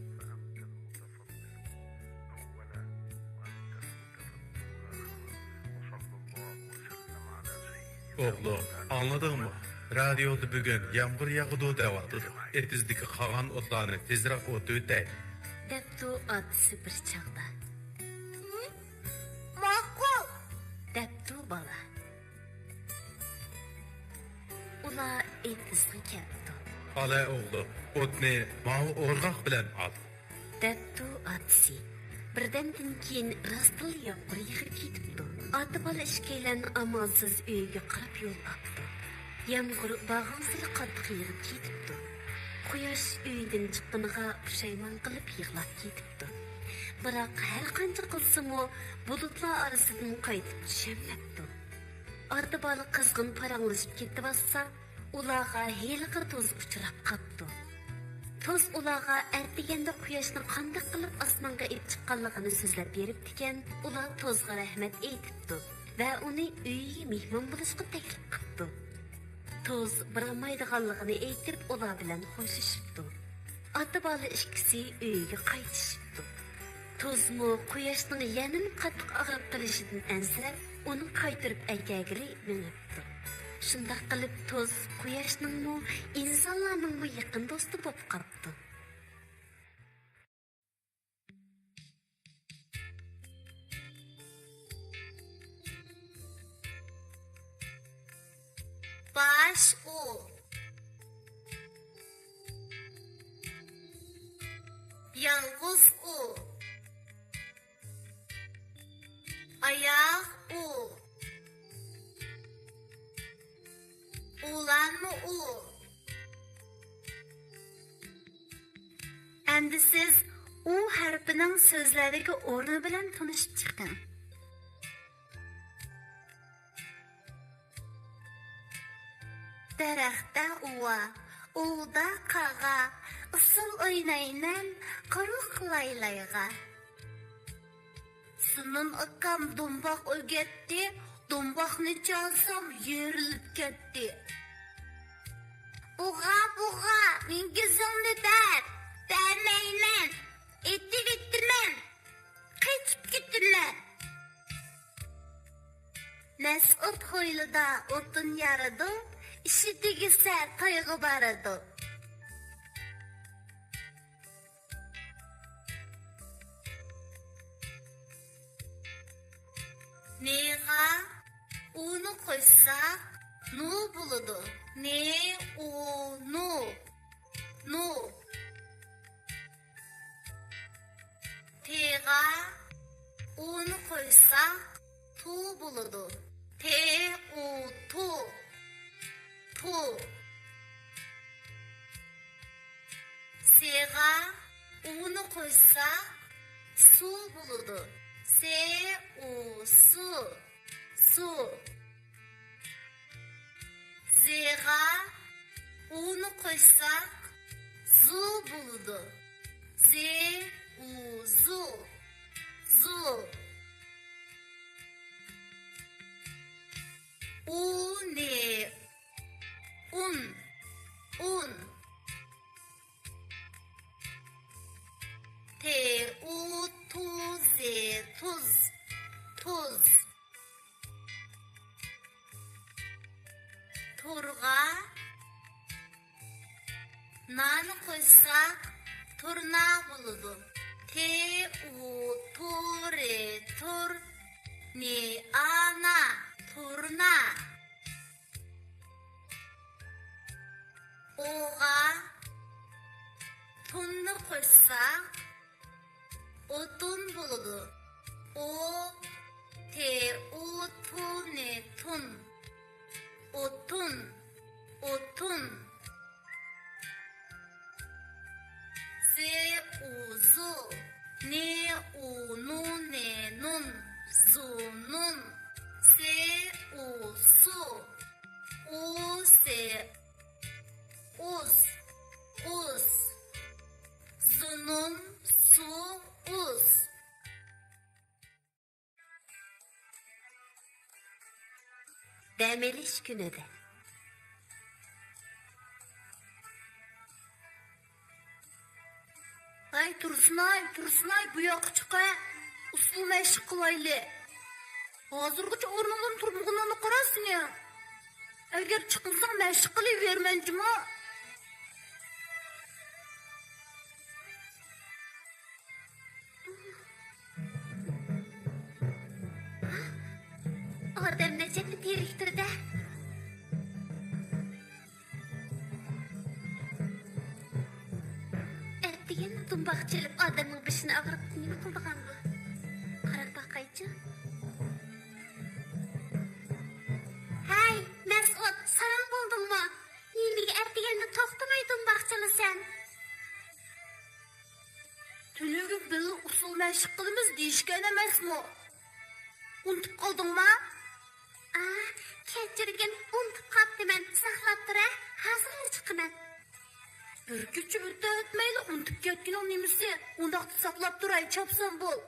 ئوغلۇم، ئاڭلىدىڭمۇ؟ رادىيودا بۈگۈن يامغۇر ياغىدۇ دەۋاتىدۇ. ئېتىزدىكى قالغان ئوتلارنى تېزرەك ئوتۇۋېتەي. دەپتۇ ئاتىسى بىر چاغدا. ماقۇل، دەپتۇ بالا. ئۇلار ئېتىزغا كەپتۇ. ئالە ئوغلۇم، ئوتنى ماۋۇ ئورغاق بىلەن ئال. دەپتۇ ئاتىسى. بىردەمدىن كېيىن راستلا يامغۇر يېغىپ كېتىپتۇ. ئاتا بالا ئىككىيلەن ئامالسىز ئۆيىگە قاراپ يول ئاپتۇ. يامغۇر بارغانسېرى قاتتىق يېغىپ كېتىپتۇ. قۇياش ئۆيدىن چىققىنىغا پۇشايمان قىلىپ يىغلاپ كېتىپتۇ. بىراق ھەرقانچە قىلسىمۇ، بۇلۇتلار ئارىسىدىن قايتىپ چۈشەلمەپتۇ. ئاتا بالا قىزغىن پاراڭلىشىپ كېتىۋاتسا، ئۇلارغا ھېلىقى توز ئۇچراپ قاپتۇ. توز ئۇلارغا ئەتىگەندە قۇياشنى قانداق قىلىپ ئاسمانغا ئېلىپ چىققانلىقىنى سۆزلەپ بېرىپتىكەن، ئۇلار توزغا رەھمەت ئېيتىپتۇ ۋە ئۇنى ئۆيىگە مېھمان بولۇشقا تەكلىپ قىپتۇ. توز بارالمايدىغانلىقىنى ئېيتىپ، ئۇلار بىلەن خوشلىشىپتۇ. ئاتا بالا ئىككىسى ئۆيىگە قايتىشىپتۇ. توزمۇ قۇياشنىڭ يەنىمۇ قاتتىق ئاغرىپ قېلىشىدىن ئەنسىرەپ، ئۇنى قايتۇرۇپ ئەكەلگىلى مېڭىپتۇ. شۇنداق قىلىپ، توز قۇياشنىڭمۇ، ئىنسانلارنىڭمۇ يېقىن دوستى بولۇپ قاپتۇ. باش ئۇ. يالغۇز ئۇ. ئاياغ ئۇ. ئۇلانما ئۇ. ئەمدى سىز ئۇ ھەرپىنىڭ سۆزلەردىكى ئورنى بىلەن تونۇشۇپ چىقىڭ. دەرەختە ئۇۋا، ئۇۋىدا قاغا، ئۇسسۇل ئوينايمەن قۇرۇق لايلايغا. سۇنۇن ئاكام دومباق ئۆگەتتى، دومباقنى چالسام يېرىلىپ كەتتى. بۇغا، بۇغا، مېنىڭ كۆزۈمنى بەر! بەرمەيمەن! ئېتىۋېتىمەن! قېچىپ كېتىمەن! مەسئۇد ھويلىدا ئوتۇن يارىدۇ، ئىشى تۈگىسە تويغا بارىدۇ. نېغا ئۇنى قوشساق، نۇ بولىدۇ. نې، ئۇ، نۇ. نۇ. تېغا ئۇنى قوشساق، تۇ بولىدۇ. تې، ئۇ، تۇ. تۇ. سېغا ئۇنى قوشساق، سۇ بولىدۇ. سې، ئۇ، سۇ. سۇ. زېغا ئۇنى قوشساق، زۇ بولىدۇ. زې، ئۇ، زۇ. زۇ. ئۇ، نې، ئۇن. ئۇن. تې، ئۇ، تۇ، زې، تۇز. تۇز. تۇرغا نانى قوشساق، تۇرنا بولىدۇ. تې، ئۇ، تۇ، رې، تۇر. نې، ئا، نا. تۇرنا. ئوغا تۇننى قوشساق، ئوتۇن بولىدۇ. ئو، تې، ئۇ، تۇ، نې، تۇن. ئوتۇن، ئوتۇن. زې، ئۇ، زۇ. نې، ئۇ، نۇ، نې، نۇن. زۇنۇن. سې، ئۇ، دەم ئېلىش كۈنىدە. ھەي، تۇرسۇنئاي، تۇرسۇنئاي، بۇ ياققا چىق ھە. ئۇسسۇل مەشىق قىلايلى. ھازىرغىچە ئورنۇڭدىن تۇرمىغىنىڭنى قارا سېنىڭ. ئەگەر چىقمىساڭ مەشىق قىلىۋېرىمەن جۇمۇ. ئادەم نەچچە تېرىكتۇر-دە. ئەتىگەن دۇمباق چېلىپ ئادەمنىڭ بېشىنى ئاغرىتىپ نېمە قىلىدىغاندۇ؟ قاراپ باقايچۇ. ھەي، مەسئۇد، ساراڭ بولدۇڭمۇ؟ نېمىگە ئەتىگەندە توختىماي دۇمباق چالىسەن؟ تۈنۈگۈن بىللە ئۇسسۇل مەشىق قىلىمىز دېيىشكەن ئەمەسمۇ؟ ئۇنتۇپ قالدىڭما؟ ئا، كەچۈرگىن، ئۇنتۇپ قاپتىمەن. ساقلاپ تۇر ھە، ھازىرلا چىقىمەن. بىر كېچە ئۆتە ئۆتمەيلا ئۇنتۇپ كەتكىنىڭ نېمىسى؟ ئۇنداقتا ساقلاپ تۇراي، چاپسان بول.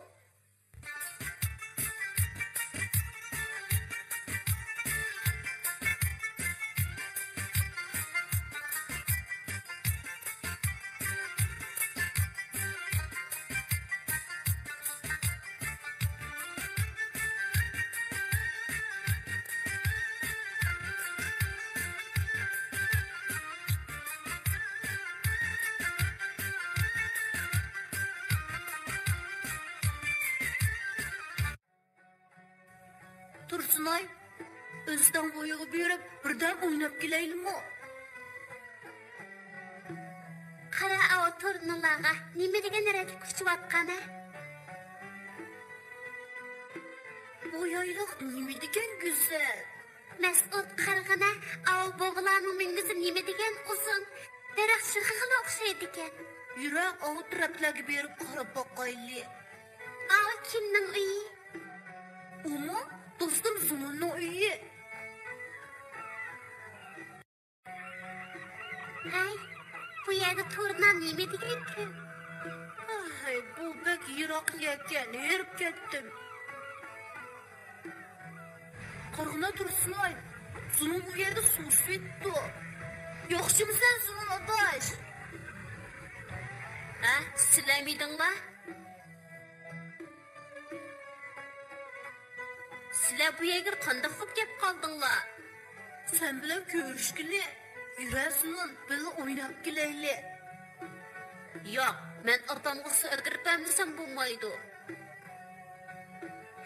تۇرسۇنئاي، ئۆستەڭ بويىغا بېرىپ، بىردەم ئويناپ كېلەيلىمۇ؟ قارا، ئاۋۇ تۇرنىلارغا نېمە دېگەن رەتلىك ئۇچۇۋاتقان ھە؟ بۇ يايلاق نېمە دېگەن گۈزەل! مەسئۇد، قارىغىنە، ئاۋۇ بۇغىلارنىڭ مۈڭگۈزى نېمە دېگەن ئۇزۇن! دەرەخ شېخىغىلا ئوخشايدىكەن. يۈرە، ئاۋۇ تەرەپلەرگە بېرىپ قاراپ باقايلى. ئاۋۇ كىمنىڭ ئۆيى؟ ئۇمۇ دوستۇم زۇنۇننىڭ ئۆيى. ھەي، بۇ يەردە تۇرنا نېمە دېگەن كۆپ؟ ھەي، بۇ بەك يىراق يەركەن، ھېرىپ كەتتىم. قارىغىنا تۇرسۇنئاي، زۇنۇن ئۇ يەردە سۇ سېتىپتۇ. ياخشىمۇسەن زۇنۇن ئاداش؟ ھە، سىلەرمىدىڭلار؟ سىلەر بۇ يەرگە قانداق بولۇپ كەپ قالدىڭلار؟ سەن بىلەن كۆرۈشكىلى، يۈرە زۇنۇن، بىللە ئويناپ كېلەيلى. ياق، مەن ئاپامغا سۇ ئەكىرىپ بەرمىسەم بولمايدۇ.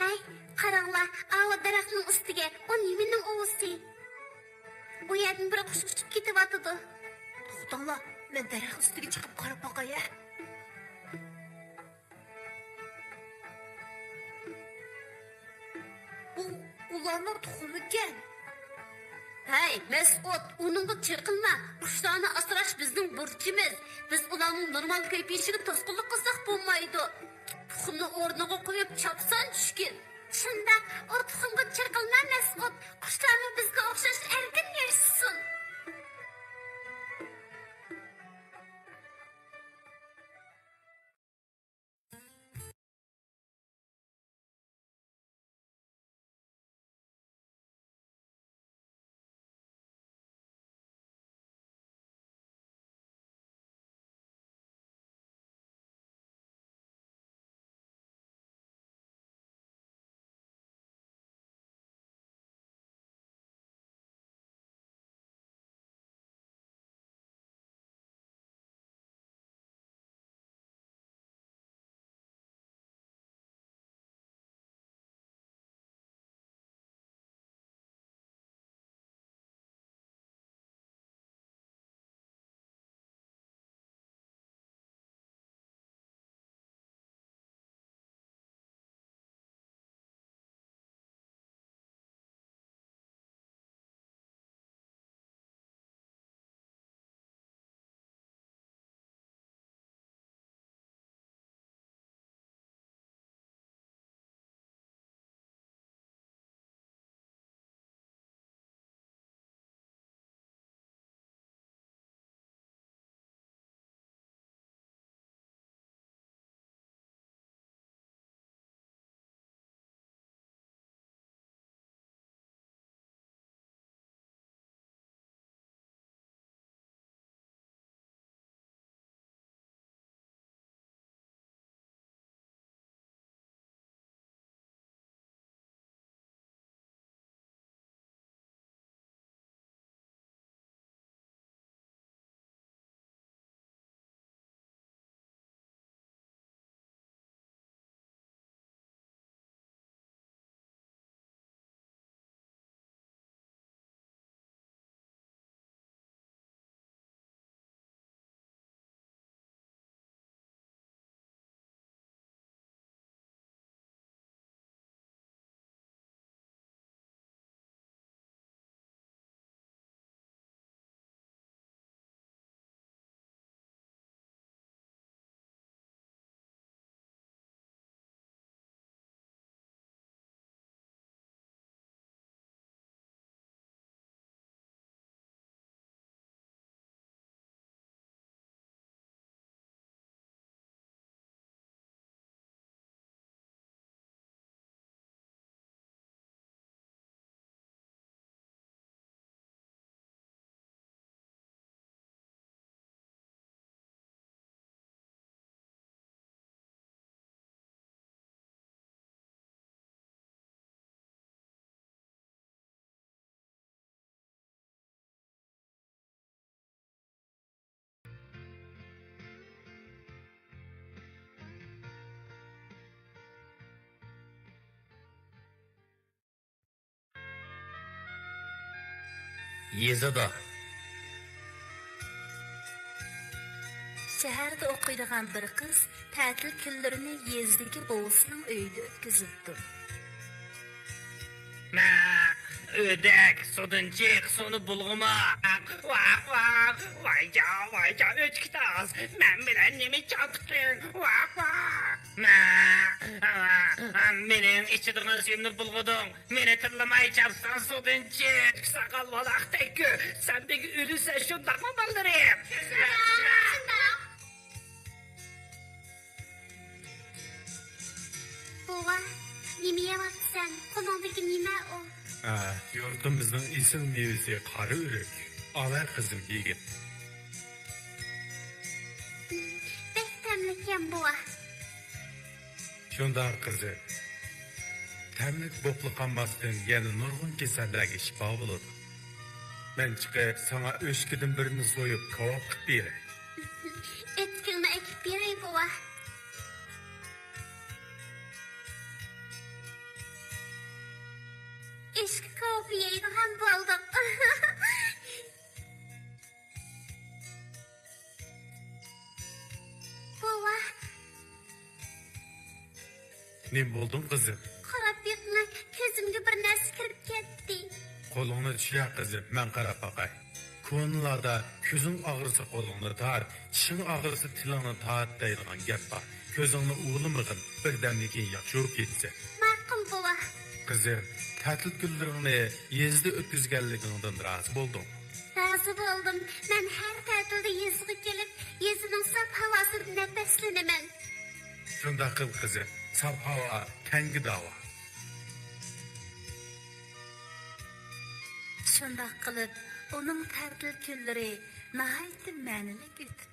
ھەي، قاراڭلار، ئاۋۇ دەرەخنىڭ ئۈستىگە، ئۇ نېمىنىڭ ئۇۋىسى؟ ئۇ يەردىن بىر قۇش ئۇچۇپ كېتىۋاتىدۇ. توختاڭلار، مەن دەرەخ ئۈستىگە چىقىپ قاراپ باقاي ھە. بۇ ئۇلارنىڭ تۇخۇمىكەن. ھەي، مەسئۇد، ئۇنىڭغا چېقىلما. قۇشلارنى ئاسراش بىزنىڭ بۇرچىمىز. بىز ئۇلارنىڭ نورمال كۆپىيىشىگە توسقۇنلۇق قىلساق بولمايدۇ. تۇخۇمنى ئورنىغا قويۇپ چاپسان چۈشكىن. شۇنداق، ئۇ تۇخۇمغا چېقىلما، مەسئۇد. قۇشلارمۇ بىزگە ئوخشاش ئەركىن ياشىسۇن. يېزىدا. شەھەردە ئوقۇيدىغان بىر قىز تەتىل كۈنلىرىنى يېزىدىكى بوۋىسىنىڭ ئۆيىدە ئۆتكۈزۈپتۇ. مە، ئۆدەك، سۇدىن چىق، سۇنى بۇلغىما. ۋاھ، ۋاھ، ۋايجا، ۋايجا، ئۆچكە تاز، مەن بىلەن نېمە چاپتىڭ؟ ۋاھ، ۋاھ. مە، مېنىڭ ئىچىدىغان سۈيۈمنى بۇلغىدىڭ. مېنى تىللىماي چاپسان سۇدىن چىق، ساقال ۋالاقتەك كۆ-، سەن بىر ئۆلىسەن، شۇنداقمۇ بالىلىرىم؟ بوۋا، نېمە يەۋاتىسەن؟ قولۇڭدىكى نېمە ئۇ؟ ھە، يۇرتىمىزنىڭ ئېسىل مېۋىسى قارا ئۆرۈك. ئاۋە قىزىم، يېگىن. بەك تەملىككەن، بوۋا. شۇنداق قىزىم. تەملىك بوپلا قالماستىن، يەنە نۇرغۇن كېسەللەرگە شىپا بولىدۇ. مەن چىقىپ، ساڭا ئۆچكىدىن بىرنى سويۇپ، كاۋاپ قىلىپ بېرەي. ئۆچكىڭنى ئەكىپ بېرەي، بوۋا. ئۆچكە كاۋىپى يەيدىغان بولدۇق. بوۋا. نېمە بولدۇڭ، قىزىم؟ قاراپ بېقىڭە، كۆزۈمگە بىر نەرسە كىرىپ كەتتى. قولۇڭنى چۈشۈر، قىزىم، مەن قاراپ باقاي. كونىلاردا «كۆزۈڭ ئاغرىسا قولۇڭنى تارت، چىشىڭ ئاغرىسا تىلىڭنى تارت» دەيدىغان گەپ بار. كۆزۈڭنى ئۇۋىلىمىغىن، بىردەمدىن كېيىن ياخشى بولۇپ كېتىسەن. ماقۇل، بوۋا. قىزىم، تەتىل كۈنلىرىڭنى يېزىدا ئۆتكۈزگەنلىكىڭدىن رازى بولدۇم. رازى بولدۇم. مەن ھەر تەتىلدە يېزىغا كېلىپ، يېزىنىڭ ساپ ھاۋاسىدىن نەپەسلىنىمەن. شۇنداق قىل، قىزىم. ساپ ھاۋا تەنگە داۋا. شۇنداق قىلىپ، ئۇنىڭ تەتىل كۈنلىرى ناھايىتى مەنىلىك ئۆتۈپ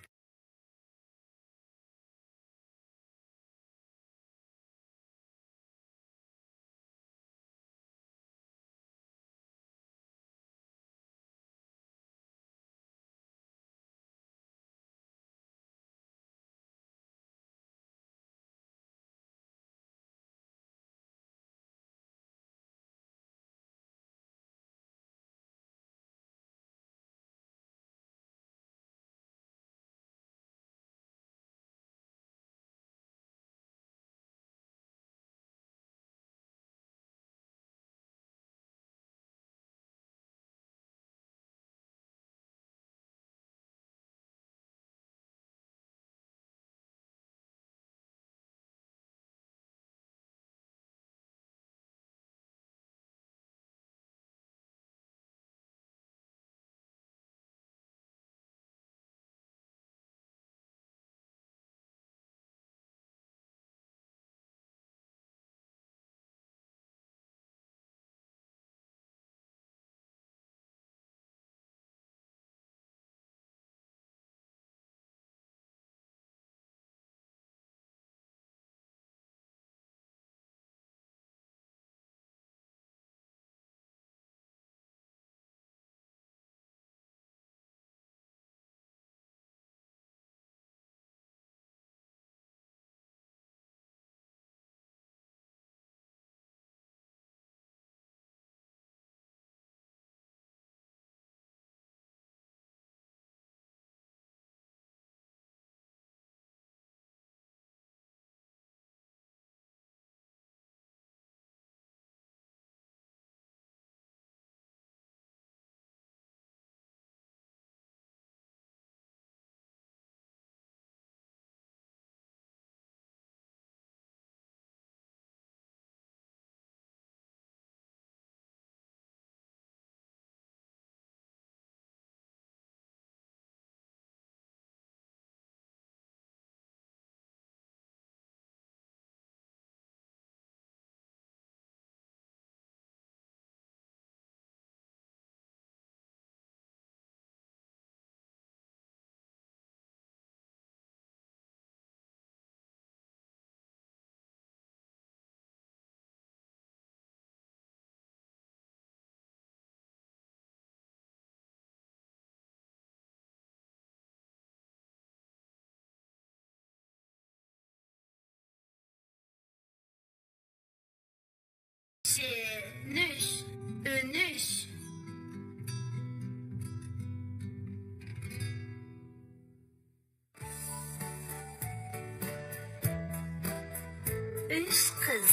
ئۈچ قىز.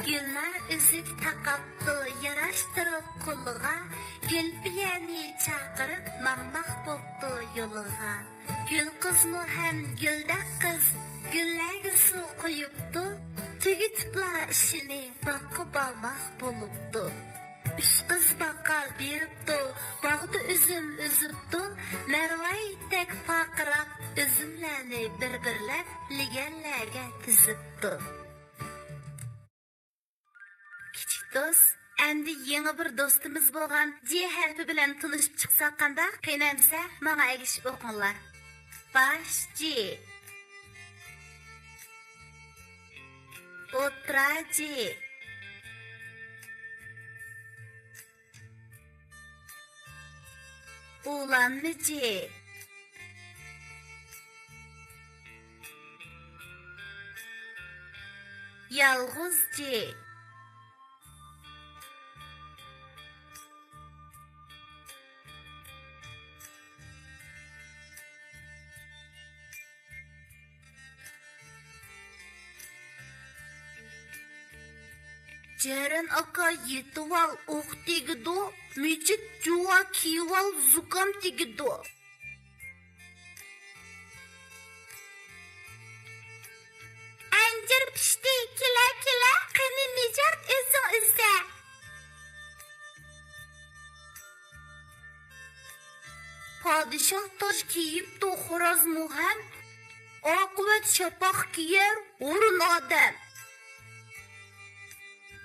گۈلنار ئۈزۈك تاقاپتۇ ياراشتۇرۇپ قولىغا، گۈلپىيەنى چاقىرىپ ماڭماق بوپتۇ يولىغا. گۈل قىزمۇ ھەم گۈلدەك قىز گۈللەرگە سۇ قۇيۇپتۇ، تۈگىتىپلا ئىشىنى باغقا بارماق بولۇپتۇ. ئۈچ قىز باغقا بېرىپتۇ، باغدا ئۈزۈم ئۈزۈپتۇ، مەرۋايىتتەك پارقىراپ ئۈزۈملەرنى بىر-بىرلەپ لېگەنلەرگە تىزىپتۇ. كىچىك دوست، ئەمدى يېڭى بىر دوستىمىز بولغان جې ھەرپى بىلەن تونۇشۇپ چىقساق قانداق؟ قېنى ئەمىسە، ماڭا ئەگىشىپ ئوقۇڭلار. باش جې. ئوتتۇرا جې. ئۇلانما جې. يالغۇز جې. جەرەن ئاكا، يېتىۋال، ئوق تېگىدۇ، مۈجۈپ جۇۋا، كىيىۋال، زۇكام تېگىدۇ. ئەنجۈر پىشتى، كېلە، كېلە، قېنى نىجات ئۆزۈڭ ئۈزە. پادىشاھ تاج كىيىپتۇ، خورازمۇ ھەم، ئاقىۋەت شاپاق كىيەر ھۇرۇن ئادەم.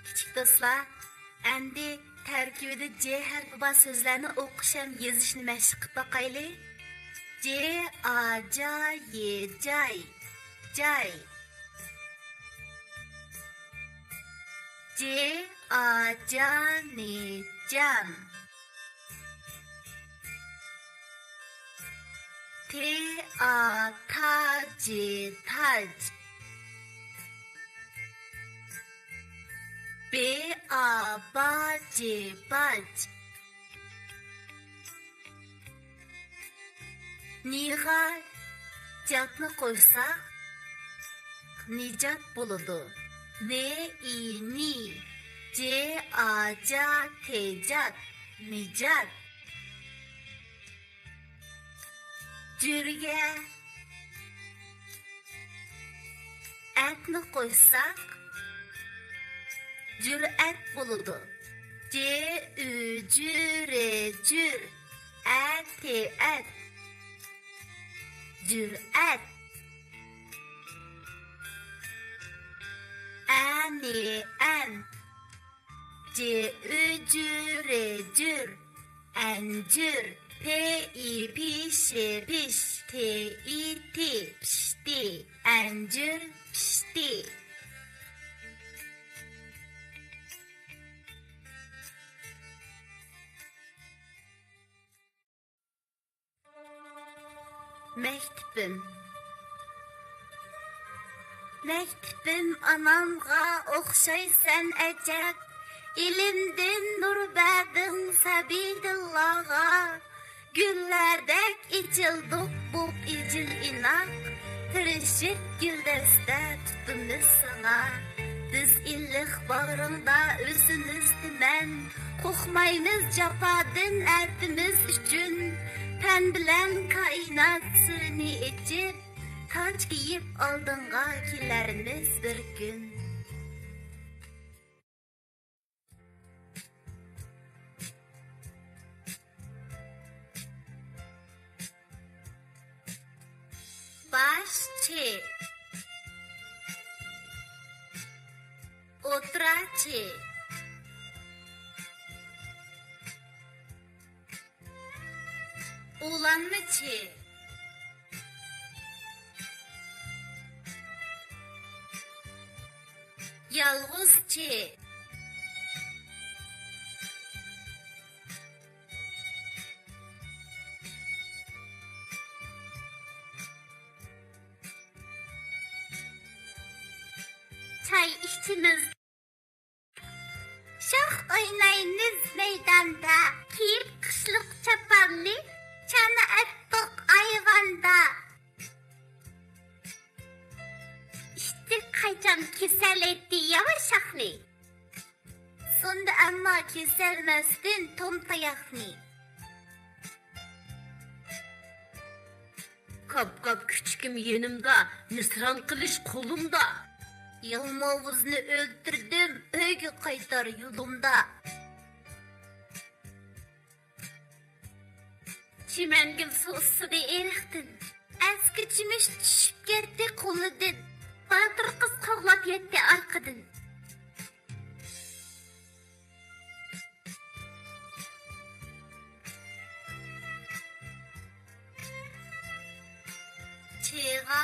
كىچىك دوستلار، ئەمدى تەركىبىدە جې ھەرپى بار سۆزلەرنى ئوقۇش ھەم يېزىشنى مەشىق قىلىپ باقايلى. جې، ئا، جا، يې، جاي، جاي. جې، ئا، جا، نې، جان. تې، ئا، تا، جې، تاج. بې، ئا، با، جې، باج. نىغا جاتنى قوشساق، نىجات بولىدۇ. نې، ئى، نى. جې، ئا، جا، تې، جات. نىجات. جۈرگە ئەتنى قوشساق، جۈرئەت بولىدۇ. جې، ئۈ، جۈ، رې، جۈر. ئە، تې، ئەت. جۈرئەت. ئە، نې، ئەن. جې، ئۈ، جۈ، رې، جۈر. ئەنجۈر. پې، ئى، پې، شې، پېش. تې، ئى، تى، پىشتى. ئەنجۈر پىشتى. مەكتىپىم. مەكتىپىم ئانامغا ئوخشايسەن ئەجەب، ئىلىمدىن نۇر بەردىڭ سەبىيدىللاغا. گۈللەردەك ئېچىلدۇق بوپ ئىجىل-ئىناق، تىرىشىپ گۈلدەستە تۇتىمىز ساڭا. بىز ئىللىق باغرىڭدا ئۆسىمىز تۈمەن، قورقمايمىز جاپادىن ئەتىمىز ئۈچۈن. پەن بىلەن كائىنات سىرىنى ئېچىپ، تاج كىيىپ ئالدىڭغا كېلەرمىز بىر كۈن. باش چى. ئوتتۇرا چى. ئۇلانما چى. يالغۇز چى. چاي ئىچىمىز. شاخ ئوينايمىز مەيداندا، كىيىپ قىشلىق چاپاننى، چانا ئەتتۇق ئايۋاندا. جان كېسەل ئەيتتى ياۋا شاخنى. سۇندى ئەمما كېسەلمەستىن توم تاياقنى. كاپ-كاپ كۈچۈكۈم يېنىمدا، مىسران قىلىش قولۇمدا. يالماۋۇزنى ئۆلتۈردۈم، ئۆيگە قايتار يولۇمدا. چىمەنگۈل سۇسىدى ئېرىقتىن. ئەسكى چىمىش چۈشۈپ كەتتى قولىدىن. باتۇر قىز قوغلاپ يەتتى ئارقىدىن. چېغا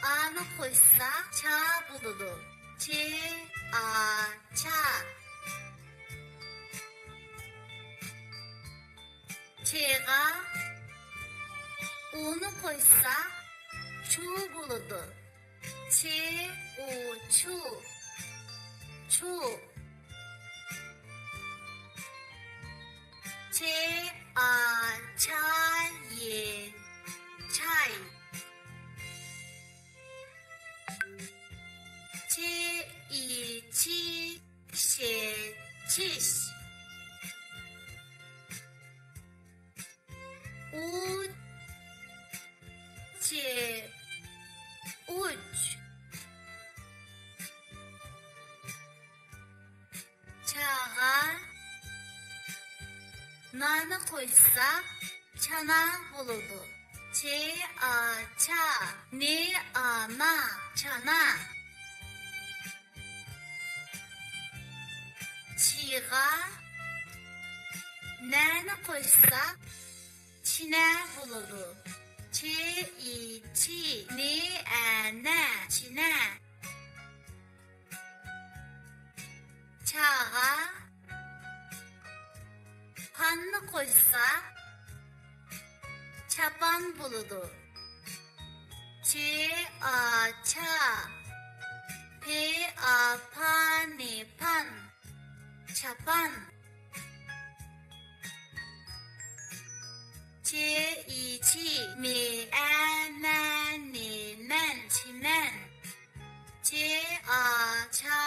ئانى قوشسا، چا بولىدۇ. چ، ئا، چا. چېغا ئۇنى قوشسا، چۇ بولىدۇ. چ، ئۇ، چۇ. چۇ. چ، ئا، چا، ي، چاي. چ، ئى، چى، ش، چىش. ئۇ، چ، ئۇچ. چاغا نانى قوشسا، چانا بولىدۇ. چ، ئا، چا. ن، ئا، نا. چانا. چىغا نەنى قوشسا، چىنە بولىدۇ. چ، ئى، چى. ن، ئە، نە. چىنە. چاغا پاننى قوشسا، چاپان بولىدۇ. چ، ئا، چا. پ، ئا، پا، ن، پان. چاپان. چ، ئى، چى. م، ئە، مە، ن، مەن. چىمەن. چ، ئا، چا،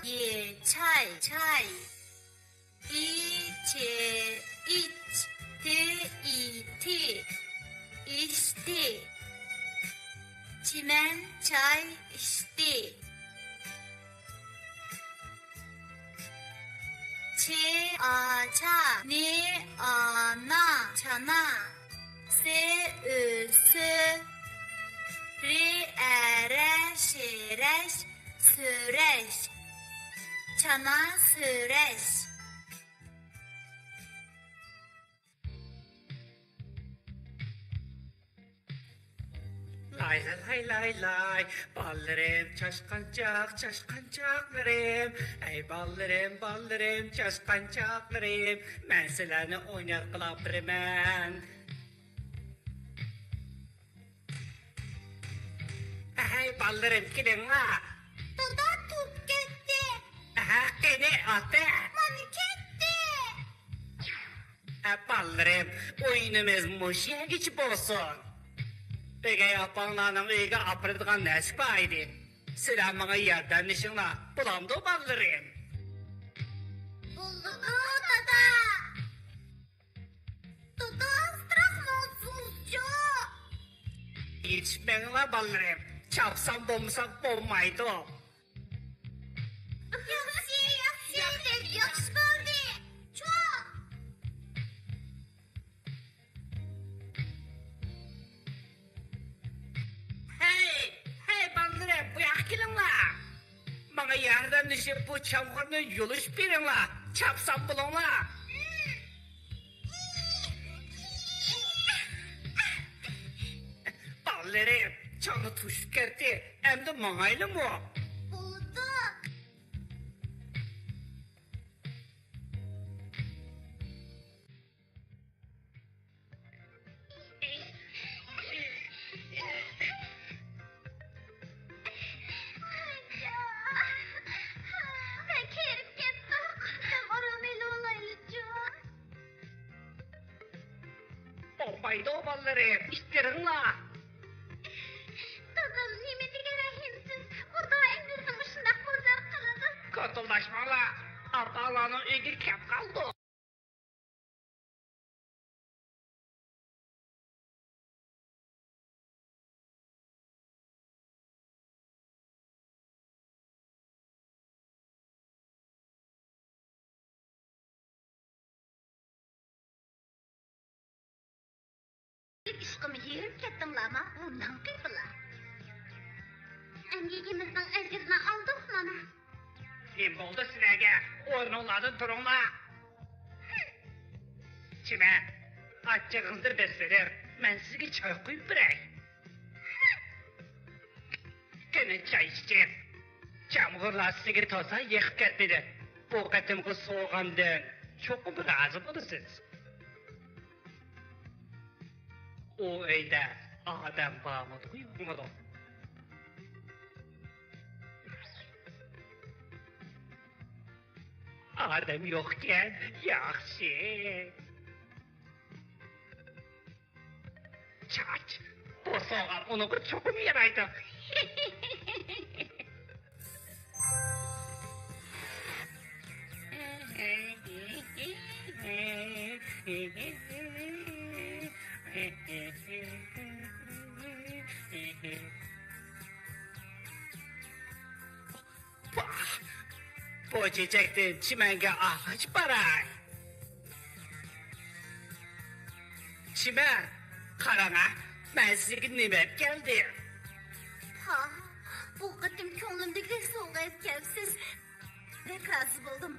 ي، چاي. چاي. ئى، چ، ئىچ. ت، ئى، تى. ئىچتى. چىمەن چاي ئىچتى. چ، ئا، چا. ن، ئا، نا. چانا. س، ئۆ، سۆ. ر، ئە، رە. ش، رەش. سۆرەش. چانا سۆرەش. لاي لاي لاي لاي، بالىلىرىم، چاشقانچاق، چاشقانچاقلىرىم. ئەي بالىلىرىم، بالىلىرىم، چاشقانچاقلىرىم، مەن سىلەرنى ئويناتقىلى ئاپىرىمەن. ھەي بالىلىرىم، كېلىڭلار. دادا توپ كەتتى. ھە، قېنى ئاتا. مانا كەتتى. ھە بالىلىرىم، ئويۇنىمىز مۇشۇ يەرگىچە بولسۇن. ئۆگەي ئاپاڭلارنىڭ ئۆيىگە ئاپىرىدىغان نەرسە بار ئىدى. سىلەر ماڭا ياردەملىشىڭلار، بولامدۇ بالىلىرىم؟ بولىدۇ دادا. دادا، ئازراق ماڭسۇنچۇ. يېتىشمەڭلار بالىلىرىم، چاپسان بولمىساق بولمايدۇ. ياخشى، ياخشى، بەك ياخشى بولدى. چوڭ. ھەي، ھەي بالىلىرىم، بۇ ياققا كېلىڭلار. ماڭا ياردەملىشىپ بۇ چامغۇرنى يۇلۇشۇپ بېرىڭلار. چاپسان بولۇڭلار. بالىلىرىم، چاڭ توشۇپ كەتتى. ئەمدى ماڭايلىمۇ؟ بولىدۇ. بەك ھېرىپ كەتتۇق. دەم ئالالمايلى بولايلىچۇ. بولمايدۇ بالىلىرىم، ئىتتىرىڭلار. دادام نېمە دېگەن رەھىم. ئۆيگە كەپ قالدۇق. ئىشقىمغا يېرىپ كەتتىڭلارما؟ ئۇنداق قىلىپلا. ئەمگىكىمىزنىڭ ئەجرىنى ئالدۇق مانا. نېمە بولدى سىلەرگە؟ ئورنۇڭلاردىن تۇرۇڭلار. چىمەن، ئاچچىقىڭىزنى بېسىۋېلىڭ، مەن سىزگە چاي قۇيۇپ بېرەي. قېنى، چاي ئىچىڭ. چامغۇرلار سىزگە تازا يېقىپ كەتمىدى. بۇ قېتىمقى سوۋغامدىن چوقۇم رازى بولىسىز. ئۇ ئۆيدە ئادەم بارمىدىغۇ يوقمىدۇ؟ ئادەم يوقكەن، ياخشى. چاچ، بۇ سوۋغام ئۇنىڭغا چوقۇم يارايدۇ. پاھ! بۇ چېچەكتىن چىمەنگە ئالغاچ باراي. چىمەن، قاراڭا، مەن سىزگە نېمە ئەپ كەلدىم. پاھ، بۇ قېتىم كۆڭلۈمدىكىدەك سوۋغا ئەپ كەپسىز. بەك رازى بولدۇم.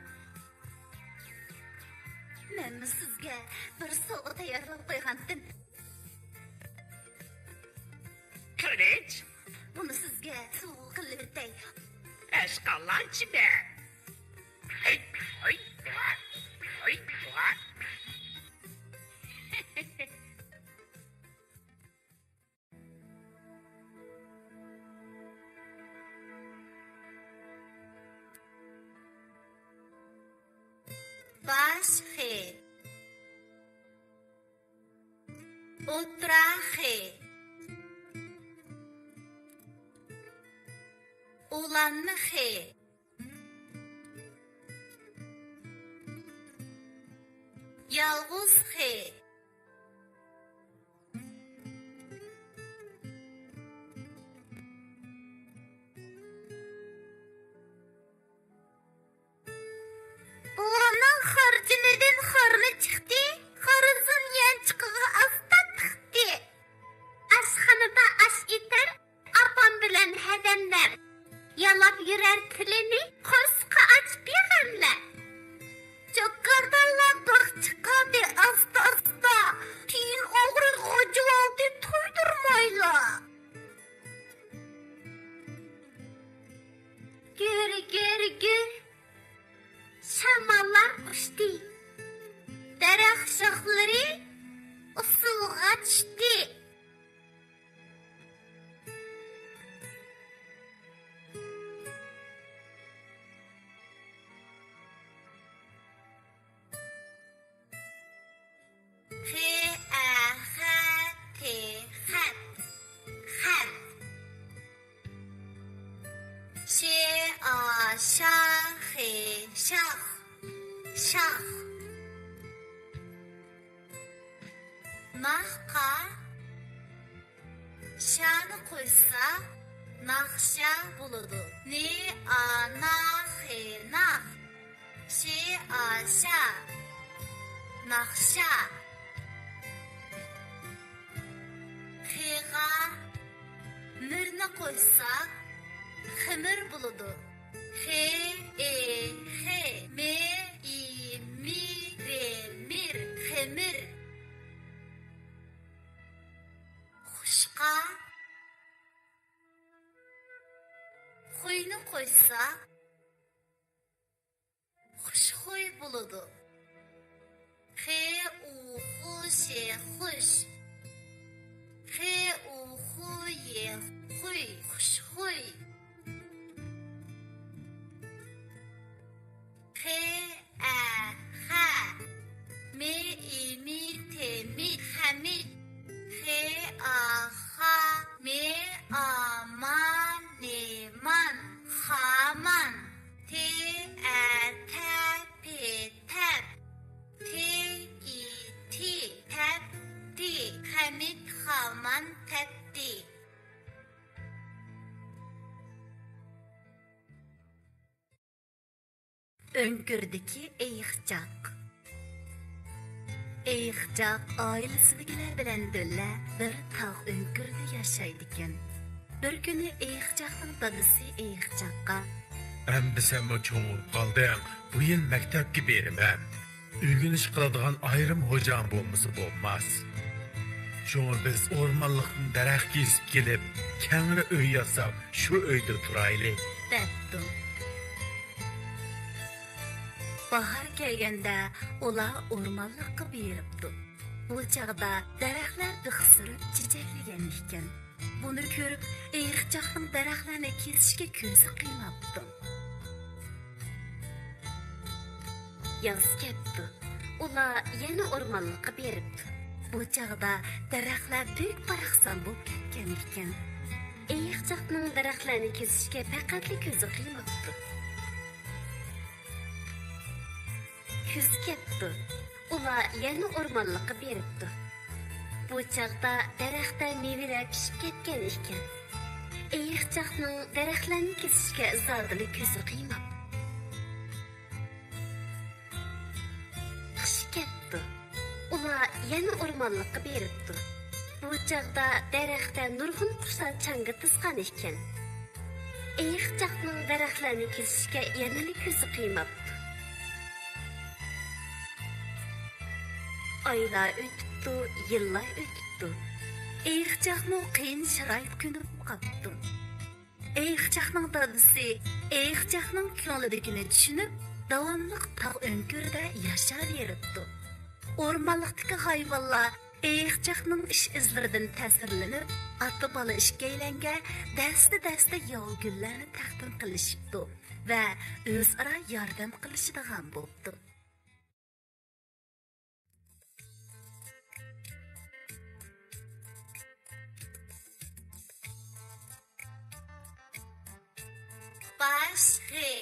مەنمۇ سىزگە بىر سوۋغا تەييارلاپ قويغانتىم. قىلىچ. بۇنى سىزگە سوۋغا قىلىۋېتەي. ئەشقاللانچى مەن. ھەي، ھەي، ھەي. باش خې. ئوتتۇرا خې. ئۇلانما خې. يالغۇز خې. بوۋامنىڭ خارچىنىدىن خارما چىقتى، خارىزىن يانچۇقىغا ئاستا تىقتى. ئاشخانىدا ئاش ئېتەر ئاپام بىلەن ھەدەملەر، يالاپ يۈرەر تىلىنى قورسىقى ئاچ بىغەملەر. چوكاردانلار باغ چىقاردى ئاستا-ئاستا، تىيىن ئوغرى غاجىۋالدى تويدۇرمايلا. گۈر، گۈر، گۈر. شاماللار ئۇچتى. دەرەخ شاخلىرى ئۇسسۇلغا چۈشتى. خې، ئە، خە، تې، خەت. خەت. شې، ئا، شا، خې، شاخ. شاخ. ناخقا شانى قوشسا، ناخشا بولىدۇ. نې، ئا، نا، خې، ناخ. شې، ئا، شا. ناخشا. خېغا مىرنى قوشسا، خېمىر بولىدۇ. خې، ئې، خې. مې، ئى، مى، رې، مىر. خېمىر. خۇشقا خۇينى قوشسا، خۇشخۇي بولىدۇ. خې، ئۇ، خۇ، شې، خۇش. خې، ئۇ، خۇ، يې، خۇي. خۇشخۇي. خې، ئە، خە. مې، ئى، مى، تې، مىت. خەمىت. خې، ئا، خا. مې، ئا، ما، نېمان. خامان. تې، ئە، تە، پې، ئۆڭكۈردىكى ئېيىقچاق. ئېيىقچاق ئائىلىسىدىكىلەر بىلەن بىللە بىر تاغ ئۆڭكۈرىدە ياشايدىكەن. بىر كۈنى ئېيىقچاقنىڭ دادىسى ئېيىقچاققا، ئەمدى سەنمۇ چوڭ بولۇپ قالدىڭ، بۇ يىل مەكتەپكە بېرىمەن. ئۆگىنىش قىلىدىغان ئايرىم خوجاڭ بولمىسا بولماس. شۇڭا بىز ئورمانلىقتىن دەرەخ كېسىپ كېلىپ، كەڭرى ئۆي ياساپ، شۇ ئۆيدە تۇرايلى، دەپتۇ. باھار كەلگەندە ئۇلار ئورمانلىققا بېرىپتۇ. بۇ چاغدا دەرەخلەر بىخ سۈرۈپ چېچەكلىگەن ئىكەن. بۇنى كۆرۈپ، ئېيىقچاقنىڭ دەرەخلەرنى كېسىشكە كۆزى قىيماپتۇ. ياز كەپتۇ. ئۇلار يەنە ئورمانلىققا بېرىپتۇ. بۇ چاغدا دەرەخلەر بۈك باراقسان بولۇپ كەتكەن ئىكەن. ئېيىقچاقنىڭ دەرەخلەرنى كېسىشكە پەقەتلا كۆزى قىيماپتۇ. كۈز كەپتۇ. ئۇلار يەنە ئورمانلىققا بېرىپتۇ. بۇ چاغدا دەرەختە مېۋىلەر پىشىپ كەتكەن ئىكەن. ئېيىقچاقنىڭ دەرەخلەرنى كېسىشكە زادىلا كۆزى قىيماپتۇ. قىش كەپتۇ. ئۇلار يەنە ئورمانلىققا بېرىپتۇ. بۇ چاغدا دەرەختە نۇرغۇن قۇشلار چاڭگا تىزغان ئىكەن. ئېيىقچاقنىڭ دەرەخلەرنى كېسىشكە يەنىلا كۆزى قىيماپتۇ. ئايلار ئۆتۈپتۇ، يىللار ئۆتۈپتۇ. ئېيىقچاقمۇ قىيىن شارائىتقا كۆنۈپ قاپتۇ. ئېيىقچاقنىڭ دادىسى ئېيىقچاقنىڭ كۆڭلىدىكىنى چۈشىنىپ، داۋاملىق تاغ ئۆڭكۈرىدە ياشاۋېرىپتۇ. ئورمانلىقتىكى ھايۋانلار ئېيىقچاقنىڭ ئىش-ئىزلىرىدىن تەسىرلىنىپ، ئاتا-بالا ئىككىيلەنگە دەستە-دەستە ياۋا گۈللەرنى تەقدىم قىلىشىپتۇ ۋە ئۆزئارا ياردەم قىلىشىدىغان بوپتۇ. باش غې،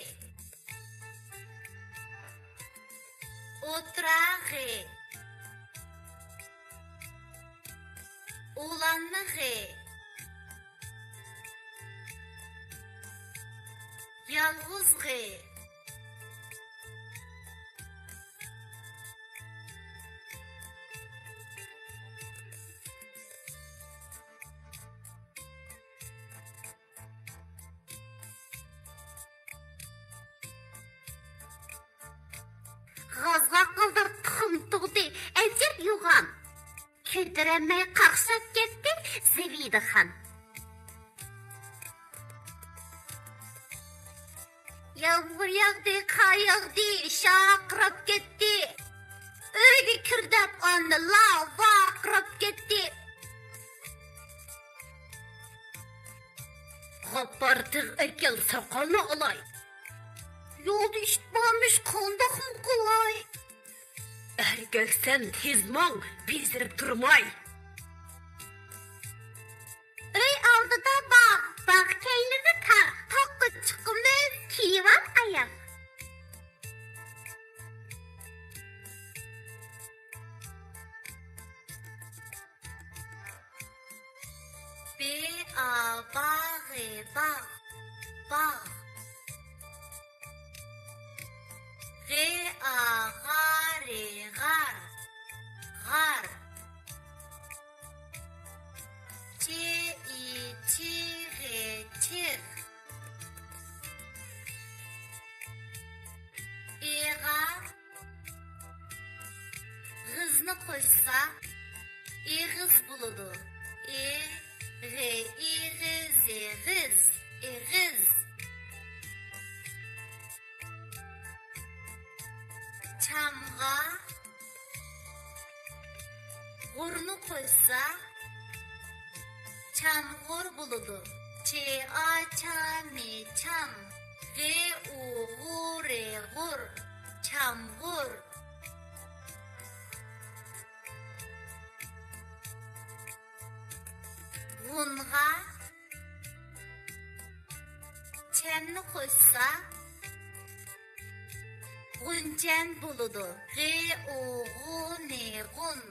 ئوتتۇرا غې، ئۇلانما غې، يالغۇز غې. غازغا قالدۇر تۇخۇم تۇغدى، ئەجەب يوغان. كۆتۈرەلمەي قاقشاپ كەتتى زىبىدىخان. يامغۇر ياغدى، قار ياغدى، شارقىراپ كەتتى. ئۆيگە كىر دەپ ئاندىلا ۋارقىراپ كەتتى. غاپپار تىغ ئەكەل، ساقالنى ئالاي. يولدا ئىت بارمىش، قانداقمۇ قىلاي؟ ئەركەكسەن، تېز ماڭ، بېزىرىپ تۇرماي. ئۆي ئالدىدا باغ، باغ كەينىدە تاغ، تاغقا چىقىمىز كىيىۋال ئاياغ. بې ئا باغې باغ، باغ. غې ئا غارې غار، غار. چې ئى چىغې چىغ. ئېغا غىزنى قوشسا، ئېغىز بولىدۇ. ئېغې، ئېغىز، ئېغىز، ئېغىز. چامغا غۇرنى قوشسا، چامغۇر بولىدۇ. چې ئا چا مې چام. غې ئۇ غۇ رې غۇر. چامغۇر. غۇنغا چەننى قوشسا، غۇنچەن بولىدۇ. غې ئۇ غۇ نې غۇن.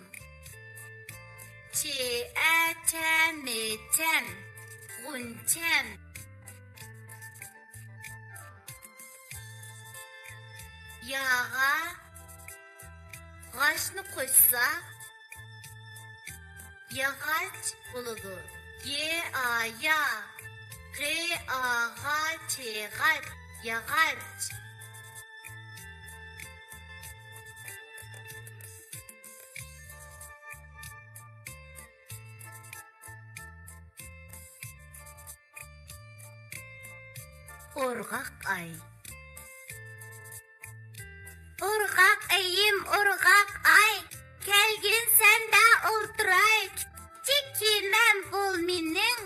چې ئە چە مې چەم. غۇنچەم. ياغا غاچنى قوشسا، ياغاچ بولىدۇ. ي ئا يا، غ ئا غا چ غاچ، ياغاچ. ئورغاق ئاي. ئورغاق ئېيىم، ئورغاق ئاي، كەلگىن سەندە ئولتۇراي. كىچىك كېمەم بول مېنىڭ،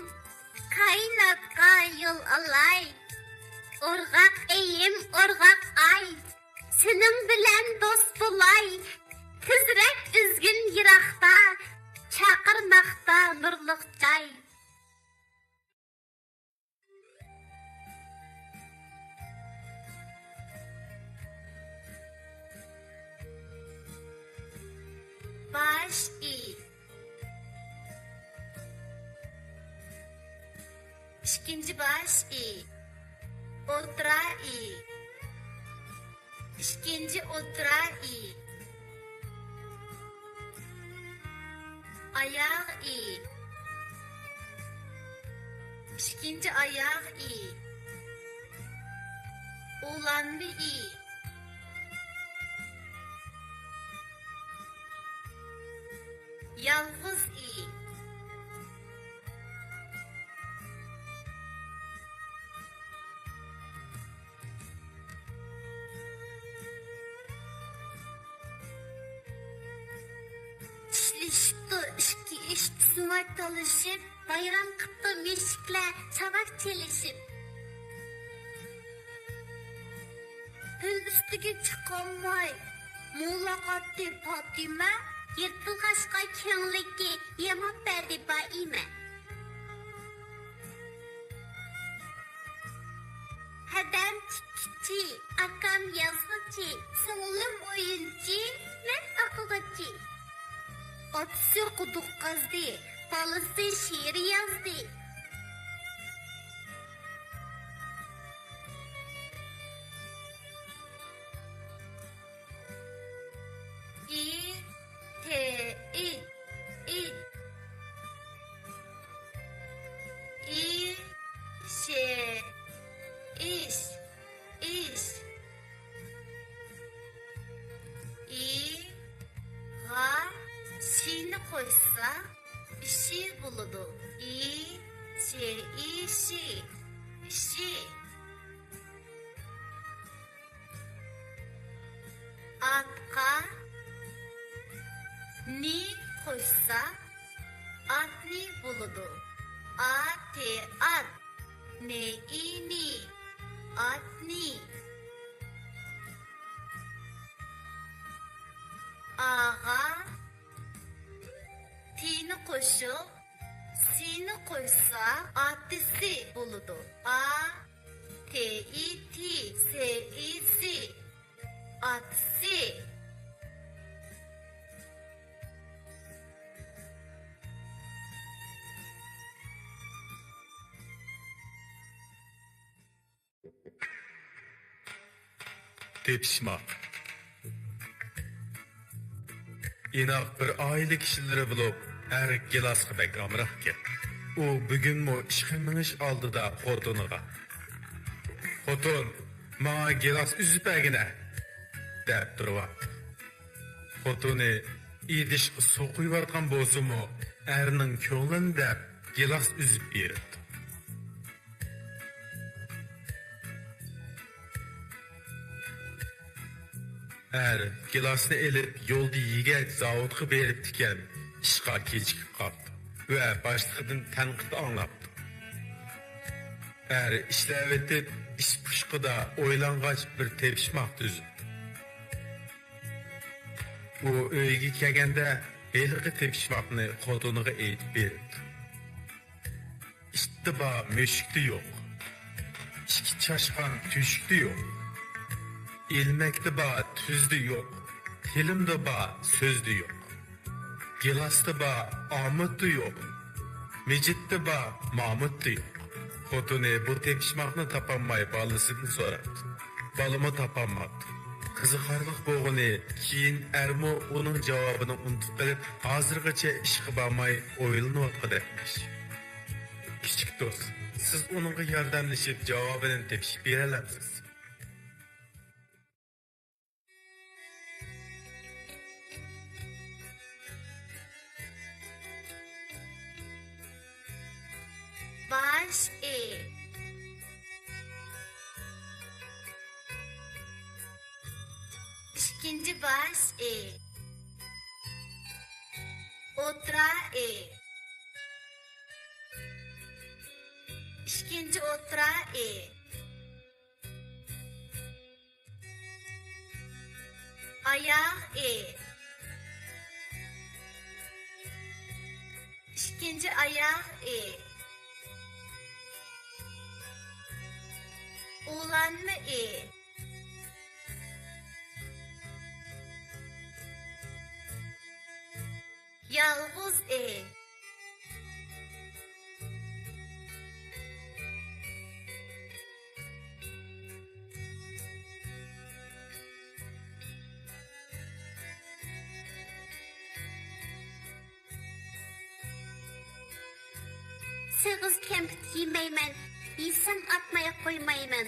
كائىناتقا يول ئالاي. ئورغاق ئېيىم، ئورغاق ئاي، سېنىڭ بىلەن دوست بولاي. تېزرەك ئۈزگىن يىراقتا، چاقىرماقتا نۇرلۇق جاي. باش ئى. ئىككىنچى باش ئى. ئوتتۇرا ئى. ئىككىنچى ئوتتۇرا ئى. ئاياغ ئى. ئىككىنچى ئاياغ ئى. ئۇلانما ئى. يالغۇز ئى. چىشلىشىپتۇ ئىككى ئىش، سۆڭەك تالىشىپ، ۋەيران قىپتۇ مۈشۈكلەر ساۋاك چېلىشىپ. پىل ئۈستىگە چىقالماي مولاقاتتى پاتىمە، يىرتىلغاچقا كەڭلىككە ياماپ بەردى بائىمە. ھەدەم تىككۈچى، ئاكام يازغۇچى، سىڭلىم ئويۇنچى، مەن ئوقۇغۇچى. ئاتىسى قۇدۇق قازدى، بالىسى شېئىر يازدى. ئى، تې، ئىت، ئىت. ئى، شې، ئىش، ئىش. ئى، غا، شىنى قوشسا، ئىشى بولىدۇ. ئى، شې، ئىشى، ئىشى. ئاتقا نى قوشسا، ئاتنى بولىدۇ. ئا، تې، ئات. نې، ئى، نى. ئاتنى. ئاغا تىنى قوشۇپ، سىنى قوشسا، ئاتىسى بولىدۇ. ئا، تې، ئى، تى، سې، ئى، سى. ئاتىسى. تېپىشماق. ئىناق بىر ئائىلە كىشىلىرى بولۇپ، ئەر گىلاسقا بەك ئامراق ئىكەن. ئۇ بۈگۈنمۇ ئىشقا مېڭىش ئالدىدا خوتۇنىغا، «خوتۇن، ماڭا گىلاس ئۈزۈپ بەرگىنە» دەپ تۇرۇۋاتىدۇ. خوتۇنى ئىدىشقا سۇ قۇيۇۋاتقان بولسىمۇ، ئەرنىڭ كۆڭلىنى دەپ گىلاس ئۈزۈپ بېرىپتۇ. ئەر گىلاسنى ئېلىپ، يولدا يېگەچ زاۋۇتقا بېرىپتىكەن، ئىشقا كېچىكىپ قاپتۇ ۋە باشلىقىدىن تەنقىد ئاڭلاپتۇ. ئەر ئىشلەۋېتىپ، ئىش پۇشقىدا ئويلانغاچ بىر تېپىشماق تۈزۈپتۇ. ئۇ ئۆيگە كەلگەندە ھېلىقى تېپىشماقنى خوتۇنىغا ئېيتىپ بېرىپتۇ. ئىتتا بار، مۈشۈكتە يوق. ئىككى چاشقان تۆشۈكتە يوق. ئىلمەكتە بار، تۈزدە يوق. تىلىمدا بار، سۆزدە يوق. گىلاستا بار، ئامۇتتا يوق. مىجىتتا بار، مامۇتتا يوق. خوتۇنى بۇ تېپىشماقنى تاپالماي بالىسىدىن سوراپتۇ. بالىمۇ تاپالماپتۇ. ئىزدىھارلىق بولغىنى، كېيىن ئەرمۇ ئۇنىڭ جاۋابىنى ئۇنتۇپ قېلىپ، ھازىرغىچە ئىشقا بارماي ئويلىنىۋاتقۇدەكمىش. كىچىك دوست، سىز ئۇنىڭغا ياردەملىشىپ جاۋابىنى تېپىشىپ بېرەلەمسىز؟ باش ئېيىپ. ئىككىنچى باش ئېيىپ. ئوتتۇرا ئېيىپ. ئىككىنچى ئوتتۇرا ئېيىپ. ئاياغ ئېيىپ. ئىككىنچى ئاياغ ئېيىپ. ئۇلانما ئېيىپ. يالغۇز ئېيىپ. سېغىز كەمپۈت يېمەيمەن، يېسەم ئاتماي قويمايمەن.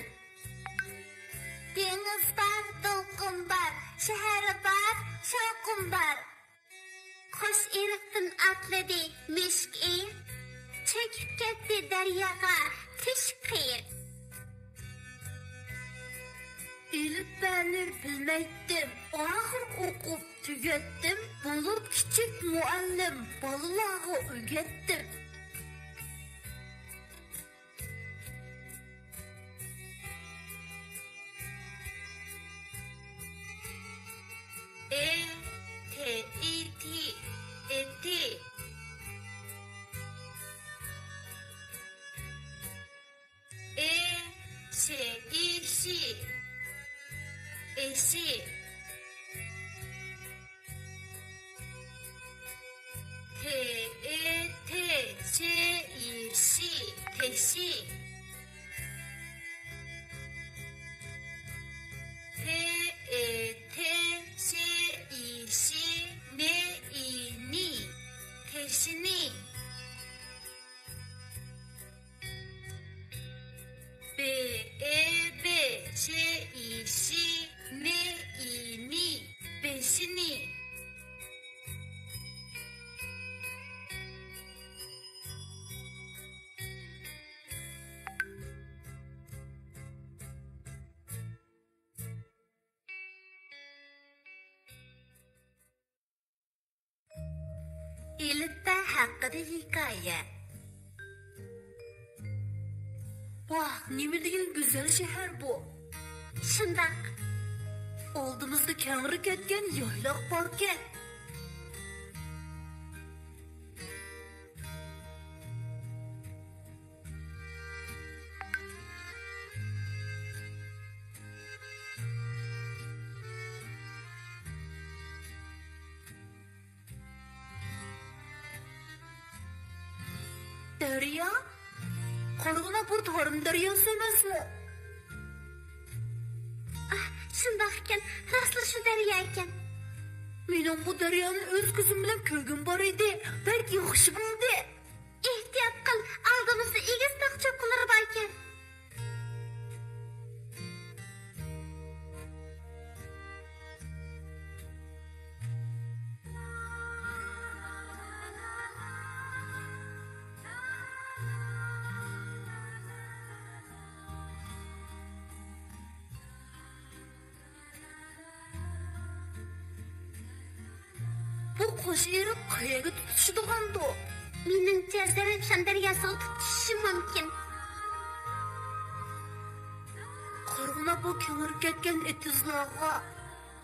دېڭىز بار، دولقۇن بار، شەھەر بار، شاۋقۇن بار. قوش ئېرىقتىن ئاتلىدى مۈشۈك ئېيىق، چۆكۈپ كەتتى دەرياغا تۆشۈك قېيىق. ئېلىپبەنى بىلمەيتتىم، ئاخىر ئوقۇپ تۈگەتتىم، بولۇپ كىچىك مۇئەللىم، بالىلارغا ئۆگەتتىم. ئې، تې، ئى، تى، ئېتى. ئې، شې، ئى، شى، ئېشى. تې، ئې، تې، شې، ئى، شى، تېشى. تې، ئې، تې، شې، ئى، شى، نې، ئى، نى، تېشىنى. بې، ئې، بې، شې، ئى، شى، نې، ئى، نى، بېشىنى. ئېلىپبە ھەققىدە ھېكايە. ۋاھ، نېمە دېگەن گۈزەل شەھەر بۇ! شۇنداق. ئالدىمىزدا كەڭرى كەتكەن يايلاق باركەن. دەريا؟ قارىغىنا، بۇ تارىم دەرياسى ئەمەسمۇ؟ ئاھ، شۇنداق ئىكەن، راستلا شۇ دەريا ئىكەن. مېنىڭ بۇ دەريانى ئۆز كۆزۈم بىلەن كۆرگۈم بار ئىدى. بەك ياخشى بولدى. ئېھتىيات قىل، ئالدىمىزدا ئېگىز تاغ چوققىلىرى باركەن. بۇ قوش ئېرىق قەيەرگە تۇتىشىدىغاندۇ؟ مېنىڭچە، زەرەپشان دەرياسىغا تۇتىشىشى مۇمكىن. قارىغىنا، بۇ كېڭىرىپ كەتكەن ئېتىزلارغا.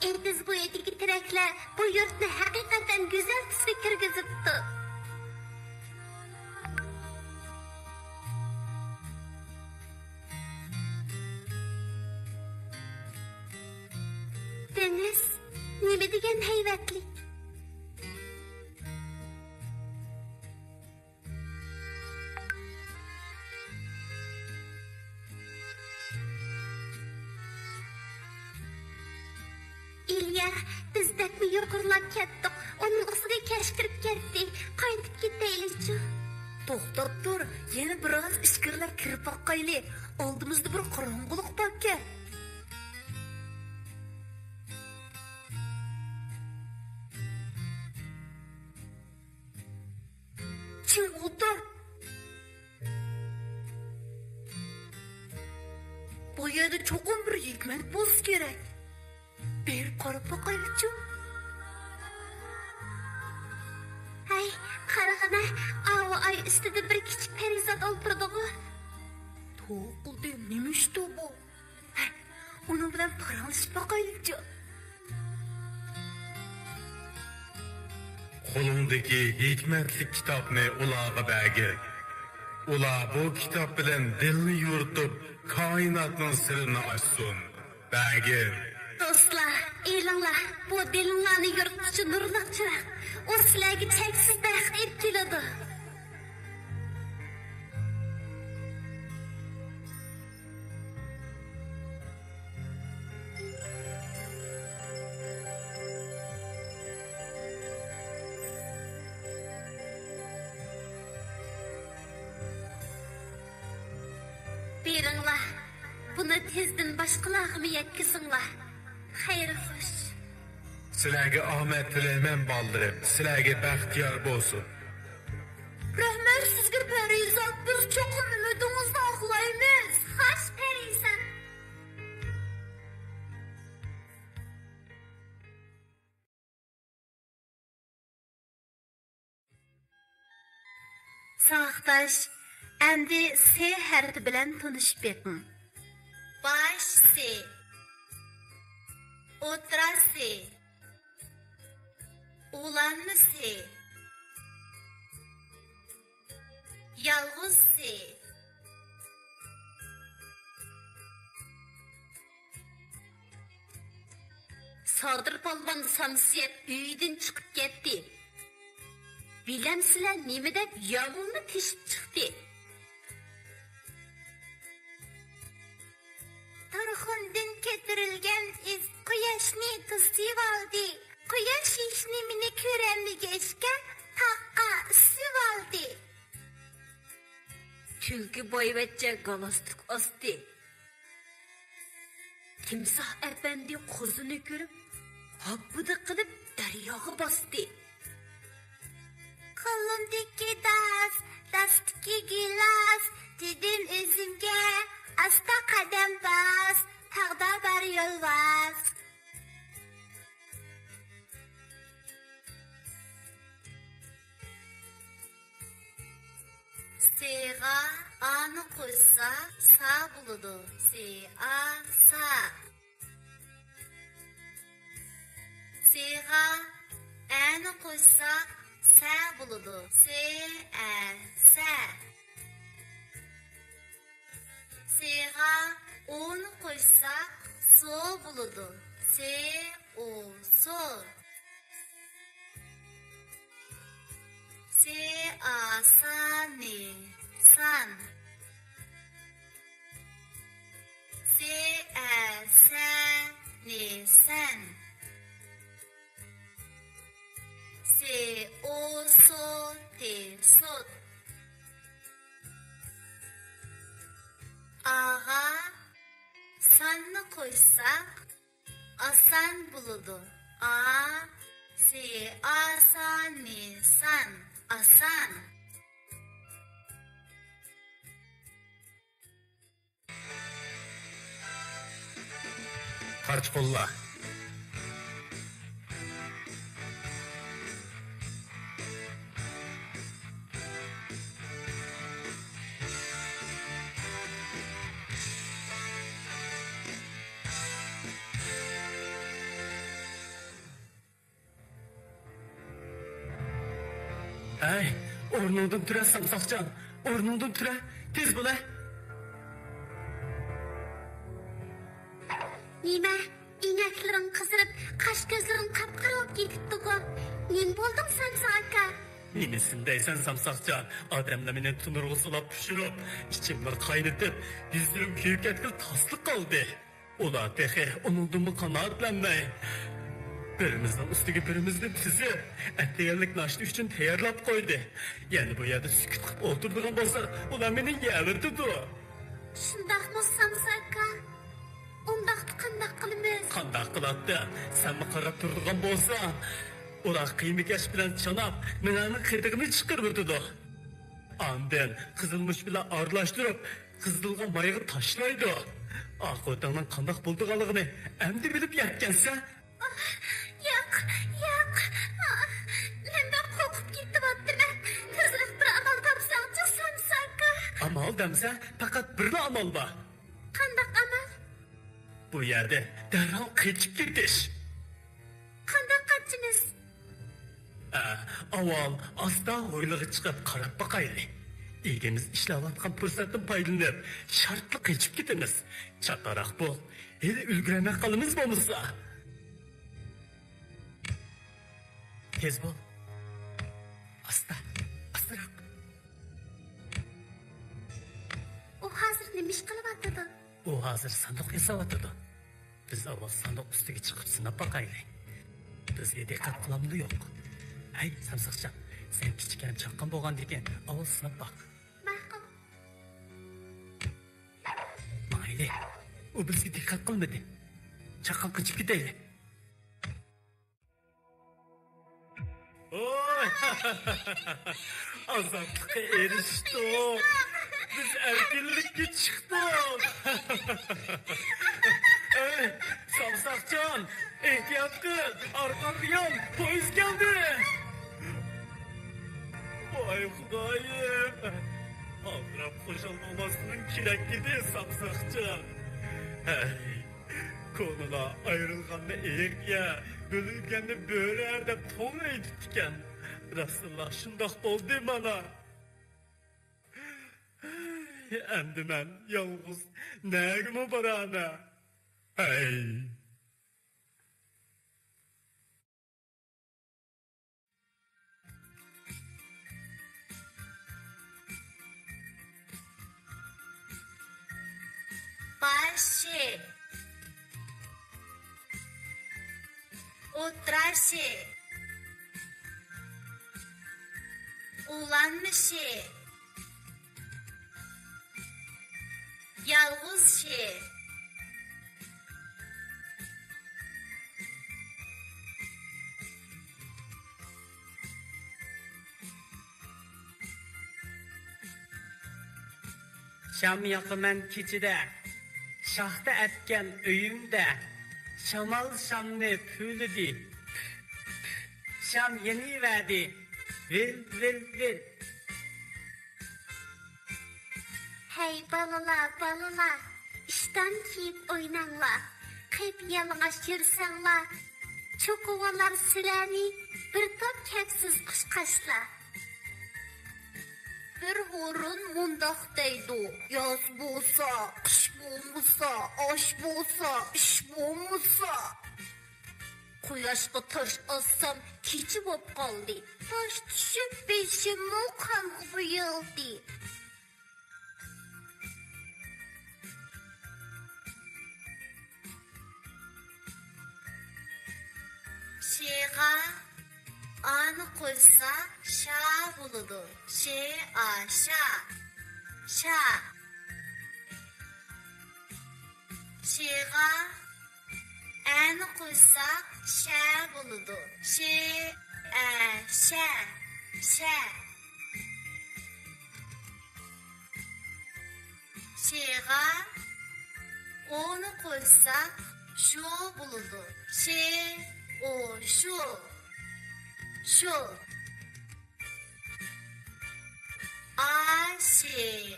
ئېتىز بويىدىكى تېرەكلەر بۇ يۇرتنى ھەقىقەتەن گۈزەل تۈسكە كىرگۈزۈپتۇ. دېڭىز نېمە دېگەن ھەيۋەتلىك! بىز بەكمۇ يۇقىرىلاپ كەتتۇق. ئۇنىڭ ئۈستىگە كەچ كىرىپ كەتتى. قايتىپ كېتەيلىچۇ؟ توختاپ تۇر، يەنە بىراز ئىچكىرىلەپ كىرىپ باقايلى. ئالدىمىزدا بىر قاراڭغۇلۇق باركەن. چىڭ ئولتۇر. بۇ يەردە چوقۇم بىر ھېكمەت بولسا كېرەك. بېرىپ قاراپ باقايلىچۇ. ھەي، قارىغىنە، ئاۋۇ ئاي ئۈستىدە بىر كىچىك پەرىزات ئولتۇرىدىغۇ. توقۇلدى، نېمە ئىشتۇ بۇ؟ ھە، ئۇنىڭ بىلەن پاراڭلىشىپ باقايلىچۇ. قولۇڭدىكى ھېكمەتلىك كىتابنى ئۇلارغا بەرگىن. ئۇلار بۇ كىتاب بىلەن دىلنى يورۇتۇپ، كائىناتنىڭ سىرىنى ئاچسۇن. بەرگىن. دوستلار، ئېلىڭلار، بۇ دىلىڭلارنى يورۇتقۇچى نۇرلۇق چىراغ. ئۇ سىلەرگە چەكسىز بەخت ئېلىپ كېلىدۇ. بېرىڭلار، بۇنى تېزدىن باشقىلارغىمۇ يەتكۈزۈڭلار. خەير خوش. سىلەرگە ئامەت تىلەيمەن، بالىلىرىم. سىلەرگە بەخت يار بولسۇن. رەھمەت سىزگە، پەرىزات. بىز چوقۇم ئۈمىدىڭىزنى ئاقلايمىز. خوش، پەرىزات. ساۋاقداش، ئەمدى سې ھەرپى بىلەن تونۇشۇپ بېقىڭ. باش سې، ئوتتۇرا سې، ئۇلانما سې، يالغۇز سې. سادىر پالۋان سامسىيىپ ئۆيدىن چىقىپ كەتتى. بىلەمسىلەر نېمە دەپ يامۇلنى تېشىپ چىقتى؟ تۇرخۇندىن كۆتۈرۈلگەن ئىس قۇياشنى قىزىتىۋالدى. قۇياش ھېچنېمىنى كۆرەلمىگەچكە، تاغقا ئىسسىۋالدى. تۈلكە بايۋەچچە گالستۇك ئاستى. تىمساھ ئەپەندى قوزىنى كۆرۈپ، ھاپپىدە قىلىپ دەرياغا باستى. قولۇمدىكى داس، داستىكى گىلاس، دېدىم ئۆزۈمگە، ئاستا قەدەم باس، تاغدا بار يولۋاس. سېغا ئانى قوشسا، سا بولىدۇ. سې ئا، سا. سېغا ئەنى قوشسا، سە بولىدۇ. سې ئە، سە. سېغا ئونى قوشسا، سو بولىدۇ. سې ئو، سو. سې ئا سا نى، سان. سې ئە سە نى، سەن. سې ئو سو تى، سوت. ئاغا ساننى قوشساق، ئاسان بولىدۇ. ئا، سې ئا سا نى، سان. ئاسان. قارچۇقۇللا. ئەي، ئورنۇڭدىن تۇرە، سامساقجان! ئورنۇڭدىن تۇرە، تېز بولە! نېمە؟ ئىنەكلىرىڭ قىزىرىپ، قاش-كۆزلىرىڭ قاپقارا بولۇپ كېتىپتىغۇ. نېمە بولدۇڭ، سامساق ئاكا؟ نېمىسىنى دەيسەن، سامساقجان؟ ئادەملەر مېنى تونۇرغا سولاپ پىشۇرۇپ، ئىچىمنى قاينىتىپ، يۈزلىرىم كۆيۈپ كەتكىلى تاسلا قالدى. ئۇلار تېخى ئۇنىڭدىنمۇ قانائەتلەنمەي، بىرىمىزنىڭ ئۈستىگە بىرىمىزنى تىزىپ، ئەتىگەنلىك ناشتا ئۈچۈن تەييارلاپ قويدى. يەنە بۇ يەردە سۈكۈت قىلىپ ئولتۇرىدىغان بولساق، ئۇلار مېنى يەۋېتىدۇ. شۇنداقمۇ، سامساكا؟ ئۇنداقتا قانداق قىلىمىز؟ قانداق قىلاتتىم؟ سەنمۇ قاراپ تۇرىدىغان بولساڭ، ئۇلار قىيما كەش بىلەن چاناپ، مېنىڭ قېتىغىنى چىقىرىۋېتىدۇ. ئاندىن قىزىلمۇچ بىلەن ئارىلاشتۇرۇپ، قىزىلغا مايغا تاشلايدۇ. ئاقىۋىتىڭنىڭ قانداق بولىدىغانلىقىنى ئەمدى بىلىپ يەتكەنسەن. ياق، ياق. مەن بەك قورقۇپ كېتىۋاتىمەن. تېزرەك بىر ئامال تاپساڭچۇ، سامساكا. ئامال دەمسە، پەقەت بىرلا ئامال بار. قانداق ئامال؟ بۇ يەردىن دەرھال قېچىپ كېتىش. قانداق قاچىمىز؟ ئە، ئاۋۋال ئاستا ھويلىغا چىقىپ قاراپ باقايلى. ئىگىمىز ئىشلەۋاتقان پۇرسەتتىن پايدىلىنىپ، شارتلا قېچىپ كېتىمىز. چاتاراق بول، ھېلى ئۈلگۈرەلمەي قالىمىز بولمىسا. تېز بول. ئاستا، ئاستىراق. ئۇ ھازىر نېمە ئىش قىلىۋاتىدۇ؟ ئۇ ھازىر ساندۇق ياساۋاتىدۇ. بىز ئاۋۋال ساندۇق ئۈستىگە چىقىپ سىناپ باقايلى. بىزگە دىققەت قىلامدۇ يوق؟ ھەي، سامساقچان، سەن كىچىككىنە چاققان بولغاندىكىن ئاۋۋال سىناپ باق. ماقۇل. ماڭايلى. ئۇ بىزگە دىققەت قىلمىدى. چاققان قېچىپ كېتەيلى. ۋوي! ئازادلىققا ئېرىشتۇق! بىز ئەركىنلىككە چىقتۇق! ئەي، سامساقجان، ئېھتىيات قىل! ئارقاڭغا يان! پويىز كەلدى! ۋاي خۇدايىم! ئالدىراپ خۇشال بولماسلىقىڭ كېرەك ئىدى، سامساقجان! ھەي! كونىلار ئايرىلغاننى ئېيىق يە، بۆلۈنگەننى بۆرە دەپ توڭ ئېيتىپتىكەن. راستتىنلا شۇنداق بولدى مانا. ئەمدى مەن يالغۇز نەگىمۇ بارارمەن؟ ھەي! باشى، ئوتراشى، ئۇلانمىشى، يالغۇز شى. شام ياقىمەن كېچىدە، شاختا ئەتكەن ئۆيۈمدە. شامال شامنى پۈۋلىدى، شام يېنىۋەردى، ۋىل، ۋىل، ۋىل. ھەي بالىلار، بالىلار، ئىشتان كىيىپ ئويناڭلار، قىپيالىڭاچ يۈرسەڭلار، چوقۇۋالار سىلەرنى بىر توپ كەپسىز قۇشقاچلار. بىر ھۇرۇن مۇنداق دەيدۇ: ياز بولسا، قىش بولمىسا، ئاش بولسا، ئىش بولمىسا. قۇياشقا تاش ئاتسام، كېچە بوپ قالدى. تاش چۈشۈپ، بېشىممۇ قانغا بويالدى. شېغا ئانى قوشسا، شا بولىدۇ. شې ئا، شا. شا. شېغا ئەنى قوشسا، شە بولىدۇ. شې ئە، شە. شە. شېغا ئونى قوشساق، شو بولىدۇ. شې ئو، شو. شو. ئا شې،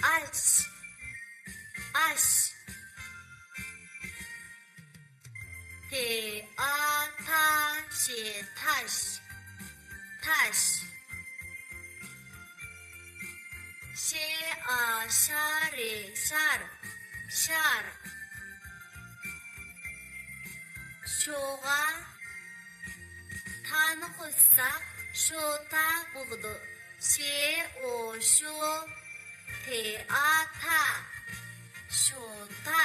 ئاش. ئاش. تې ئا تا شې، تاش. تاش. شې ئا شا رې، شار. شار. شوغا تانى قوشساق، شوتا بولىدۇ. شې ئو شو، تې ئا تا. شوتا.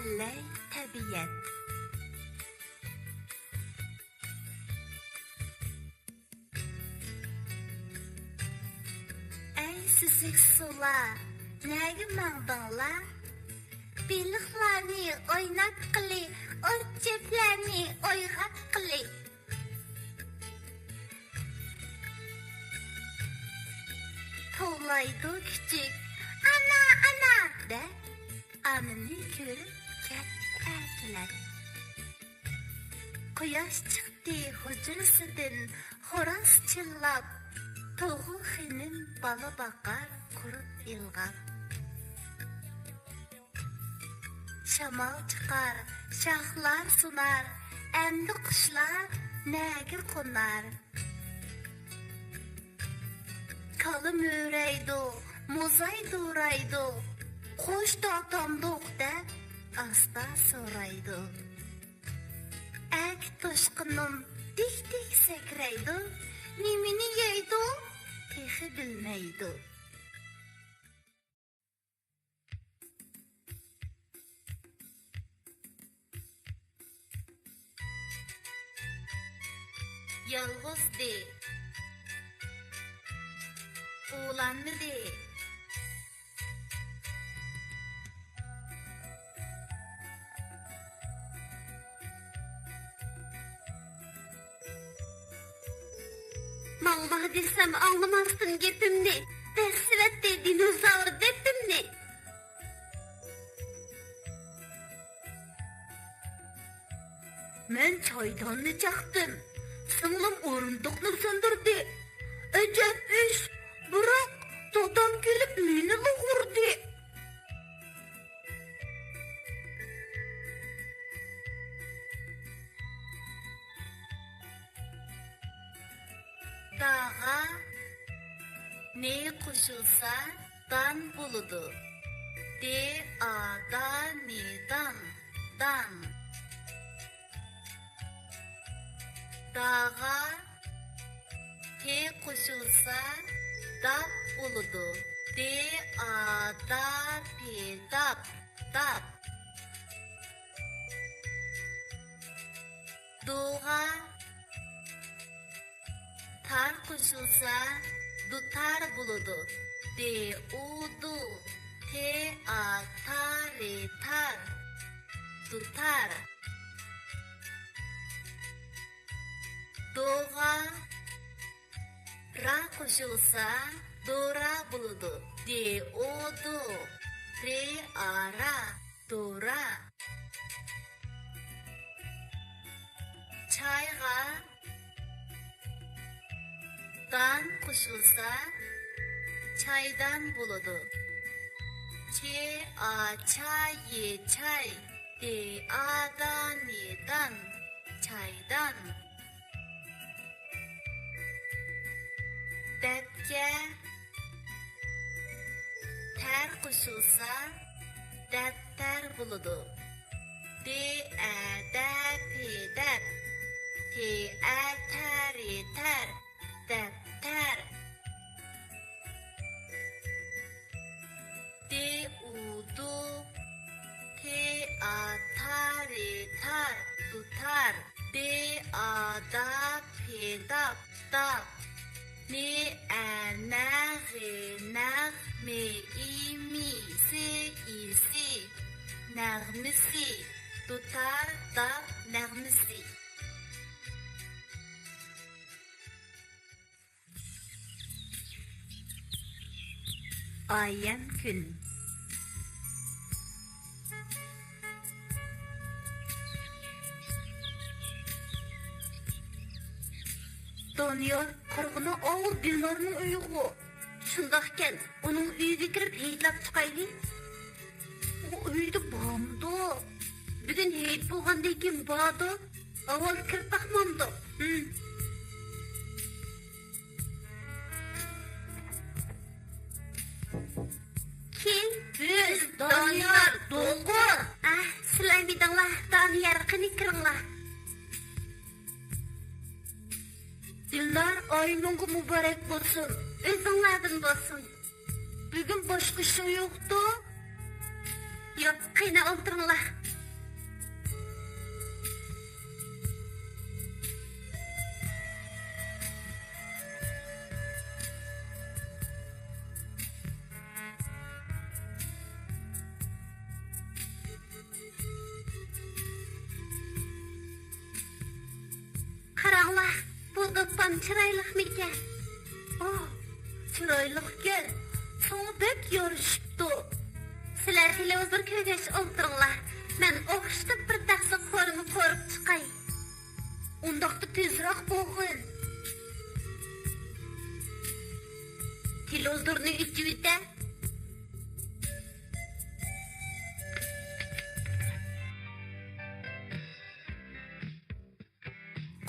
ئەللەي تەبىئەت. ئەي سۈزۈك سۇلار، نەگە ماڭدىڭلار؟ بېلىقلارنى ئويناتقىلى، ئوت-چۆپلەرنى ئويغاتقىلى. توۋلايدۇ كۈچۈك، «ئانا، ئانا!» دەپ، ئانىنى كۆرۈپ كەت ئەتىلەپ. قۇياش چىقتى ھۇجرىسىدىن خوراز چىللاپ، توغۇ خېنىم بالا باقار قۇرۇپ ئىلغاپ. شامال چىقار، شاخلار سۇنار، ئەمدى قۇشلار نەگە قونار؟ كالا مۆرەيدۇ، موزاي دورايدۇ، «قوش تارتامدۇق» دەپ ئاستا سورايدۇ. ئەركە توشقىنىم دىك-دىك سەكرەيدۇ، نېمىنى يەيدۇ، تېخى بىلمەيدۇ. يالغۇزدى. ئۇلانمىدى. ماڭما دېسەم ئاڭلىماستىن گېپىمنى، دەسسىۋەتتى دىنوزاۋر دېپىمنى. مەن چايداننى چاقتىم، سىڭلىم ئورۇندۇقنى سۇندۇردى. ئەجەب ئىش، بىراق دادام كېلىپ مېنىلا ئۇردى. داغا نى قوشۇلسا، دان بولىدۇ. دې ئا دا نى دان، دان. داغا تې قوشۇلسا، داپ بولىدۇ. دې ئا دا پې داپ، داپ. دوغا تار قوشۇلسا، دۇتار بولىدۇ. دې ئۇ دۇ، تې ئا تا رې تار، دۇتار. دوغا را قوشۇلسا، دورا بولىدۇ. دې ئۇ دۇ، رې ئا را، دورا. چايغا دان قوشۇلسا، چايدان بولىدۇ. چې ئا چا يې چاي، دې ئا دا نې دان، چايدان. دەپكە تەر قوشۇلسا، دەپتەر بولىدۇ. دې ئە دە پې دەپ، تې ئە تە رې تەر، دەپتەر. دې ئۇ دۇ، تې ئا تا رې تار، دۇتار. دې ئا دا پې داپ، داپ. نې ئە نە غې نەغ، مې ئى مى، سې ئى سى، نەغمىسى. دۇتار داپ نەغمىسى. ئايەم كۈن. دانىيار، قارىغىنا، ئاۋۇ دىلنارنىڭ ئۆيىغۇ. شۇنداقكەن، ئۇنىڭ ئۆيىگە كىرىپ ھېيتلاپ چىقايلى. ئۇ ئۆيدە بارمىدۇ؟ بۈگۈن ھېيت بولغاندىن كېيىن باردۇ. ئاۋۋال كىرىپ باقمامدۇ؟ ھىم. كىم؟ بىز، دانىيار، دولقۇن. ئەھ، سىلەرمىدىڭلار، دانىيار، قېنى كىرىڭلار. دىلنار، ئايىمىڭغا مۇبارەك بولسۇن. ئۆزۈڭلاردىن بولسۇن. بۈگۈن باشقا ئىشىڭ يوقتۇ؟ ياق، قېنى ئولتۇرۇڭلار. ۋاھ، بۇ دوپپام چىرايلىقمىكەن؟ ئوھ، چىرايلىقكەن. ساڭا بەك يارىشىپتۇ. سىلەر تېلېۋىزور كۆرگەچ ئولتۇرۇڭلار. مەن ئوخشىتىپ بىر تەخسە قورۇما قورۇپ چىقاي. ئۇنداقتا تېزراق بولغىن. تېلېۋىزورنى ئېچىۋېتە.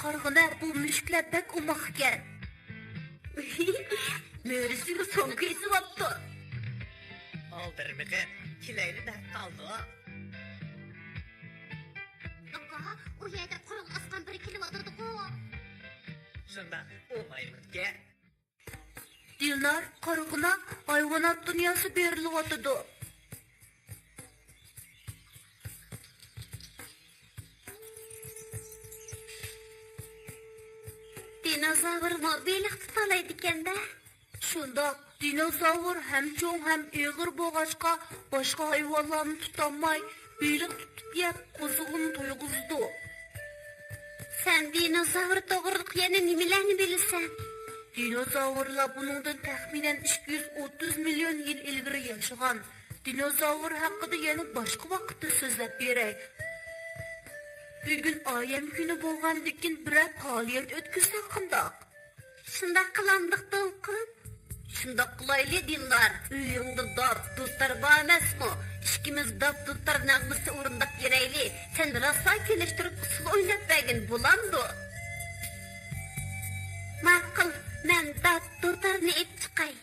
قارىغىنە، بۇ مۈشۈكلەر بەك ئوماق ئىكەن. مۈرىسىگە سومكا ئېسىۋاپتۇ. ئالدىرىمىغىن، كېلەيلى دەپ قالدۇق. ئاكا، ئۇ يەردە قورال ئاسقان بىرى كېلىۋاتىدىغۇ. شۇنداق، ئۇ مايمۇنكەن. دىلنار، قارىغىنا، ھايۋانات دۇنياسى بېرىلىۋاتىدۇ. دىنوزاۋرمۇ بېلىق تۇتالايدىكەن-دە. شۇنداق، دىنوزاۋر ھەم چوڭ، ھەم ئېغىر بولغاچقا، باشقا ھايۋانلارنى تۇتالماي، بېلىق تۇتۇپ يەپ، قوزىغىنى تويغۇزىدۇ. سەن دىنوزاۋر توغرىلىق يەنە نېمىلەرنى بىلىسەن؟ دىنوزاۋرلار بۇنىڭدىن تەخمىنەن ئىككى يۈز ئوتتۇز مىليون يىل ئىلگىرى ياشىغان. دىنوزاۋر ھەققىدە يەنە باشقا ۋاقىتتا سۆزلەپ بېرەي. بۈگۈن ئايەم كۈنى بولغاندىكىن، بىرەر پائالىيەت ئۆتكۈزسەك قانداق؟ شۇنداق قىلامدۇق، دولقۇن؟ شۇنداق قىلايلى، دىلنار. ئۆيۈڭدە داپ، دۇتار بار ئەمەسمۇ؟ ئىككىمىز داپ، دۇتار نەغمىسى ئورۇنداپ بېرەيلى. سەن راسا كېلىشتۈرۈپ ئۇسسۇل ئويناپ بەرگىن، بولامدۇ؟ ماقۇل، مەن داپ، دۇتارنى ئېلىپ چىقاي.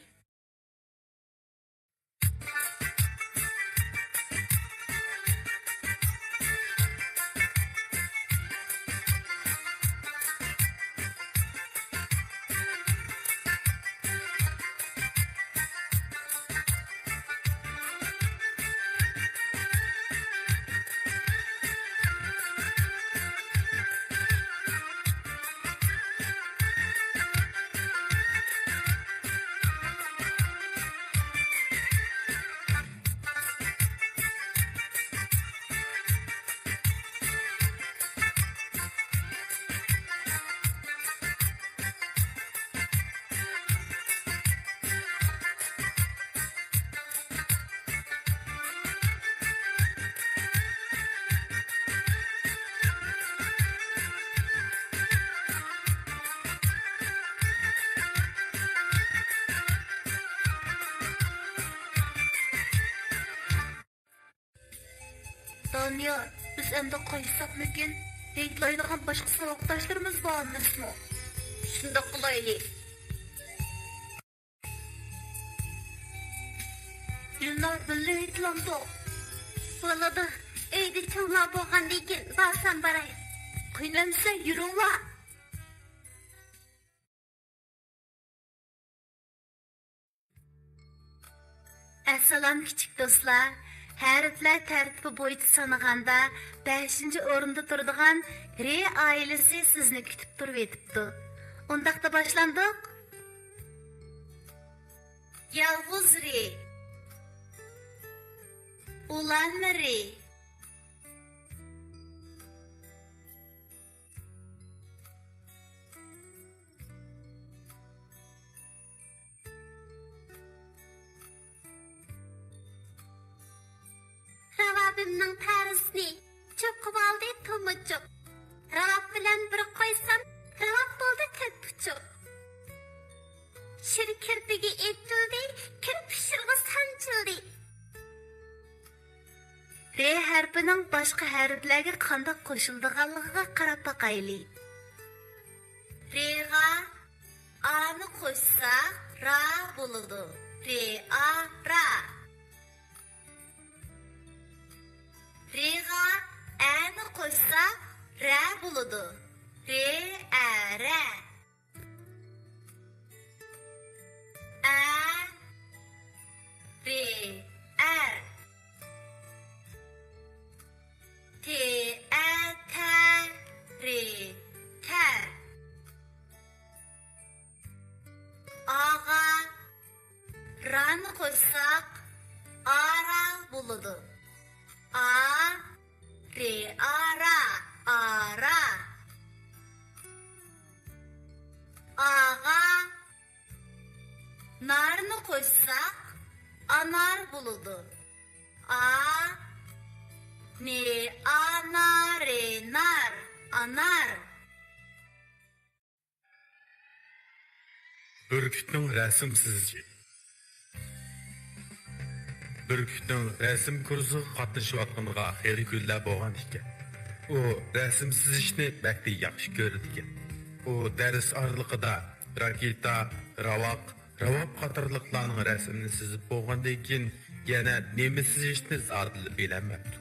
دانىيال، بىز ئەمدى قايتساقمىكىن؟ ھېيتلايدىغان باشقا ساۋاقداشلىرىمىز بار ئەمەسمۇ؟ شۇنداق قىلايلى. دىلنار، بىللە ھېيتلامدۇق؟ بولىدۇ، ئۆيدە چوڭلار بولغاندىن كېيىن بارسام باراي. قىينالمىسا يۈرۈڭلار. ئەسسالام، كىچىك دوستلار. ھەرپلەر تەرتىپى بويىچە سانىغاندا، بەشىنچى ئورۇندا تۇرىدىغان رې ئائىلىسى سىزنى كۈتۈپ تۇرۇۋېتىپتۇ. ئۇنداقتا باشلامدۇق؟ يالغۇز رې. ئۇلانما رې. راۋابىمنىڭ تەرىسىنى چوقۇۋالدى تومۇچۇق. راۋاب بىلەن بىر قويسام، راۋاب بولدى تۆت پۇچۇق. شىر كىرپىكى ئېتىلدى، كىر پىشۇرغۇ سانچىلدى. رې ھەرپىنىڭ باشقا ھەرپلەرگە قانداق قوشۇلىدىغانلىقىغا قاراپ باقايلى. رېغا ئانى قوشساق، را بولىدۇ. رې ئا، را. رېغا ئەنى قوشساق، رە بولىدۇ. رې ئە، رە. ئە، رې، ئەر. تې، ئە، تە، رې، تەر. ئاغا رانى قوشساق، ئارا بولىدۇ. ئا، رې، ئارا، ئارا. قوشساق، ئانار بولىدۇ. ئا، نى، ئا، نا، رى، نار، ئانار. بۈركۈتنىڭ رەسىم سىزىشى. بۈركۈتنىڭ رەسىم كۇرسىغا قاتنىشىۋاتقىنىغا خېلى كۈنلەر بولغان ئىكەن. ئۇ رەسىم سىزىشنى بەكلا ياخشى كۆرىدىكەن. ئۇ دەرس ئارىلىقىدا راكېتا، راۋاق، راۋاب قاتارلىقلارنىڭ رەسىمىنى سىزىپ بولغاندىن كېيىن، يەنە نېمە سىزىشنى زادىلا بىلەلمەپتۇ.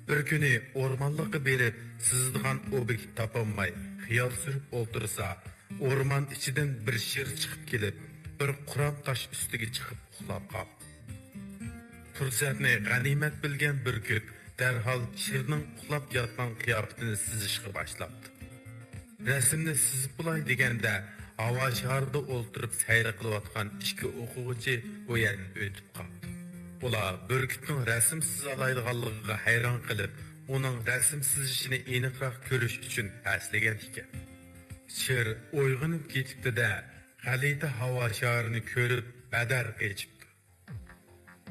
بىر كۈنى ئورمانلىققا بېرىپ، سىزىدىغان ئوبيېكت تاپالماي، خىيال سۈرۈپ ئولتۇرسا، ئورمان ئىچىدىن بىر شىر چىقىپ كېلىپ، بىر قۇرام تاش ئۈستىگە چىقىپ ئۇخلاپ قاپتۇ. پۇرسەتنى غەنىيمەت بىلگەن بۈركۈت دەرھال شىرنىڭ ئۇخلاپ ياتقان قىياپىتىنى سىزىشقا باشلاپتۇ. رەسىمنى سىزىپ بولاي دېگەندە، ھاۋا شارىدا ئولتۇرۇپ سەيلە قىلىۋاتقان ئىككى ئوقۇغۇچى ئۇ يەردىن ئۆتۈپ قاپتۇ. ئۇلار بۈركۈتنىڭ رەسىم سىزالايدىغانلىقىغا ھەيران قېلىپ، ئۇنىڭ رەسىم سىزىشىنى ئېنىقراق كۆرۈش ئۈچۈن پەسلىگەن ئىكەن. شىر ئويغىنىپ كېتىپتۇ-دە، غەلىتە ھاۋا شارىنى كۆرۈپ بەدەر قېچىپتۇ.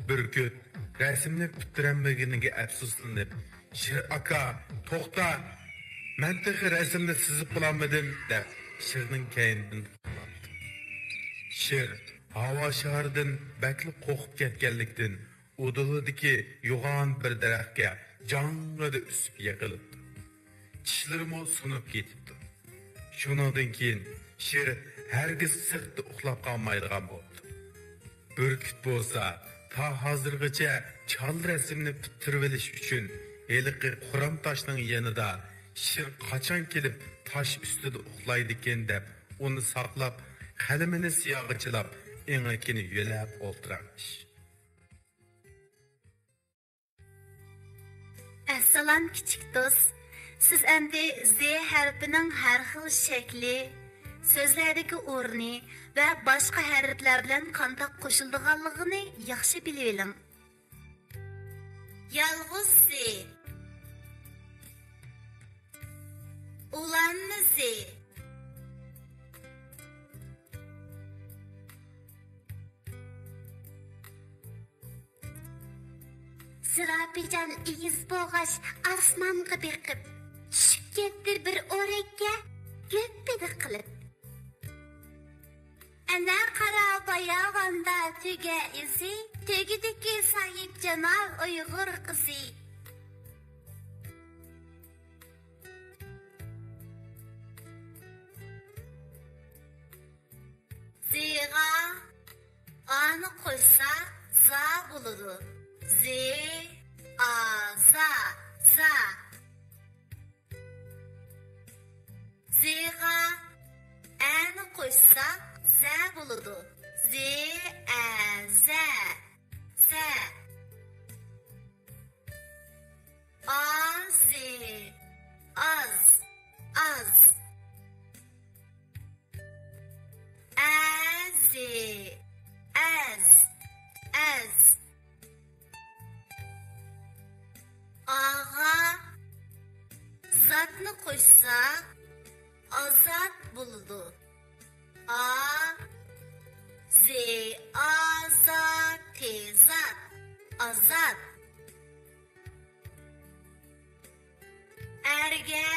بۈركۈت رەسىمنى پۈتتۈرەلمىگىنىگە ئەپسۇسلىنىپ، «شىر ئاكا، توختا! مەن تېخى رەسىمنى سىزىپ بولالمىدىم!» دەپ، شىرنىڭ كەينىدىن قوۋلاپتۇ. شىر ھاۋا شارىدىن بەكلا قورقۇپ كەتكەنلىكتىن، ئۇدۇلىدىكى يوغان بىر دەرەخكە جاڭڭىدە ئۈسۈپ يىقىلىپتۇ. چىشلىرىمۇ سۇنۇپ كېتىپتۇ. شۇنىڭدىن كېيىن شىر ھەرگىز سىرتتا ئۇخلاپ قالمايدىغان بوپتۇ. بۈركۈت بولسا تا ھازىرغىچە چال رەسىمنى پۈتتۈرۈۋېلىش ئۈچۈن ھېلىقى قۇرام تاشنىڭ يېنىدا شىر قاچان كېلىپ تاش ئۈستىدە ئۇخلايدىكىن دەپ ئۇنى ساقلاپ، قەلىمىنى سىياغا چىلاپ، ئېڭىكىنى يۆلەپ ئولتۇرارمىش. ئەسسالام، كىچىك دوست. سىز ئەمدى زې ھەرپىنىڭ ھەر خىل شەكلى، سۆزلەردىكى ئورنى ۋە باشقا ھەرپلەر بىلەن قانداق قوشۇلىدىغانلىقىنى ياخشى بىلىۋېلىڭ. يالغۇز زې. ئۇلانما زې. زىراپىجان ئېگىز بولغاچ، ئاسمانغا بېقىپ، چۈشۈپ كەتتى بىر ئورەككە، گۈپپىدە قىلىپ. ئەنە قارا باياۋاندا تۆگە ئىزى، تۆگىدىكى ساھىبجامال ئۇيغۇر قىزى. زىغا ئانى قوشسا زا بولىدۇ. زى، ئا، زا، زا. زىغا ئەنى قوشسا زە بولىدۇ. زى، ئە، زە، زە. ئازى، ئاز، ئاز. ئەزى، ئەز، ئەز. ئاغا زاتنى قوشسا، ئازاد بولىدۇ. ئا، زى، ئا، زا، تى، زات. ئازاد. ئەرگە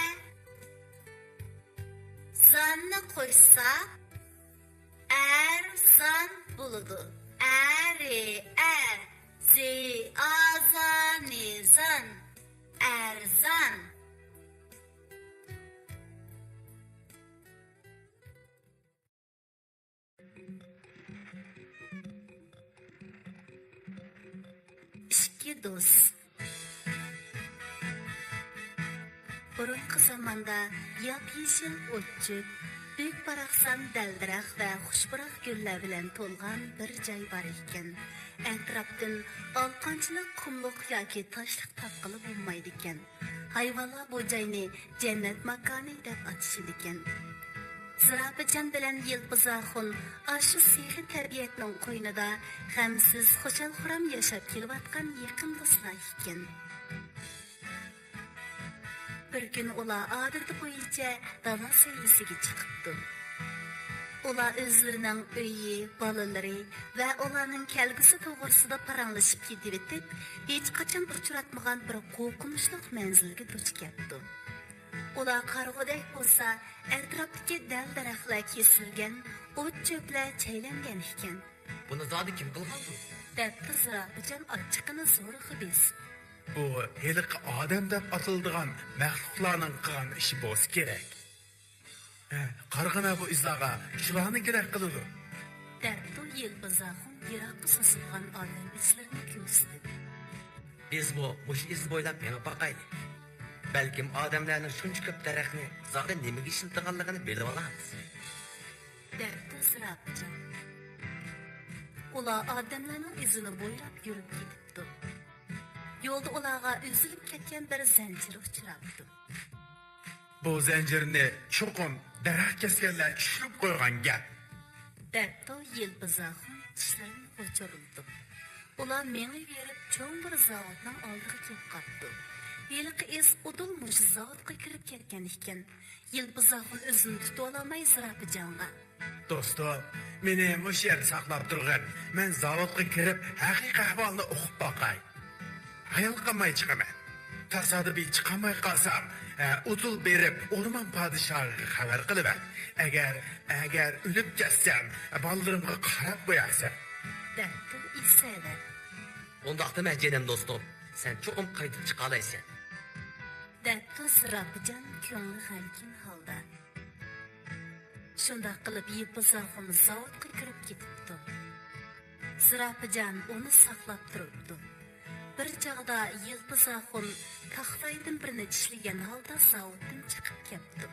زاننى قوشسا، ئەرزان بولىدۇ. ئەرى ئەر، زى ئازانى زان، ئەرزان. ئىككى دوست. بۇرۇنقى زاماندا ياپيېشىل ئوت-چۆپ، بۈك-باراقسان دەل-دەرەخ ۋە خۇشپۇراق گۈللەر بىلەن تولغان بىر جاي بار ئىكەن. ئەتراپتىن ئالىقانچىلىق قۇملۇق ياكى تاشلىق تاپقىلى بولمايدىكەن. ھايۋانلار بۇ جاينى جەننەت ماكانى دەپ ئاتىشىدىكەن. زىراپىجان بىلەن يىلپىز ئاخۇن ئاشۇ سېخىي تەبىئەتنىڭ قوينىدا غەمسىز، خۇشال-خۇرام ياشاپ كېلىۋاتقان يېقىن دوستلار ئىكەن. بىر كۈنى ئۇلار ئادىتى بويىچە دالا سەيلىسىگە چىقىپتۇ. ئۇلار ئۆزلىرىنىڭ ئۆيى، بالىلىرى ۋە ئۇلارنىڭ كەلگۈسى توغرىسىدا پاراڭلىشىپ كېتىۋېتىپ، ھېچقاچان ئۇچراتمىغان بىر قورقۇنچلۇق مەنزىلگە دۇچ كەپتۇ. ئۇلار قارىغۇدەك بولسا، ئەتراپتىكى دەل-دەرەخلەر كېسىلگەن، ئوت-چۆپلەر چەيلەنگەن ئىكەن. بۇنى زادى كىم قىلغاندۇ؟ دەپتۇ زىراپىجان ئاچچىقىنى زورىغا بېسىپ. بۇ ھېلىقى ئادەم دەپ ئاتىلىدىغان مەخلۇقلارنىڭ قىلغان ئىشى بولسا كېرەك. ھە، قارىغىنا بۇ ئىزلارغا، شۇلارنىڭكىدەك قىلىدۇ. دەپتۇ يىلپىز ئاخۇن يىراققا سوزۇلغان ئادەم ئىزلىرىنى كۆرسىتىپ. بىزمۇ مۇشۇ ئىز بويلاپ مېڭىپ باقايلى. بەلكىم ئادەملەرنىڭ شۇنچە كۆپ دەرەخنى زادى نېمىگە ئىشلىتىدىغانلىقىنى بىلىۋالارمىز. دەپتۇ زىراپىجان. ئۇلار ئادەملەرنىڭ ئىزىنى بويلاپ يۈرۈپ كېتىپتۇ. يولدا ئۇلارغا ئۈزۈلۈپ كەتكەن بىر زەنجىر ئۇچراپتۇ. بۇ زەنجىرنى چوقۇم دەرەخ كەسكەنلەر چۈشۈرۈپ قويغان گەپ. دەپتۇ يىلپىز ئاخۇن چىشلىرىنى غۇچۇرلىتىپ. ئۇلار مېڭىۋېرىپ چوڭ بىر زاۋۇتنىڭ ئالدىغا كېلىپ قاپتۇ. ھېلىقى ئىز ئۇدۇل مۇشۇ زاۋۇتقا كىرىپ كەتكەن ئىكەن. يىلپىز ئاخۇن ئۆزىنى تۇتۇۋالالماي زىراپىجانغا. دوستۇم، مېنى مۇشۇ يەردە ساقلاپ تۇرغىن. مەن زاۋۇتقا كىرىپ ھەقىقىي ئەھۋالنى ئۇقۇپ باقاي. ھايال قالماي چىقىمەن. تاسادىپىي چىقالماي قالسام، ئە، ئۇدۇل بېرىپ ئورمان پادىشاھىغا خەۋەر قىلىۋەر. ئەگەر، ئەگەر ئۆلۈپ كەتسەم، بالىلىرىمغا قاراپ قويارسەن. دەپتۇ ئېسەلەپ. ئۇنداقتا مەن جېنىم دوستۇم، سەن چوقۇم قايتىپ چىقالايسەن. دەپتۇ زىراپىجان كۆڭلى غەمكىن ھالدا. شۇنداق قىلىپ يىلپىز ئاخۇن زاۋۇتقا كىرىپ كېتىپتۇ. زىراپىجان ئۇنى ساقلاپ تۇرۇپتۇ. بىر چاغدا يىلپىز ئاخۇن تاختايدىن بىرنى چىشلىگەن ھالدا زاۋۇتتىن چىقىپ كەپتۇ.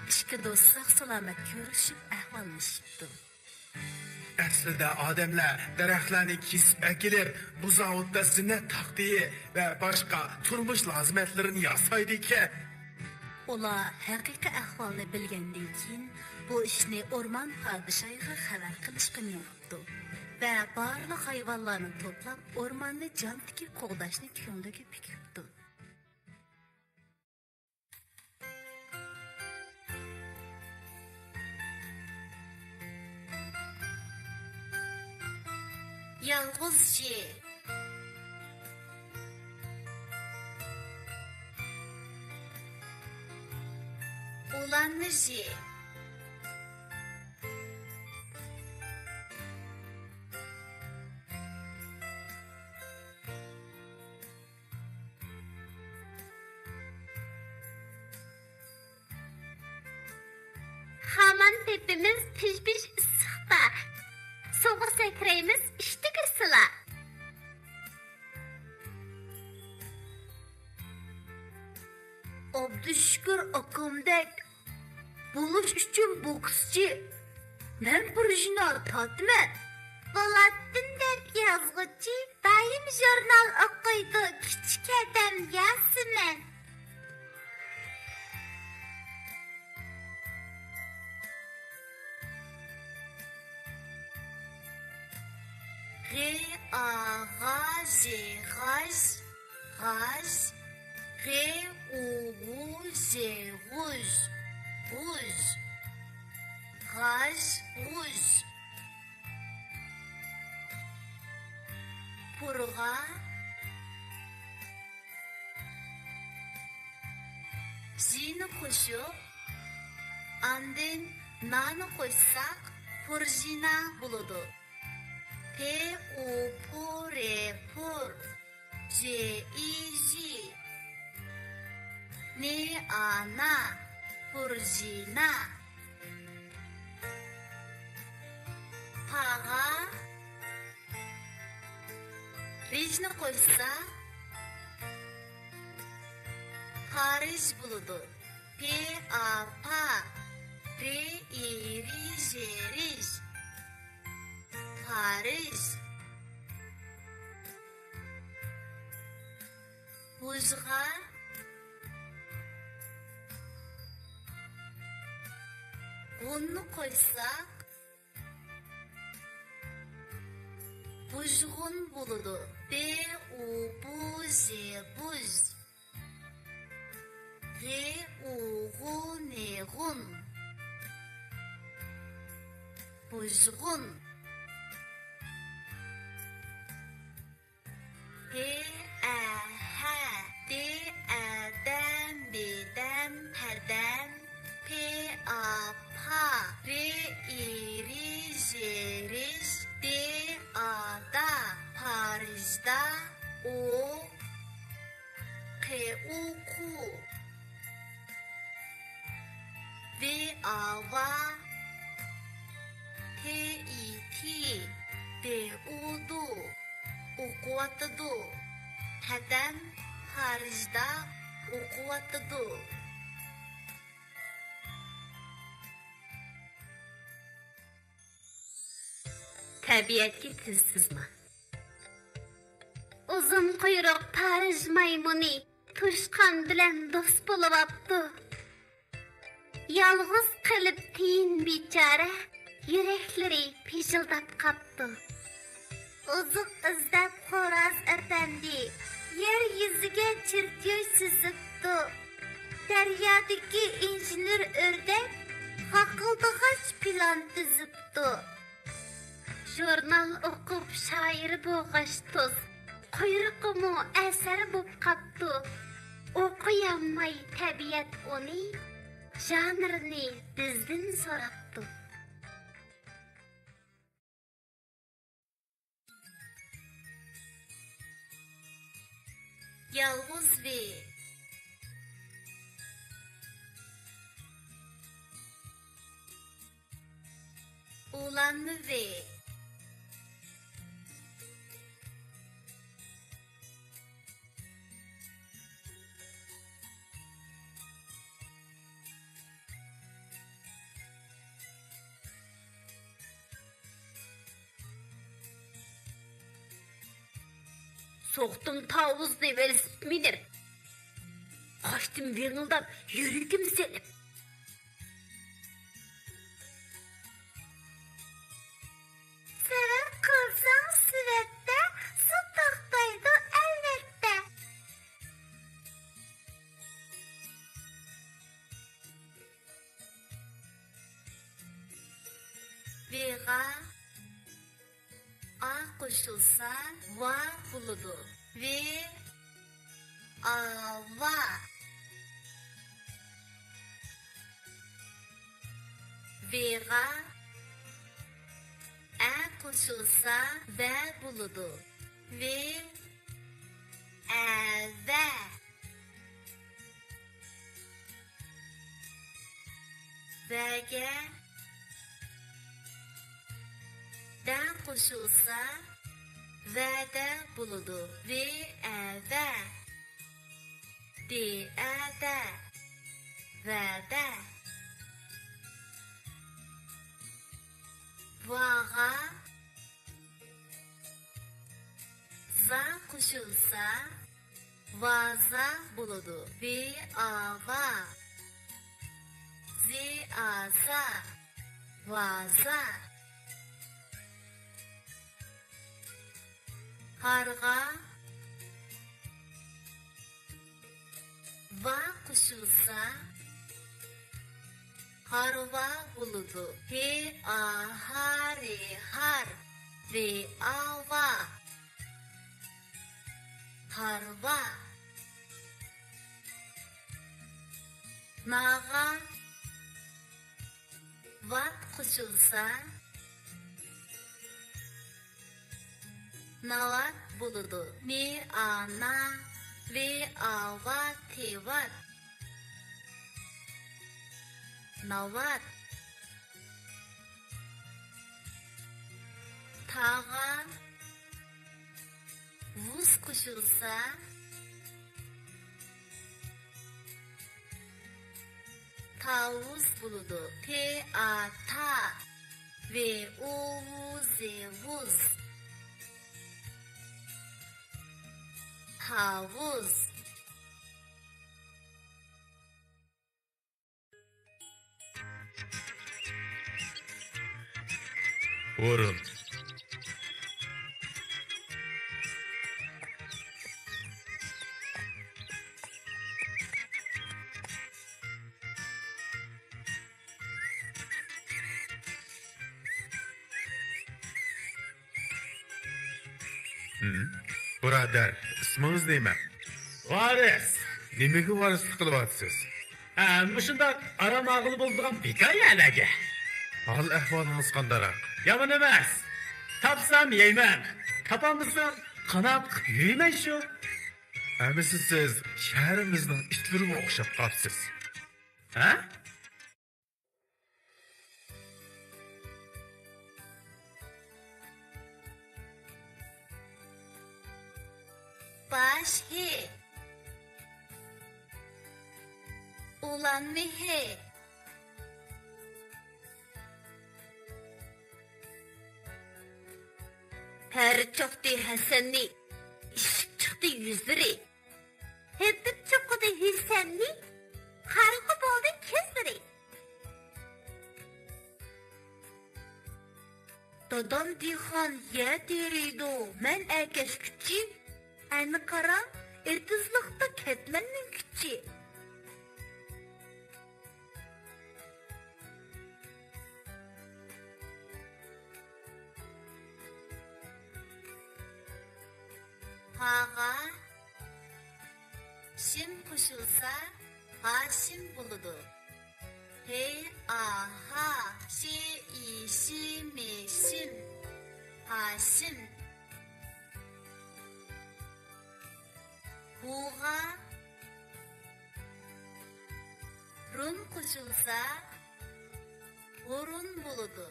ئىككى دوست ساق-سالامەت كۆرۈشۈپ ئەھۋاللىشىپتۇ. ئەسلىدە ئادەملەر دەرەخلەرنى كېسىپ ئەكېلىپ، بۇ زاۋۇتتا زىننەت تاختىيى ۋە باشقا تۇرمۇش لازىمەتلىرىنى ياسايدىكەن. ئۇلار ھەقىقىي ئەھۋالنى بىلگەندىن كېيىن، بۇ ئىشنى ئورمان پادىشاھىغا خەۋەر قىلىشقا مېڭىپتۇ ۋە بارلىق ھايۋانلارنى توپلاپ، ئورماننى جان تىكىپ قوغداشنى كۆڭلىگە پۈكۈپتۇ. يالغۇز ژ. ئۇلان ژ. خامان تېپىمىز پىژ-پىژ ئىسسىقتا، سۇغا سەكرەيمىز ئىشتىكى سىلا. ئابدۇشۈكۈر ئاكامدەك بولۇش ئۈچۈن بوكسچى، مەن پۇرژىنا تارتىمەن. بولاتتىن دەپ يازغۇچى، دائىم ژۇرنال ئوقۇيدۇ كىچىك ھەدەم ياسىمەن. غ، ئا، غا، ژ، غاژ، غاژ. غ، ئۇ، غۇ، ژ، غۇژ، غۇژ. غاژ، غۇژ. پۇرغا. ژنى قوشۇپ، ئاندىن نانى قوشساق، پۇرژىنا بولىدۇ. پ، ئۇ، پۇ، ر، پۇر. ژ، ئى، ژى. ن، ئا، نا. پۇرژىنا. پاغا. رىژنى قوشسا، پارىژ بولىدۇ. پ، ئا، پا. ر، ئى، رى، ژ، رىژ. پارىژ. غۇژغا. غۇننى قوشساق، بۇژغۇن بولىدۇ. ب، ئۇ، بۇ، ژ، بۇژ. غ، ئۇ، غۇ، ن، غۇن. بۇژغۇن. ھ، ئە، ھە، د، ئە، دە، ب، دەم، ھەدەم، پ، ئا، پا، ر، ئى، رى، ژ، رىژ، د، ئا، دا، پارىژدا، ئو، ق، ئۇ، قۇ، ۋ، ئا، ۋا، ت، ئى، تى، د، ئۇ، دۇ. ئوقۇۋاتىدۇ. ھەدەم پارىژدا ئوقۇۋاتىدۇ. تەبىئەتكە تىل سىزما. ئۇزۇن قۇيرۇق پارىژ مايمۇنى توشقان بىلەن دوست بولۇۋاپتۇ. يالغۇز قېلىپ تىيىن بىچارە، يۈرەكلىرى پىژىلداپ قاپتۇ. ئوزۇق ئىزدەپ خوراز ئەپەندى يەر يۈزىگە چېرتيوژ سىزىپتۇ. دەريادىكى ئىنژېنېر ئۆردەك غاقىلدىغاچ پىلان تۈزۈپتۇ. ژۇرنال ئوقۇپ شائىر بولغاچ توز، قۇيرۇقىمۇ ئەسەر بوپ قاپتۇ. ئوقۇيالماي تەبىئەت ئۇنى، ژانىرنى بىزدىن سوراپتۇ. يالغۇز ۋ. ئۇلانما ۋ. سوقتۇم تاۋۇزنى ۋېلىسىپىت مىنىپ، قاچتىم ۋىڭىلداپ يۈرىكىم سېلىپ. سەۋەب قىلساڭ سېۋەتتە، سۇ توختايدۇ ئەلۋەتتە. ۋغا ئا قوشۇلسا ۋا بولىدۇ. ۋ، ئا، ۋا. ۋغا ئە قوشۇلسا ۋە بولىدۇ. ۋ، ئە، ۋە. ۋەگە دە قوشۇلسا ۋەدە بولىدۇ. ۋ، ئە، ۋە. د، ئە، دە. ۋەدە. ۋاغا زا قوشۇلسا ۋازا بولىدۇ. ۋ، ئا، ۋا. ز، ئا، زا. ۋازا. ھارغا ۋا قوشۇلسا ھارۋا بولىدۇ. ھ، ئا، ھا، ر، ھار. ۋ، ئا، ۋا. ھارۋا. ناغا ۋات قوشۇلسا ناۋات بولىدۇ. ن، ئا، نا. ۋ، ئا، ۋا، ت، ۋات. ناۋات. تاغا ۋۇز قوشۇلسا تاۋۇز بولىدۇ. ت، ئا، تا. ۋ، ئۇ، ۋۇ، ز، ۋۇز. تاۋۇز. ھۇرۇن. ھىم. بۇرادەر، ئىسمىڭىز نېمە؟ ۋارىس. نېمىگە ۋارىسلىق قىلىۋاتىسىز؟ ھە، مۇشۇنداق ئارام ئالغىلى بولىدىغان بىكار يەرلەرگە. ھال ئەھۋالىڭىز قانداقراق؟ يامان ئەمەس. تاپسام يەيمەن، تاپالمىسام قانائەت قىلىپ يۈرىمەن شۇ. ئەمىسە سىز شەھىرىمىزنىڭ ئىتلىرىگە ئوخشاپ قاپسىز. ھە؟ باش ھې. ئۇلان مېھى. پەرى چاقتى ھەسەننى، ئىششىق چىقتى يۈزلىرى. ھېپىپ چوقۇدى ھېسەننى، قارىغۇ بولدى كۆزلىرى. دادام دېھقان يەر تېرىيدۇ، مەن ئەركەشكۈچى. ئەنە قارا، ئېتىزلىقتا كەتمەننىڭ كۈچى. ھاغا شىن قوشۇلسا، ھاشىم بولىدۇ. ھې، ئا، ھا، شې، ئى، شى، مې، شىم. ھاشىم. ھۇغا رۇن قوشۇلسا، ھۇرۇن بولىدۇ.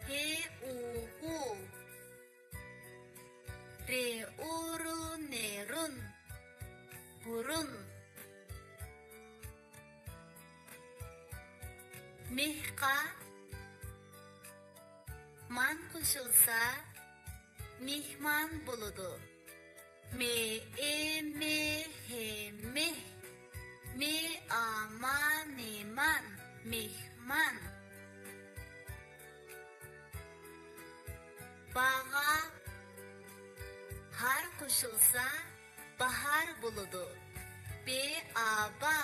ھې، ئۇ، ھۇ. رې، ئۇ، رۇ، نې، رۇن. ھۇرۇن. مېھقا مان قوشۇلسا، مېھمان بولىدۇ. مې، ئې، مې، ھې، مېھ. مې، ئا، ما، نې، مان. مېھمان. باغا ھار قوشۇلسا، باھار بولىدۇ. بې، ئا، با،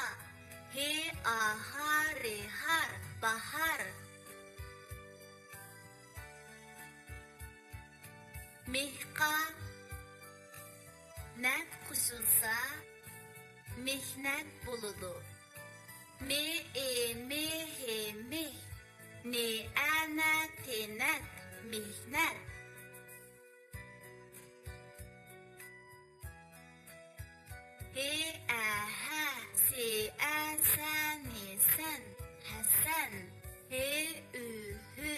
ھې، ئا، ھا، رې، ھار، باھار. مېھقا نەت قوشۇلسا، مېھنەت بولىدۇ. مې، ئې، مې، ھې، مېھ. نې، ئە، نە، تې، نەت، مېھنەت. ھې، ئە، ھە، سې، ئە، سە، نې، سەن، ھەسەن. ھې، ئۈ، ھۈ،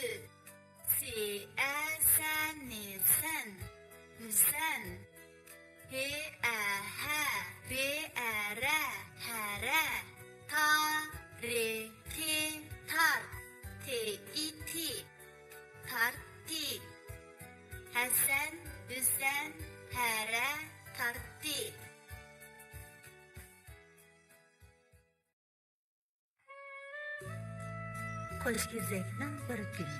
سې، ئە، سە، نې، سەن، ھۈسەن. ھې، ئە، ھە، رې، ئە، رە، ھەرە. تا، رې، تې، تار، تې، ئى، تى. تارتتى. ھەسەن، ھۈسەن، ھەرە، تارتتى. قوشكېزەكنىڭ بىر كۈنى.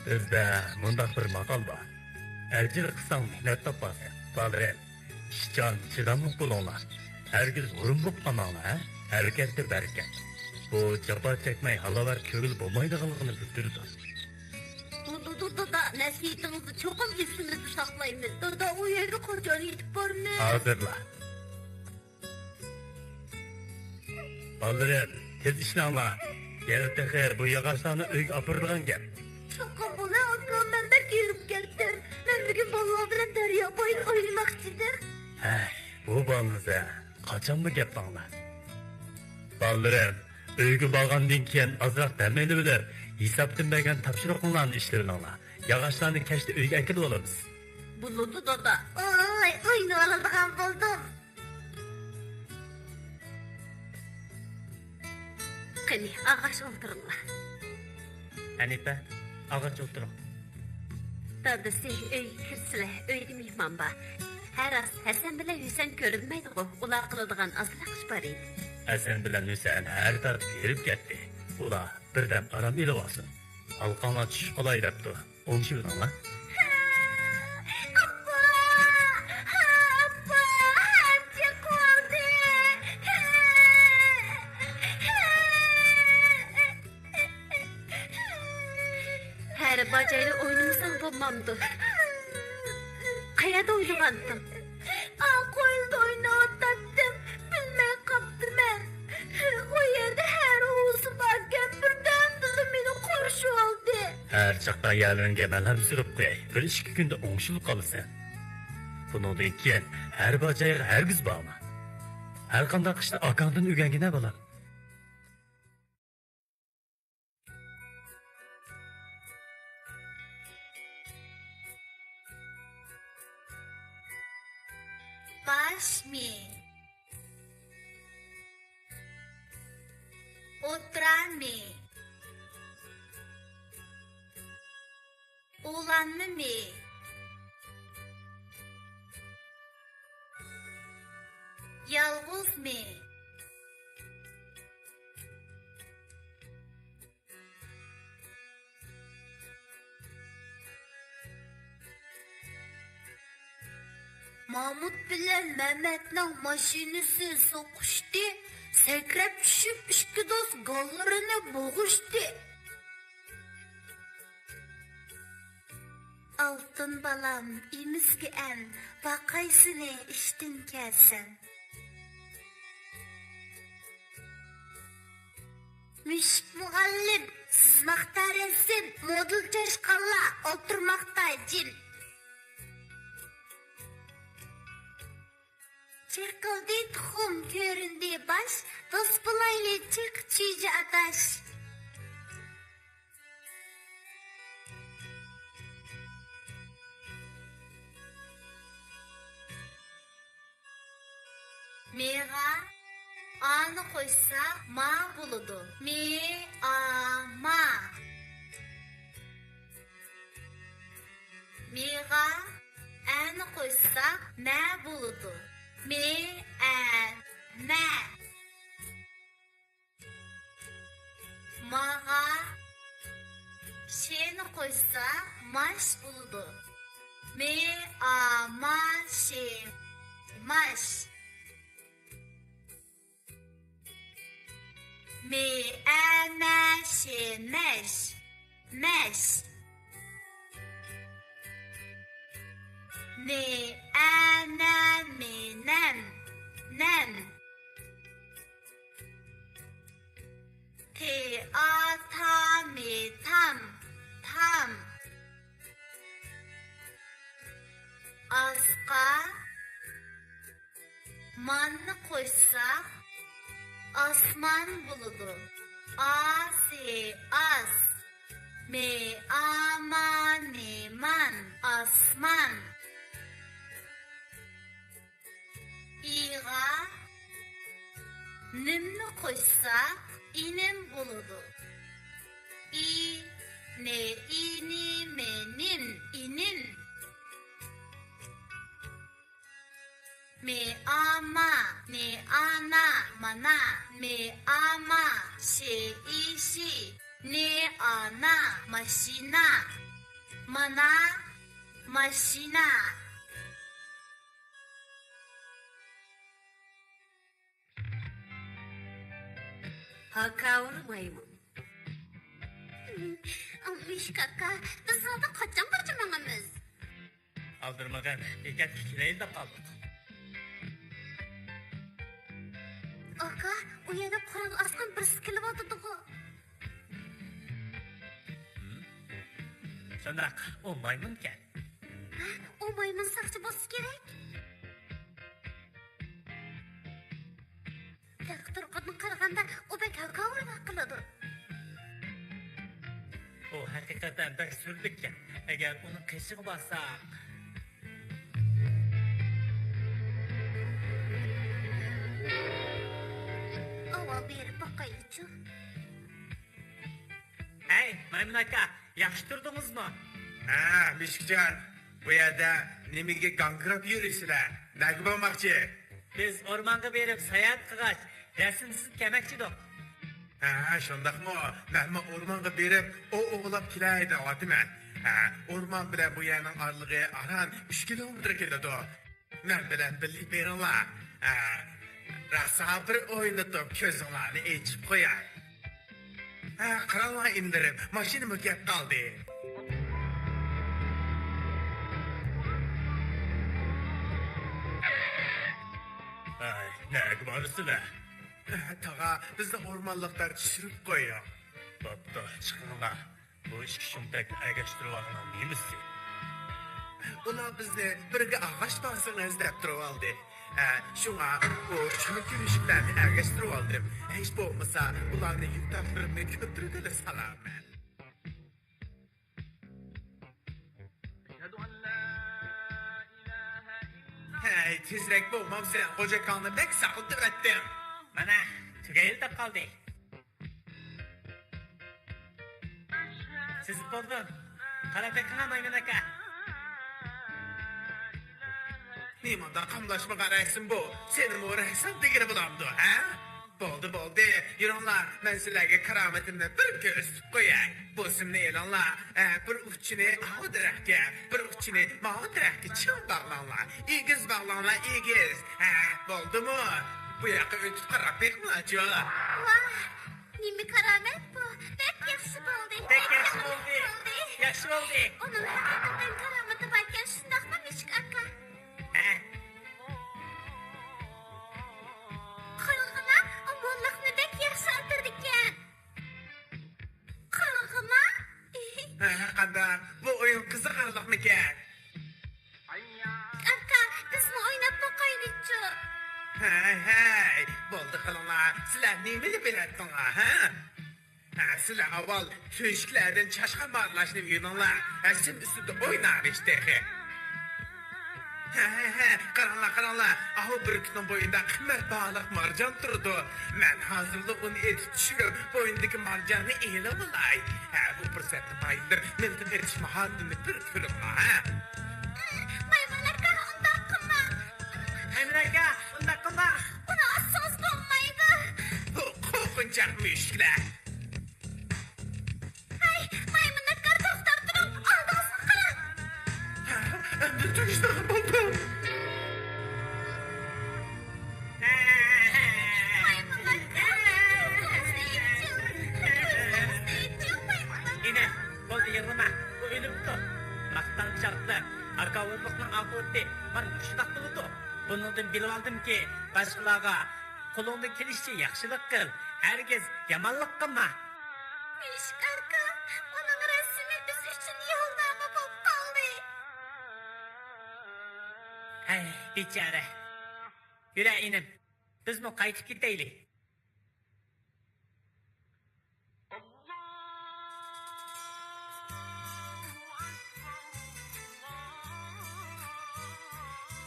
بىزدە مۇنداق بىر ماقال بار: ئەجىر قىلساڭ مېھنەت تاپارسەن. بالىلىرىم، ئىشچان، چىداملىق بولۇڭلار. ھەرگىز ھۇرۇن بولۇپ قالماڭلار، ھە؟ ھەرىكەتتە بەرىكەت. بۇ جاپا چەكمەي ھالاۋەر كۆڭۈل بولمايدىغانلىقىنى بىلدۈرىدۇ. بولىدۇ دادا، نەسىھىتىڭىزنى چوقۇم ئېسىمىزدە ساقلايمىز. دادا، ئۇ يەرگە قاچان يېتىپ بارىمىز؟ ھازىرلا. بالىلىرىم، تېز ئىشلەڭلار. يەنە تېخى بۇ ياغاچلارنى ئۆيگە ئاپىرىدىغان گەپ. چوقۇم بولە، ئاكا، مەن بەك ھېرىپ كەتتىم. مەن بۈگۈن بالىلار بىلەن دەريا بويىدا ئوينىماقچىدىم. ھەي، بۇ بالىڭىز ھە، قاچانمۇ گەپ ئاڭلاپ؟ بالىلىرىم، ئۆيگە بارغاندىن كېيىن ئازراق دەم ئېلىۋېلىپ، ھېسابتىن بەرگەن تاپشۇرۇقۇڭلارنى ئىشلىۋېلىڭلار. ياغاچلارنى كەچتە ئۆيگە ئەكېلىۋالىمىز. بولىدۇ، دادا. ئاي، ئوينىۋالىدىغان بولدۇم. قېنى، ئاغاچ ئولتۇرۇڭلار. ھەنىپە، ئاغاچ ئولتۇرۇڭ. دادىسى، ئۆيگە كىرسىلە، ئۆيدە مېھمان بار. ھە راست، ھەسەن بىلەن ھۈسەن كۆرۈنمەيدىغۇ، ئۇلار قىلىدىغان ئازراق ئىش بار ئىدى. ھەسەن بىلەن ھۈسەن ھەر تارتىپ ھېرىپ كەتتى. ئۇلار بىردەم ئارام ئېلىۋالسۇن. ھالقاڭلار چۈشۈپ قالاي دەپتۇ. ئوڭشىۋېلىڭلار. ئاپا! ئاپا! ئاچچىق بولدى! قايەردە ئوينىغانتىڭ؟ ئاق ھويلىدا ئويناۋاتاتتىم، بىلمەي قاپتىمەن. ئۇ يەردە ھەر ئۇۋىسى باركەن، بىردەمدىلا مېنى قورشىۋالدى. ھەر چاققان يەرلىرىڭگە مەلھەم سۈرۈپ قوياي، بىر ئىككى كۈندە ئوڭشىلىپ قالىسەن. بۇنىڭدىن كېيىن ھەر بار جايغا ھەرگىز بارما. ھەر قانداق ئىشنى ئاكاڭدىن ئۆگەنگىنە، بالام. باش مېيى. ئوتتۇرا مېيى. ئۇلانما مېيى. يالغۇز مېيى. مامۇت بىلەن مەمەتنىڭ ماشىنىسى سوقۇشتى، سەكرەپ چۈشۈپ، ئىككى دوست گاللىرىنى بوغۇشتى. ئالتۇن بالام، ئېمىزگە ئەن، باقاي سېنى ئىشتىن كەلسەم. مۈشۈك مۇئەللىم، سىزماقتا رەسىم، مودېل چاشقانلار ئولتۇرماقتا جىم. چېقىلدى تۇخۇم، كۆرۈندى باش، دوست بولايلى چىق چۈجە ئاداش. مېغا ئانى قوشسا ما بولىدۇ. مې، ئا، ما. مېغا ئەنى قوشسا مە بولىدۇ. مې، ئە، مە. ماغا شېنى قوشسا ماش بولىدۇ. مې، ئا، ما، شې، ماش. مې، ئە، مە، شې، مەش. مەش. نې، ئە، نە، مې، نەم. نەم. تې، ئا، تا، مې، تام. تام. ئاسقا ماننى قوشساق، ئاسمان بولىدۇ. ئا، سې، ئاس. مې، ئا، ما، نې، مان. ئاسمان. ئىغا نىمنى قوشساق، ئىنىم بولىدۇ. ئى، نې، ئى، نى، مې، نىم. ئىنىم. مې، ئا، ما، نې، ئا، نا، مانا. مې، ئا، ما، شې، ئى، شى، نې، ئا، نا، ماشىنا. مانا، ماشىنا. ھاكاۋۇر مايمۇن. مۈشۈك ئاكا، بىز زالدا قاچان بىرچە ماڭىمىز؟ ئالدىرىمىغىن، بېكەتكە كېلەيلى دەپ قالدۇق. ئاكا، ئۇ يەردە قورال ئاسقان بىرسى كېلىۋاتىدىغۇ. شۇنداق، ئۇ مايمۇنكەن. ھە، ئۇ مايمۇن ساقچى بولسا كېرەك. تېخى تۇرقىدىن قارىغاندا، ئۇ بەك ھاكاۋۇرراق قىلىدۇ. ئۇ ھەقىقەتەن بەك سۈرلۈككەن. ئەگەر ئۇنىڭ قېشىغا بارساق. ئاۋۋال بېرىپ باقايلىچۇ. ھەي، مايمۇن ئاكا، ياخشى تۇردىڭىزمۇ؟ ھە، مۈشۈكجان، بۇ يەردە نېمىگە گاڭگىراپ يۈرىسىلەر؟ نەگە بارماقچى؟ بىز ئورمانغا بېرىپ ساياھەت قىلغاچ، رەسىمسىز كەلمەكچىدۇق. ھە، شۇنداقمۇ؟ مەنمۇ ئورمانغا بېرىپ ئوۋ ئوۋلاپ كېلەي دەۋاتىمەن. ھە، ئورمان بىلەن بۇ يەرنىڭ ئارىلىقى ئاران ئۈچ كىلومېتىر كېلىدۇ. مەن بىلەن بىللە بېرىڭلار. ھە، راسا بىر ئوينىتىپ كۆزۈڭلارنى ئېچىپ قوياي. ھە، قاراڭلار ئىنىلىرىم، ماشىنىمۇ كەپ قالدى. ئەي، نەگە بارىسىلەر؟ تاغا، بىزنى ئورمانلىقتا چۈشۈرۈپ قويۇڭ. بوپتۇ، چىقىڭلار. بۇ ئىككى شۇمتەكنى ئەگەشتۈرۈۋالغىنىڭ نېمىسى؟ ئۇلار بىزنى بىرگە ئاغاچ بارسىڭىز دەپ تۇرۇۋالدى. ھە، شۇڭا بۇ شۇمتەكلەرنى ئەگەشتۈرۈۋالدىم. ھېچ بولمىسا ئۇلارنى يۈكتاقلىرىمنى كۆتۈرگىلى سالامەن. ھەي، تېزرەك بولمامسەن، غوجا ئاكاڭنى بەك ساقلىتىۋەتتىڭ. مانا، تۈگەيلى دەپ قالدى. سېزىپ بولدۇم. قارا بېقىڭا، مايمۇن ئاكا. نېمانداق قاملاشمىغان رەسىم بۇ؟ سېنىمۇ رەسىم دېگىلى بولامدۇ، ھە؟ بولدى، بولدى، يۈرۈڭلار، مەن سىلەرگە كارامىتىمنى بىر كۆرسىتىپ قوياي. بۇ سىمنى ئېلىڭلار، ھە، بىر ئۇچىنى ئاۋۇ دەرەخكە، بىر ئۇچىنى ماۋۇ دەرەخكە چىڭ باغلاڭلار. ئېگىز باغلاڭلار، ئېگىز. ھە، بولدىمۇ؟ بۇ ياققا ئۆتۈپ قاراپ بېقىڭلارچۇ. ۋاھ، نېمە كارامەت بۇ؟ بەك ياخشى بولدى. بەك ياخشى بولدى. ياخشى بولدى. ئۇنىڭ ھەقىقەتەن كارامىتى باركەن، شۇنداقمۇ، مۈشۈك ئاكا؟ ھە. قارىغىنا، ئۇ موللىقنى بەك ياخشى ئاتىدىكەن. قارىغىنا. ھە، قانداق؟ بۇ ئويۇن قىزىقارلىقمىكەن؟ ئاكا، بىزمۇ ئويناپ باقايلىچۇ؟ ھەي، ھەي، بولدى قىلىڭلار. سىلەر نېمىنى بىلەتتىڭلار، ھە؟ ھە، سىلەر ئاۋۋال تۆشۈكلەردىن چاشقان مارىلاشنى ئۆگىنىڭلار. ھە، سىم ئۈستىدە ئويناۋېرىش تېخى. ھە، ھە، ھە، قاراڭلار، قاراڭلار. ئاۋۇ بۈركۈتنىڭ بوينىدا قىممەت باھالىق مارجان تۇرىدۇ. مەن ھازىرلا ئۇنى ئېتىپ چۈشۈرۈپ، بوينىدىكى مارجاننى ئېلىۋالاي. ھە، بۇ پۇرسەتنى پايدىلىنىپ، مىلتىق ئېتىش ماھارىتىنى بىر كۆرۈڭلار، ھە. مايمۇن ئاكا، ئۇنداق قىلماڭ. مايمۇن ئاكا، ئۇنداق قىلماڭ. ئۇنى ئاتسىڭىز بولمايدۇ. بۇ قورقۇنچاق مۈشۈكلەر. ھەي، مايمۇن ئاكا، توختاپ تۇرۇڭ، ئالدىڭىزغا قاراڭ. ئەمدى تۈگىسىدىغان بولدۇم. مايمۇن ئاكا، كۆزىڭىزنى ئېچىڭ، كۆزىڭىزنى ئېچىڭ، مايمۇن ئاكا. ئىنىم، بولدى، يىغلىما، ئۇ ئۆلۈپتۇ. ماختانچاقلىق، ھاكاۋۇرلۇقنىڭ ئاقىۋىتى مانا مۇشۇنداق بولىدۇ. بۇنىڭدىن بىلىۋالدىمكى، باشقىلارغا قولۇڭدىن كېلىشىچە ياخشىلىق قىل، ھەرگىز يامانلىق قىلما. مۈشۈك ئاكا، ئۇنىڭ رەسىمى بىز ئۈچۈن يولنامە بولۇپ قالدى. ھەي، بىچارە. يۈرە، ئىنىم، بىزمۇ قايتىپ كېتەيلى.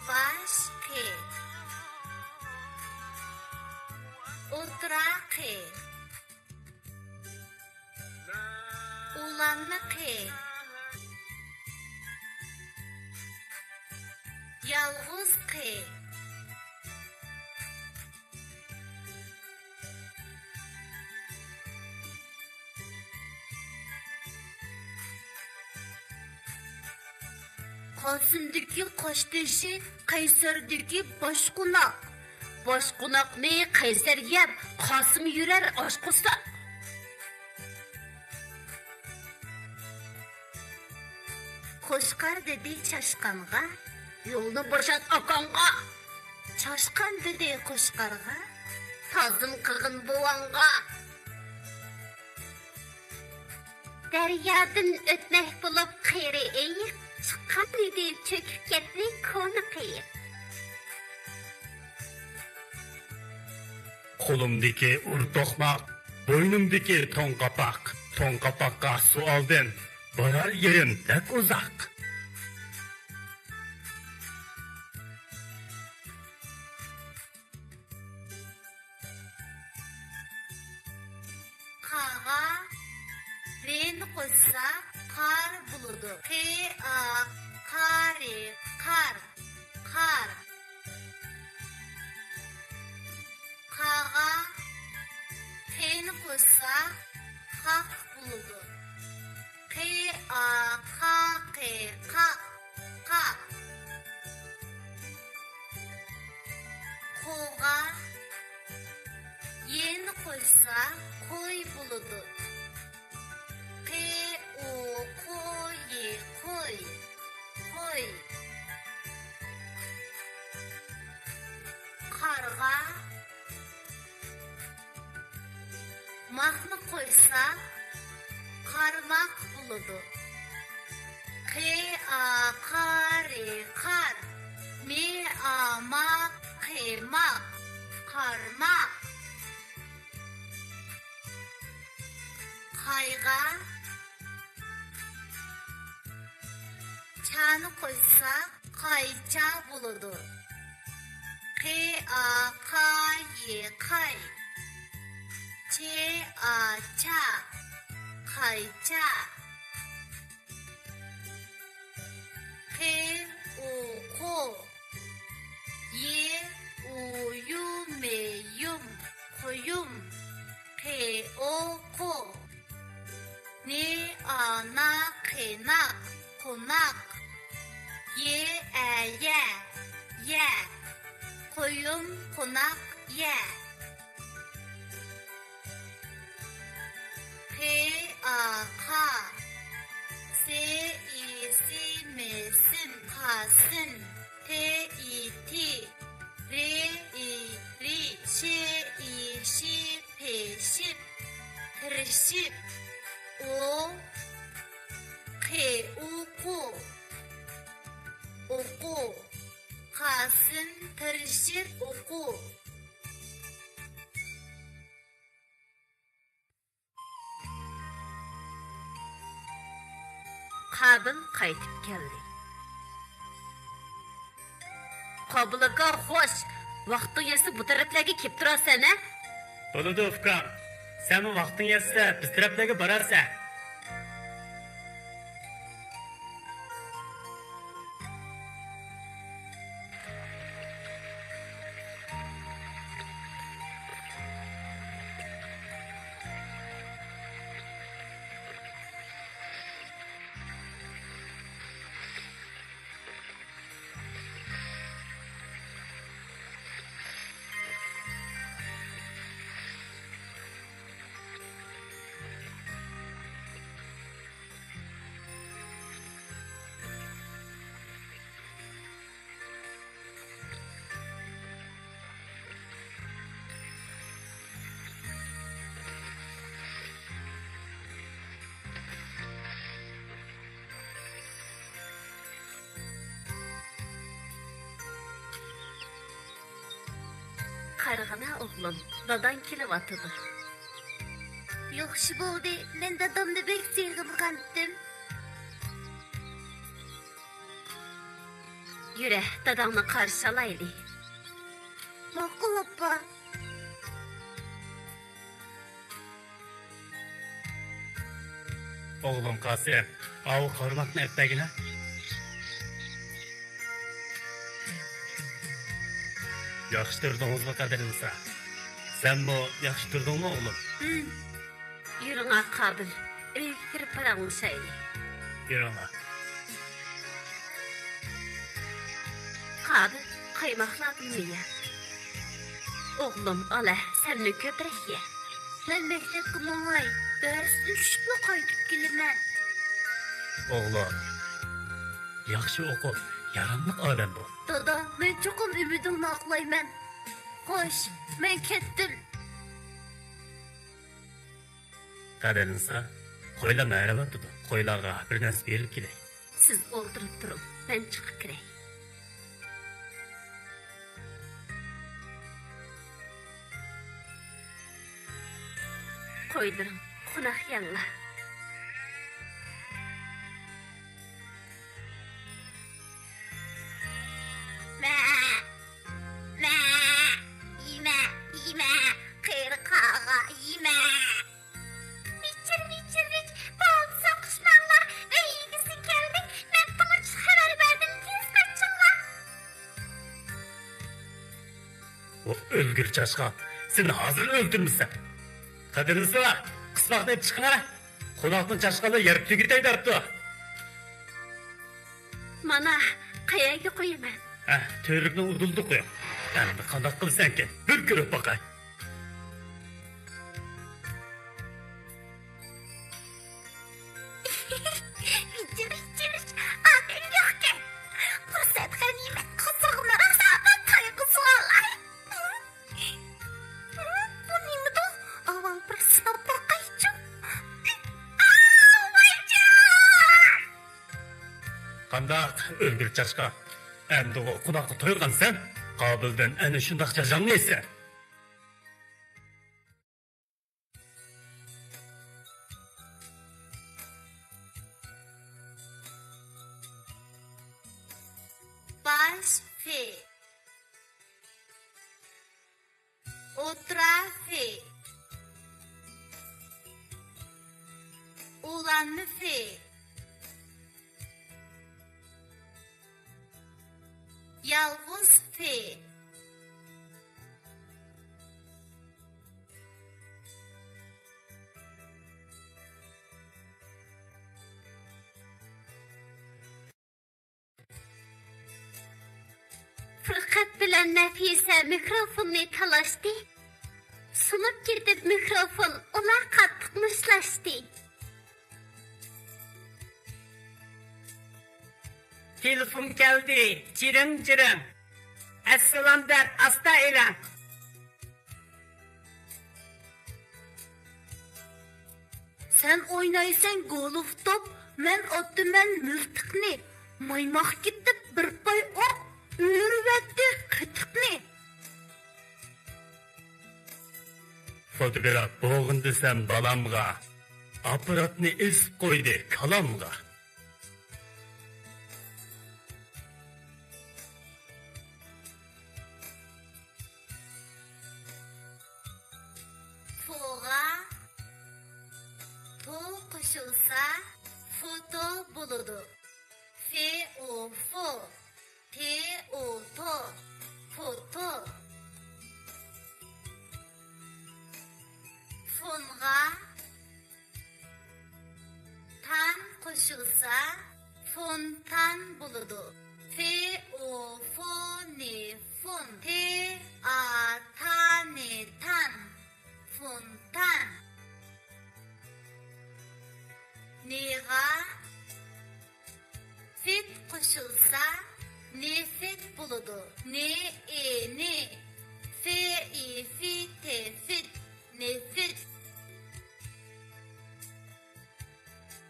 باش قېق، ئوتتۇرا قېق، ئۇلانما قېق، يالغۇز قېق. قاسىمدىكى قاشتېشى، قەيسەردىكى باشقوناق، باشقوناقنى قەيسەر يەپ، قاسىم يۈرەر ئاچ قورساق. قوچقار دېدى چاشقانغا، يولنى بوشات ئاكاڭغا. چاشقان دېدى قوچقارغا، تازىم قىلغىن بوۋاڭغا. دەريادىن ئۆتمەك بولۇپ قېرى ئېيىق، چىققان ئىدى چۆكۈپ كەتتى كونا قېيىق. قولۇمدىكى ئۇر توقماق، بوينۇمدىكى توڭ قاپاق، توڭ قاپاققا سۇ ئالدىم، بارار يېرىم بەك ئۇزاق. قاغا رېنى قوشسا، قار بولىدۇ. قې، ئا، قارى، قار، قار. قاغا قېنى قوشسا، قاق بولىدۇ. قې، ئا، قا، قې، قاق، قاق. قوغا يېنى قوشسا، قوي بولىدۇ. قې، ئو، قو، يې، قوي، قوي. قار قارغا. ماقنى قوشساق، قارماق بولىدۇ. قى ئا قا رى قار. مى ئا ما قى ماق. قارماق. قايغا. چانى قوشساق، قايچا بولىدۇ. قى ئا قا يى قاي. چې ئا چا. قايچا. قې ئۇ قۇ. يې ئۇ يۇ مې يۇم. قۇيۇم. قې ئو قۇ. نې ئا نا قېناق. قوناق. يې ئە يە. يە. قويۇم، قوناق، يە. قې ئا قا. سې ئى سى مې سىن. قاسىن. تې ئى تى. رې ئى رى. شې ئى شى. پېشىپ. تىرىشىپ. ئو. قې ئۇ قۇ. ئوقۇ. قاسىم تىرىشىپ ئوقۇ. قابىل قايتىپ كەلدى. قابىل ئاكا، خوش! ۋاقتىڭ يەتسە بۇ تەرەپلەرگە كېلىپ تۇرارسەن ھە؟ بولىدۇ ئۇكام. سەنمۇ ۋاقتىڭ يەتسە بىز تەرەپلەرگە بارارسەن. قارىغىنا ئوغلۇم، داداڭ كېلىۋاتىدۇ. ياخشى بولدى، مەن دادامنى بەك سېغىنغانتىم. يۈرە، داداڭنى قارشى ئالايلى. ماقۇل، ئاپا. ئوغلۇم قاسىم، ئاۋۇ قارماقنى ئەپ بەرگىنە. ياخشى تۇردىڭىزمۇ، قەدىر ئىنسا؟ سەنمۇ ياخشى تۇردۇڭمۇ، ئوغلۇم؟ ھىم. يۈرۈڭە، قابىل، ئۆيگە كىرىپ پاراڭلىشايلى. يۈرۈڭە. قابىل، قايماقلاردىن يە. ئوغلۇم، ئالە، سەنمۇ كۆپرەك يە. مەن مەكتەپكە ماڭاي، دەرستىن چۈشۈپلا قايتىپ كېلىمەن. ئوغلۇم، ياخشى ئوقۇپ، ياراملىق ئادەم بول. دادا، مەن چوقۇم ئۈمىدىڭنى ئاقلايمەن. خوش، مەن كەتتىم. قەدىر ئىنسا، قويلار مەرەۋاتىدۇ. قويلارغا بىر نەرسە بېرىپ كېلەي. سىز ئولتۇرۇپ تۇرۇڭ، مەن چىقىپ كىرەي. قويلىرىڭ قوناق يەڭلار. مە، مە، يېمە، يېمە، قېرى قاغا، يېمە. ۋىچىر، ۋىچىر، ۋىچ، بالدۇرراق قىسماڭلار، ئۆي ئىگىسى كەلدى، مەن تاماقچىغا خەۋەر بەردىم، تېز قاچىڭلار. ۋاھ، ئۆلگۈر چاشقان، سېنى ھازىر ئۆلتۈرمىسەم. قەدىرلىسىلا، قىسماقنى ئېلىپ چىقىڭا، قوناقنىڭ چاشقانلىرى يەر تۈگىتەي دەپتۇ. مانا، قەيەرگە قويىمەن؟ ھە، تۈۋرۈكنىڭ ئۇدۇلىدا قويۇڭ. ئەمدى قانداق قىلىسەنكىن؟ بىر كۆرۈپ باقاي. ۋىچىر، ۋىچىر، ئادەم يوقكەن. پۇرسەت غەنىيمەت، قورسىقىمنى راسا تايغا سۇۋالاي. داق ئۆلگۈر چاشقان. ئەمدىغۇ قۇداققا تويغانسەن، قابىلدىن ئەنە شۇنداق جاجاڭنى يەيسەن. باش فې. ئوتتۇرا فې. ئۇلانما فې. يالغۇز فې. پۇرقەت بىلەن نەفىسە مىكروفوننى تالاشتى. سۇنۇپ كېتىپ مىكروفون، ئۇلار قاتتىق مۇشتلاشتى. تېلېفون كەلدى، جىرىڭ-جىرىڭ. ئەسسالام دەپ ئاستا ئېلىڭ. سەن ئوينايسەن گولف توپ، مەن ئاتىمەن مىلتىقنى. مايماق كېتىپ بىر پاي ئوق، ئۆرۈۋەتتى قېتىقنى. فوتوگراف بوغۇن دېسەم بالامغا، ئاپپاراتنى ئېسىپ قويدى كالامغا. فوغا تو قوشۇلسا، فوتو بولىدۇ. فې ئو فو، تې ئو تو، فوتو. فونغا تان قوشۇلسا، فونتان بولىدۇ. فې ئو فو نې فون، تې ئا تا نې تان، فونتان. نېغا فىت قوشۇلسا، نېفىت بولىدۇ. نې ئې نې، فې ئى فى، تېفىت، نېفىت.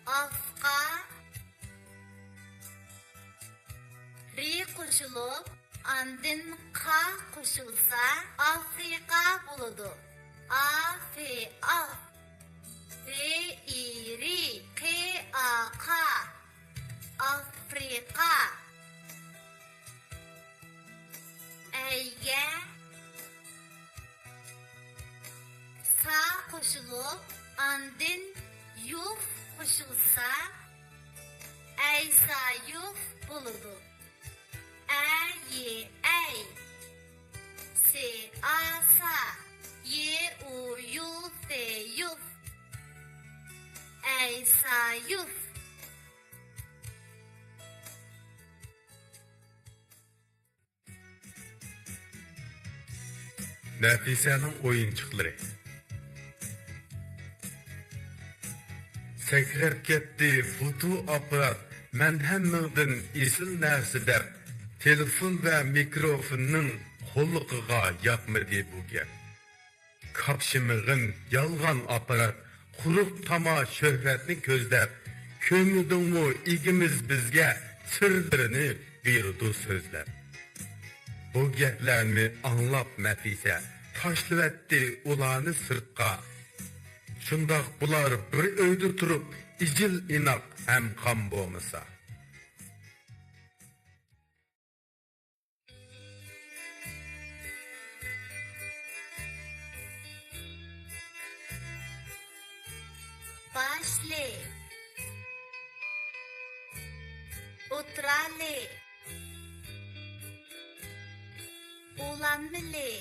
ئافقا رى قوشۇلۇپ، ئاندىن قا قوشۇلسا، ئافرىقا بولىدۇ. ئا فې ئاف، رې ئى رى، قې ئا قا، ئافرىقا. ئەيگە سا قوشۇلۇپ، ئاندىن يۇف قوشۇلسا، ئەيسايۇف بولىدۇ. ئە يې ئەي، سې ئا سا، يې ئۇ يۇ فې يۇف، ئەيسايۇف. نەفىسەنىڭ ئويۇنچۇقلىرى. سەكرەپ كەتتى فوتو ئاپپارات، مەن ھەممىڭدىن ئېسىل نەرسە دەپ، تېلېفون ۋە مىكروفوننىڭ قۇلىقىغا ياقمىدى بۇ گەپ. كاپشىمىغىن يالغان ئاپپارات، قۇرۇق تاما شۆھرەتنى كۆزلەپ، كۆرمىدىڭمۇ ئىگىمىز بىزگە سىرلىرىنى بېرىدۇ سۆزلەپ. بۇ گەپلەرنى ئاڭلاپ نەپىسە، تاشلىۋەتتى ئۇلارنى سىرتقا. شۇنداق بۇلار بىر ئۆيدە تۇرۇپ، ئىجىل ئىناق ھەمغەم بولمىسا. باشلى، ئوتتۇرالى، ئۇلانمىلى،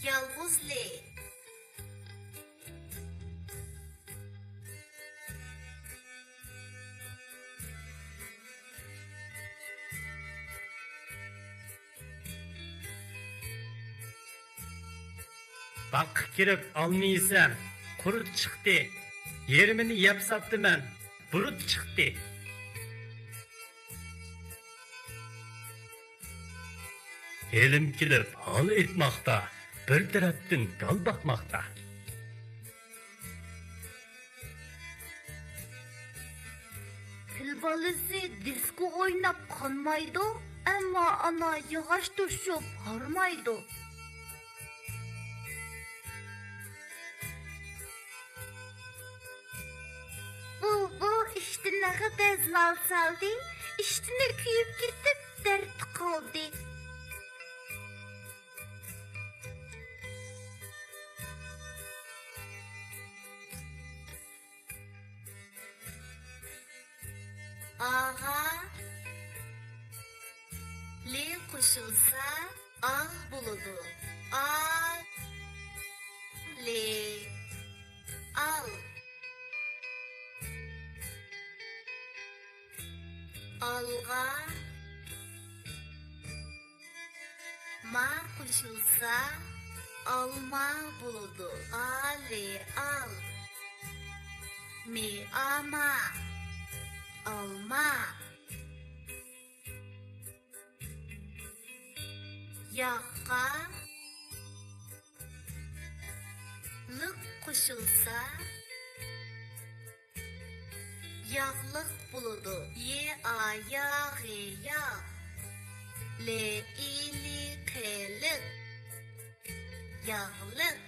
يالغۇزلى. باغقا كىرىپ ئالما يېسەم، قۇرت چىقتى. يېرىمىنى يەپ ساپتىمەن، بۇرۇت چىقتى. ھېلىم كېلىپ ھال ئېيتماقتا، بىر تەرەپتىن گال باقماقتا. بالىسى دىسكو ئويناپ قانمايدۇ، ئەمما ئانا ياغاچ توشۇپ ھارمايدۇ. بۇلبۇل ئىشتىنىغا بەزمال سالدى، ئىشتىنى كۆيۈپ كېتىپ دەردتە قالدى. ئاغا لى قوشۇلسا، ئال بولىدۇ. ئا، لى، ئال. ئالغا ما قوشۇلسا، ئالما بولىدۇ. ئالى، ئال. مى، ئاما. ئالما. ياغقا لىق قوشۇلسا، ياغلىق بولىدۇ. ي، ئا، يا، غ، ياغ. ل، ئى، لى، ق، لىق. ياغلىق.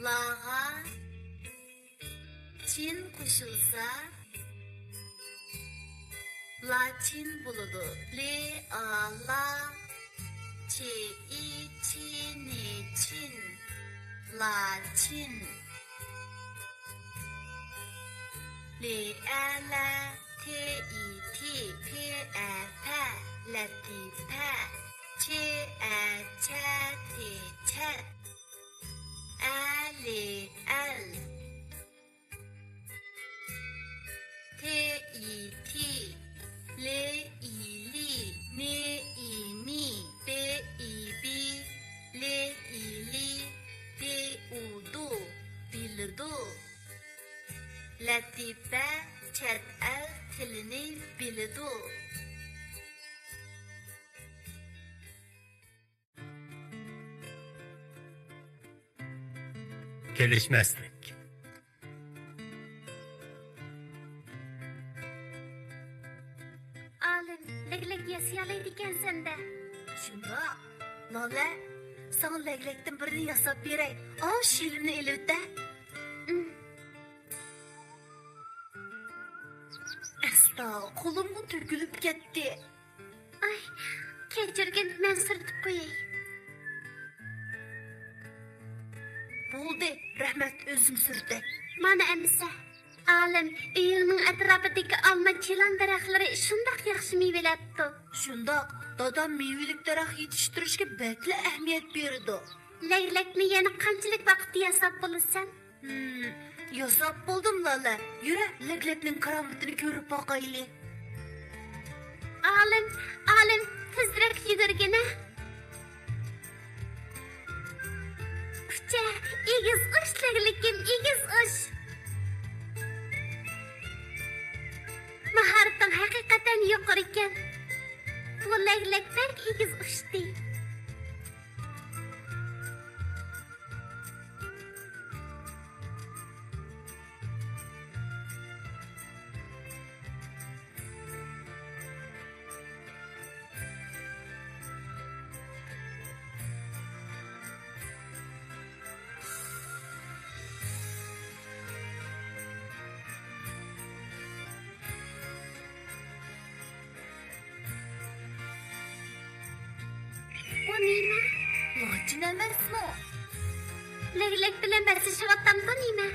لاغا چىن قوشۇلسا، لاچىن بولىدۇ. ل، ئا، لا. چ، ئى، چى، ن، چىن. لاچىن. ل، ئە، لە. ت، ئى، تى. پ، ئە، پە. لەتىپە. چ، ئە، چە. ت، چەت. ئە، ل، ئەل. ت، ئى، تى. ل، ئى، لى. ن، ئى، نى. ب، ئى، بى. ل، ئى، لى. د، ئۇ، دۇ. بىلىدۇ. لەتىپە چەت ئەل تىلىنى بىلىدۇ. كېلىشمەسلىك. ئالىم، لەگلەك ياسىيالايدىكەنسەن-دە. شۇنداق. لالە، ساڭا لەگلەكتىن بىرنى ياساپ بېرەي. ئاۋۇ شىلىمنى ئېلىۋېتە. ئەستا، قولۇمغا تۆكۈلۈپ كەتتى. ئاي، كەچۈرگىن، مەن سۈرتۈپ قوياي. بولدى، رەھمەت، ئۆزۈم سۈرتەي. مانا ئەمىسە. ئالىم، ئۆيۈڭنىڭ ئەتراپىدىكى ئالما، چىلان دەرەخلىرى شۇنداق ياخشى مېۋىلەپتۇ. شۇنداق، دادام مېۋىلىك دەرەخ يېتىشتۈرۈشكە بەكلا ئەھمىيەت بېرىدۇ. لەگلەكنى يەنە قانچىلىك ۋاقىتتا ياساپ بولىسەن؟ ھىم، ياساپ بولدۇم، لالە. يۈرە، لەگلەكنىڭ كارامىتىنى كۆرۈپ باقايلى. ئالىم، ئالىم، تېزرەك يۈگۈرگىنە. كۈچە، ئېگىز ئۇچ، لەگلىكىم، ئېگىز ئۇچ. ماھارىتىڭ ھەقىقەتەن يۇقىرىكەن. بۇ لەگلەك بەك ئېگىز ئۇچتى. بۇ نېمە؟ لاچىن ئەمەسمۇ؟ لەگلەك بىلەن بەسلىشىۋاتامدۇ نېمە؟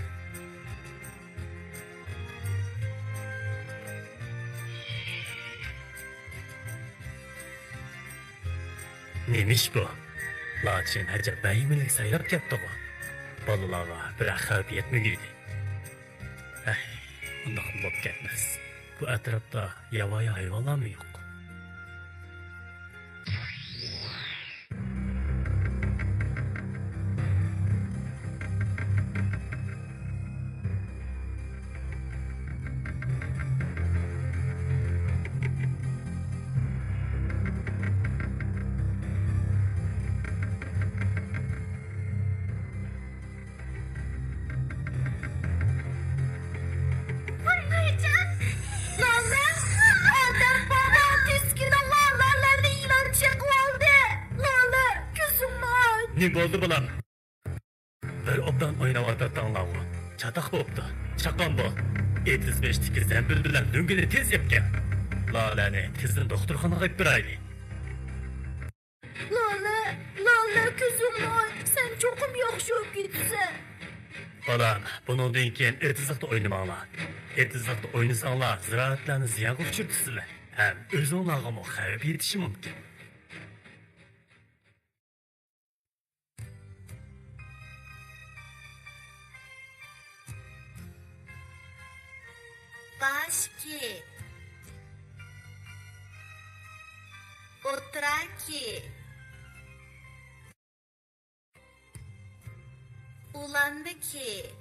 نېمىش بۇ؟ لاچىن ئەجەب ۋەھىمىلىك سايراپ كەتتىغۇ. بالىلارغا بىرەر خەۋپ يەتمىگۈدى. ھەي، ئۇنداق بولۇپ كەتمەس. بۇ ئەتراپتا ياۋايى ھايۋانلارمۇ يوق. نېمە بولدى، بالام؟ بىر ئوبدان ئويناۋاتاتتىڭلارغۇ. چاتاق بوپتۇ. چاققان بول. ئېتىز بېشىدىكى زەمبىل بىلەن لۆڭگىنى تېز ئېلىپ كەل. لالەنى تېزدىن دوختۇرخانىغا ئېلىپ بېرەيلى. لالە، لالە، كۆزۈڭنى ئاچ، سەن چوقۇم ياخشى بولۇپ كېتىسەن. بالام، بۇنىڭدىن كېيىن ئېتىزلىقتا ئوينىماڭلار. ئېتىزلىقتا ئوينىساڭلار، زىرائەتلەرنى زىيانغا ئۇچرىتىسىلەر ھەم ئۆزۈڭلارغىمۇ خەۋپ يېتىشى مۇمكىن. باش كېيىپ، ئوتتۇرا كېيىپ، ئۇلانما كېيىپ،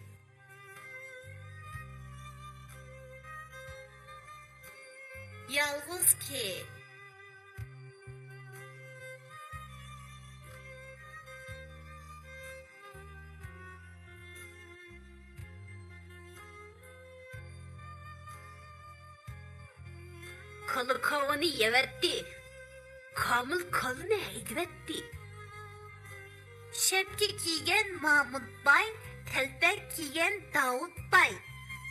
يالغۇز كېيىپ. كالا كاۋىنى يەۋەتتى، كامىل كالىنى ھەيدىۋەتتى. شەپكە كىيگەن مامۇت باي، تەلپەك كىيگەن داۋۇت باي.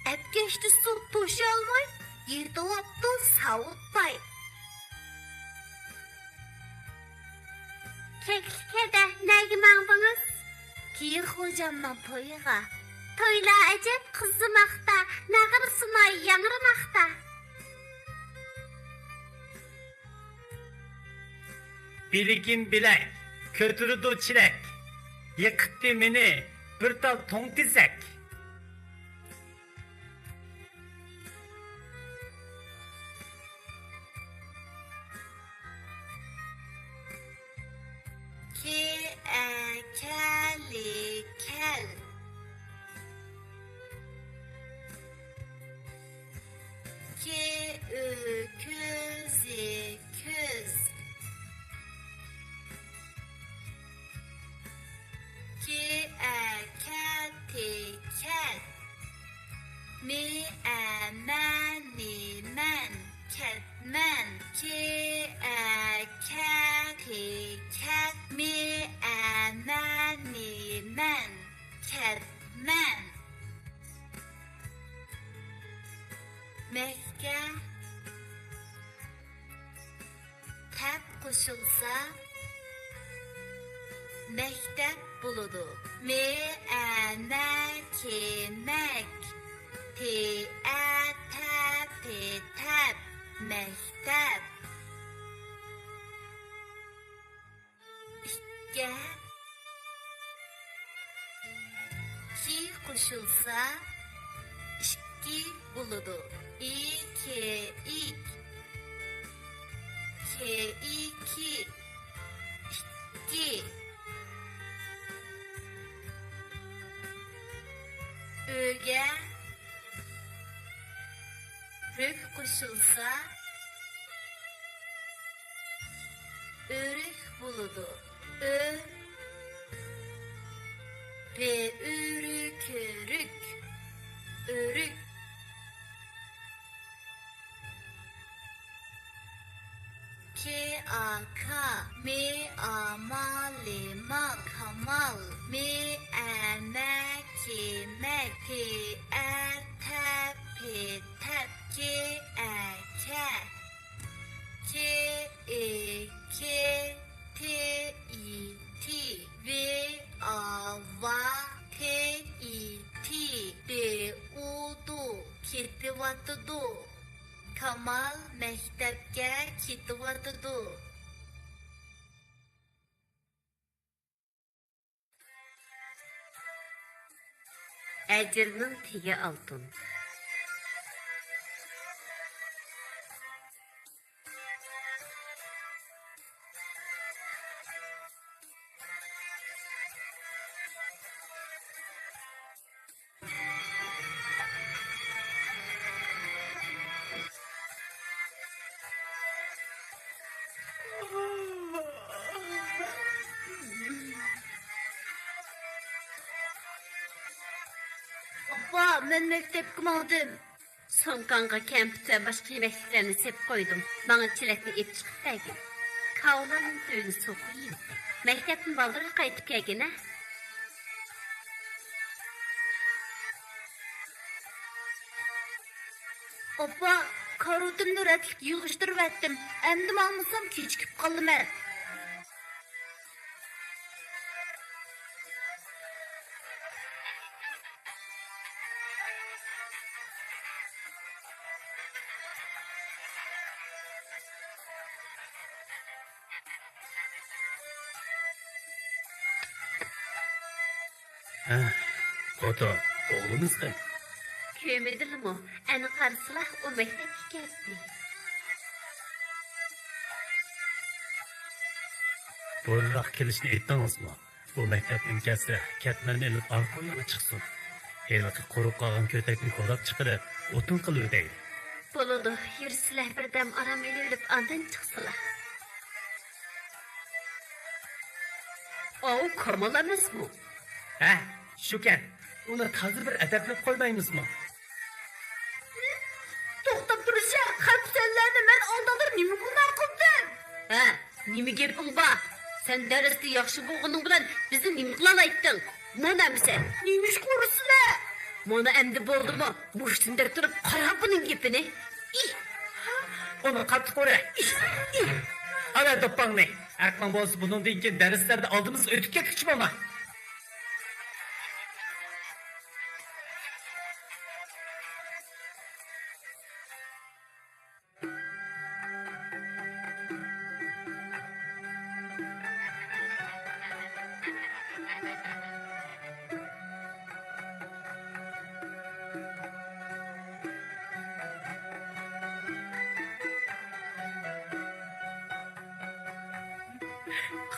ئەپكەشتە سۇ توشۇيالماي، يىرتىۋاپتۇ ساۋۇت باي. كەكلىك ھەدە، نەگە ماڭدىڭىز؟ كېيىن خوجامنىڭ تويىغا. تويلار ئەجەب قىزىماقتا، ناغرا سۇناي ياڭرىماقتا. بىلىكىم بىلەك، كۆتۈرىدۇ چېلەك، يىقىتتى مېنى بىر تال توڭ تېزەك. كې، ئە، كەلى، كەل. كې، ئۆ، كۆزى، كۆز. كې، ئە، كەتى، كەت. مې، ئە، مەنى، مەن، كەتمەن. كې، ئە، كەتى، كەت. مې، ئە، مەنى، مەن، كەتمەن. مەككە. تەپ قوشۇلسا، مەكتەپ بولىدۇ. مې، ئە، مە، كې، مەك. تې، ئە، تە، پې، تەپ. مەكتەپ. ئىككە. كى قوشۇلسا، ئىككى بولىدۇ. ئى، كې، ئىك. كې، ئى، كى. ئىككى. ئۆگە. رۆك قوشۇلسا، ئۆرۈك بولىدۇ. ئۆ، رې، ئۆرۈ، كۆرۈك، ئۆرۈك. كې، ئا، كا. مې، ئا، ما، لې، مال، كامال. مې، ئە، مە، كې، مەك. تې، ئە، تە، پې، تەپ. كې، ئە، كە. كې، ئې، كې. تې، ئى، تى. ۋې، ئا، ۋا. تې، ئى، تى. دې، ئۇ، دۇ. كېتىۋاتىدۇ. كامال مەكتەپكە كېتىۋاتىدۇ. ئەجىرنىڭ تېگى ئالتۇن. ئاپا، مەن مەكتەپكە ماڭدىم. سومكاڭغا كەمپۈت ۋە باشقا يېمەكلىكلەرنى سېلىپ قويدۇم. ماڭا چېلەكنى ئېلىپ چىقىپ بەرگىن. كاۋىلارنىڭ تۆگىنى سوقۇپ يېدىم. مەكتەپتىن بالدۇرراق قايتىپ كەلگىنە. ئاپا، كارىۋىتىمنى رەتلىك يىغىشتۇرۇۋەتتىم. ئەمدى ماڭمىسام كېچىكىپ قالىمەن. ھە، خوتۇن، ئوغلىمىزغۇ؟ كۆرمىدىلىمۇ؟ ئەنە قارىسىلا، ئۇ مەكتەپكە كەتتى. بۇرۇنراق كېلىشنى ئېيتتىڭىزمۇ؟ ئۇ مەكتەپتىن كەلسە، كەتمەننى ئېلىپ ئارقا ئويۇنغا چىقسۇن. ھېلىقى قۇرۇپ قالغان كۆتەكنى كولاپ چىقىرىپ، ئوتۇن قىلىۋېتەيلى. بولىدۇ، يۈرسىلە، بىر دەم ئارام ئېلىۋېلىپ، ئاندىن چىقسىلا. ئاۋۇ كامال ئەمەسمۇ؟ ھە، شۇكەن. ئۇنى تازا بىر ئەدەپلەپ قويمايمىزمۇ؟ توختاپ تۇرۇشە، خەپ سەنلەرنى مەن ئالدىڭلار نېمە گۇناھ قىلدىم؟ ھە، نېمە گېپىڭ بار؟ سەن دەرستە ياخشى بولغىنىڭ بىلەن بىزنى نېمە قىلالايتتىڭ؟ مانا ئەمىسە. نېمىشقا ئۇرىسىلە؟ مانا ئەمدى بولدىمۇ؟ مۇشتىن دەپ تۇرۇپ قارا بۇنىڭ گېپىنى. ئىھ! ئۇنى قاتتىق ئۇرە. ئىھ! ئىھ! ئالا دوپپاڭنى. ئەقلىڭ بولسا بۇنىڭدىن كېيىن دەرسلەردە ئالدىمىزغا ئۆتۈپ كەتكۈچى بولما.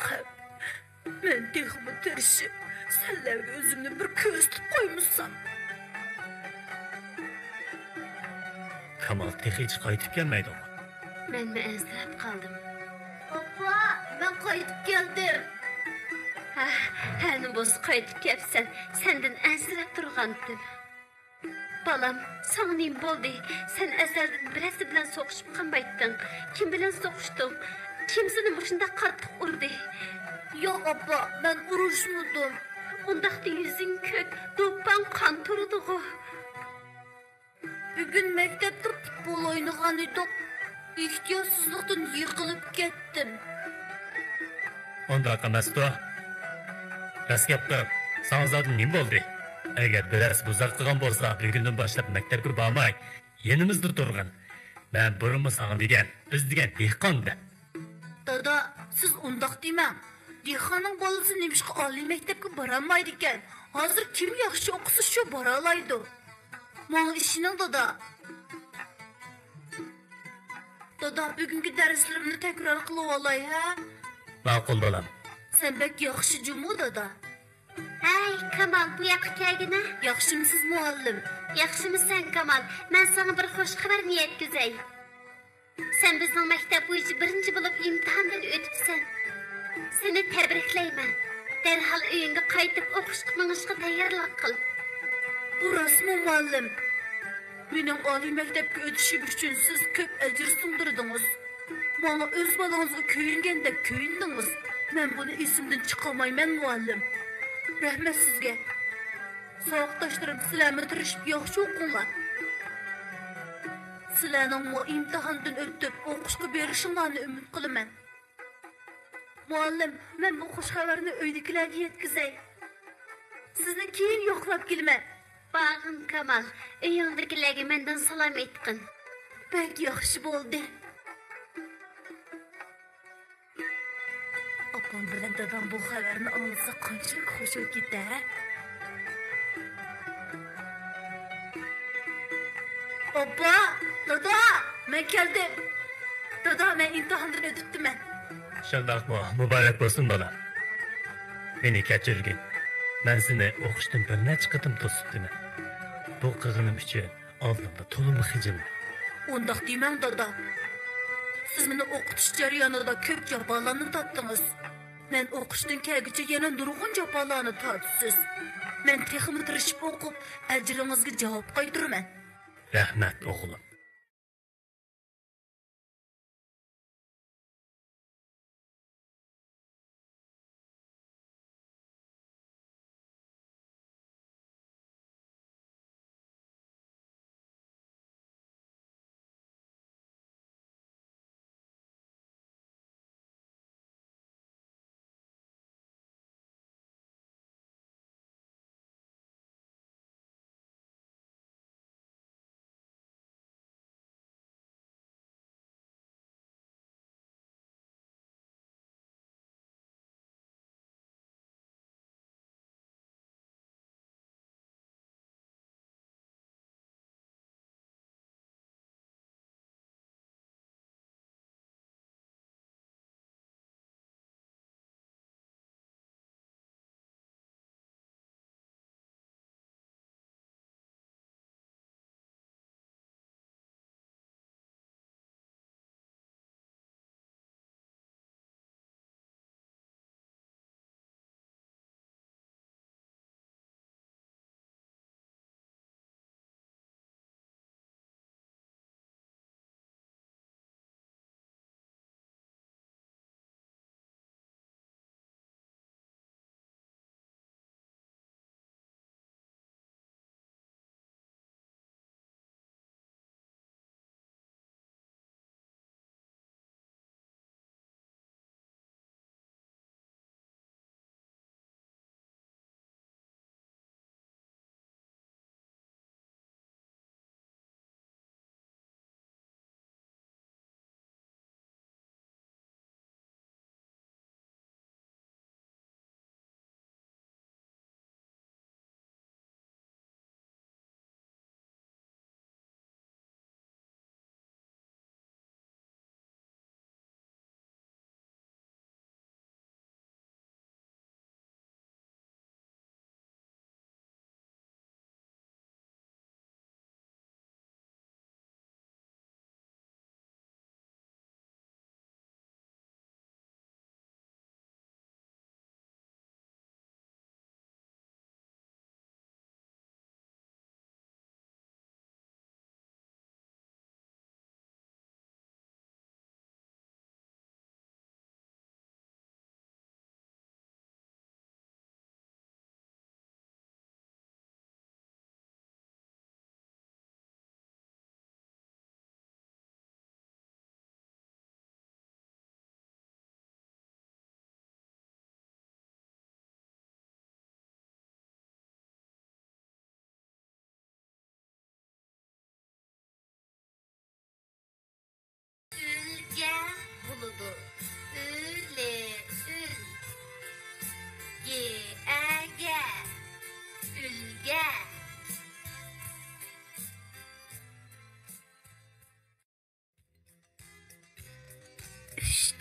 خەپ. مەن تېخىمۇ تىرىشىپ، سەنلەرگە ئۆزۈمنى بىر كۆرسىتىپ قويمىسام. كامال تېخىچە قايتىپ كەلمەيدۇ. مەنمۇ ئەنسىرەپ قالدىم. ئاپا، مەن قايتىپ كەلدىم. ھە، ھەنە بولسا قايتىپ كەپسەن. سەندىن ئەنسىرەپ تۇرغانتىم. بالام، ساڭا نېمە بولدى؟ سەن ئەزەلدىن بىرەرسى بىلەن سوقۇشۇپ قالمايتتىڭ. كىم بىلەن سوقۇشتۇڭ؟ كىم سېنى مۇشۇنداق قاتتىق ئۇردى؟ ياق، ئاپا، مەن ئۇرۇشمىدىم. ئۇنداقتا يۈزۈڭ كۆك، دوپپاڭ قان تۇرىدىغۇ. بۈگۈن مەكتەپتە پۇتبول ئوينىغان ئىدۇق. ئېھتىياتسىزلىقتىن يىقىلىپ كەتتىم. ئۇنداق ئەمەستۇ. راست گەپ قىل، ساڭا زادى نېمە بولدى؟ ئەگەر بىرەرسى بۇزاق قىلغان بولسا، بۈگۈندىن باشلاپ مەكتەپكە بارماي، يېنىمىزدا تۇرغىن. مەن بۇرۇنمۇ ساڭا دېگەن، بىز دېگەن دېھقان دەپ. دادا، سىز ئۇنداق دېمەڭ. دېھقاننىڭ بالىسى نېمىشقا ئالىي مەكتەپكە بارالمايدىكەن؟ ھازىر كىم ياخشى ئوقۇسا، شۇ بارالايدۇ. ماڭا ئىشىنىڭ، دادا. دادا، بۈگۈنكى دەرسلىرىمنى تەكرار قىلىۋالاي، ھە؟ ماقۇل، بالام. سەن بەك ياخشى جۇمۇ، دادا. ھەي، كامال، بۇ ياققا كەلگىنە. ياخشىمسىز، مۇئەللىم؟ ياخشىمسەن، كامال؟ مەن ساڭا بىر خوش خەۋەرنى يەتكۈزەي. سەن بىزنىڭ مەكتەپ بويىچە بىرىنچى بولۇپ ئىمتىھاندىن ئۆتۈپسەن. سېنى تەبرىكلەيمەن. دەرھال ئۆيۈڭگە قايتىپ ئوقۇشقا مېڭىشقا تەييارلىق قىل. بۇ راستمۇ، مۇئەللىم؟ مېنىڭ ئالىي مەكتەپكە ئۆتۈشۈم ئۈچۈن سىز كۆپ ئەجىر سىڭدۈردىڭىز. ماڭا ئۆز بالىڭىزغا كۆيۈنگەندەك كۆيۈندىڭىز. مەن بۇنى ئېسىمدىن چىقارمايمەن، مۇئەللىم. رەھمەت سىزگە. ساۋاقداشلىرىم، سىلەرمۇ تىرىشىپ ياخشى ئوقۇڭلار. سىلەرنىڭمۇ ئىمتىھاندىن ئۆتۈپ ئوقۇشقا بېرىشىڭلارنى ئۈمىد قىلىمەن. مۇئەللىم، مەن بۇ خوش خەۋەرنى ئۆيدىكىلەرگە يەتكۈزەي. سىزنى كېيىن يوقلاپ كېلىمەن. بارغىن، كامال، ئۆيۈڭدىكىلەرگە مەندىن سالام ئېيتقىن. بەك ياخشى بولدى. ئاپام بىلەن دادام بۇ خەۋەرنى ئاڭلىسا قانچىلىك خوش بولۇپ كېتەر، ھە؟ ئاپا، دادا، مەن كەلدىم. دادا، مەن ئىمتىھاندىن ئۆتۈپتىمەن. شۇنداقمۇ؟ مۇبارەك بولسۇن، بالام. مېنى كەچۈرگىن. مەن سېنى ئوقۇشتىن بىر نەچچە قېتىم توسۇپتىمەن. بۇ قىلغىنىم ئۈچۈن ئالدىڭدا تولىمۇ خىجىلمەن. ئۇنداق دېمەڭ، دادا. سىز مېنى ئوقۇتۇش جەريانىدا كۆپ جاپالارنى تارتتىڭىز. مەن ئوقۇشتىن كەلگۈچە يەنە نۇرغۇن جاپالارنى تارتىسىز. مەن تېخىمۇ تىرىشىپ ئوقۇپ، ئەجرىڭىزگە جاۋاب قايتۇرىمەن. رەھمەت، ئوغلۇم.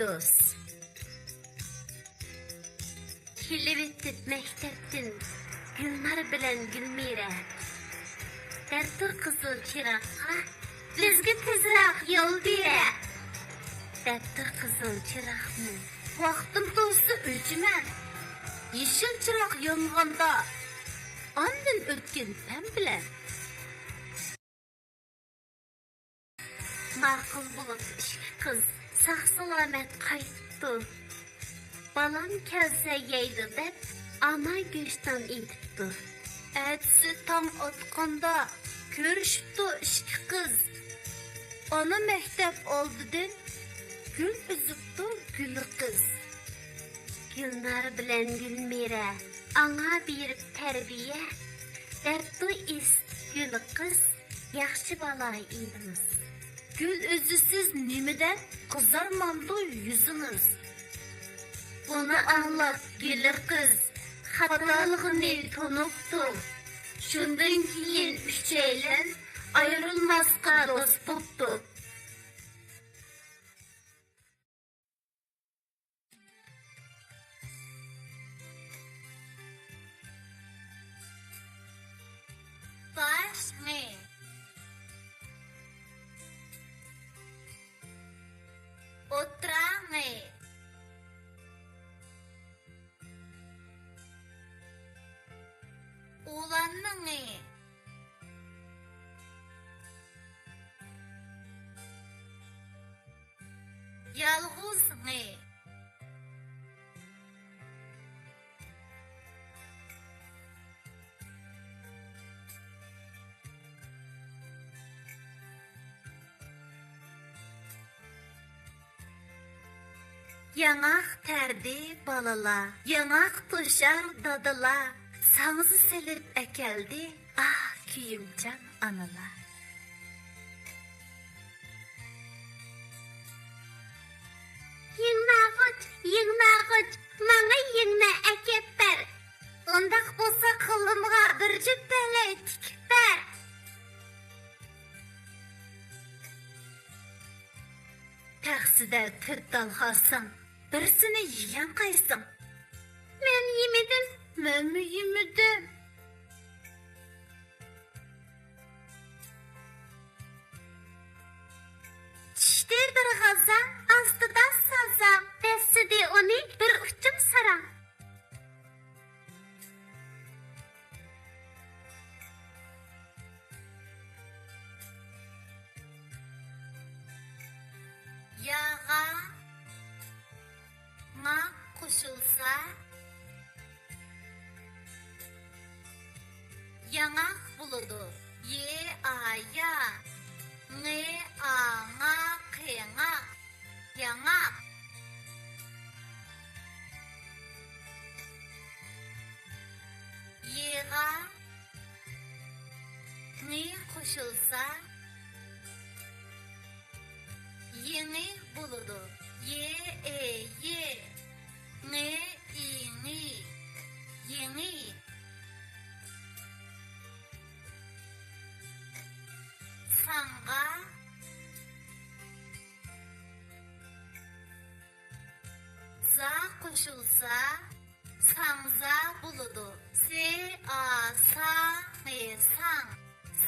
دوست. كېلىۋېتىپ مەكتەپتىن گۈلنار بىلەن گۈلمىرە، دەپتۇ قىزىل چىراغقا، بىزگە تېزراق يول بېرە، دەپتۇ قىزىل چىراغنى. ۋاقتىم تولسا ئۆچىمەن، يېشىل چىراغ يانغاندا، ئاندىن ئۆتكىن پەم بىلەن. ماقۇل بولۇپ ئىككى قىز ساق-سالامەت قايتىپتۇ. بالام كەلسە يەيدۇ دەپ، ئانا گۆشتان ئېتىپتۇ. ئەتىسى تاڭ ئاتقاندا كۆرۈشۈپتۇ ئىككى قىز. ئانا مەكتەپ ئالدىدىن گۈل ئۈزۈپتۇ گۈل قىز. گۈلنار بىلەن گۈلمىرە ئاڭا بېرىپ تەربىيە، دەپتۇ ئېسىپ گۈل قىز. ياخشى بالا ئىدىڭىز. گۈل ئۈزىسىز نېمىدە، قىزارمامدۇ يۈزىڭىز؟ بۇنى ئاڭلاپ گۈل قىز خاتالىقىنى تونۇپتۇ. شۇندىن كېيىن ئۈچەيلەن ئايرىلماسقا دوست بوپتۇ. باش ڭى. ئوتتۇرا ڭى. ئۇلانما ڭى. يالغۇز ڭى. ياڭاق تەردى بالىلار، ياڭاق توشار دادىلار، ساڭزا سېلىپ ئەكەلدى ئاھ كۆيۈمچان ئانىلار. يىڭناغۇچ، يىڭناغۇچ، ماڭا يىڭنە ئەكەپ بەر. ئۇنداق بولسا قولۇمغا بىر جۈپ بەلەي تىكىپ بەر. تەخسىدە تۆت تال خارساڭ، بىرسىنى يېگەن قايسىڭ؟ مەن يېمىدىم. مەنمۇ يېمىدىم. چۈشتى بىر غازاڭ، ئاستىدا سازاڭ، بەسلىدى ئۇنى بىر ئۇچۇم ساراڭ. ياغا ڭا قوشۇلسا، ياڭاق بولىدۇ. يې ئا يا، ڭې ئا ڭا قېڭاق، ياڭاق. يېغا ڭې قوشۇلسا، يېڭى بولىدۇ. يې ئې يې، ڭې ئى ڭى، يېڭى. ساڭغا زا قوشۇلسا، ساڭزا بولىدۇ. سې ئا سا، ڭې ساڭ،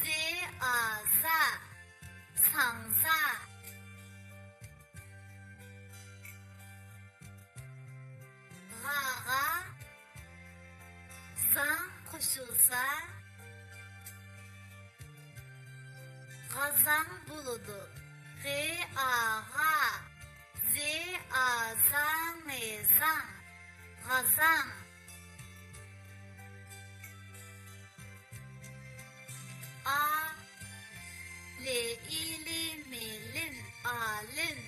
زې ئا زا، ساڭزا. غاغا زاڭ قوشۇلسا، غازاڭ بولىدۇ. غې ئا غا، زې ئا زا، ڭې زاڭ، غازاڭ. ئا لې ئى لى، مې لىن، ئالىم.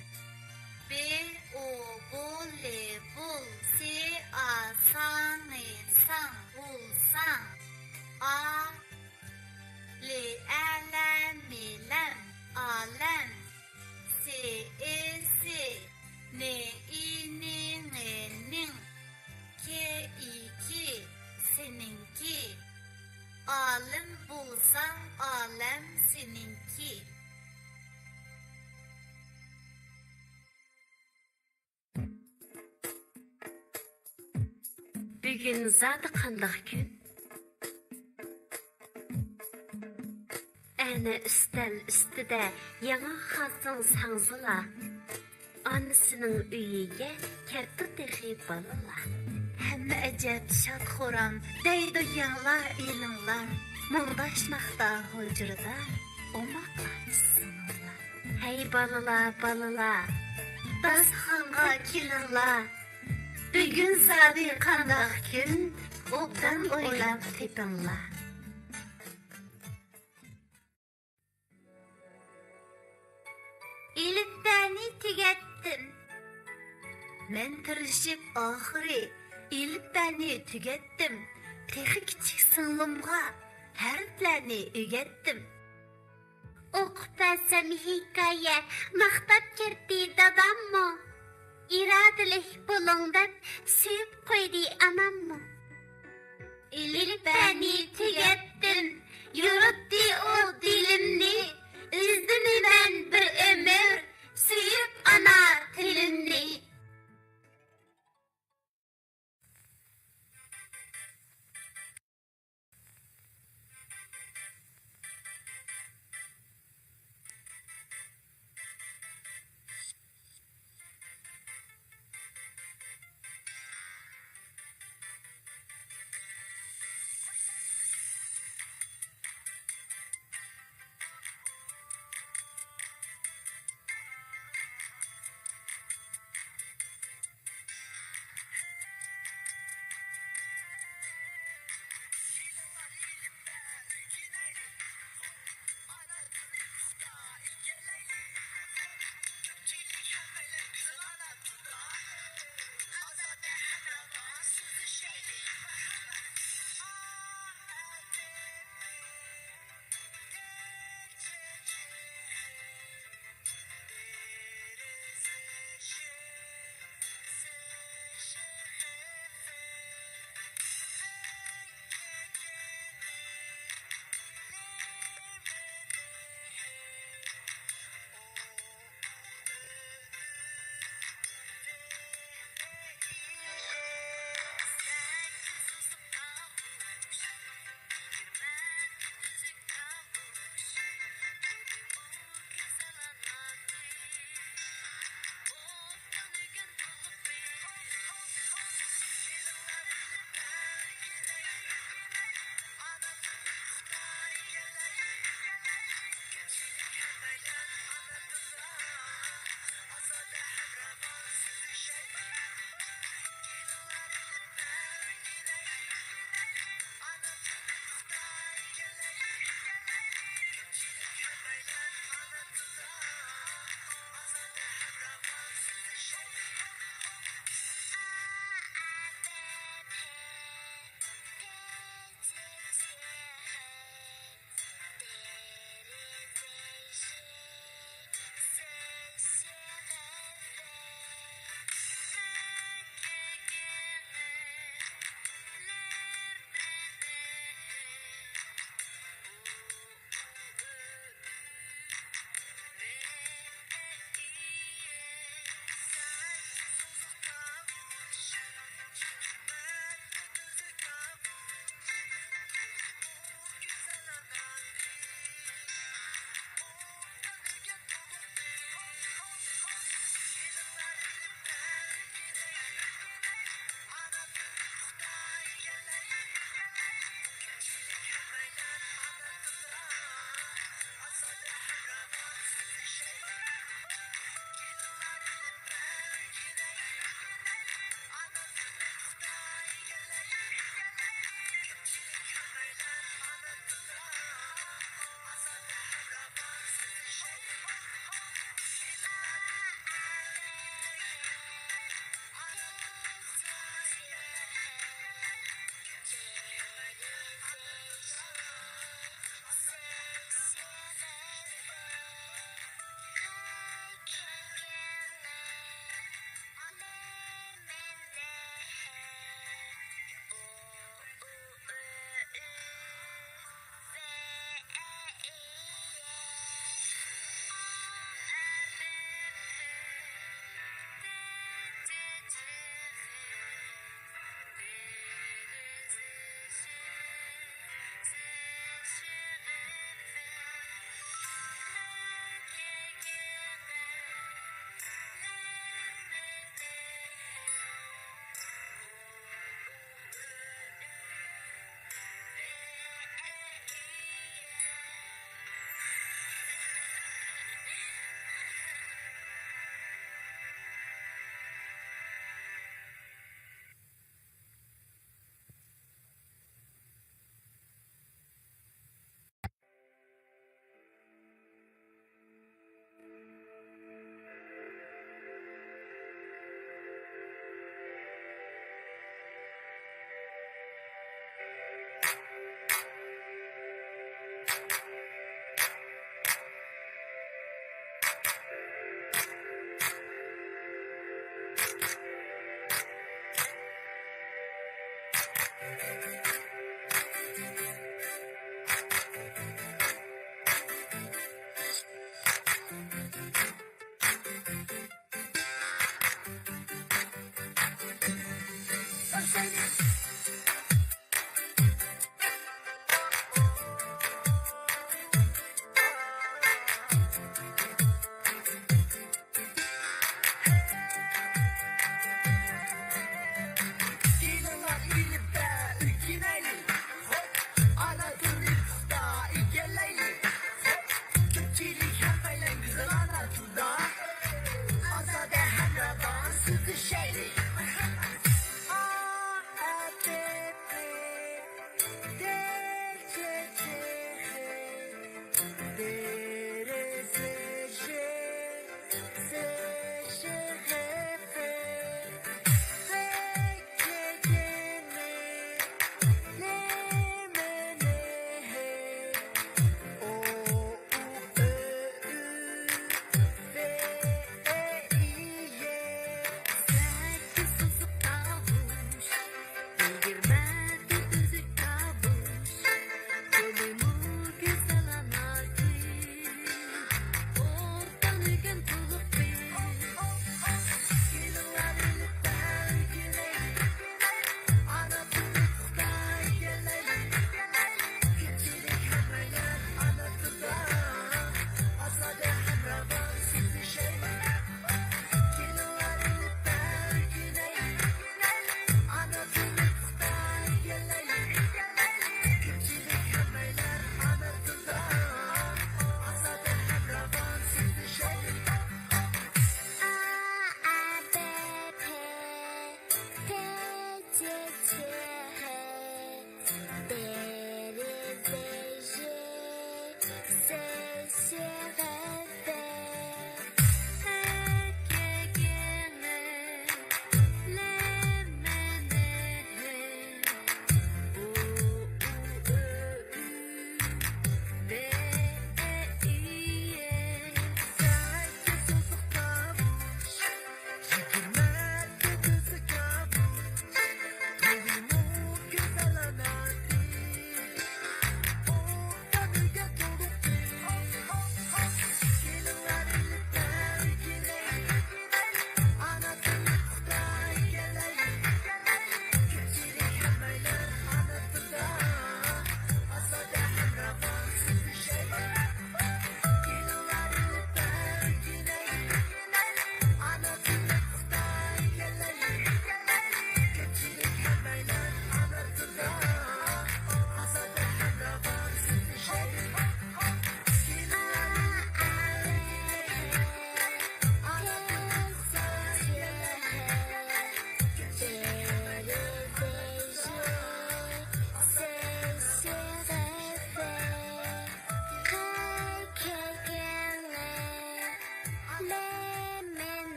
بې ئو بو، لې بول. سې ئا سا، ڭې ساڭ، غولساڭ. ئا لې ئە لە، مې لەم، ئالەم. سې ئې سې، نې ئى نى، ڭې نىڭ. كې ئى كى، سېنىڭكى. ئالىم بولساڭ، ئالەم سېنىڭكى. بۈگۈن زادى قانداق كۈن؟ ئەنە ئۈستەل ئۈستىدە ياڭاق خازىڭ ساڭزىلا. ئانىسىنىڭ ئۆيىگە كەپتۇ تېخى بالىلار. ھەممە ئەجەب شاد-خۇرام دەيدۇ يەڭلار، ئېلىڭلار. مۇڭداشماقتا ھۇجرىدا ئوماق ئاچا-سىڭىللار. ھەي بالىلار، بالىلار، داستىخانغا كېلىڭلار. بۈگۈن زادى قانداق كۈن؟ ئوبدان ئويلاپ تېپىڭلار. ئېلىپبەنى تۈگەتتىم. مەن تىرىشىپ ئاخىرى ئېلىپبەنى تۈگەتتىم. تېخى كىچىك سىڭلىمغا ھەرپلەرنى ئۆگەتتىم. ئوقۇپ بەرسەم ھېكايە، ماختاپ كەتتى داداممۇ. ئىرادىلىك بولۇڭ دەپ سۆيۈپ قويدى ئاناممۇ. ئېلىپبەنى تۈگەت